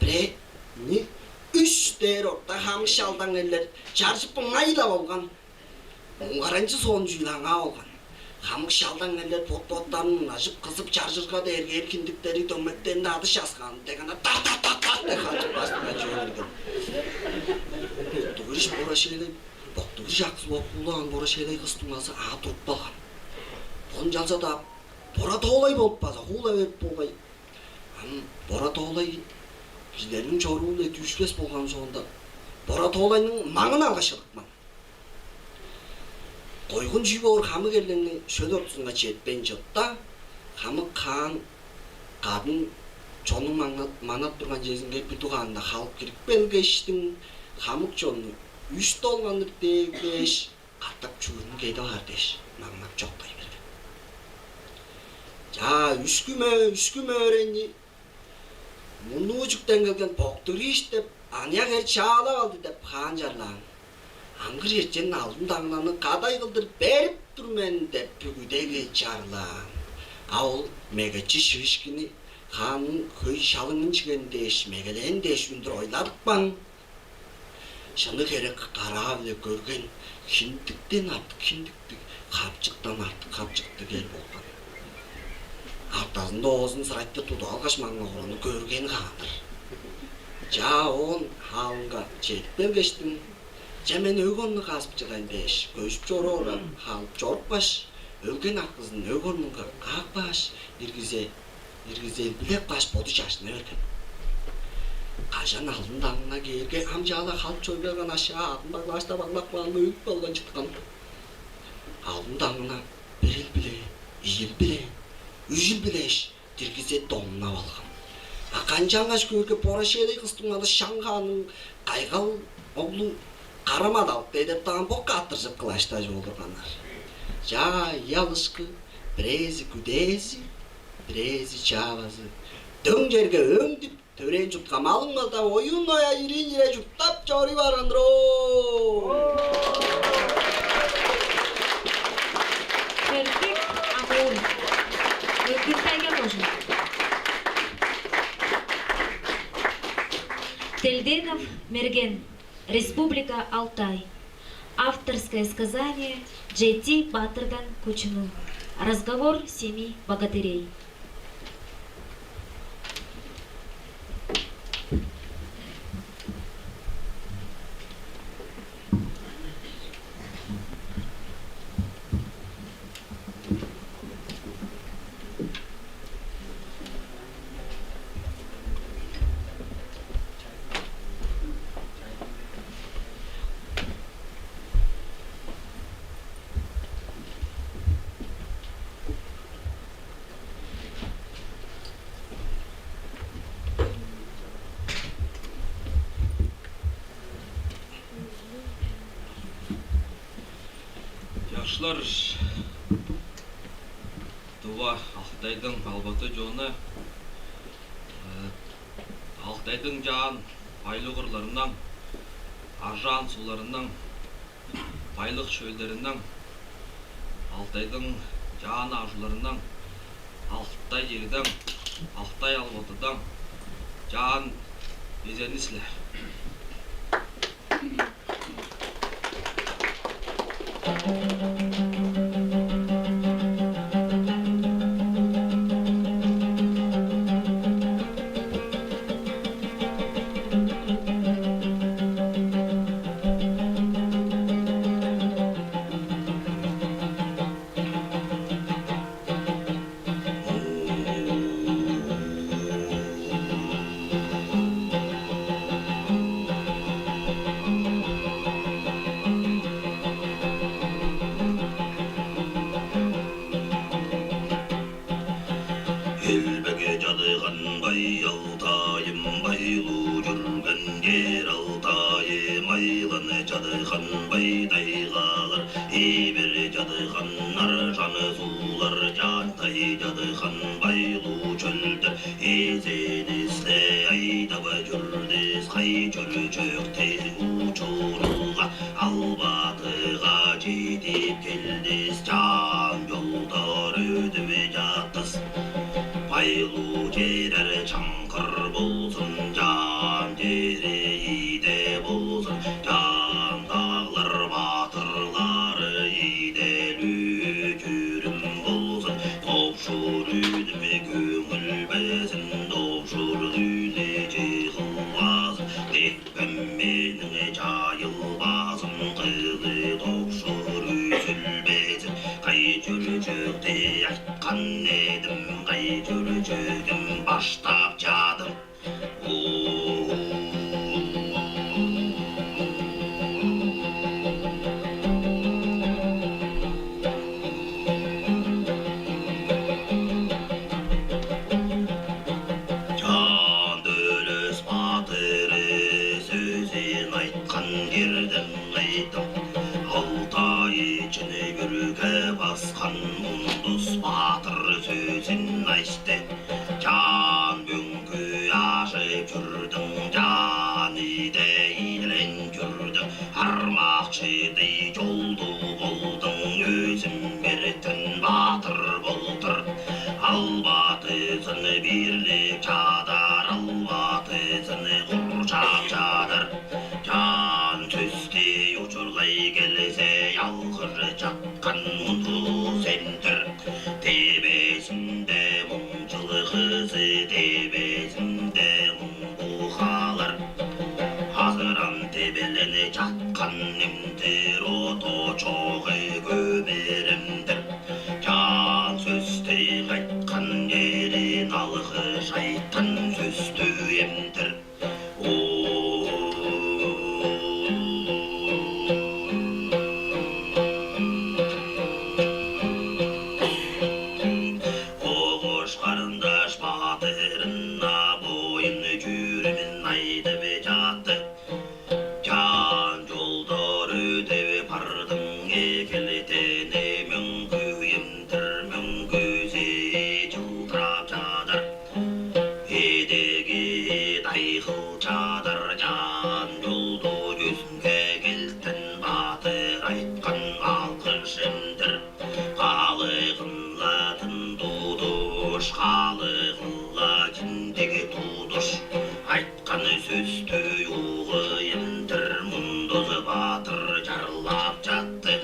Бирээни, үш дээр орта хамык шалдаң эрлер чаржып ыңай-ла болган. Муңгаранчы соон чүүл аңаа болган. Хамык шалдаң эрлер бот-боттарын ынажып, кызып чаржырга дээрге эр хиндиктери дөмектеринде адыш часкаан дег, ана тар-тар-тар-тар деп хажып баштыңар чүве берген. Боктуг ириш Бора-Шээлей, боктуг ириш акызы бооп хуулаган Бора-Шээлей кыс дуңмазы аа туруп калган. Бо ынчалза-даа Бора-Тоолай болуп база хуула берип болгай. Ам Бора-Тоолай кижилерниң чоруу-биле дүүшпес болган соонда, Бора-Тоолайның маңын алгаш чыдыпкан. Койгун чүү боор хамык эрлерниң шөл ортузунга четпейн чытта, хамык хаан кадын чоннуң маңнап, манап турган чезинге бир дугаарында халып кирип келгештиң, хамык чонну үш долгандыр дээглээш, катап чүвүрүн кедип аар дээш, маңнап чоктай берген. «Чаа, үшкү мөө, үшкү мөөрейни мунуужуктан келген боктур ийиш деп, аныяк эр чаалап алды» деп, хаан чарлаан. «Аңгыр чечен алдын даңнаны кадай кылдыр берип тур мен» деп, бүгүдеге чарлаан. А ол мегечи шиишкини хаанның хөй шалыңын чиген дээш, мегелээн дээш үндүр ойладыпкан. Шыны херек караа-биле көрген хиндиктен артык хиндиктиг, хапчыктан артык хапчыктыг эр болган. Аптазында оозун сырайтты тудуп алгаш, маңнап ораны көрген хаан-дыр. Чаа, оон хаалынга чедип келгештиң, «Че, мен өг-онну казып чыдайн» дээш, көжүп чоруп орар, халып чорупкаш, өлген акызын өг-орнунга каапкаш, иргизе иргизе илбилеп кааш, боду чажына берген. Кажан алдын даңына кээрге, ам чаала халып чоруй барган ашаа адын баглаашта баглап каан, өлүп калган чыткан. Алдын даңына бир илбилээн, ийи илбилээн, үш илбилээш, диргизе домнап алган. А канчангаш көөрге, Бора-Шээлей кыстың ады Шаң-Хаанның кайгал оглу Кара-Мадалык дедептаан бо каттыржып кылаштажып олурганнар. Чаа, ийи алышкы, бирээзи күдээзи, бирээзи чаавазы. Дөң черге өңдүп, төрээн чуртка малың малдап, оюн-оя, ириин ире чурттап чоруй барган-дыр оо. Хертек Амур. Өткүн тайга кожуун. Телденов Мерген. Республика Алтай. Авторское сказание «Чети баатырдан көчүнүү». Разговор семи богатырей. Олар Тыва Алтайдың албаты чону, э, Алтайдың чаан байлыг ырларының, аржаан сууларының, байлыг шөлдериниң, Алтайдың чаан аажууларының, Алтай чериниң, Алтай албатының чаан безени силер. Элбек чадыган бай Алтайым, байлуу чүрген чер Алтайым, айлан чадыган бай тайгалар, эбер чадыган аржаан суулар, чаантай чадыган байлуу чөлдер, эзенисте айдап чүрдүс, кай чүрчүктүң учурунга, албатыга чедип келдис, чаан чолдар өдүп чаттыс. Байлуу черер чаңгыр болзун, чаан чери ийде болзун, чаан даглар баатырлары ийделүү чүрүм болзун, топшур үнүм көңүл безин, топшур үнү чыгылбазын, теппем мениң чайылбазын, кылы топшур үзүлбезин, кай чүрчүктү айткан эдим, кай чүрчүгүм баштап чадым. Чаан Төлес баатыр сөзүн айткан черден кайдым, Алтай чыны бүрге баскан Мундус баатыр сөзүн айтты. Чаан мөңгү ажып чүрдүң, чаан ийде ийдилейн чүрдүң, армак чыдый чолдуг болдуң, өзүм эртен баатыр болдур. Албатызын бирлип чадар, албатызын курчап чадар. Чаан сөстү учурлай келзе, алгыр чаткан Мундус эм-дир. Тевезинде муң чылгызы, тевезинде муң бугалар. Азырап тебелени чаткан эм-дир, от-очогу көмер эм-дир. Чаан сөстү айткан черин алгыш айткан сөстү эм-дир. Огуш карындаш баатырына боюн-чүрүмүн айдып чатты. Чаан чолдар өдүп бардың, эгелтени мөңгү эм-дир, мөңгүзү чылдырап чадар. Эдеги дайгыл чадар, чаан чолду чүзүнге келтен баатыр айткан алгыш эм-дир. Калыгын-ла дын тудуш, калыгын-ла киндиг тудуш, айткан сөстү угуй эм-дир, Мундус баатыр чарлап чатты.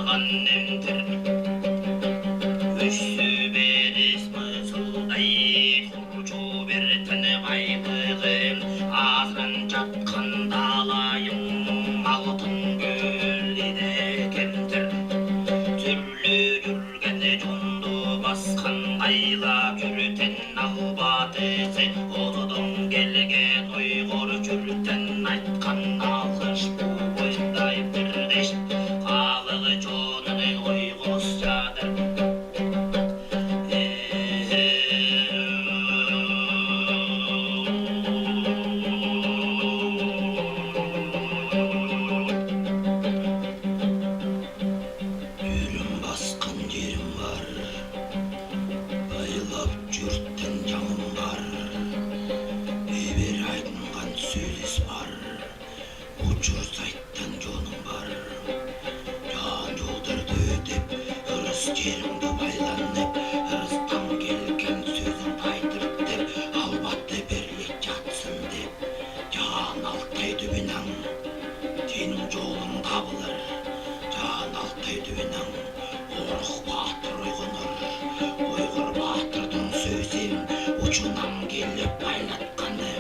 Ан немтир үсү берис бызылдай, хурчу бертен байбыгы азыран чаткан далайың, алтын көл иде кемтир. Сүрлү чүрген чонду баскан, кайла чүртен албадызы, озудуң келген уйгур чүртен айткан алгыш бу бойдай бир деш, калыгы чонун уйгус чадыр. Дүрүм баскан черим бар, байлап чүртен чаңым бар, эвер айдынган сөзүс бар, учур сайтан чонум бар. Чаан чолдар дөө деп, ырыс чериңди байлан деп, ырыстан келген сөзүңдү айтырып деп, албаты берлик чатсын деп, чаан алтай дүвүнең, сениң чоолуң табылыр. Чаан алтай дүвүнең, орук баатыр ойгунур. Ойгур баатырдың сөзүн учунан келип байлатканы,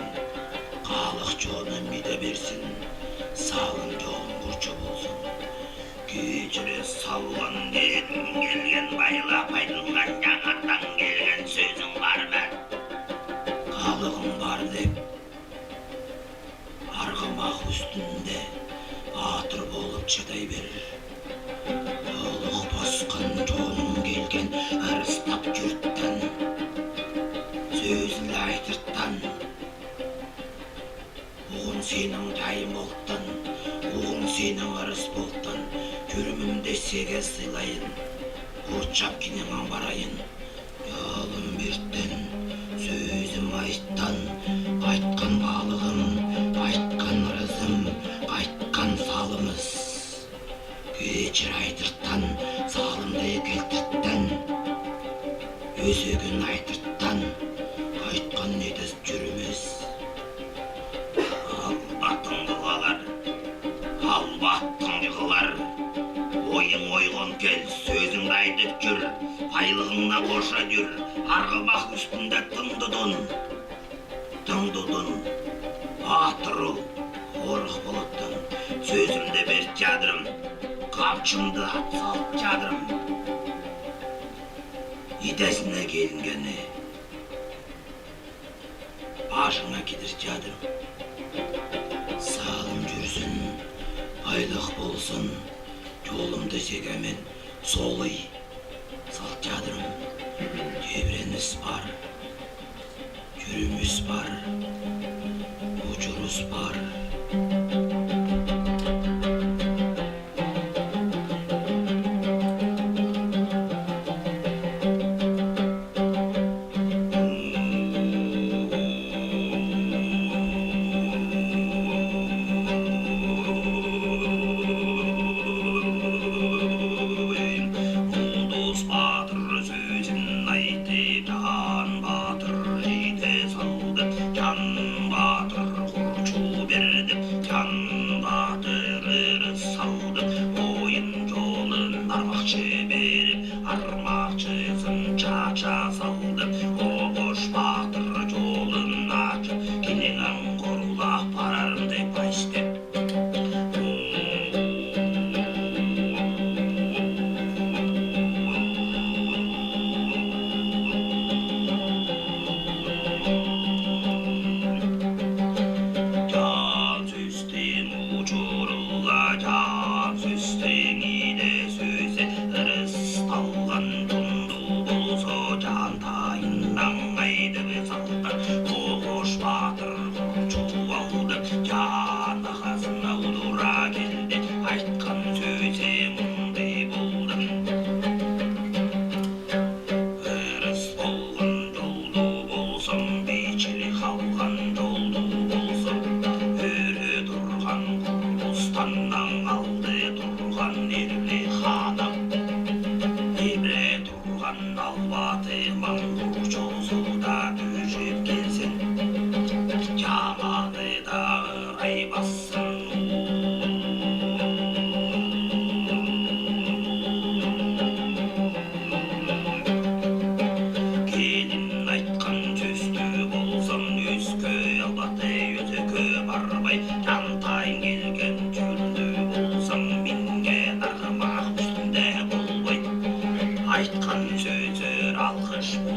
калык чонум миде берзин, салым чогум курчу болзун. Кежире салган дээдим келген, байлап айтылган чаңардан келген сөзүң бар бе? Калыгың бар деп, аргымак үстүнде баатыр болуп чыдай бер. Олуг баскан чонум келген, ырыстап чүртен сөзүн-ле айтыртан. Угун сениң чайың болтан, угуң сениң ырыс болтан, чүрүмүмде сеге сыйлайын, курчап кинеңен барайын. Чалым биртен, сөзүм айттан, айткан балыгым, айткан ырызым, айткан салымыс. Кечир айдыртан, салымды экелтиртен, өзегин айдыртан, айткан эдес чүрүмес. Албаттың кылгалар, албаттың кылар, оюң ойгон кел, сөзүңдү айдып чүр, байлыгыңна божа чүр, аргымак үстүнде тың тудун, тың тудун, баатыр ол, орук болуттан, сөзүмде берчи адырым, камчымды ат салып чадырым, идезине келгени бажыңа кидир чадырым. Салым чүрзүн, байлык болзун, чолумда сеге мен солуй салчадырым. Чевренис бар, чүрүмүс бар, учурус бар. Улус баатыр сөзүн айтып, чаан баатыр чиде салды, чаан баатыр курчу берди, чаан баатыр ырыс салды, оюн чолун армакчы берип, армакчызын чача салды, огош баатыр чолун ачып, кинеңен курулап барарым деп айтып. Чаан сөстүң учуру-ла, чаан сөстүң иде сөзү, ырысталган чонду болза, чаан тайындан кайдып салган, огош баатыр курчуп алды, чаан ахазына удура келди, айткан сөзү мындыг болду. Ырыс болган чолду болзун, бичили халган чолду болзун, өрү турган курбустанның алды турган эрли ханам, эбре турган албаты маңгур чозуда дүжүп келзин, чаманы-даа ырай бассын.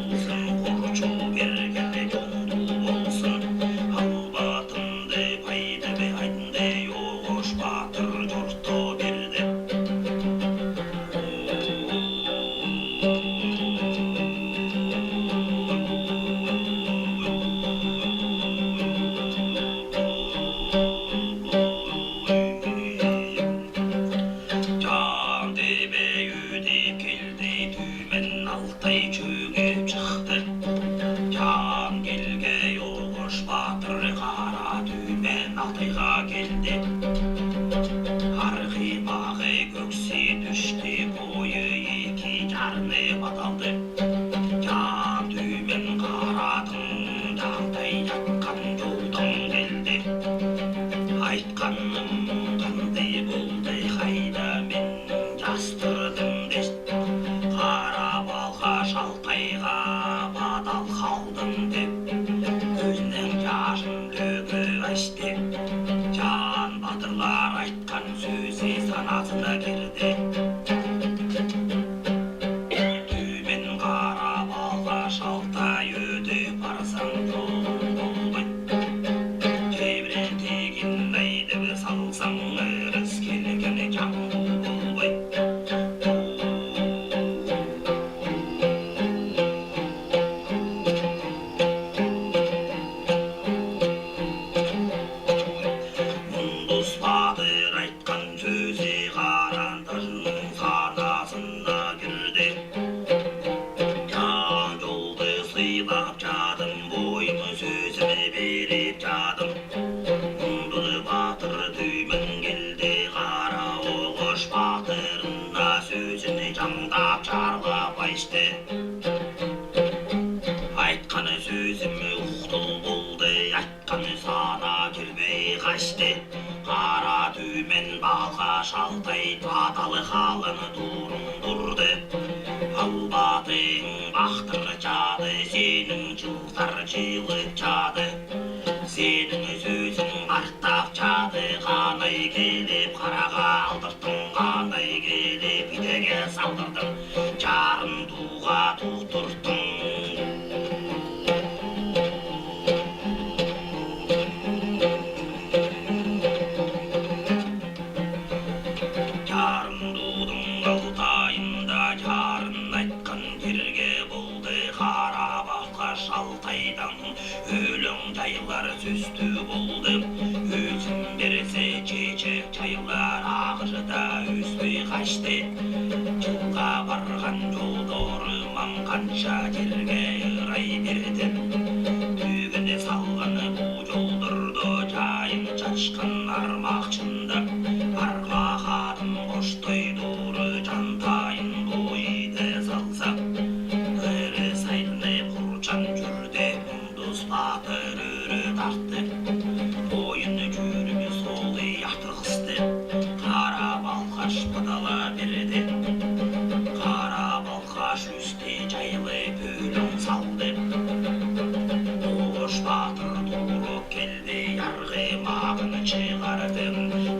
болзун, курчу берген чонду болзун. Албатынды байдыбы айтынды Йогуш баатыр чорто берди. Чаан дивей үдеп келди, Түмен Алтай чүгүп чыкты. Чаан келге Йогуш баатыр Кара Түмен Алтайга келди. Аргы-магы көксү дүштү, бою эки чарны бадалды. Чаан Түмен Карадың чаантай чаткан чолдуң келди. Айтканым кандыг болду, хайда мен частырдым дээш. Кара-Балгаш Алтайга бадал халдым деп, көзүнүң чаажын төгүп ачты. Чаан баатырлар айткан сөзү санаазына кирди. Түмен Кара-Балгаш Алтай, өдүп барзаң, чолуң болбайн. Чеврен тегин найдып салзаң, ырыс келген чаңгу болбайн. Мундус баатыр айткан сөзү караан дажының санаазына кирди. Чаан чолду сыйлап чадым, боюм сөзүм берип чадым. Мундус баатыр Түмен келди, Кара-Балгаш баатырның сөзүн чамдап чарлап айтты. Айткан сөзүм уктуг болду, айткан санаа кирбей кашты. Кара Түмен Балгаш Алтай бадалы халаны турундурду. Албатың бактыр чаады, сениң чылдар чыылып чаады. Сениң сөзүң артап чаады, кандай келип карага алдыртың, кандай келип идеге салдырдың, чарын дууга туттуртуң. Чарын дуудуң Алтайында чарын айткан черге болду, Кара-Балгаш Алтайдан өлең-чайлар сөстүг болду. Өзүн берзе, чечек-чайлар агыжыда өспей кашты. Чылга барган чолдары маңганча черге ырай берди. Дүгүн салган бо чолдурда чайын чачкан армакчында арга-хадым коштой туру чантайын бойда салза, ыры-сайылны курчан чүрде Мундус баатыр өрү тартты. Боюн чүрүм солу артыгысты. Кара-Балгаш быдала берди. Кара-Балгаш үсти чайлы бөлүң салды. Ош баатыр туруп келди, яргы-магын чыгарды.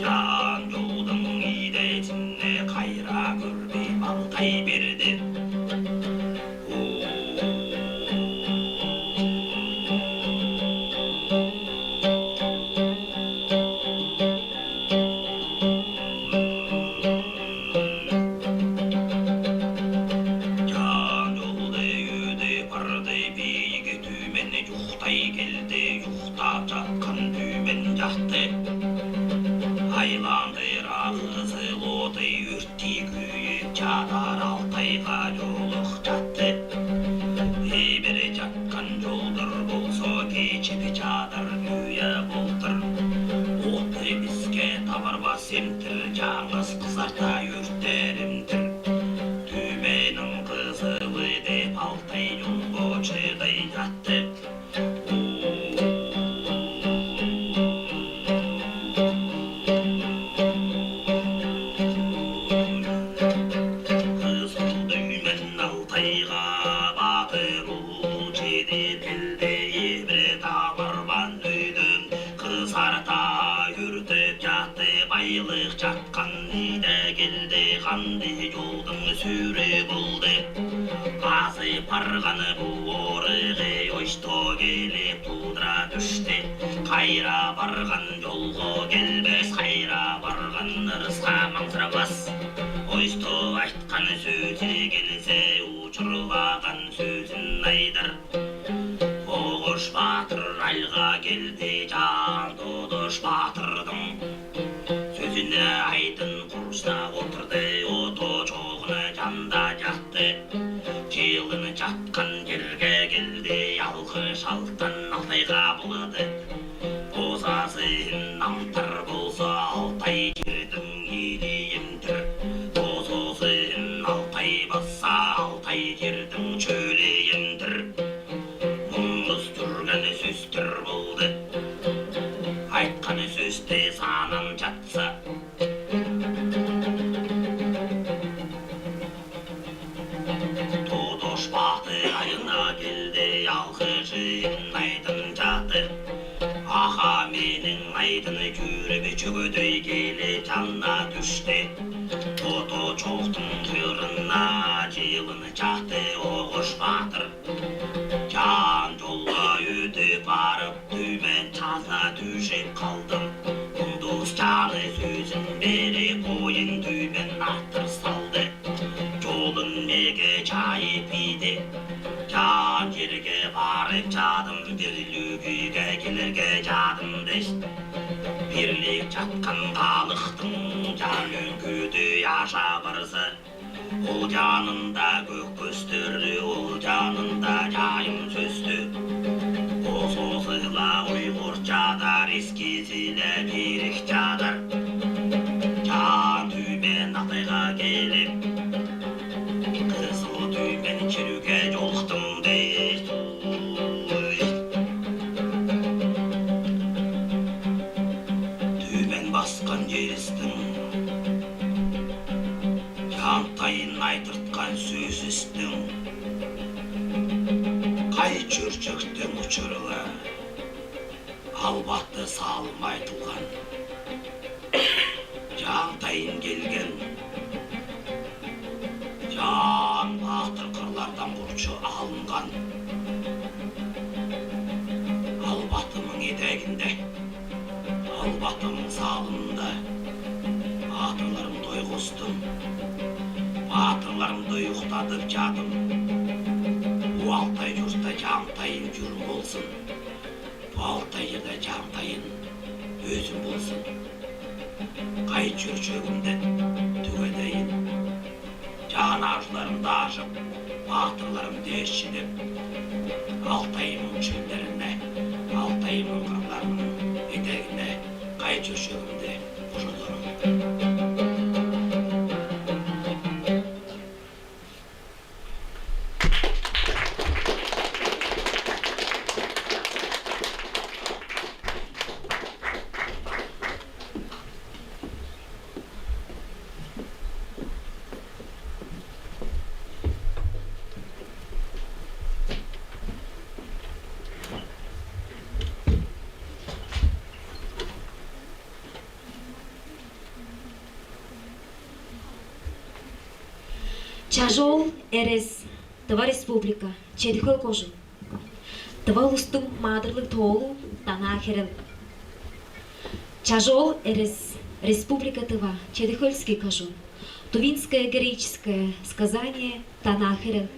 Чаан чолдуң идезинде кайра көрбей балдай берди. Чаан чолду өдүп барды, бийик Түмен чухтай келди, чуктап чаткан Түмен чатты. Айландыр акызы лоты өртий күйүп чадар Алтайга чолук чатты. Эбир чаткан чолдур болза, кечип чадар үе болдур. Оты биске таварбас эмтир, чаңгыс кызарта өртеримдир. Түмениң кызылы деп Алтай чонго чыдай чатты. Кызыл Түмен Алтайга баатыр улус чедип келди, эбир таварбас өйдүн кызарта өртеп чатты, байлык чаткан ийде келди, кандыг чолдуң сүрү болду. Азы бар Барганы бу орыгы ойто келип тудура дүшти. Кайра барган чолго келбес, кайра барган ырыска маңзыравас. Ойто айткан сөзү келзе, учурлаган сөзүн айдар. Огуш баатыр айылга келди, чаан Тодуш баатырдың сөзүнде Айдын курсап олурду, ото чогуна чанда чатты. Чыылын чаткан черге келди, алгы шалтан Алтайга былыды. Бозазы намтар болза, Алтай чердиң иелии-дир. Бозазы Алтай база, Алтай чердиң чөлү-дир. Муңгус дүрген сөстер болду. Айткан сөстү санап чатса, Тодуш баатыр айыла келди, алгыжын Айдын чатты. Аха, мээң Айдын, чүрүп чүгүдей келип чанна дүшти. Ото чоктуң кырынга чыылын чатты Огуш баатыр. Чаан чолга өдүп барып, Түмен чаза дүжүп калдым. Кундус чаны сөзүн берип, оюн Түмен аттыр салды. Чолун меге чайып ийди. Чаан черге барып чадым, бирлиг үеге келирге чадым дээш. Бирлиг чаткан халыктың чаан мөңгүдү ажа барза, ол чанында көк көстүр, ол чанында чайым сөстү. Осозула уйгур чадар, эскизиле бирик чадар. Чаан Түмен Алтайга келип, Кызыл Түмен чүрүге чолуктум дээш. Түмен баскан черистиң Чаан Алтайын айтырткан сөзүстүң, кайы чөрчектиң учуру-ла албаты салым айтылган. Чаан Алтайын келген, чаан баатыр кырлардан курчу алынган. Албатымның эдегинде, албатымның салымында баатырларым дойгустум, баатырларымны уктадып чадым. Бо Алтай чуртта Чаан Алтайым чурум болзун. Бо Алтай черде Чаан Алтайым өзүм болзун. Кайы чөрчегимде түгедейн, чаан ажыларымда ажып, баатырларым дээш чидип, Алтайымның чөлдерине, Алтайымның кырларының эдегине кайы чөрчегимде ужудурум. Чажоол Эрес, Тыва Республика, Чеди-Хөл кожуун. Тыва улустуң маадырлыг тоолу, Танаа-Херел. Чажоол Эрес, Республика Тыва, Чеди-Хөлский кожуун. Тувинское героическое сказание Танаа-Херел.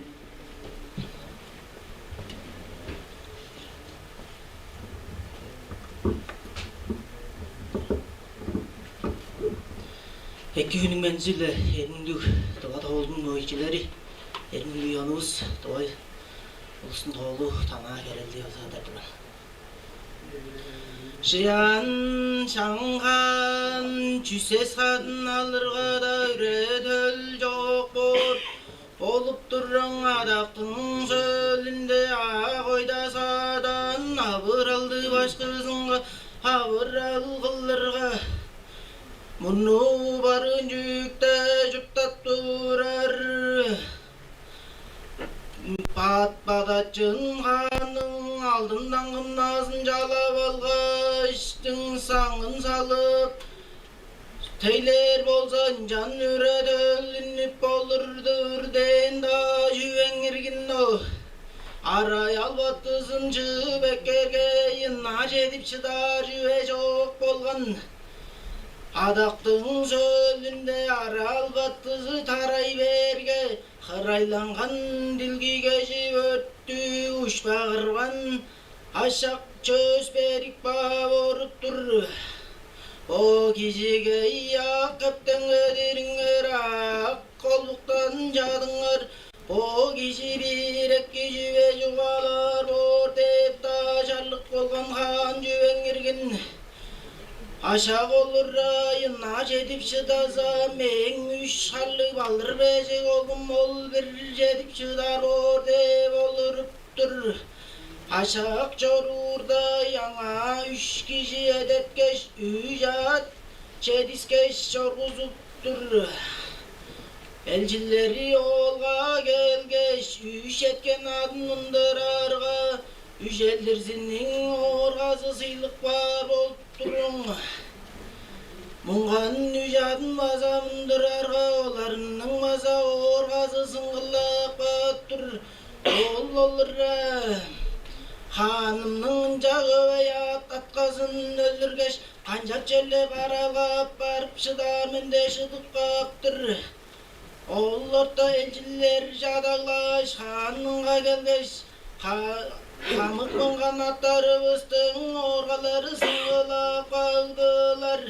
Эки хүннүң мендизи-биле, эргимдиг Тыва тоолунуң өйчүлери, эргимдиг оюнувус, Тыва улустуң тоолу Танаа-Херелди база адап тур мен. Чыян чаңган чүсес хадын алырга-даа үре-төл чок боор. Болуп турар адактың шөлүнде ак ойда садан авыралды башкызынга авырал кылырга, мурнуу барын чүкте чурттап турар. Бат-бадачын хаанның алдындан кымназын чалап алгаш, чың саңын салып, тейлер болза, ынчан үре-төл үнүп болур-дур дээн-даа чүвең иргин-доо. Арай албатызын чыып эккелгеш, ынаар чедип шыдаар чүве чок болган. Адактың сөөлүнде арай албатызы тарай бээрге, хырайланган дилги кежип, өрттү ушпа кырган ашак чөс берип каап оруп тур. Бо кижиге ак кептеңге дириңер, ак колбуктан чадыңар. Бо кижи бир-эки чүве чугаалаар боор деп-даа чарлык болган хаан чүвең иргин. Ашак олурай, ынаар чедип шыдаза, мээң үш харлыг балдыр бежик оглум ол бир чедип шыдар боор деп олуруп тур. Ашак чоруурда, аңаа үш кижи эдерткеш, үш аът чедискеш чоргузуп тур. Элчиннери оолга келгеш, үш четкен аъдын мындырарга, үжелдирзиниң ооргазы сыйлып каар болуп туруң. Муңган үш аъдын база мындырарга, оларның база ооргазы сыңгылап каап тур. Ол олура, хаанымның ынча көвей аът атказын өлүргеш, канчап черле бараалгап барып шыдаар мен дээш ыдып кааптыр. Ол орта элчиннер чадаглааш, хаанынга келгеш: «Ха-, хамык муңган аъттарывыстың ооргалары сыңгылап кагдылар.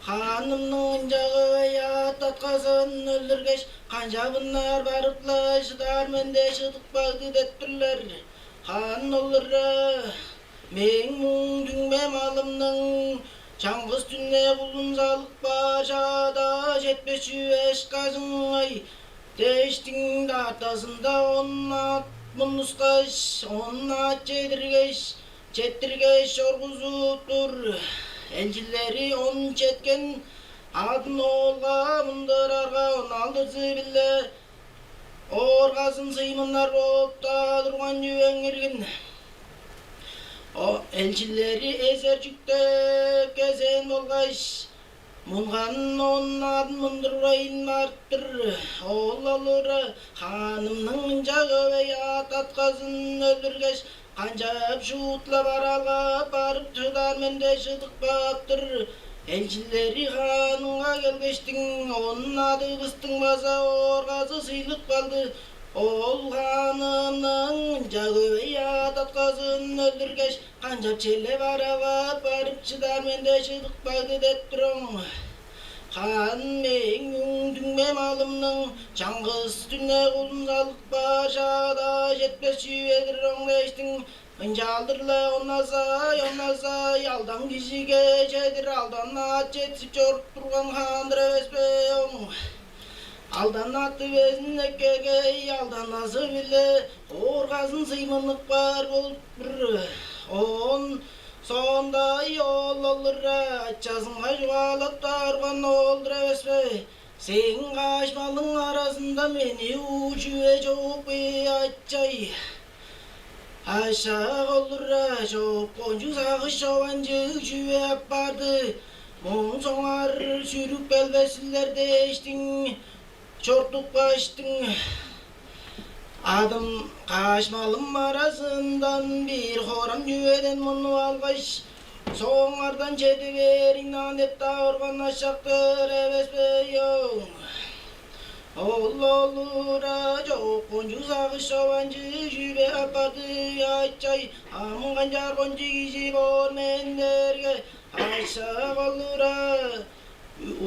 Хаанымның ынча көвей аът атказын өлүргеш, канчап ынаар барып-ла шыдаар мен дээш ыдып кагды» — деп турлар. Хаан олура: «Мээң муң дүңме малымның чаңгыс дүне кулун салып каар шаада четпес чүве ышкажыңай» — дээштиң, даартазында он аът мунускаш, он аът чедиргеш, четтиргеш чоргузуп тур. Элчиннери он четкен аъдын оолга мындырарга, он алдызы-биле ооргазын сыймыннар бооп-даа турган чүвең иргин. О, элчиннери эзер чүктеп кезээн болгаш, муңган он аъдын мындырбайн барып-тыр. Ол олура: «Хаанымның ынча көвей аът атказын өлүргеш, канчап шуут-ла бараалгап барып шыдаар мен дээш ыдып кааптыр». Элчиннери хаанынга келгештиң: «Он аъдывыстың база ооргазы сыйлып калды. Ол хаанымның ынча көвей аът атказын өлүргеш, канчап черле бараалгап барып шыдаар мен дээш ыдып кагды» — деп туруң. Хаан: «Мээң муң дүңме малымның чаңгыс дүне кулун салып каар шаада четпес чүве-дир оң» — дээштиң. Ынчалдыр-ла онназай, онназай, алдан кижиге чедир алдан аът четсип чоруп турган хаан-дыр эвес бе оң? Алдан аъды безин эккелгеш, алданазы-биле ооргазын сыймыннып каар болуп тур. Оон соонда ол олура ачазынга чугаалап-даа орган ол-дур эвес бе: «Сээң каш малың аразында мени уу чүве чок бе, ачай?» «Ашак олура, чоп кончуг сагыш чованчыг чүве апарды, мооң соңгаар сүрүп келбес силер» — дээштиң, чортупкаштың. «Адым каш малым аразындан бир хорам чүведен мунуп алгаш, соңгардан чеде бээриң аан» — деп-даа орган ашак-тыр эвес бе оң? Ол олура: «Чоп кончуг сагыш чованчыг чүве апарды, ачай, ам канчаар кончуг кижи боор мен» — дээрге, ашак олура: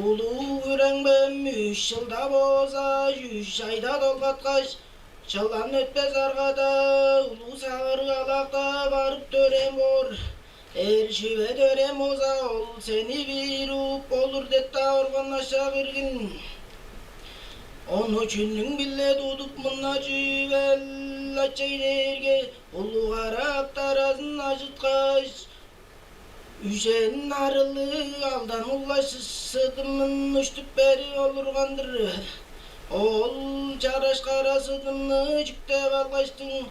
«Улуг хүреңбем үш чылда болза, үш айда долгаткаш, чылан өтпес аргада улуг сагырыг алакта барып төрээн боор. Эр чүве төрээн болза, ол сени бир ууп болур» — деп-даа орган ашак иргин. «Ону чүнүң-биле тудуп мынаар чүвел, ачай?» — дээрге, улуг кара аптаразын ажыткаш, үжен арылыг алдан улгаш, сыдымын уштуп берип олурган-дыр. Ол чараш кара сыдымны чүктеп алгаштың,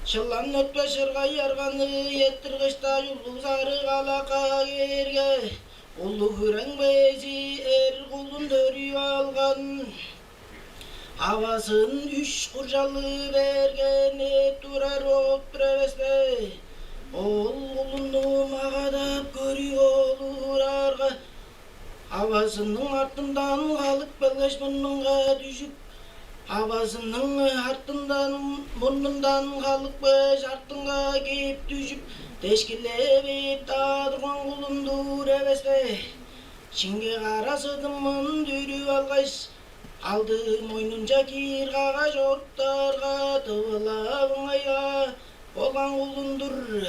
чылан өтпес чыргай арганы эрттиргеш-даа, улуг сарыг алакка кээрге, улуг хүрең бези эр кулун төрүп алган. Авазын үш куржалыы берген эп турар болуп тур эвес бе? Ол кулунну магадап көрүп олурарга, авазының артындан халып келгеш, мурнунга дүжүп, авазының артындан, мурнундан халып кеш, артынга кээп дүжүп, дешкилеп эп-даа турган кулун-дур эвес бе? Шиңге кара сыдымын дүрүп алгаш, алды мойнунча киир каггаш оруптарга, тывылап ыңайга болган кулун-дур.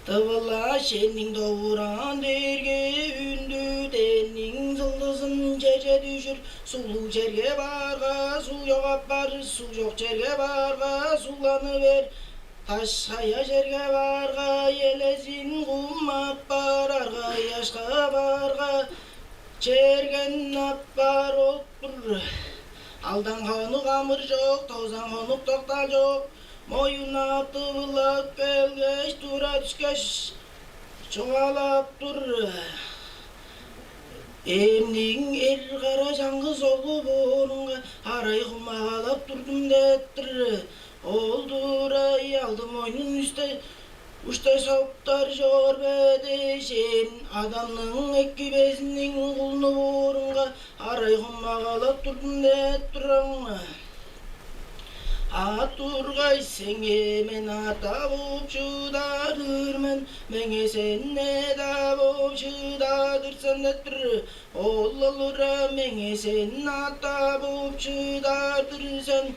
Тывылаш, эниң довураан дээрге үндү, эниң сылдызын черже дүжүр, сулуг черге баарга, суг чок аппар, суг чок черге баарга, сугланы бер. Даш-хая черге баарга, элезин кум аппар, аргай-ашка баарга, черген аппар болуп тур. Алдан хонук амыр чок, тозан хонук доктаал чок, моюнап, тывылап келгеш, тура дүшкеш, чугаалап тур. Эмниң эр кара чаңгыс оглу боорунга арай хумагалап турдум деп тур. Ол-дур-ай, алды мойнун үсте, уштай соптар чоор бе дээш, ээн адамның эки безиниң кулуну боорунга арай хумагалап турдум деп тур аң. А тургай, сеңээ мен ата бооп чыдар-дыр мен, меңээ сен эда бооп чыдар-дыр сен деп тур. Ол олура, меңээ сен ата бооп чыдар-дыр сен,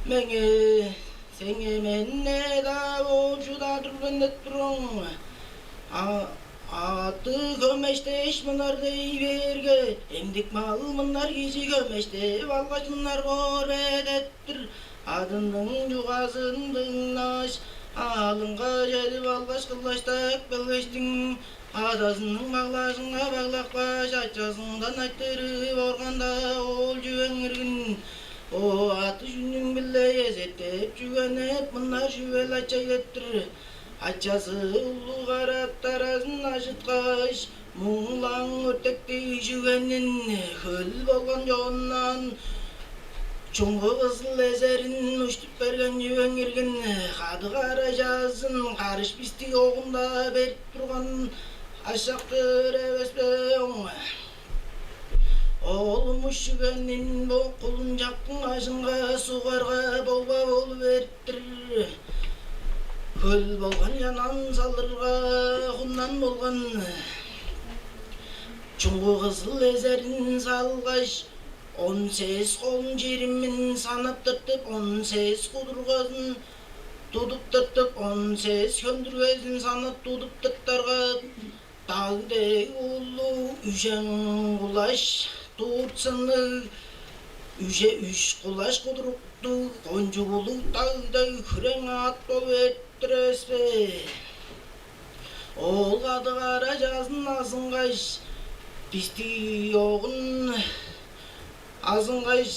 меңээ, сеңээ мен эда бооп чыдар-дыр мен деп тур аң. А, аты хөмештеш мынар дей бээрге, эмдик мал мынар кижи хөмештеп алгаш мынар боор бе деп тур. Адының чугаазын дыңнааш, аалынга чедип алгаш, кылаштап келгештиң, адазының баглаажынга баглап кааш, ачазындан айтырып органда, ол чүвең иргин. О, аты чүнүң-биле эзертеп чүгенеп, мынар чүвел ачай деп тур. Ачазы улуг кара таразын ажыткаш, муң-лаң өртектиг чүгенин хөл болган чонундан чуңгу кызыл эзерин уштуп берген чүвең иргин. Кадык арай чазын карыш бистиг огунда берип турган ашак-тыр эвес бе оң? Ол муш чүгенин бо кулунчактың ажынга сугарга болба болу берип-тир. Хөл болган чанан салырга хундан болган чуңгу кызыл эзерин салгаш, он сес колун чиримин санап тыртып, он сес кудургазын тудуп тыртып, он сес хөндүргезин санап тудуп тыртарга, даг дег улуг үжен кулаш, тууртсынныг үже үш кулаш кудуруктуг, кончуг улуг даг дег хүрең аът болуп эртир эвес бе? Ол кадык арай чазын азынгаш, бистиң оогун азынгаш,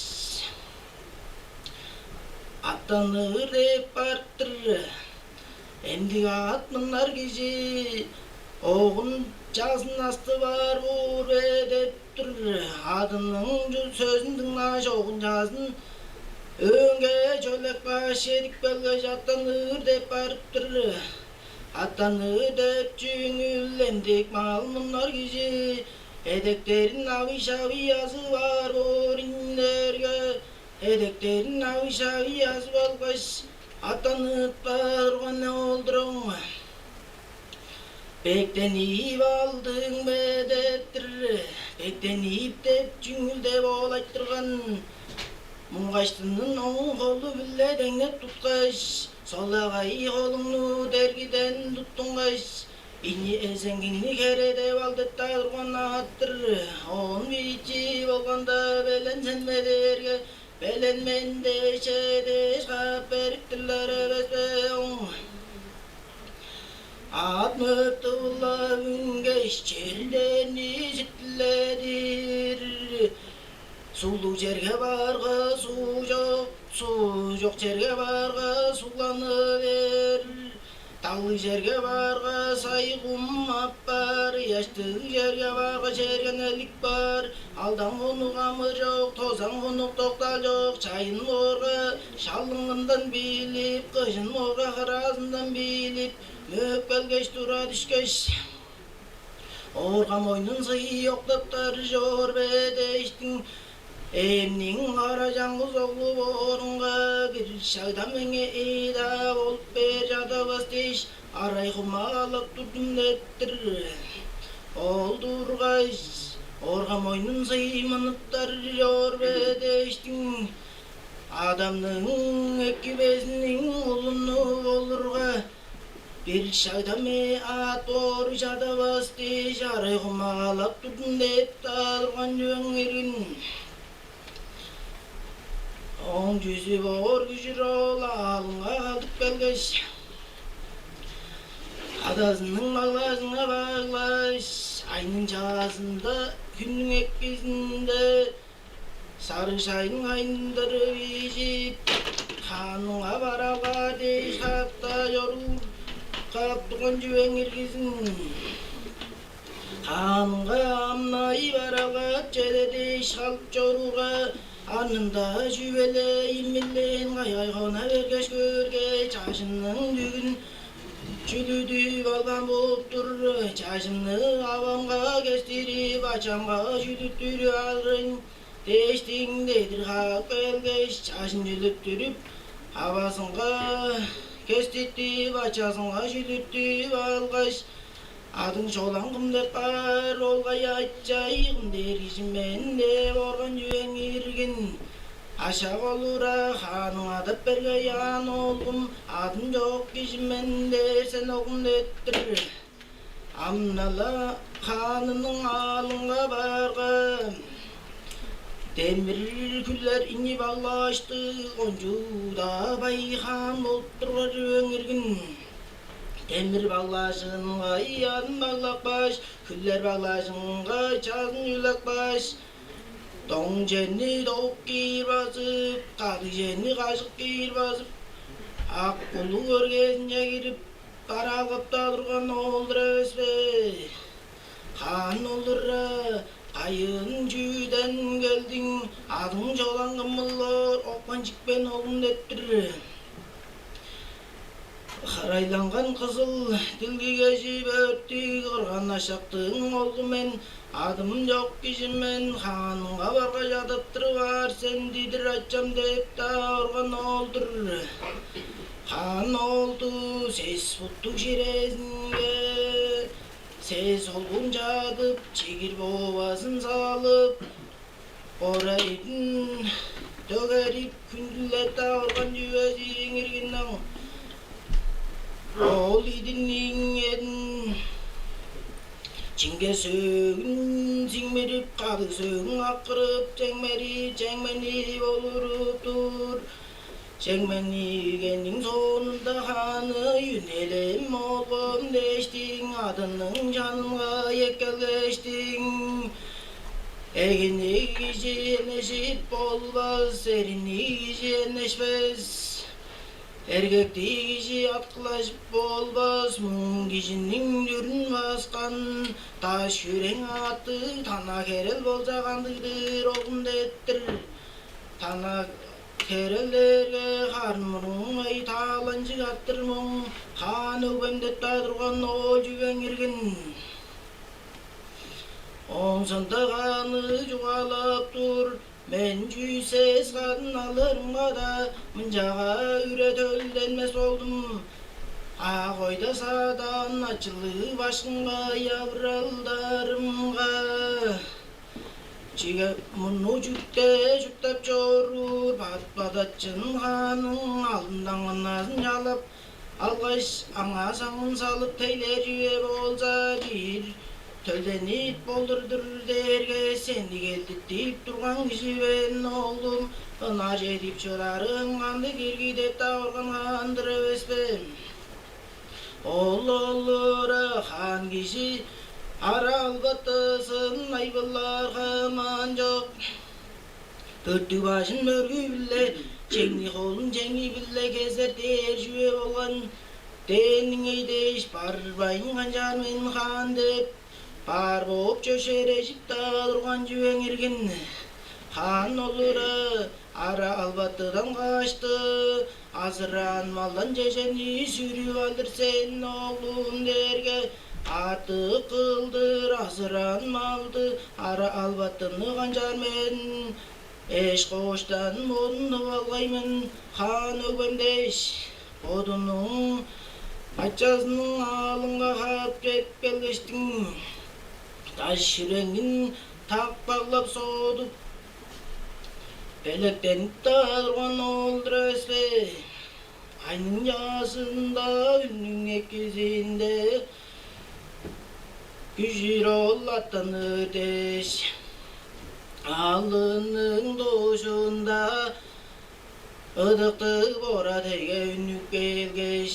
аттаныр деп барып-тыр. Эмдик аът мынар кижи оогун чазын астып аар боор бе деп тур. Адының чү-, сөзүн дыңнааш, оогун чазын өөнге чөлеп кааш, чедип келгеш, аттаныр деп барып-тыр. Аттаныр деп чүңүл эмдик мал мунар кижи эдектерин авый-шавый азып аар боор ийин дээрге, эдектерин авый-шавый азып алгаш, аттанып каар турган ол-дур оң. «Бектенип алдың бе?» — деп-тир. «Бектенип» — деп чүңүл деп ол айтырган. Муңгаштынын оң холу-биле деңнеп туткаш, солагай холуңну дергиден туттунгаш, ийи эзеңиңни хередеп ал деп-даа турган аът-тыр. Оон бичии болганда, белен сен бе дээрге, белен мен дээш, эдеш каап берип-тирлер эвес бе оң. Аът мөп тывылап үнгеш, черлерни ситтиледир. Сулуг черге баарга, суу чок, суу чок черге баарга, сугланы бээр. Даглыг черге баарга, сай-кум аппаар, ыяштыг черге баарга, чергенелик бар. Алдан хонук амы чок, тозан хонук доктал чок. Чайын боорга, шалыңындан билип, кыжын боорга, хыраазындан билип, мөөп келгеш, тура дүшкеш, оорга мойнун сый октаптар чоор бе дээштиң. Эмниң кара чаңгыс оглу боорунга, бир шагда меңээ ээ-даа болуп бээр чадавас дээш, арай хумагалап турдум деп-тир. Ол тургаш, оорга мойнун сый мыныптар чоор бе дээштиң. Адамның эки безиниң улуну болурга, бир шагда меңээ аът боору чадавас дээш, арай хумагалап турдум деп-даа турган чүвең иргин. Ооң чүзү боор күжүр ол аалынга калдып келгеш, адазының баглаажынга баглааш, айның чаазында, хүннүң экизинде сарыг шайын хайындырып ижип, хаанынга бараалгаар дээш, катап чоруур кап турган чүвең иргизин. Хаанынга ам-на бараалгап чеде дээш халып чоруурга, арнында чүве-ле имилээн кайгай хона бергеш көөрге, чажынның дүгүн чүлүдүп алган болуп тур. Чажынны авамга кестирип, ачамга чүлүттүрүп алырын дээштиң, дедир каап келгеш, чажын чүлүттүрүп, авазынга кеститтип, ачазынга чүлүттүп алгаш, адың чолаңгым деп каар болгай, ачайгым дээр кижи мен деп орган чүвең иргин. Ашак олура, хааның адап берге яан оолгум, адым чок кижи мен дээр сен, оглум деп-тир. Ам-на-ла хаанының аалынга баарга, демир хүлер ийи баглааштыг, кончуг-даа бай хаан болуп турган чүвең иргин. Демир баглаажынга ийи адын баглапкаш, хүлер баглаажынга чазын чүлепкеш, доң черни довук киир базып, кадыг черни кажык киир базып, ак улуг өргээзинче кирип, бараалгап-даа турган ол-дур эвес бе? Хаан олура, кайыын чүүден келдиң, адың чолаңгым боор, окпан чикпен оглум деп-тир. Харайланган кызыл дилги кежип, өрттүг кырган ашактың оглу мен, адым чок кижи мен, хааныңга баргаш адаттырып аар сен, дидир ачам деп-даа орган ол-дур. Хаан оолду сес футтуг ширээзинге сес олгун чадып, чигир боовазын салып, орайын дөгерип, хүндүлеп-даа орган чүвези иңиргиннең. Ол идинниң эъдин чиңге сөөгүн сиңмирип, кадыг сөөгүн аккырып, чеңмери, чеңмени болуруп тур. Чеңмени ийгениң соонда хааны: «Үнелем, оглум» дээштиң, адының чанынга эккелгештиң: «Эгини кижи энешип болбас, эрини кижи энешпес, эргекти кижи аткылажып болбас, муң кижиниң дүрүн баскан даш-хүрең аъттыг тана-херел болза кандыг-дыр, оглум?» деп-тир. Тана-херелдерге харын мурнуң ай тааланчыг аттыр муң хаан өгбем деп-даа турган ол чүвең иргин. Оон соонда хааны чугаалап тур: «Мен чүү сес кадын алырымга-даа, мынчага үре-төлденмес болдум. А койда саадаан ачылыг башкымга, явыралдарымга». Чиге мурнуу чүкте чурттап чоруур бат-бадатчын хааның алдындан кыназын чалап алгаш, аңаа саңын салып тейлер чүве болза, бир төлденип болур-дур дээрге, сени келдиттип турган кижи мен, оглум, ынаар чедип чыдарың кандыг ирги деп-даа орган хаан-дыр эвес бе? Ол олура хаан кижи ара-албатысын айбылаар хамаан чок. Бөрттүг бажын бөргү-биле, чеңни холун чеңи-биле кезер дээр чүве болган. Дээниңей дээш барбайн канчаар мен, хаан деп, бар бооп чөпшээрежип-даа турган чүвең иргин. Хаан олура ара албатыдан каашты, азыраан малдан чежени сүрүп алыр сен, оглум, дээрге, артык кылдыр азыраан малды, ара албатыны канчаар мен эш-кооштан мурнуп алгай мен, хаан өгбем дээш, бодунуң ачазының аалынга хаап кээп келгештиң, даш-сүреңин такпаглап соодуп, белектенип-даа турган ол-дур эвес бе? Айның чаазында, хүннүң экизинде күжүр ол аттаныр дээш, аалының дужунда ыдыктыг бора-тайга үнүп келгеш,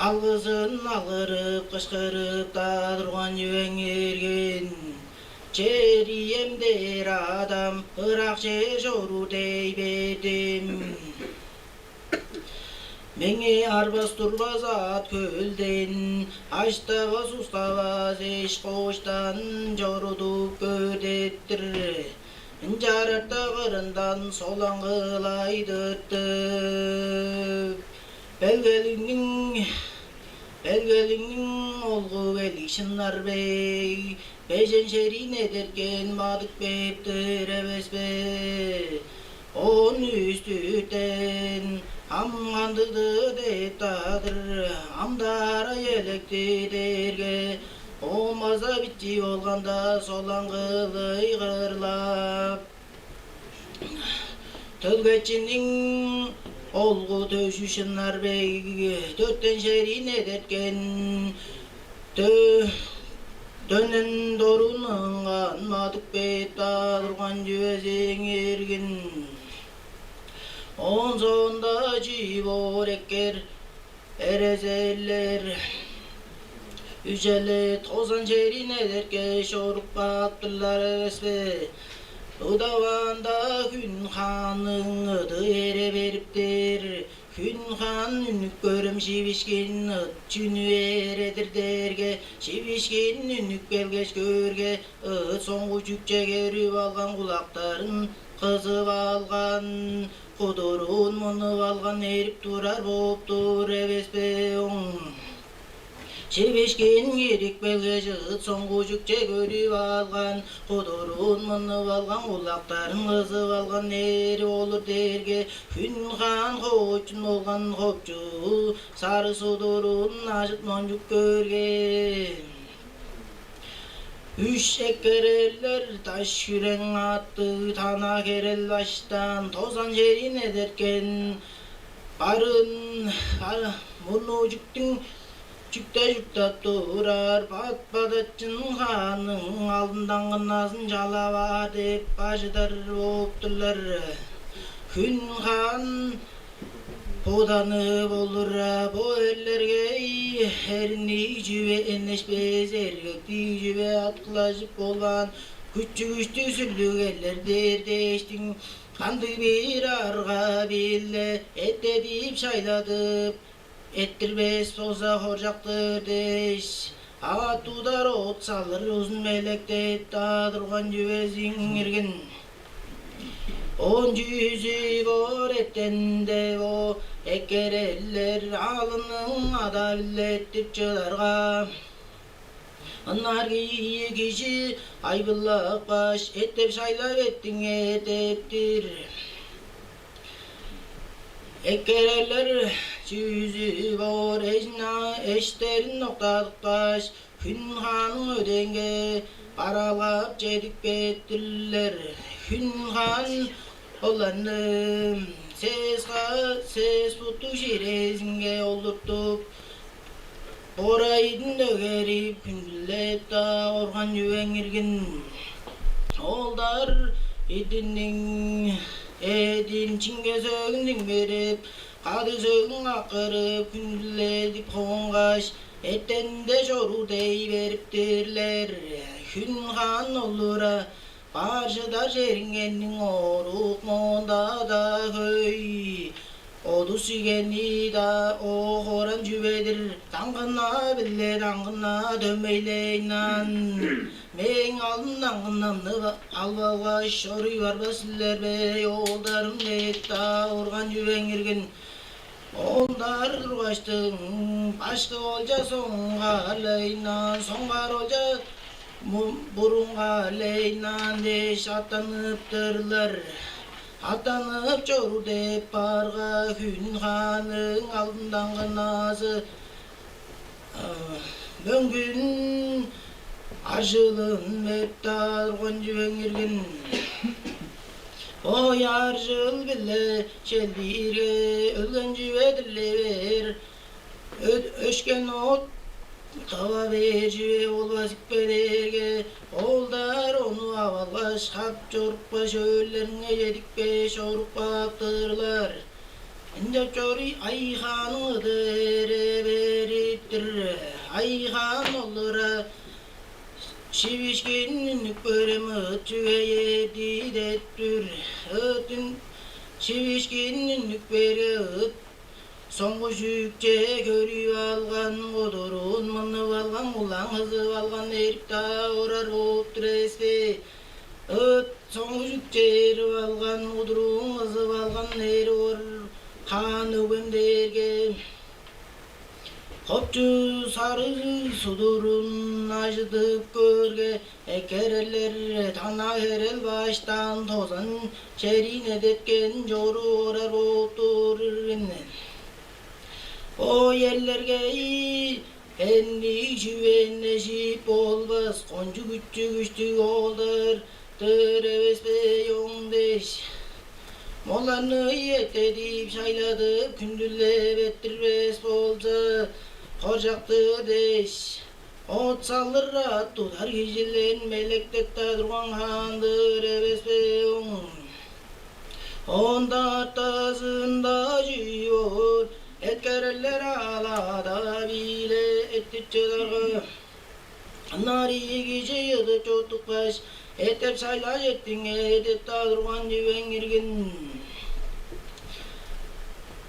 алгызын алгырып, кышкырып-даа турган чүвең иргин. Чер ием дээр адам ырак чер чоруур дей бердим. Меңээ арбас-турбас аът-хөлден, аштавас-ускавас эш-кооштан чорудуп көрдүптүр. Ынчаарда кырындан солаңгылай тыртып: «Белгелигниң, белгелигниң олгу белиг Шынар-бег, бежен шерин эдерткен бадып кээп-тир эвес бе? Оон үстүртен ам кандыг-дыр деп-даа-дыр, ам-даа арай электи дээрге, оон база бичии болганда, солаңгылай ыйгырлап: Төлгечиниң олгу төжү Шынар-бег, дөртен шерин эдерткен, дө-, дөнен доруунуң каан бадып кээп-даа турган чүвезиң иргин. Оон соонда чүү боор, эккер эрезелер үжеле тозан шерин эдерткен чоруп кааптарлар эвес бе? Удаваанда Хүн хаанның ыды эре бериптер. Хүн хаан үнүп көрем, шивишкин ыт чүнү эре-дир дээрге, шивишкин үнүп келгеш көөрге, ыт соңгу чүкче көрүп алган, кулактарын кызып алган, кудуруун мынып алган эрип турар бооп-тур эвес бе оң? Шивишкин кирип келгеш, ыт соңгу чүкче көрүп алган, кудуруун мынып алган, кулактарын кызып алган эрип олур дээрге, Хүн хаан хоочун болган хопчу сарыг судуруун ажып-нончуп көөрге, үш эккерелдер даш-сүрең аъттыг, тана херел баштаан, тозан шерин эдерткен, барын, а, мурнуу чүктүң чүкте чурттап турар Бат-Бадатчын хаанның алдын-даңгыназын чалап аар деп ажыдар бооп-турлар. Хүн хаан боданып олура: «Бо эрлерге эрни чүве эннешпес, эргекти чүве аткылажып болбаан, күчү-күштүг сүрлүг эрлер-дир дээштиң, кандыг-бир арга-биле эттедип-шайладып, эттирбес болза, хоржок-тур» дээш, аът удар, от салыр узун белек деп-даа турган чүвезиң иргин. Оон чүүзү боор эртенинде бо эккерелдер аалының ада-биле эттип чыдарга, ынаар кийи кижи айбылапкаш: «Эттеп-шайлап эттиңер» – деп-тир. Эккерелдер чүүзү боор эжин-, эштерин октадыпкаш, Хүн хаанның өдээнге бараалгап чедип кээп-тирлер. Хүн хаан оларны сес ха-, сес буттуг ширээзинге олуртуп, борайын дөгерип, хүндүлеп-даа орган чүвең иргин. Олар идинниң эъдин, чиңге сөөгүн сиңмирип, кадыг сөөгүн каккырып, хүндүледип хонгаш, эртенинде чоруур дей берип-тирлер. Хүн хаан олура: «Бар чыдар чериңерниң орук моон-даа хөй. Одус чигени-даа ооң оран чүве-дир. Даңгына-биле, даңгына дөмейлейн аан. Мээң алдын даңгынамны алып алгаш, чоруй барбас силер бе, оолдарым, деп-даа орган чүвең иргин. Оолдар тургаштың, башкы олча соңгаарлайнаан, соңгаар олча му-, бурунгаарлайнаан дээш аттаныптырлар. Аттанып чоруур деп баарга, хүн хааның алдын даңгыназы, а, мөңгүн аржылын деп-даа орган чүвең иргин. Ой, аржыл-биле чел бээрге, өлген чүве дирлей бээр, өд-, өшкен от кыва бээр чүве болбас ийикпе дээрге, оолдар ону ап алгаш, хап чорупкаш, шөөлдеринге чедипкеш, чоруп кааптырлар. Ынчап чоруй, Ай-Хааның ыды эре берип-тир. Ай-Хаан олура: «Шивишкин үннүп көрем, ыт чүге чеди?» — деп тур. Ыт үн-, шивишкин үннүп бээрге, ыт соңгу чүкче көрүп алган, кудуруун мынып алган, кулаң кызып алган, эрип-даа орар бооп-тур эвес бе. Ыт соңгу чүкче эрип алган, кудуруун кызып алган, эрип орар хаан өгбем дээрге, хопчу сарыг судурун ажыдып көөрге, эккелерлер танаа-херел баштаан тозан черин эдерткен чоруп орар бооп тур иргин. Ой, эрлерге-ий, эндиг чүвени чип болбас, кончуг күчү-күштүг оолдар-дыр эвес бе оң дээш, моларны эттедип, шайладып, хүндүлеп эрттирбес болза, хоржок-тур дээш, от салыр, ат тудар кижилерин белеткеп-даа турган хаан-дыр эвес бе оң. Оон-даа артазында чүү боор? Эккелерлер аалада-биле эртип чыдарга, ынаар ийи кижи чыдып чорудупкаш: «Эттеп-шайлап эрттиңер» — деп-даа турган чүвең иргин.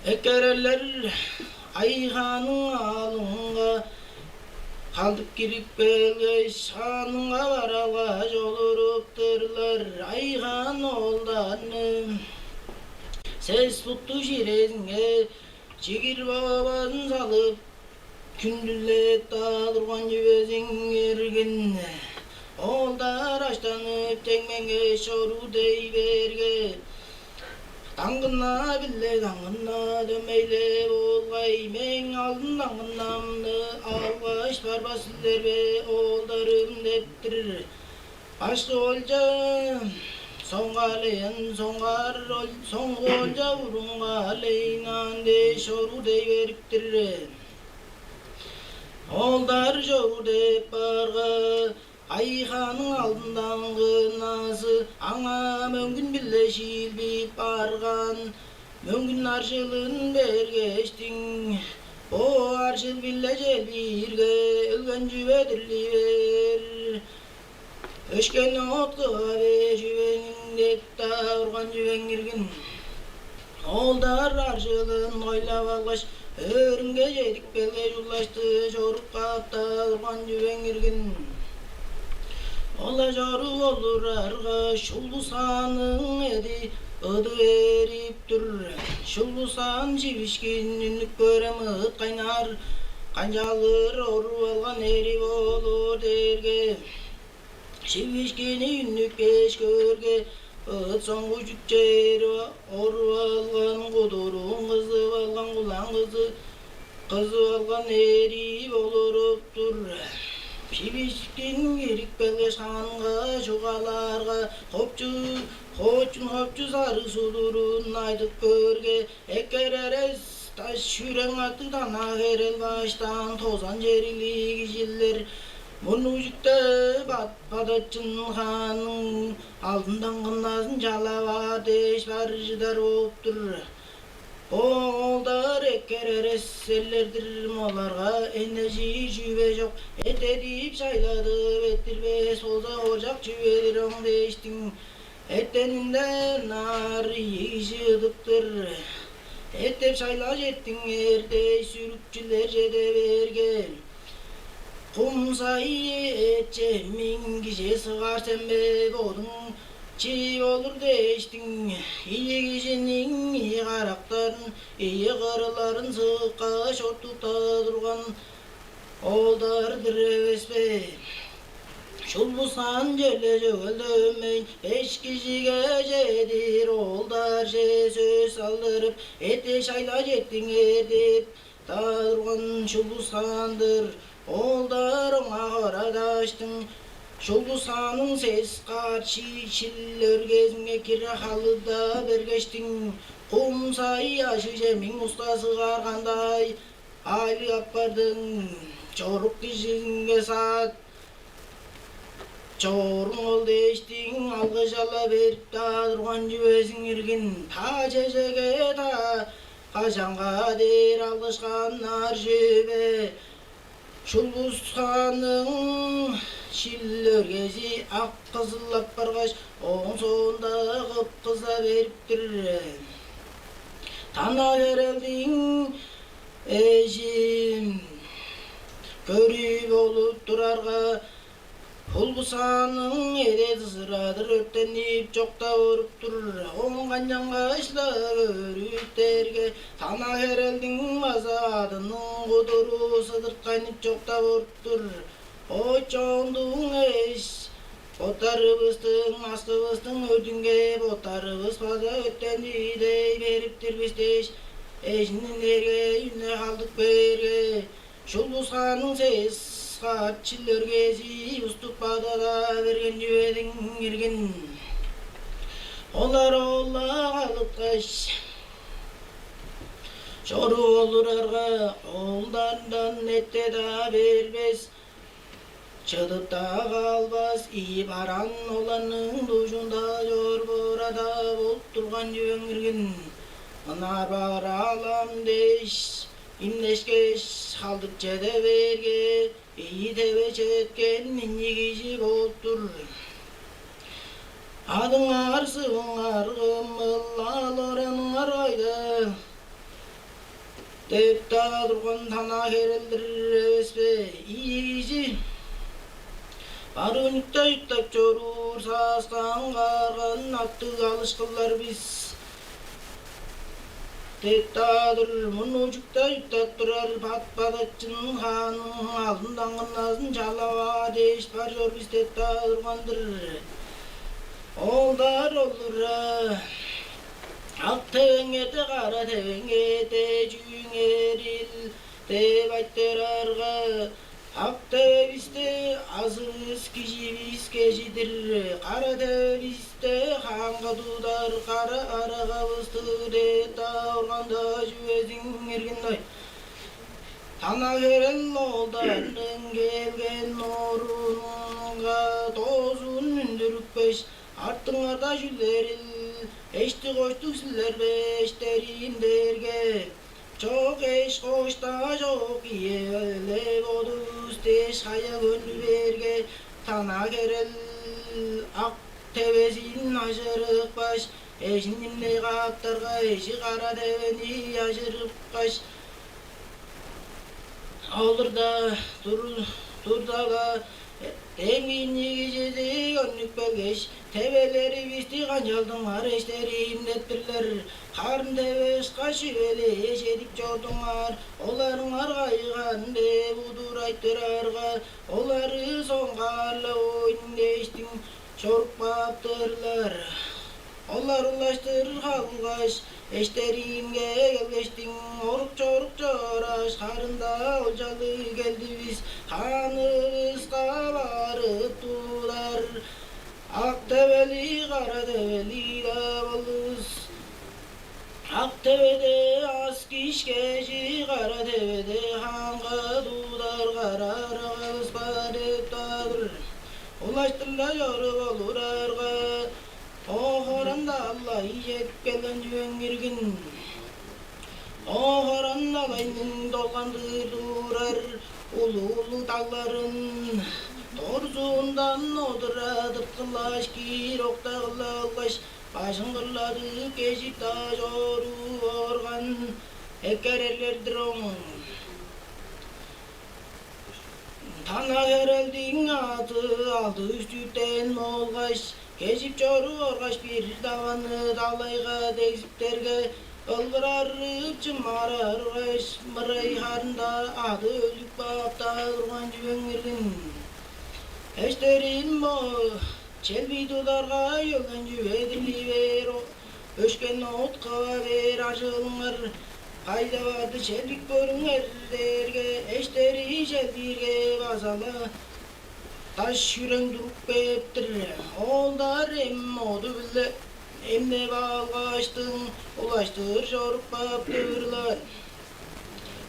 Эккелерлер Ай-Хааның аалынга халдып кирип келгеш, аалынга бараалгаш олуруптурлар. Ай-Хаан оолдарны сес буттуг чирезинге чигир бовазын салып, хүндүлеп-даа турган чүвезиң иргин. Оолдар аштанып, чемгенгеш чоруур дей бээрге, «Даңгына-биле, даңгына дөмейлеп болгай, мээң алдын даңгынамны алгаш барбас силер бе, оолдарым?» — деп-тир. Башкы олча соңгаарлаан, соңгаар ол-, соңгу олча бурунгаарлаан дээш, чоруур дей берип-тир. Оолдар чоруур деп баарга, Ай-Хааның алдын даңгыназы аңаа мөңгүн-биле шиилбип барган. Мөңгүн аржылын бергештиң: «Бо аржыл-биле чел бээрге, өлген чүве дирлей бээр, өшкен от кыва бээр чүве-дир» — деп-даа турган чүвең иргин. Оолдар аржылын хойлап алгаш, өөрүнге чедип келгеш, улаштыр чоруп каап-даа турган чүвең иргин. Ол-ла чоруп олурарга, Шулбус-Хаанның эди ыды эрип тур. Шулбус-Хаан шивишкин үннүп көрем, ыт кайнаар канчалдыр оруп алган, эрип олур дээрге, шивишкини үннүп кээш көөрге, ыт соңгу чүкче эрип оруп алган, кудуруун кызып алган, кулаң кызы-, кызып алган, эрип олуруп-тур. Шивишкин кирип келгеш, хаанга чугаалаарга, хопчу, хоочун хопчу сарыг судурун айдып көөрге, эккелер эвес, даш-сүрең аттыг, танаа-херел баштаан, тозан чериглиг кижилер мурнуу чүкте бат-, Бадатчын хаанның алдын даңгыназын чалап аар дээш бар чыдар бооп-тур. Бо оолдар эккелер эвес эрлер-дир, моларга эне-чиир чүве чок, эттедип-шайладып эрттирбес болза, хоржок чүве-дир оң дээштиң. Эртенинде ынаар ийи кижи ыдып-тыр. Эттеп шайлажеттиңер дээш, сүрүкчүлер чеде берген. Кумсай эче миң кижи сыгар сен бе бодуң? Чип олур дээштиң, ийи кижиниң ийи карактарын, ийи кырыларын сыыккаш, оттуп-даа турган оолдар-дыр эвес бе? Шулбусаан черле чөгелдевейн, беш кижиге чедир оолдарже сөс салдырып, эттеп шайлажеттиңер деп-даа турган шулбусаан-дыр. Оолдар оңаа хорадааштың, шулбусааның сес каът ши-, шил өргээзинге кире халыда бергештиң, кумсай ажыже миң уска сыгар кандай айлыг аппардың? Чорук кижизинге саат чоруң ол дээштиң, алгыжала берип-даа турган чүвезиң иргин. Таа чежеге таа кажанга дээр алгышканнар чүве? Шулбусааның шил өргээзи ак-кызыл апаргаш, ооң соонда кып-кыза берип-тир. Танаа херелдиң эжи көрүп олуруп турарга, шулбусааның эде-дызырадыр өрттенип чоктап оруп-тур. Оон канчангаш-ла көрүп дээрге, танаа херелдиң база адының кудуру сыдырткайнып чоктап оруп-тур. О, чондуң эш, боттарывыстың, акывыстың өрдүнге боттарывыс база өрттени дей берип-тир бис дээш, эжиниң эргей үнү халдып кээрге, шулбусааның сес каът шил өргээзи уступ бадыда берген чүвезиң иргин. Олар ол-ла халыткаш, чоруп олурарга, оолдарындан эттеп-даа бербес, чыдып-даа калбас ийи бараан оларның дужунда чорбура-даа болуп турган чүвең иргин. Ынаар бараалам дээш, имнешкеш, халдып чеде бээрге, ийи теве четкен ийи кижи болуп-тур. Адыңар, сывыңар кымыл, ал ораныңар кайда? Деп-даа турган танаа херел-дир эвес бе? Ийи кижи бар үнүкте чурттап чоруур сааскаан каарган аттыг алышкылар бис. Деп-даа тур, мурнуужукта чурттап турар бат-бадатчының хааның алдын-даңгынназын чалап аар дээш бар чор бис деп-даа турган-дыр. Оолдар олура: «Ак тевеңерде, кара тевеңерде чүүңерил?» – деп айтырарга, «Ак тевевисте азывыс, киживис кежи-дир, кара тевевисте хаанга тудар кара арагавыс-тыр» – деп-даа турган-даа чүвезиң иргин-дир. Танаа херел оолдарның келген оруунга доозун үндүрүпкеш: «Артыңарда чүлерил, эштиг-хоштуг силер бе, эштериим?» – дээрге: «Чок, эш-хоош-даа чок, ийи-ле бодувус» – дээш, хая-көңнү бээрге, танаа херел ак тевезин ажырыпкаш, эжин имней кааптарга, эжи кара тевени ажырыпкаш, олурда тур-, турда-ла, эң ийи кижизи көрнүп келгеш: «Тевелеривисти канчалдыңар, эштериим?» – деп турлар. «Харын теве ышкаш чүве-ле эш эдип чордуңар, оларыңар кайган?» – деп удур айтырарга, олары соңгаар-ла оюн дээштиң чоруп кааптарлар. Олар улаштыр халгаш, эштериимге келгештиң, орук-чорук чорааш, харын-даа олчалыг келдивис, хаанывыска барып тудар. Ак тевели, кара тевели-даа болувус, ак теведе ас-киш кежи, кара теведе хаанга тудар кара арагавыс бар деп-даа тур. Улаштыр-ла чоруп олурарга, о, хоран-далай чедип келген чүвең иргин. О, хоран-далайның долгандыр турар улуг-улуг дагларын Дорзундан одура тырткылаш, киир октагылалгаш, бажыңгырладып кежип-даа чоруп орган эккелерлер-дир оң. Тана херелдиң ады алды үстүктен болгаш, кежип чоруп оргаш, бир даванны далайга дегзиптерге, ылгырарып чымаараргаш, мырай харында ады өлүп каап-даа турган чүвең иргин. Эштерим бо, челбий тударга өлген чүве-дир бээр, өшкен от кыва бээр ажыылыңар. Кайда барды челбик көрүңер дээрге, эштери челбиирге база-ла даш-күрең туруп кээп-тир. Оолдар эм оду-биле эмнеп алгаштың, улаштыр чоруп каап-тырлар.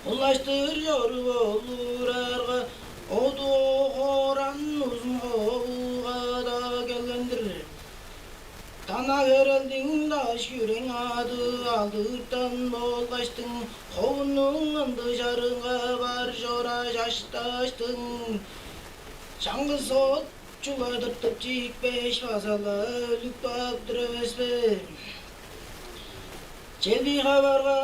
Улаштыр чоруп олурарга, оду хооран узун ховуга-даа келген-дир. Тана херелдиң даш-күрең ады алдыртан болгаштың, ховунуң ындыг чарыынга бар чорааш, ашташтың, чаңгыс от чула тыртып чиикпеш, база-ла өлүп каап-тыр эвес бе? Челбий хаварга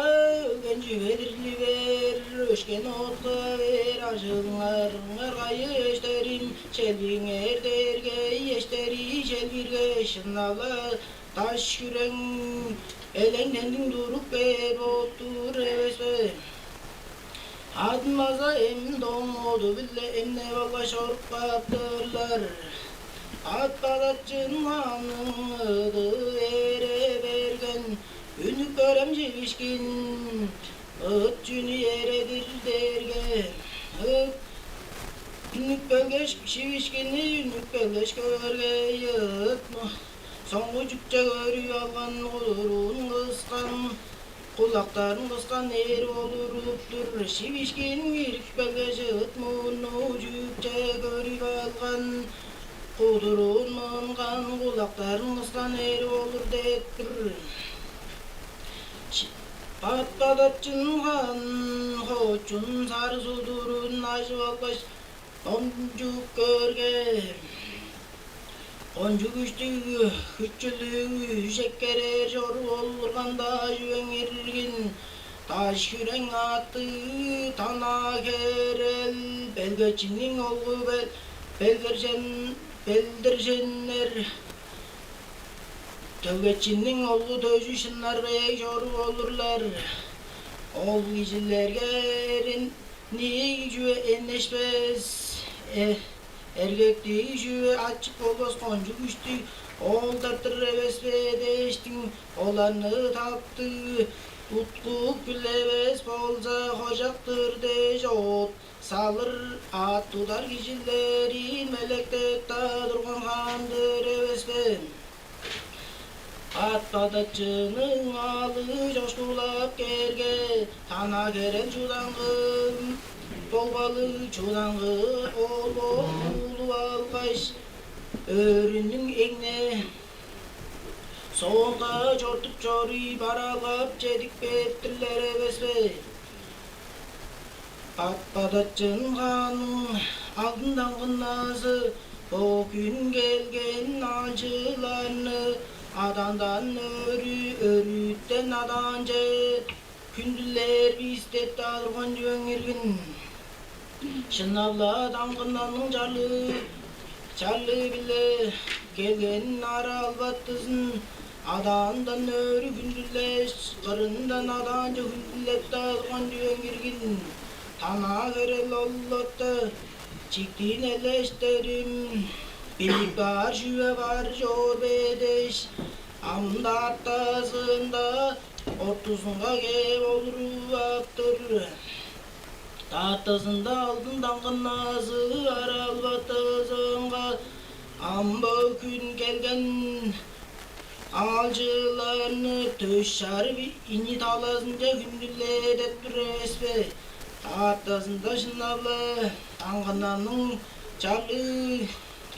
өлген чүве-дир бээр, өшкен отка бээр ажыылыңар. Ыңар кайы, эштерим, челбииңер дээрге, эштери челбиирге, шынап-ла даш-күрең элеңнендиң туруп кээр болуп-тур эвес бе? Адын база эмин доң оду-биле эмнеп алгаш, чоруп каап-тырлар. Ат-бадатчын хаанның ыды эре берген, үнүп көрем, чивишкин ыт чүнү эредир дээрге, ыт үнүп келгеш, чивишкинни үнүп келгеш көөрге, ыт соңгу чүкче көрүп алган, кудуруун кыскан, кулактарын кыскан эр болуруп-тур. Чивишкин кирип келгеш, ыт мурнуу чүкче көрүп алган, кудуруун мыынган, кулактарын кыскан эр болур деп тур. Ат-бадатчын хаан хоочун сарыг судурун ажып алгаш, ончуп көөрге, кончуг күштүг, хүчүлүг үш эккерээр чорук олурган-даа чүвең иргин. Даш-күрең аъттыг Тана херел белгечиниң оглу бел-, белдиржен-, белдирженнер, төлгечиниң оглу Дөжү Шынар-Бег чорук олурлар. Ол кижилерге эрин нииг чүве эннешпес, э, эргектиг чүве ачып болбас кончуг күштүг оолдар-дыр эвес бе дээштиң, оларны таптыг уткуп билбес болза, хожак-тыр дээш, от салыр, аът тудар кижилерин белеткеп-даа турган хаан-дыр эвес бе? Ат-бадатчының аалы чошкулап кээрге, Тана херел чудаңгы, богбалыг чудаңгы оол уулуп алгаш, өөрүнүң эңне соонда чортуп чоруй бараалгап чедип кээп-тирлер эвес бе? Ат-бадатчын хаанның алдын даңгынназы бо хүн келген аалчыларны адаандан өрү, өрүттен адаанче хүндүлээр бис деп-даа турган чүвең иргин. Шынап-ла, даңгыннарның чарлыы, чарлыы-биле келген ара албатызын адаандан өрү хүндүлээш, кырындан адаанче хүндүлеп-даа турган чүвең иргин. Тана херел олурда, чиктиин элештерим, билип каар чүве бар чоор бе дээш, ам даартазында ортузунга кээп олуруп ап-тыр. Даартазында алдын даңгынназы ара албатызынга, ам бо хүн келген аалчыларны дөрт чарып ийи талазынче хүндүлээр деп тур эвес бе? Даартазында шынап-ла даңгыннарның чарлыы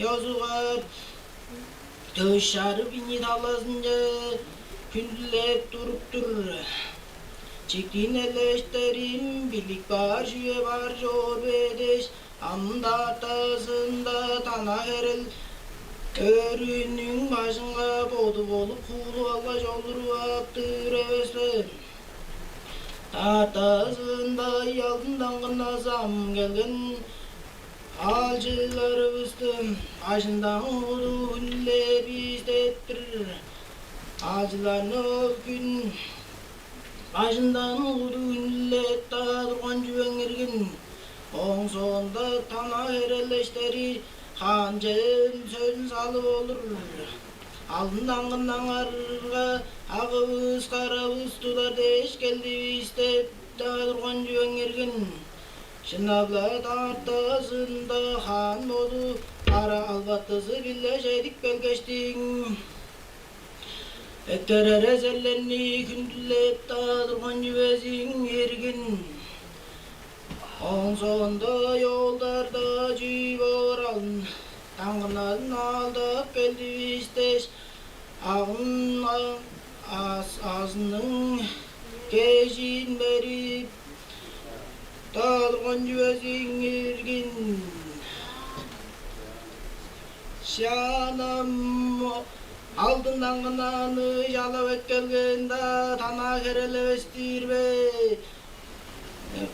ёзугаар дөрт чарып ийи талазынче хүндүлеп туруп-тур. Чиктиин элештерим, билип каар чүве бар чоор бе дээш, Ам даартазында тана херел өрүнүң бажынга боду болуп, хуулуп алгаш олуруп ап-тыр эвес бе? Даартазында алдын даңгыназы ам келген аалчыларывысты бажындан куду хүнүлээр бис деп-тир. Аалчыларны ол хүн бажындан куду хүнүлеп-даа турган чүвең иргин. Ооң соонда тана херел эштери хаан чел сөзүн салып олур. Алдын даңгын аңарга агывыс-каравыс тудар дээш келдивис деп-даа турган чүвең иргин. Шынап-ла, даартазында хаан боду ара албатызы-биле чедип келгештиң, эккерер эзерлерни хүндүлеп-даа турган чүвезиң иргин. Ооң соонда ёолдарда чүү боор алдын даңгыназын аалдап келдивис дээш, агын а-, аас-, аазының кежиин берип-даа турган чүвезиң иргин. Шаанам алдын даңгынаны чалап эккелген-даа тана херел эвес-тир бе?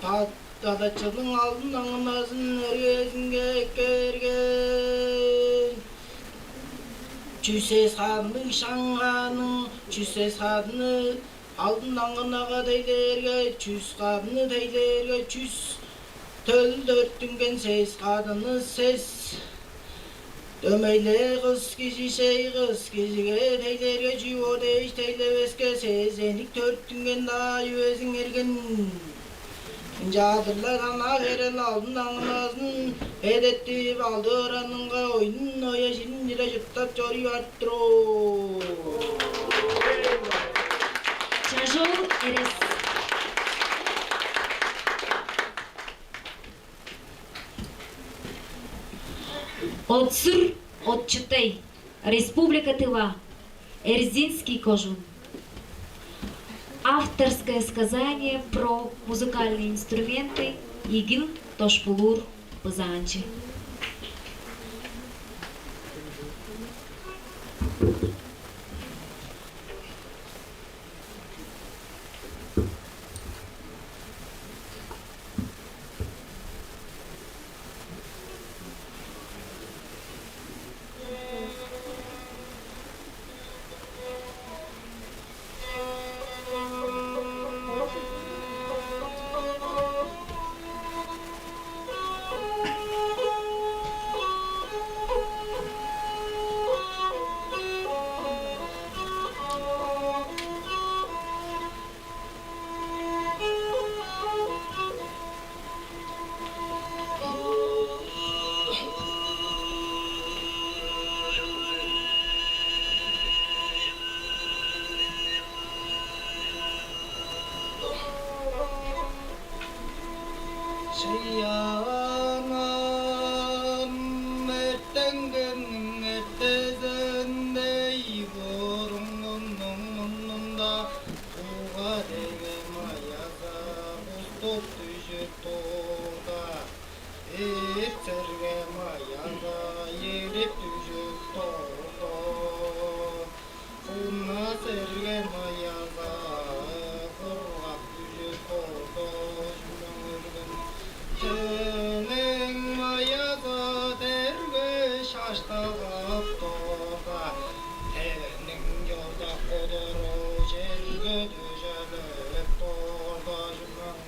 Бададачының алдын даңгыназын эргезинге эккелген. Чүс эс хадынныг шаңгааның чүс эс хадыны алдын даңгынага тейлээрге, чүс хадыны тейлээрге, чүс төл төрүттүнген сес хадыны сес. Дөмей-ле кыс кижи шей кыс кижиге тейлээрге, чүү боор дээш тейлевеске, сезеннип төрүттүнген-даа чүвезиң иргин. Ынчалдыр-ла тана херел алдын даңгыназын эдертип, алды оранынга оюн-оя, ширин-чире чурттап чоруй барып тур ол. Чажоол Эрес. Отсур Отчутай, Республика Тыва, Эрзинский кожуун. Авторское сказание про музыкальные инструменты «Игил дошпулуур бызаанчы». Шыяан ам эртенгениң эртезинде, ийи буруңнуң мурнунда, буга деге маяза буступ дүжүп турда, эртерге маяза эрип дүжүп турда. Кумнас эрге маяза кургап дүжүп турда, чүмең иргин. Тенниң маяза терге шаштагып турда, тенниң чорда кудуру черге дүжелип турда, чүмең.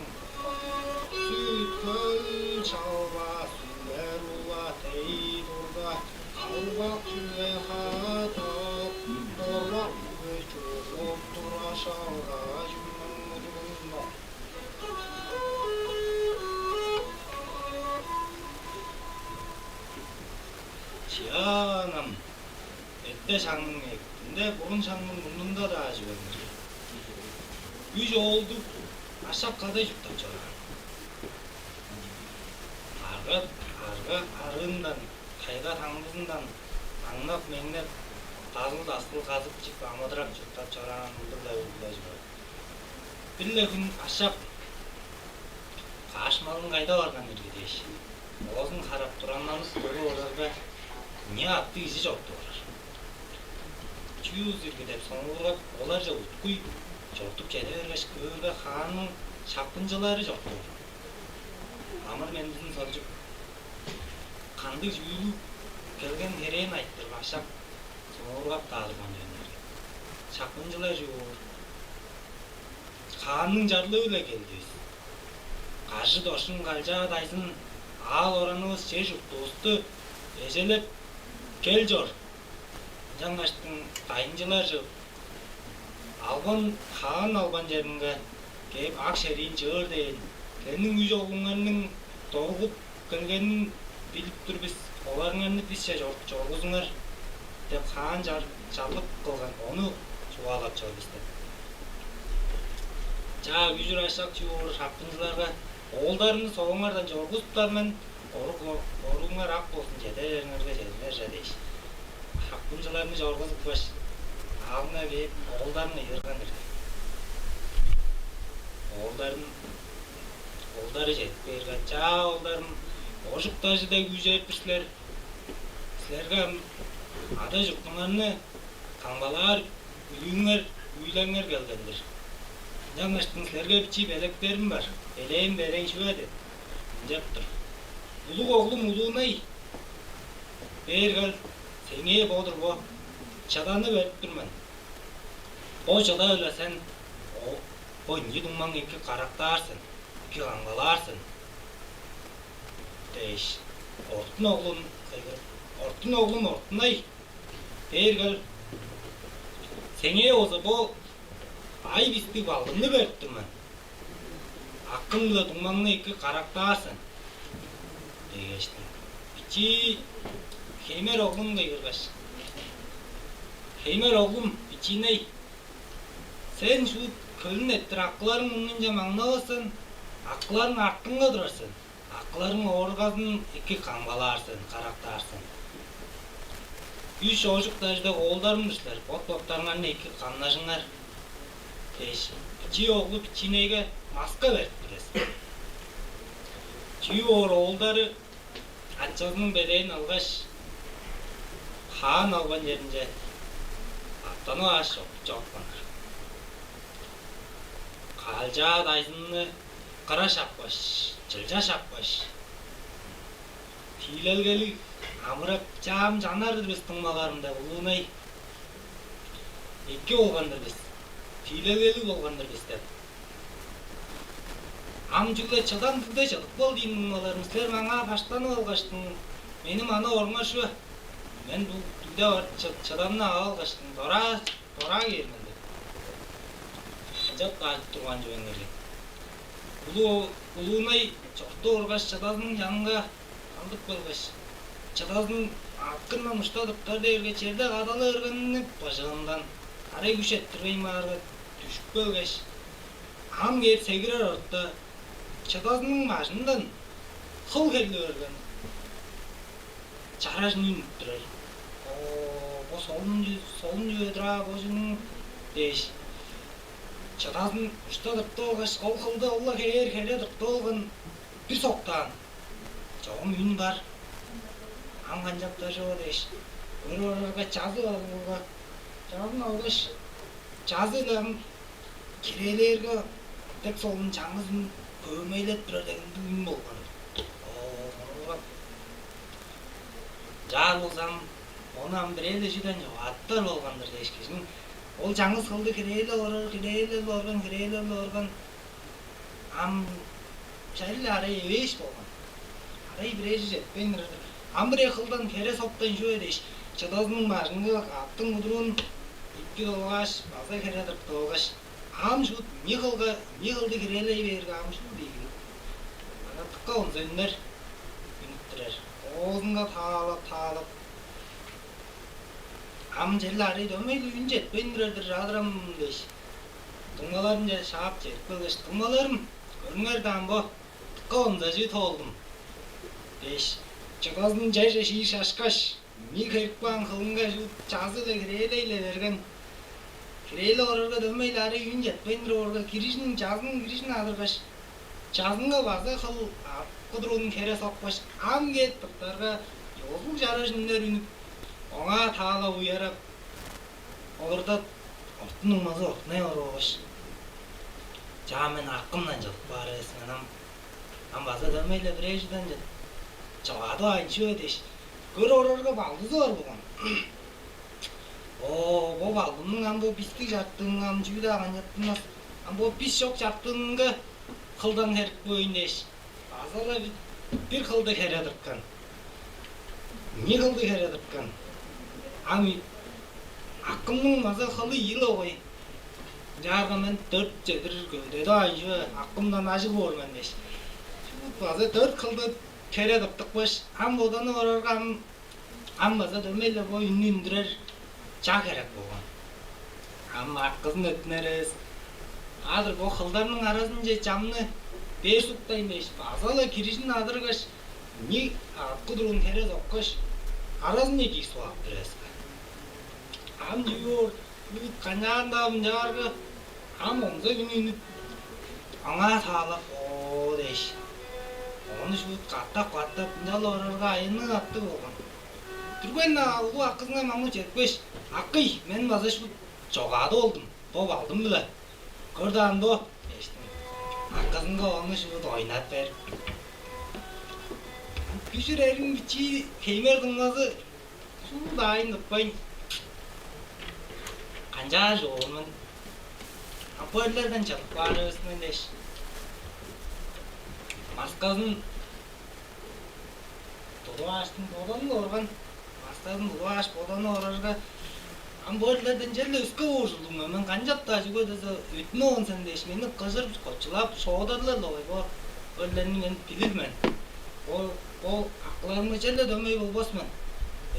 Сүт-хөл чалбас, сүлдер ула тей турда, калбак чүве хатап, борбак чүве чугуп тура, шалга чүмең удугунда. Чыяанам, эрте шагның эртинде, бурун шагның мурнунда-даа чүвең-дир. Үш оолдуг ашак кадай чурттап чораан. Арга, арга арыындан, тайга таңдызындан аңнап-меңнеп, дазыл-дастыл казып-чип, амыдырап чурттап чораан ындыг-ла үргүлдү чораан. Бир-ле хүн ашак каш малын кайда барган ирги дээш, Оозун харап, тураннанып көрүп орарга, ийи аъттыг кижи чоруп орар. «Чүү узурги?» деп соңгургап, оларже уткуй чортуп чеде бергеш, көөрге, хаанның шапкынчылары чоруп орар. Амыр-мендизин сончуп, кандыг чүүлү келген херээн айтырып, ашак соңгургап-даа турган чүве-дир. Шапкынчылар чүү боор? «Хаанның чарлыы-биле келдивис. Кажы-дошкун, калчаа-дайзын, аал-оранывыс, чер-чуртувусту эжелеп кел чор. Ынчангаштың дайынчылар чыып, албан, хаан албан черинге кээп, ак шериин чыыр дээн. Силерниң үш оглуңарның доргуп келгенин билип тур бис, оларыңарны бисче чор-, чоргузуңар» деп, хаан чар-, чарлык кылган, ону чугаалап чор бис деп. Чаа, үжүр ашак чүү боор, шапкынчыларга: «Оолдарымны соңуңардан чоргузуптар мен, орук-, оругуңар ак болзун, чеде бээриңерге чедиңер че» дээш, шапкынчыларны чоргузупкаш, аалынга кээп, оолдарын кыйгырган-дыр. Оолдарын, оолдары чедип кээрге: «Чаа, оолдарым, ожук-дажы дег үжеп тур силер. Силерге ам ада-чуртуңарны камгалаар үлүүңер, үүлеңер келген-дир. Ынчангаштың силерге бичии белектерим бар, элээн берейн чүве» деп, ынчап тур. «Улуг оглум Улуунай, бээр кел, сеңээ бо-дур бо чыданы берип тур мен. Бо чыда-биле сен о-, бо ийи дуңмаңны эки карактаар сен, эки камгалаар сен» дээш, Ортун оглун кыйгырып: «Ортун оглум Ортунай, бээр кел, сеңээ болза бо бай бистиг балгымны берип тур мен. Акың-биле дуңмаңны эки карактаар сен» дээштиң, бичии Хеймер оглун кыйгыргаш: «Хеймер оглум, бичииней, сен шуут хөлүн эрттир, акыларың мурнунче маңнавас сен, акыларың артыңга турар сен. Акыларың ооргазын эки камгалаар сен, карактаар сен. Үш ожук-дажы дег оолдарым-дыр силер, бот-боттарыңарны эки камнажыңар» дээш, бичии оглу бичиинейге маска берип тур эвес. Чүү боор, оолдары ачазының белээн алгаш, хаан албан черинче аъттанып ааш чоруп, чорупканнар. Калчаа-дайзынны кыра шапкаш, чылча шапкаш, тиилелгелиг амырап, чаам чанар-дыр бис, дуңмаларым деп, Улуунай, эки болган-дыр бис, тиилелгелиг болган-дыр бис деп. Ам чүгле чыдан дигде чыдып кал дийин, дуңмаларым, силер маңаа баштанып алгаштың, мени мана оруңар чүве? Мен бо дигде бар чы-, чыданны ап алгаштың, дора-, дораа кээр мен деп. Ынчап каажып турган чүвең эргин. Улуу, Улуунай чорту оргаш, чыдазының чанынга алдып келгеш, чыдазын акындан ушта туптар дээрге, черде кадалы бергенниң быжыгындан арай күш эрттирбейн баарга, дүжүп келгеш, ам кээп сегирер орта, чыдазының бажындан хыл херли берген чаражын үнүп турар. «О, бо солун чү-, солун чүве-дир аа, бо чүнүң?» дээш, чыдазын ушта тыртып алгаш, ол хылды ол-ла хевээр хере тыртып алган, бир соктаан. Чогум үн бар. Ам канчаптар чоор дээш, көрүп орарга, чазы бар болган. Чазын алгаш, чазы-ла ам кирээлээрге, дег солун чаңгызын көөмейлеп турар дег ындыг үн болган. Оо, мургап. Чаа болза, ону ам бирээде чүден чогааттар болган-дыр дээш, кижиң ол чаңгыс хылды хирээлеп орар, хирээлеп орган, хирээлеп орган. Ам чайыл арай эвээш болган. Арай бирээжи четпейн турар-дыр. Ам бирээ хылдан хере соктайн чүве дээш, чыдазының бажынга аъттың удуруун эки долгааш, база хере тыртып алгаш, ам шуут ийи хылга, ийи хылды хирээлей бээрге, ам шуут ийгинип, ана дыка онза үннер үнүп турар. Оозунга таалап-таалап, ам черле арай дөмей-ле үн четпейн турар-дыр, чадырам дээш, дуңмаларынче шаап чедип келгеш: «Дуңмаларым, көрүңер даан, бо дыка онза чүү тоолдум» дээш, чыдазын черже шиир шашкаш, миң херип каан хылынга чуут чазы-биле хирээлей-ле берген. Хирээлеп орарга, дөмей-ле арай үн четпейн туруп орга, кирижин, чазының кирижин адыргаш, чазынга база хыл ап, кудуруун хере сокпаш, ам кээп тыптарга, ёзулуг чараш үннер үнүп, оңаа таалап уярап, олурда ортун дуңмазы ортунай оруугаш: «Чаа, мен акымдан чыдып каар эвес мен ам. Ам база дөмей-ле бирээжиден чыдып, чогаадывайн чүве» дээш, көр орарга балдызы бар болган. «О, бо балдымның ам бо бистиг чартыынга ам чүү-даа канчаттынмас. Ам бо бис чок чартыынга кылдан херек бооюн» дээш, база-ла бир, бир кылды хере тырткан. Ийи кылды хере тырткан. Ам акымның база хылы ийи-ле болгай. «Ынчаарга мен дөрт чедир көвүдедивайн чүве, акымдан ажыг боор мен» дээш, база дөрт кылды хере тыртыпкаш, ам боданып орарга, ам, ам база дөмей-ле бо үннү үндүрер чаг херек болган. Ам акызын өттүнер эвес. «Адыр бо кылдарның аразынче чамны бээр суктайн» дээш, база-ла кирижин адыргаш, ийи аът кудуруун хере соккаш, аразынче киир суп ап турар эвес бе. Ам чүү боор, үт канчаан-даа ынчаарга, ам онза үн үнүп, аңаа таалап: «Оо» дээш, ону шуут катап-катап ынчалдыр орарга, айыынныг аттыг болган. Дүрген-даа улуг акызынга маңнап чедипкеш: «Акый, мен база шуут чогаадып олдум бо балдым-биле. Көр даан бо» дээштиң. Акызынга ону шуут ойнап берип, күжүр эриң бичии хеймер дуңмазы шуут аайын тыппайн: «Канчаар чоор мен? Ам бо эрлерден чыдып каар эвес мен» дээш, маскасын тудуп ааштың, боданып орган. Маскасын тудуп ааш, боданып орарга: «Ам бо эрлерден черле өске боор ужурлуг мен, мен канчап-даа чүге дизе өттүнүп оон сен дээш, мени кыжырып, кочулап, шоодарлар-ла болгай бо, бо эрлерни мен билир мен. Бо, бо акыларымга черле дөмей болбас мен.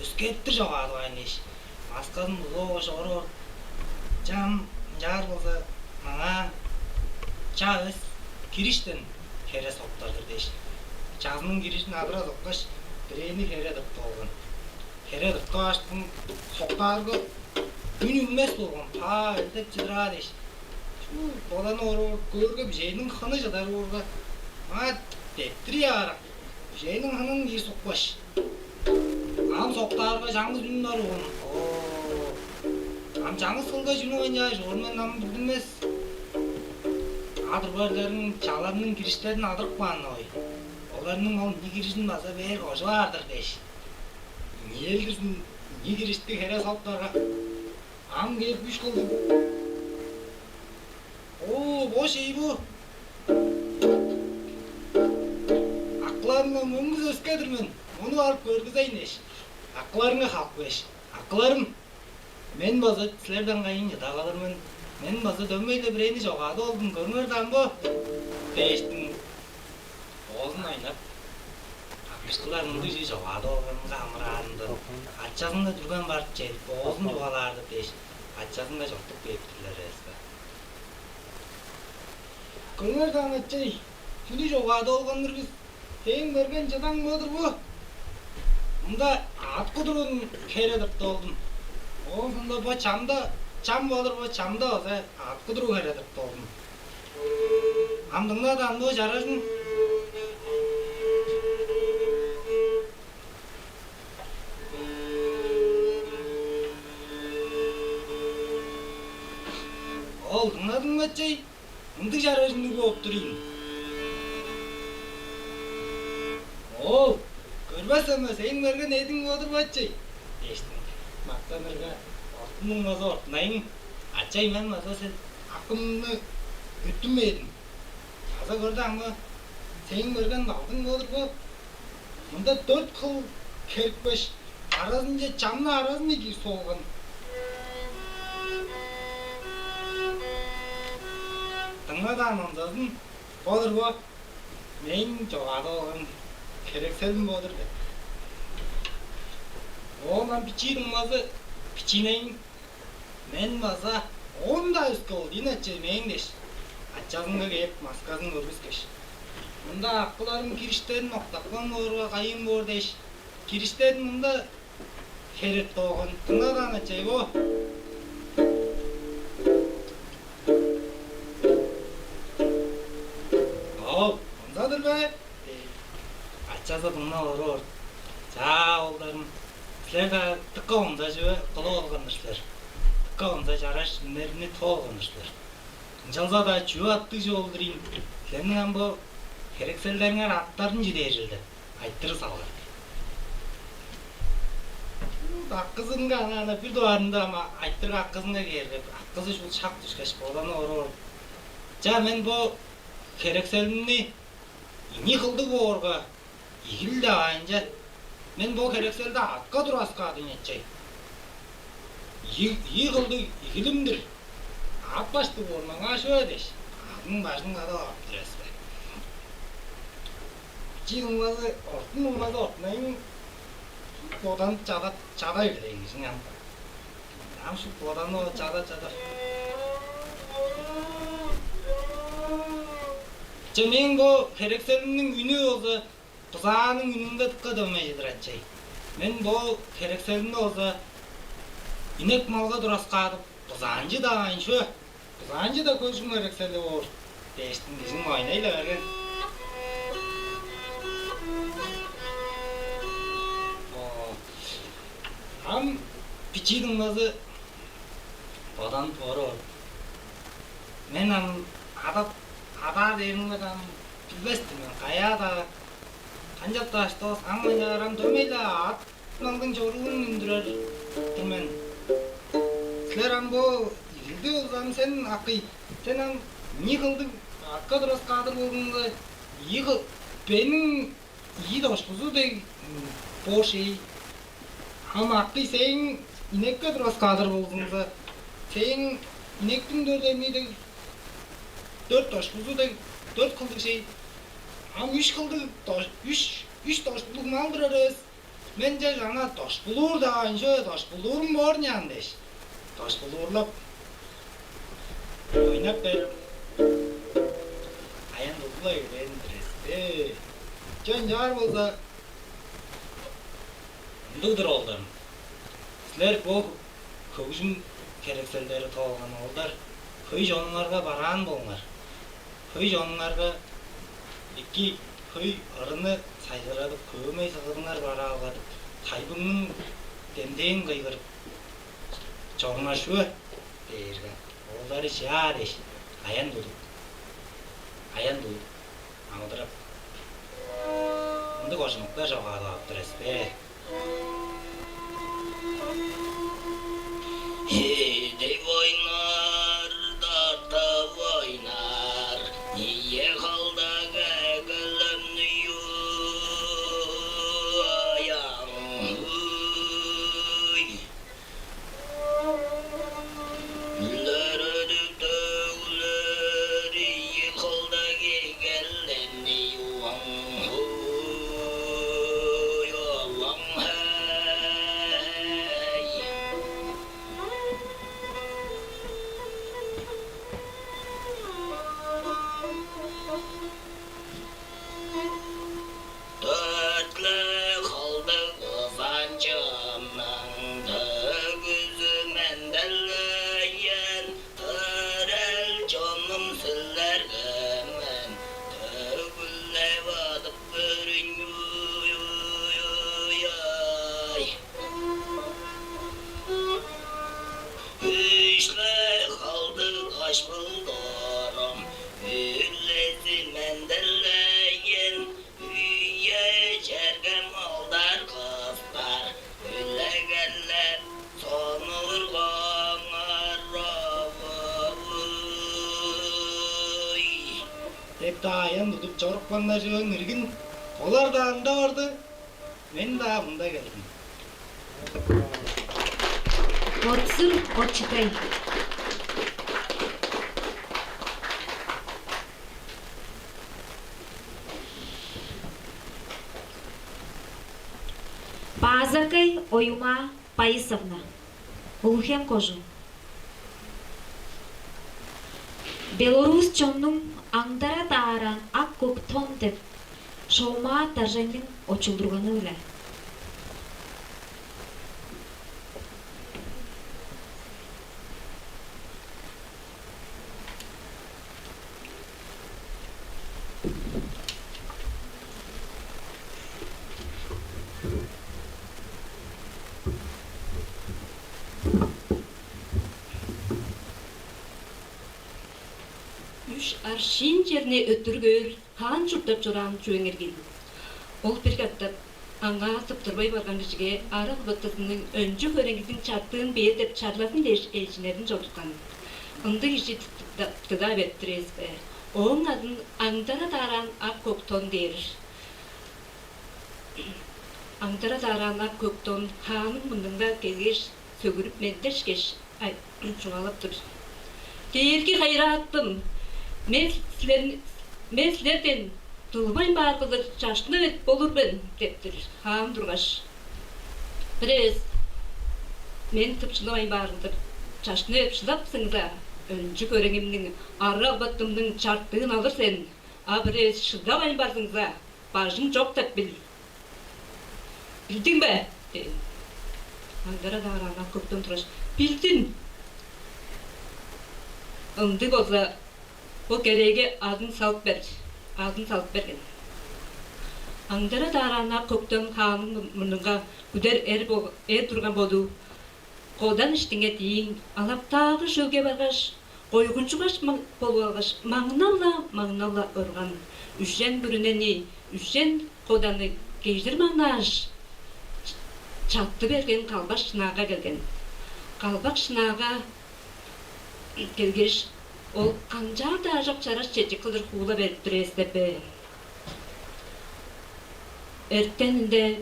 Өскеттир чогаадывайн» дээш, маскасын тудуп алгаш, оруур. «Чаа, ам ынчаар болза, маңаа ча эвес, кириштен хере соктар-дыр» дээш, чазының кирижин адыра соккаш, бирээни хере тыртып алган. Хере тыртып ааштың, соктаарга, үн үнмес болган, паа элдеп чыдыраар дээш, шуут боданып оруур, көөрге, бижээниң хыны чыдар боорга, маңаа дептири аарак. Бижээниң хынын киир суккаш, ам соктаарга, чаңгыс үн бар болган. Оо, ам чаңгыс кылга чүнү ойнаар чоор мен, ам билдинмес. Адыр бо эрлерниң чаларының кириштерин адырып каан-на ой. Оларның ол ийи кирижин база бээр кожуп аар-дыр дээш, ийи элдирзин, ийи киришти хере соктарга, ам кээп үш кылдыг. Оо, бо чей бо? Акыларымга мөңгүс өске-дир мен, мону барып көргүзейн дээш, акыларынга халып кээш: «Акыларым, мен база силерден кайыын чыда калыр мен, мен база дөмей-ле бирээни чогаадып алдым, көрүңер даан бо» дээштиң. Оозун айнап, акышкылар мындыг чүве чогаадып алганынга амыраанындан, ачазынга дүрген барып чедип, оозун чугаалаар-дыр дээш, ачазынга чортуп кээп-тирлер эвес бе. «Көрүңер даан, ачай, чүнү чогаадып алган-дыр бис? Сээң берген чыдаң бо-дур бо. Мында аът кудуруун хере тыртып алдым. Оон соонда бо чамда, чам бо-дур бо, чамда база аът кудуруу хере тыртып алдым. Ам дыңна даан бо чаражын». «Ол, дыңнадым, ачай. Ындыг чаражын бооп тур ийин». «Ол, көрбес эме, сээң берген эъдиң бо-дур бо, ачай» дээштиң. Мактанырга, ортун дуңмазы ортунайын: «Ачай, мен база сен акымны бүттүнмээн. База көр даан, ам сээң берген балдың бо-дур бо. Мында дөрт кыл херипкеш, аразынче чамны аразынче киир соолган. Дыңна даан онзазын, бо-дур бо, мээң чогаадып алган херекселим бо-дур» деп. Оон ам бичии дуңмазы бичиинейин: «Мен база оон-даа өске болдум ийин, ачай, мээң» дээш, ачазынга кээп, маскасын көргүскеш: «Мында акыларым кириштерин октапкан боорга, кайыын боор» дээш, кириштерин мында хереп тооган. «Дыңна даан, ачай, бо». «Ол, ынча-дыр бе?» – дээр. Чаза дыңнап оруур. Чаа, оолдарым, силер-даа дыка онза чүве кылып алган-дыр силер. Дыка онза чараш үннерни тып алган-дыр силер. Ынчалза-даа чүве аттыг чүве ол-дур ийин. Силерниң ам бо херекселдериңер аттарын чүү дээр чүвел деп айтырыг салган. Акызынга ана-ана бир дугаарында ам айтырыг акызынга кээрге, акызы шул шак дүшкеш, боданып оруур. Чаа, мен бо херекселимни ийи кылдыг боорга, игил деп аайынче, мен бо херекселди атка тураскаадым, ачай. Ийи, ийи кылдыг игилим-дир. Аът баштыг боор маңаа чүве дээш, аъдының бажын кадап ап тур эвес бе. Бичии дуңмазы, ортун дуңмазы ортунайын боданып чада, чада бээр дээн кижиң ам. Ам шуп боданып, чада, чада. Че, мээң бо херекселимниң үнү болза, бызааның үнүнге дыка дөмей чыдыр, ачай. Мен бо херекселимни болза, инек-малга тураскаадып, бызаанчы-даа аайн чүве. Бызаанчы-даа көжүң херексели боор дээштиң, кижиң ойнай-ла берген. О, ам бичии дуңмазы боданып оруур. Мен ам адап, адаар дээримге ам билбес-тир мен, каяа-даа, канчап-даа аштывас, ам ынчаарам дөмей-ле аът-малдың чоруун үндүрер-дир мен. Силер ам бо игилди болза, ам сен, акый, сен ам ийи кылдыг аътка тураскаадыр болзуңза, ийи кы-, бениң ийи дошкузу дег, м, боор шей. Ам, акый, сээң инекке тураскаадыр болзуңза, сээң инектиң дөрт эмии дег, дөрт дошкузу дег, дөрт кылдыг шей. Ам үш кылдыг дош-, үш, үш дошкулуг мал турар эвес. Мен чаш ана дошкулуур-даа, ынча дошкулуурум боор ыйнаан дээш, дошкулуурлап, ойнап берип, аян-дулгулай бээримдир эвес бе. Че, ынчаар болза, ындыг-дыр, оолдарым. Силер бо хөгжүм херекселдери тып алган оолдар, хөй чонуңарга бараан болуңар. Хөй чонуңарга эки, хөй ырыны сайзырадып, хөөмей-сыгыдыңар бараалгадып, тайбыңның демдээн кыйгырып чоруңар чүве дээрге, оолдары чаа дээш, аян тудуп, аян тудуп, амыдырап, ындыг кожумуктар чогаадып ап тур эвес бе? Идип ойнаар, тартып ойнаар, ийи кылдыг эгелемни юуяң. Үй. Үлередип төгүлер ийи кылдыг эгелемни юуяң. Уй, Аллам-ай. Дөрт-ле кылдыг бызаанчымның төгүзү мен делгейин, төрел чонум, силерге мен төгүл деп адып берейн, уй-уй-уй-ай. Үш-ле кылдыг даш-булдурум, үлези мен делгейин, үе-черге малдар-кыстар үлегерлеп сонуургаңар, ой. Деп-даа аян тудуп чорупканнар чүвең иргин, олар-даа ында барды. Мен-даа мында келдим. Отсур Отчутай. Базакай Оюма Паисовна, Улуг-Хем кожуун. Белорус чоннуң аңдара даараан «Ак-көк тон» деп шоумаа даржаңның очулдурганы-биле. Шиин черни өттүрүп көөр хаан чурттап чораан чүвең эргин. Ол бир катап аңаа тыптырбай барган кижиге арыг-быттызының өнчү-хөреңгизиниң чартыын бээр деп чарлазын дээш элчиннерин чорудупкан. Ындыг кижи тыда берип-тир эвес бе? Ооң адын аңдара даараан ак көк тон дээр. Аңдара даараан ак көк тон хааның мурнунга келгеш, сөгүрүп мендешкеш, чугаалап тур: «Дээрги хайыраатым, мен силер, мен силерден тывылбайн баар кылдыр чаштынып эдип болур мен» — деп тур хаан тургаш. «Бир эвес мен тыпчынавайн баар кылдыр чаштынып эдип шыдапсыңза, өнчү-хөреңгимниң, арыг-быттымның чартыын алыр сен, а бир эвес шыдавайн барзыңза, бажың чок деп бил. Билдиң бе?» — дээн. Аңдара даараан ак көк тон тургаш: «Билдим. Ындыг болза, бо керээге адын салып бер» — адын салып берген. Аңдара даараан ак көк тон хааның мурнунга күдер эр, эр турган боду кодан иштинге дииң алактаагы шөлге баргаш, койгунчугаш болуп алгаш, маңнап-ла, маңнап-ла орган. Үжен күрүнени, үжен коданы кежир маңнааш, чатты берген калбак шынаага келген. Калбак шынаага келгеш, ол канчаар-даа чок чараш чечек кылдыр хуула берип тур эвес бе? Эртенинде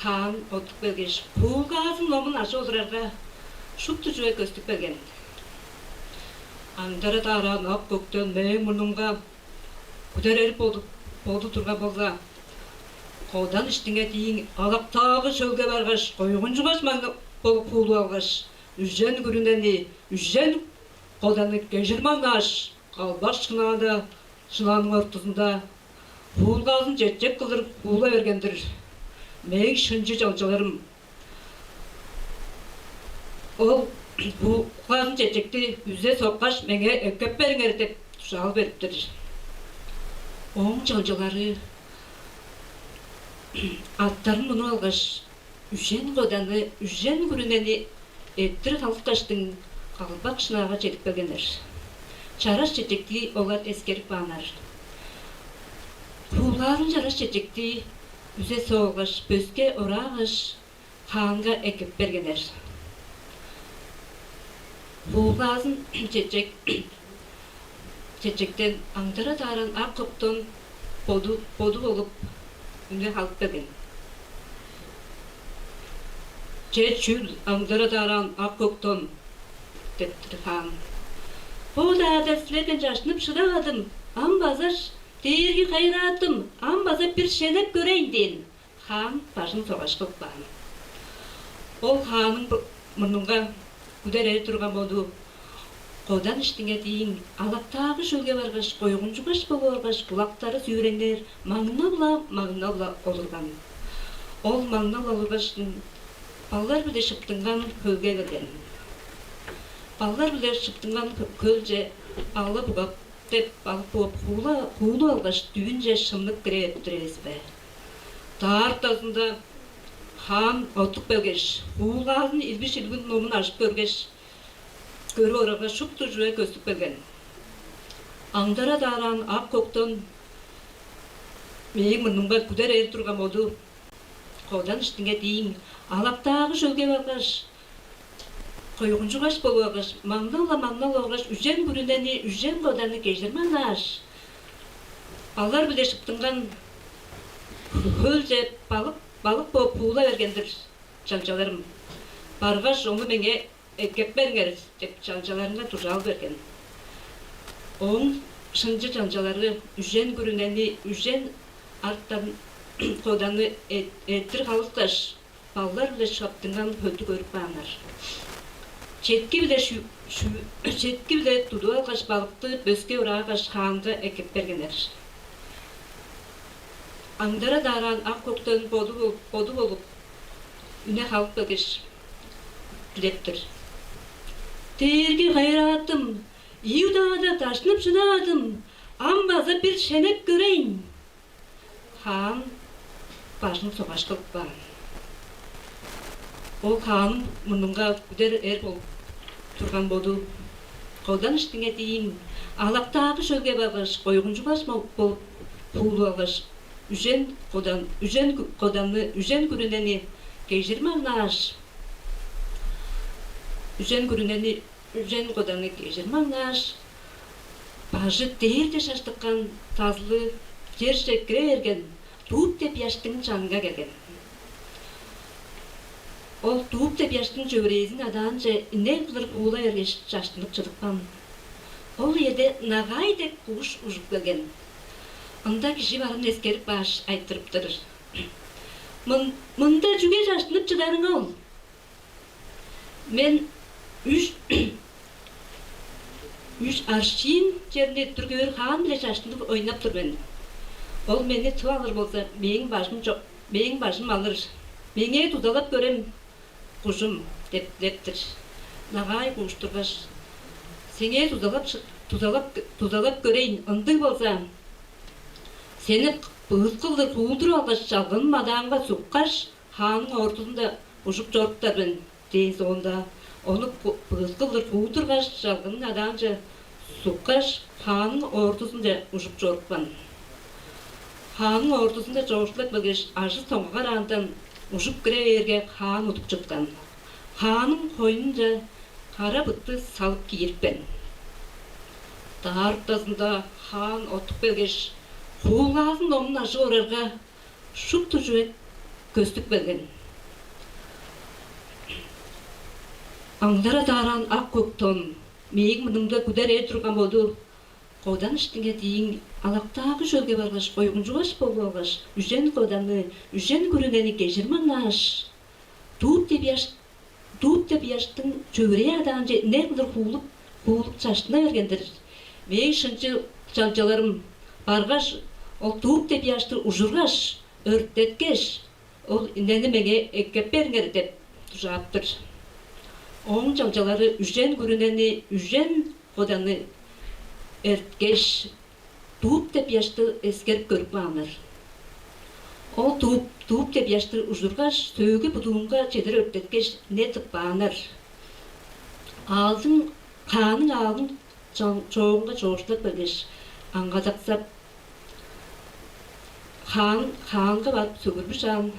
хаан оттуп келгеш, хуулгаазын номун ажып олурарга, шупту чүве көстүп келген. Аңдара даараан ак көк тон мээң мурнумга күдер эр боду турган болза, кодан иштинге дииң алактаагы шөлге баргаш, койгунчугаш маңнап болуп хуулуп алгаш, үжен күрүнени, үжен коданы кежир маңнааш, калбак шынаада, шынааның ортузунда хуулгаазын чечек кылдыр хуула берген-дир. Мээң шынчы чалчаларым, ол хуулгаазын чечекти үзе соккаш, меңээ эккеп бериңер деп дужаал берип-тир. Ооң чалчалары аттарын мунуп алгаш, үжен коданы, үжен күрүнени эттир халыткаштың, калбак шынаага чедип келгеннер. Чараш чечекти олар эскерип кааннар. Хуулгаазын чараш чечекти үзе соолгаш, бөске ораагаш, хаанга эккеп бергеннер. Хуулгаазын чечек чечектен аңдара дааран ак көк тон боду, боду болуп, үнү халып берген. «Че чүл, аңдара дааран ак көк тон?» — дептир хаан. «Бо-даа-да силерден чаштынып шыдавадым, ам база дээрги хайыраатым, ам база бир шенеп көрейн» — дээн. Хаан бажын согаш кылып каан. Ол хааның мурнунга күдер эр турган боду кодан иштинге дииң алактаагы шөлге баргаш, койгунчугаш болуп алгаш, кулактары сүүреңнээр, маңнап-ла, маңнап-ла олурган. Ол маңнап олургаш, баллар-биле шыптынган хөлге келген. Баллар-биле шыптынган хөлче ала бугап деп балык бооп хуула, хуулуп алгаш, дүвүнче шымнып кире берип-тир эвес бе? Даарт дазында хаан оттуп келгеш, хуулгаазын илби-шилбин номун ажып көргеш, көрүп орарга, шупту чүве көстүп келген. Аңдара даараан ак көк тон мээң мурнумга күдер эр турган боду кодан иштинге дииң алактаагы шөлге баргаш, койгунчугаш болуп алгаш, маңнал-ла маңнал олгаш, үжен күрүнени, үжен коданы кежир маңнааш, баллар-биле шыптынган хөлче балык, балык бооп хуула берген-дир, чалчаларым. Баргаш, ону меңээ эккеп бериңер деп, чалчаларынга дужаал берген. Ооң шынчы чалчалары үжен күрүнени, үжен арттан коданы эт-, эттир халыткаш, баллар-биле шаптынган хөлдү көрүп кааннар. Четки-биле шу-, шу-, четки-биле тудуп алгаш, балыкты бөске ураагаш, хаанга эккеп бергеннер. Аңдара даараан ак көк тон боду бол-, боду болуп, үне халып келгеш, дилеп-тир: «Дээрги хайыраатым, ийи удаа-даа дашнып шыдавадым, ам база бир шенеп көрейн». Хаан бажын согаш кылып каан. Ол хааның мурнунга күдер эр болуп турган боду Кодан иштинге дииң алактаагы шөлге баргаш, койгунчугаш болуп хуулуп алгаш, үжен кодан, үжен коданны, үжен күрүнени кежир маңнааш, үжен күрүнени, үжен коданны кежир маңнааш, бажы дээрде шаштыккан сазылы черже кире берген, Дууп деп ыяштың чанынга келген. Ол Дууп деп ыяштың чөвүрээзин адаанче инек кылдыр хуула бергеш, чаштынып чыдыпкан. Ол үеде Нагай деп куш ужуп келген. Ында кижи барын эскерип кааш, айтырыптыр: «Мын-, мында чүге чаштынып чыдарың ол?» «Мен үш, үш аршын черни дүргээр хаан-биле чаштынып ойнап тур мен. Ол мени тып алыр болза, мээң бажым чок, мээң бажым алыр. Меңээ дузалап көрем, кужум», — деп дилептир. Нагай кууштургаш: «Сеңээ дузалап, дузалап, дузалап көрейн, ындыг болза, сени быыскылдыр хуулдуруп алгаш, чалгының мадаанга суккаш, хаанның ордузунда ужуп чоруптар мен» — дээн соонда, ону быыскылдыр хуундургаш, чалгының адаанче суккаш, хаанның ордузунче ужуп чорупкан. Хаанның ордузунче чоокшулап келгеш, ажы-соңгак араандан ужуп кире бээрге, хаан удуп чыткан. Хаанның хойнунче кара быты салып киирипкен. Даар уктазында хаан оттуп келгеш, хуулгаазын номун ажып орарга, шупту чүве көстүп келген. Аңдара даараан ак-көк тон мээң мурнумда күдер эр турган боду, кодан иштинге дииң алактаагы шөлге баргаш, койгунчугаш болуп алгаш, үжен коданны, үжен күрүнени кежир маңнааш, Дууп деп ыяш-, Дууп деп ыяштың чөвүрээ адаанче инек кылдыр хуулуп, хуулуп чаштына берген-дир. Мээң шынчы чалчаларым баргаш, ол Дууп деп ыяшты ужургаш, өрттеткеш, ол инени меңээ эккеп бериңер деп дужаап-тыр. Ооң чалчалары үжен күрүнени, үжен коданны эрткеш, Дууп деп ыяшты эскерип көрүп кааннар. Ол Дууп, Дууп деп ыяшты ужургаш, сөөгү будуунга чедир өрттеткеш, не тыппааннар. Аалдың, хаанның аалын чоогунга чоокшулап келгеш, аңгадаксап, хаан, хаанга барып, сөгүрбү чаан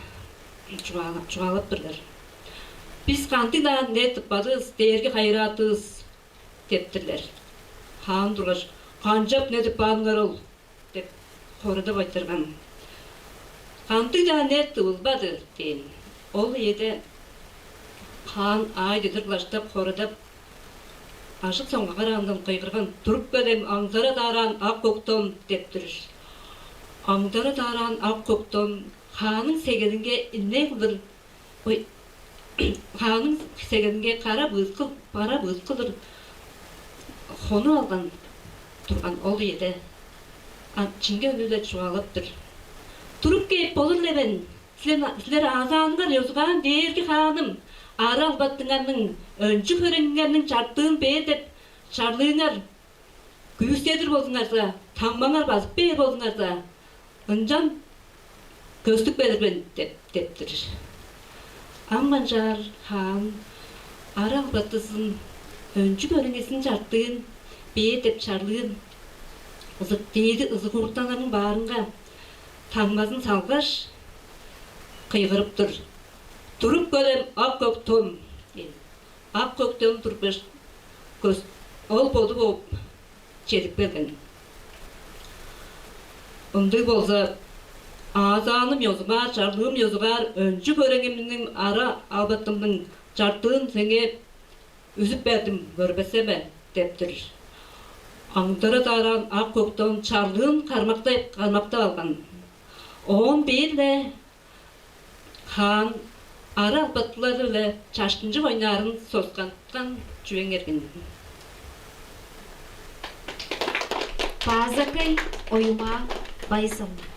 чугаала-, чугаалап-тырлар. «Бис кандыг-даа не тыппадывыс, дээрги хайыраатывыс» — дептирлер. Хаан тургаш: «Канчап не тыппааныңар ол?» — деп, хорадап айтырган. «Кандыг-даа не тывылбады» — дээн. Ол үеде хаан аай-дедир кылаштап, хорадап, ажык-соңгак араандан кыйгырган: «Туруп кел, ам аңдара даараан ак-көк тон!» — деп турар. Аңдара даараан ак-көк тон хаанның сегезинге инек кылдыр, ой, хаанның сегезинге кара быыскыл, кара быыскылдыр хонуп алган турган ол үеде. А, чиңге үнү-биле чугаалап-тыр: «Туруп кээп болур-ле мен. Силер, силер аазааныңар ёзугаар: „Дээрги хааным, ара албатыңарның, өнчү-хөреңиңерниң чартыын бээр“ деп чарлыыңар күүседир болзуңарза, таңмаңар базып бээр болзуңарза, ынчан көстүп келир мен» — деп, дептир. Ам канчаар хаан ара албатызын, өнчү-хөреңизин чартыын бээр деп чарлыын ызык, дээди ызыгууртанарның баарынга таңмазын салгаш, кыйгырып-тыр: «Туруп кел, ам ак-көк тон!» — дээн. Ак-көк тон турупкаш, көс-, ол боду бооп чедип келген. «Ындыг болза, аазааным ёзугаар, чарлыым ёзугаар, өнчү-хөреңимниң, ара албатымның чартыын сеңээ үзүп бердим, көрбесеме» — дептир. Аңдара даараан ак-көк тон чарлыын кармактай, кармактап алган. Оон бээр-ле хаан ара албатылары-биле чаштынчыг ойнаарын сосканткан чүвең эргин. Пазакай Оюма Байсовна.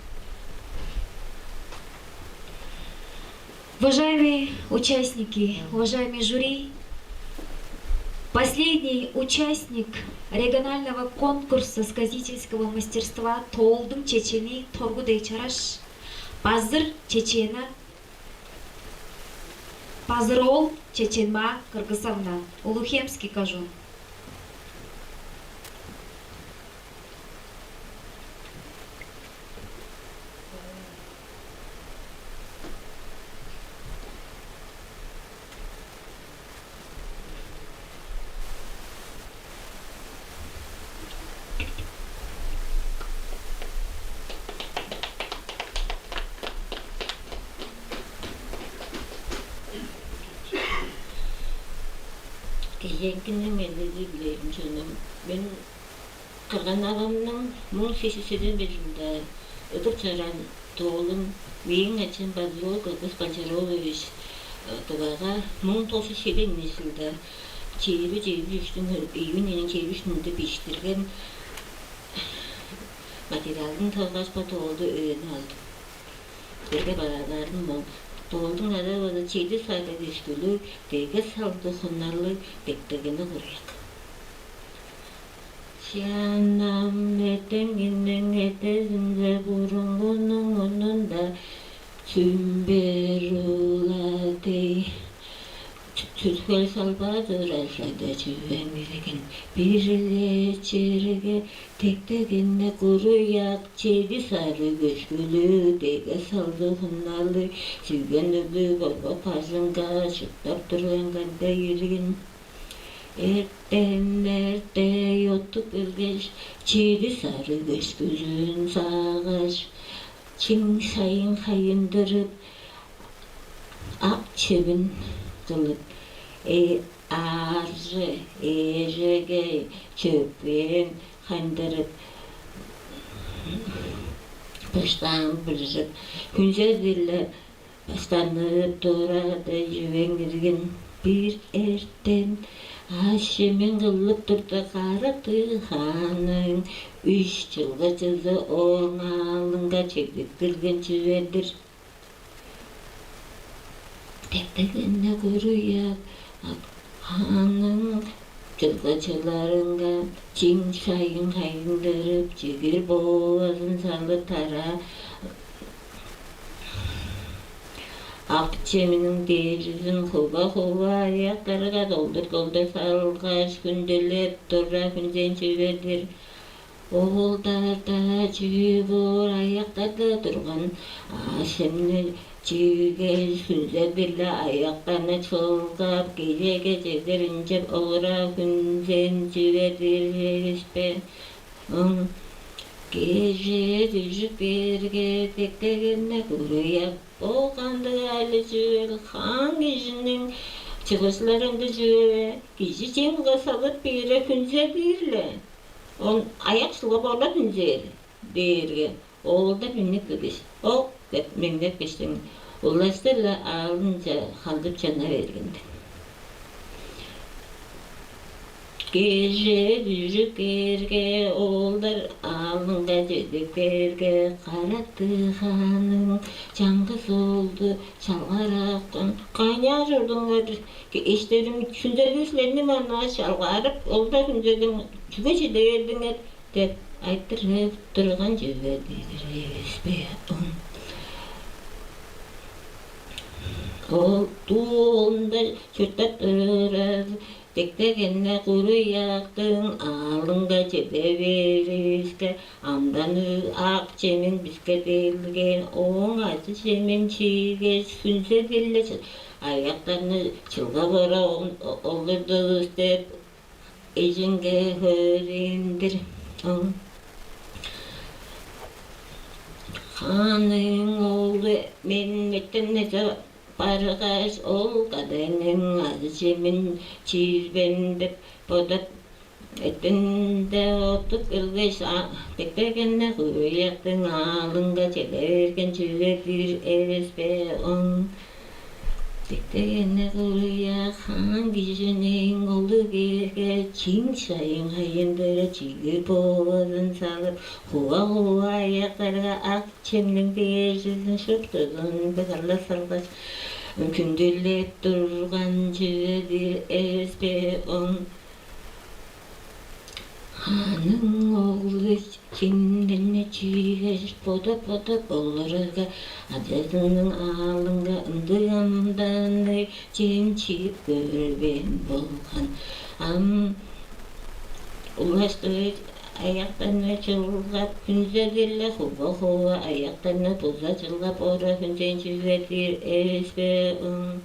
Уважаемые участники, уважаемый жюри, последний участник регионального конкурса сказительского мастерства «Тоолдуң чечени Торгудай чараш Базыр Чечена, Базыр-оол Чеченмаа Кыргысовна, Улуухемский кожуун. Кежээнгиниң мендизи-биле, чонум. Мен кырган-авамның муң сес чүс чеден беш чылда ыдып чораан тоолун, мээң ачам Базыровка Кыс Бажар-оолович, э, Тывага муң тос чүс чеден ийи чылда чээрби, чээрби үштүң, июнь айның чээрби үштүнде бижиттирген материалын тывылгаш, бо тоолду өөренип алдым. Силерге бадаалаарым ол. Тоолдуң адавазы «Чеди сарыг өшкүлүг, деге салдыг хунарлыг, дег-дегени куруяк». Чаанам эртенгиниң эртезинде, бурунгунуң мурнунда Сүмбер ула дег, сүт-хөл салбадыр ажада чүвең ирген. Бир-ле черге дег-дегени куруяк, чеди сарыг өшкүлүг, деге салдыг хунарлыг, сиген үглүг борбак бажынга чурттап турган кандай иргин. Эртен эрте оттуп келгеш, чеди сарыг өшкүлүн саагаш, чиң-шайың хайындырып, ак чемин кылып, э, ааржы, ээжеге чөпээн хайындырып, быштаан быжып, хүнзедир-ле быштанып турар дег чүвең иргин. Бир эртен аъш-чемин кылып турда, Кара-Тыы хаанның үш чылгычызы ооң аалынга чедип келген чүве-дир. Дег-дегени куруяк, ак хаанның чылгычыларынга чиң-шайың хайындырып, чигир-боовазын салып, тараа ак чеминиң дээжизин хува-хува аяктарга долдур-долдур салгаш, хүндүлеп тура хүнзээн чүве-дир. Оолдарда чүү боор, аяктарда турган аъш-чемни чииргеш, хүнзедир-ле аяктарны чылгап, кежээге чедир ынчап олура хүнзээн чүве-дир эвес бе? Оң кежээ дүжүп кээрге, дег-дегени куруяк, бо кандыг айлыг чүвел, хаан кижиниң чыгышлары ындыг чүве бе? Кижи чем кылгаш салып бээрге, хүнзедир-ле. Оон аяк чылгап олар хүнзээр дээрге, оолдар меңнеп келгеш, «Ок» деп меңнеп кээштиң, улаштыр-ла аалынче халдып чана бергенди. Кежээ дүжүп кээрге, оолдар аалынга чедип кээрге, Кара-Тыы хаанның чаңгыс оолду чалгаараапкан: «Кайнаар чордуңар, эштерим, хүнзедир силерни манаа чалгаарып, ол-даа хүнзедиң, чүге чиде бердиңер?» — деп айтырып турган чүве-дир эвес бе? Оң ол дуу оолунда чурттап турар дег-дегени куруяктың аалынга чеде беривиске, амдан ак чемин биске берген, ооң аъш-чемин чииргеш, хүнзедир-ле аяктарны чылгап олура олурдувус деп, эжиңге хөөрээндир. Оң хаанның оолу мен эртен эрте баргаш, ол кадайның аъш-чемин чиирбейн деп бодап, эртенде оттуп келгеш, дег-дегени куруяктың аалынга чеде берген чүве-дир эвес бе? Оң дег-дегени куруяк, хаан кижиниң оолу кээрге, чиң-шайың хайындырып, чигир-боовазын салып, хува-хува аяктарга ак чемниң дээжизин, шуптузун быгырлап салгаш, хүндүлеп турган чүве-дир эвес бе? Оң хаанның оолу чемнерни чииргеш, бодап-бодап олурарга, аъжазының аалынга ындыг амданныг чем чип көрбээн болган. Ам улаштыр аяктарны чылгап, хүнзедир-ле хува-хува аяктарны буза чылгап олура хүнзээн чүве-дир эвес бе? Оң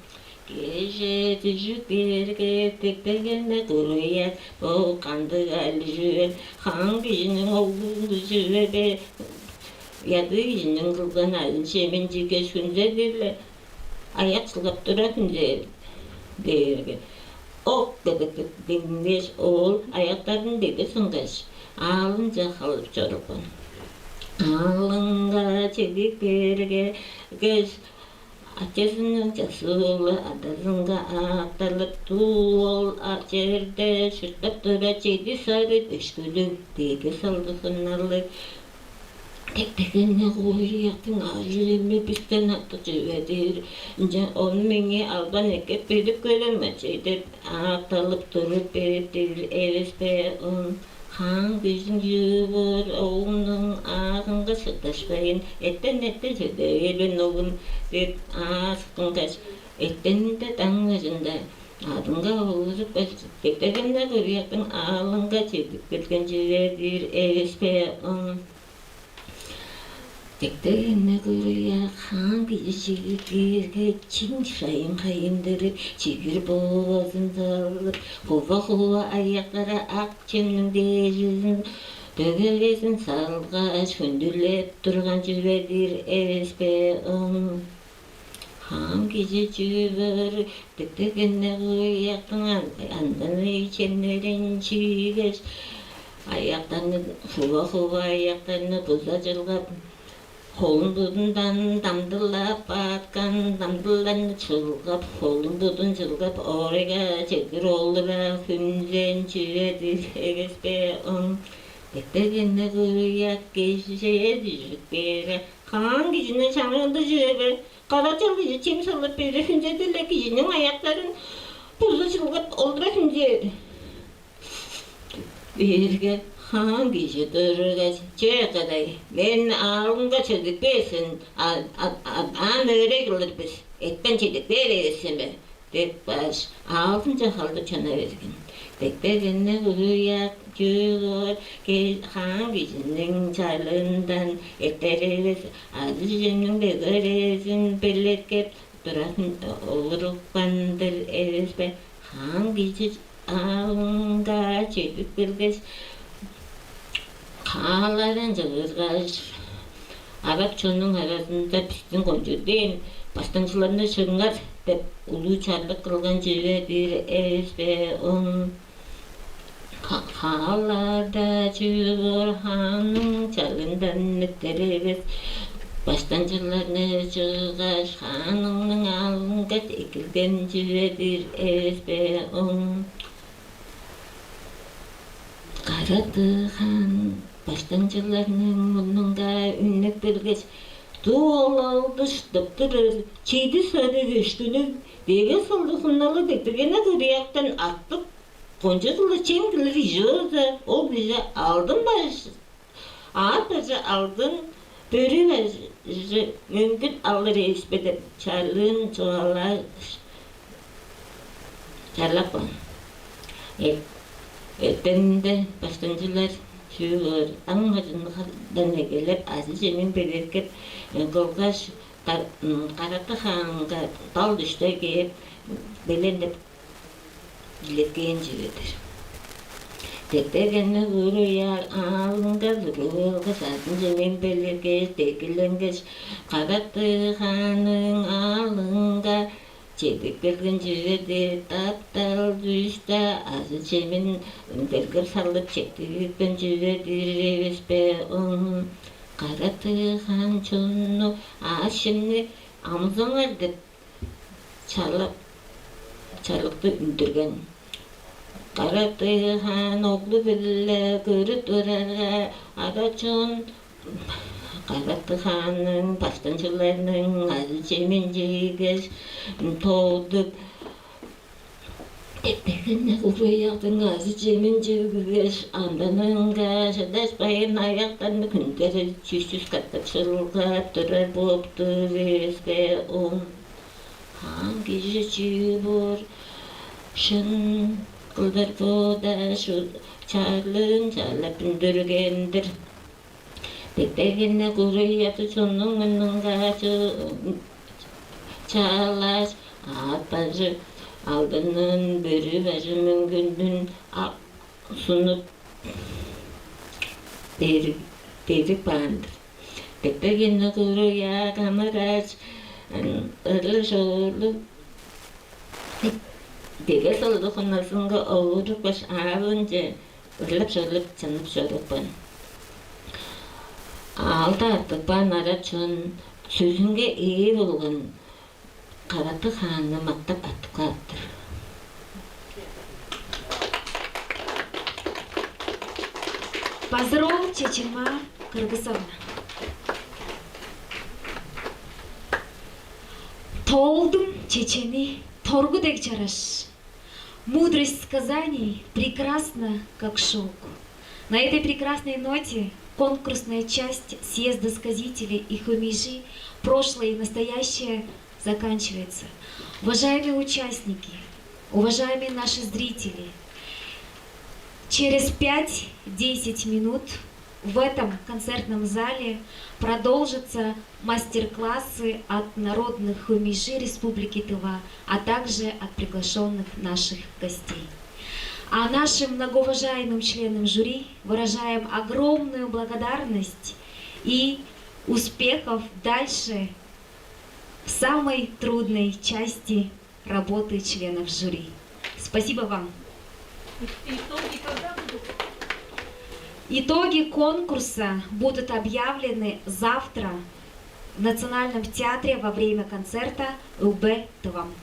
кежээ дүжүп кээрге, дег-дегени куруяк, бо кандыг айлыг чүвел, хаан кижиниң оолу ындыг чүве бе? Ядыы кижиниң кылган аъш-чемин чииргеш, хүнзедир-ле аяк чылгап тура хүнзээр дээрге, ок кедек деңнеш, ол аяктарын деге сынгаш, аалынче халып чорупкан. Аалынга чедип бергеш, ачазының чассыылы адазынга аакталып, дуу ол черде шурттап тура чеди сарыг өшкүлүг деге салдыхыналыг. Дег дегенде, куруяктың ажы-чеми бистен артык чүве-дир. Ынчан ону меңээ албан эккеп, билип көрем, ачай, деп аакталып туруп берип-тир эвес бе он. Хаан кижиң чүү боор, оглумнуң аагынга шыдашпайн, эттен-эттен чеде берген, оглум, деп аас кылгаш, эртенинде даң бажында адынга олурупкаш, дег дегенде, куруяктың аалынга чедип келген чүве-дир эвес бе он. Дег дегенде, куруяк хаан кижи чигир кээрге, чиң шайын хайындырып, чигир боовазын салып, хува-хува аяктары ак чемниң дээжизин, дөгерезин салгаш, хүндүлеп турган чүве-дир эвес бе он. Хаан кижи чүү боор, дег дегенде, куруяктың ан-, андан ый чемнерин чиигеш, аяктарны, хува-хува аяктарны буза чылгап, холун-будундан дамдылап, бааткан дамдыларны чылгап, холун-будун чылгап, орайга чедир олура хүнзен чүве-дир эвес бе он. Дег дегенде, куруяк кежээ дүжүп кээрге, хаан кижиниң чаңы ындыг чүве бе? Кара чал кижи чем салып бээр, хүнзеде-ле кижиниң аяктарын буза чылгап олура хүнзээр. Бээрге хаан кижи тургаш: «Че, кадай, мен аалымга чедип кээр сен, а, а, а, аан өөрей кылыр бис, эттен чедип кээр эвес сен бе?» — деп кааш, аалынче халдып чана берген. Дег дегенде, куруяк чүү боор, ке-, хаан кижиниң чалындан эртер эвес, ажы-чемниң дөгерезин белеткеп турарын олурупкан-дыр эвес бе? Хаан кижи аалынга чедип келгеш, хааларын чыгыргаш, арат чоннуң аразында: «Бистиң кончуг дээн баштыңчыларны чыгыңар» — деп, улуг чарлык кылган чүве-дир эвес бе он. Ха-, хааларда чүве боор, хаанның чалындан эртер эвес, баштыңчыларны чыггаш, хааныңның аалынга эккелген чүве-дир эвес бе он. Кара-тыы хаан баштыңчыларның мурнунга үннеп келгеш: «Дуу ол алды шыдып турар чеди сарыг өшкүнүг деге салдыхыналыг дег дегенде, куруяктан артык кончуг-ла чем кылыр кижи болза, ол кижи алдын баш, аът бажы алдын, бөрү бажы мөңгүн алыр эвес бе?» — деп, чарлыын чугаалааш, чарлапкан. Эртенинде баштыңчылар чүү боор, даң бажындан эгелеп, ажы-чемин белеткеп кылгаш, Кара-тыы хаанга дал дүште кээп, белен деп илеткээн чүве-дир. Дег дегенде, куруяк аалынга туруп алгаш, ажы-чемин белеткеш, дегиленгеш, Кара-тыы хаанның аалынга чедип келген чүве-дир. Таптал дүште ажы-чемин белеткеп салып, четтирипкен чүве-дир эвес бе он. Кара-тыы хаан чонну: «Аъш-чемни амызаңар» — деп, чарлап, чарлыкты үндүрген. Кара-тыы хаан оглу-биле көрүп турарга, арат чон Кара-тыы хаанның баштыңчыларының ажы-чемин чиигеш, тоодуп, дег дегенде, куруяктың ажы-чемин чиигеш, анданынга шыдашпайн, аяктарны хүндүлеп, чүс-чүс катап чылгап турар болуп-тур эвес бе он. Хаан кижи чүү боор, шын кылдыр бода, шу-, чарлыын чарлап үндүрген-дир. Дег дегенде, куруяк чоннуң мурнунга чы-, чаалааш, аът бажы алдынын, бөрү бажы мөңгүнүн ап, сунуп берип, берип каан-дыр. Дег дегенде, куруяк амыраш, ырлыг-шоорлуг Деге сылдыг хуназынга олурупкаш, аавынче ырлап-шорлуп чанып чорупкан. Аалда артып каан ара чон сөзүнге ээ болган Караты хаанны мактап артып кааптыр. Базыр-оол Чечен-Маа Кыргысовна. Тоолдум чечени торгу дег чараш. Мудрость сказаний прекрасна, как шёлк. На этой прекрасной ноте конкурсная часть съезда сказителей и хомижи «Прошлое и настоящее» заканчивается. Уважаемые участники, уважаемые наши зрители, через пять-десять минут в этом концертном зале продолжатся мастер-классы от народных хомижи Республики Тыва, а также от приглашённых наших гостей. А нашим многоуважаемым членам жюри выражаем огромную благодарность и успехов дальше в самой трудной части работы членов жюри. Спасибо вам. Итоги когда будут? Итоги конкурса будут объявлены завтра в Национальном театре во время концерта «Ылбе Тывам».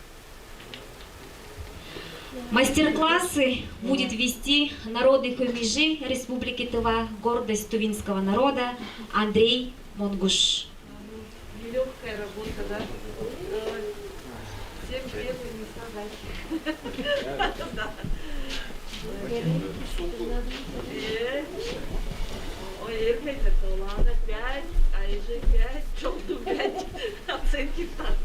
Мастер-классы будет вести народный хомижи Республики Тыва, гордость тувинского народа Андрей Монгуш. Нелегкая работа, да? Ой, всем первые места дальше. Да. Э, ой, эрмейдер, Толана пять, Айже пять, Чолду пять. Оценки так.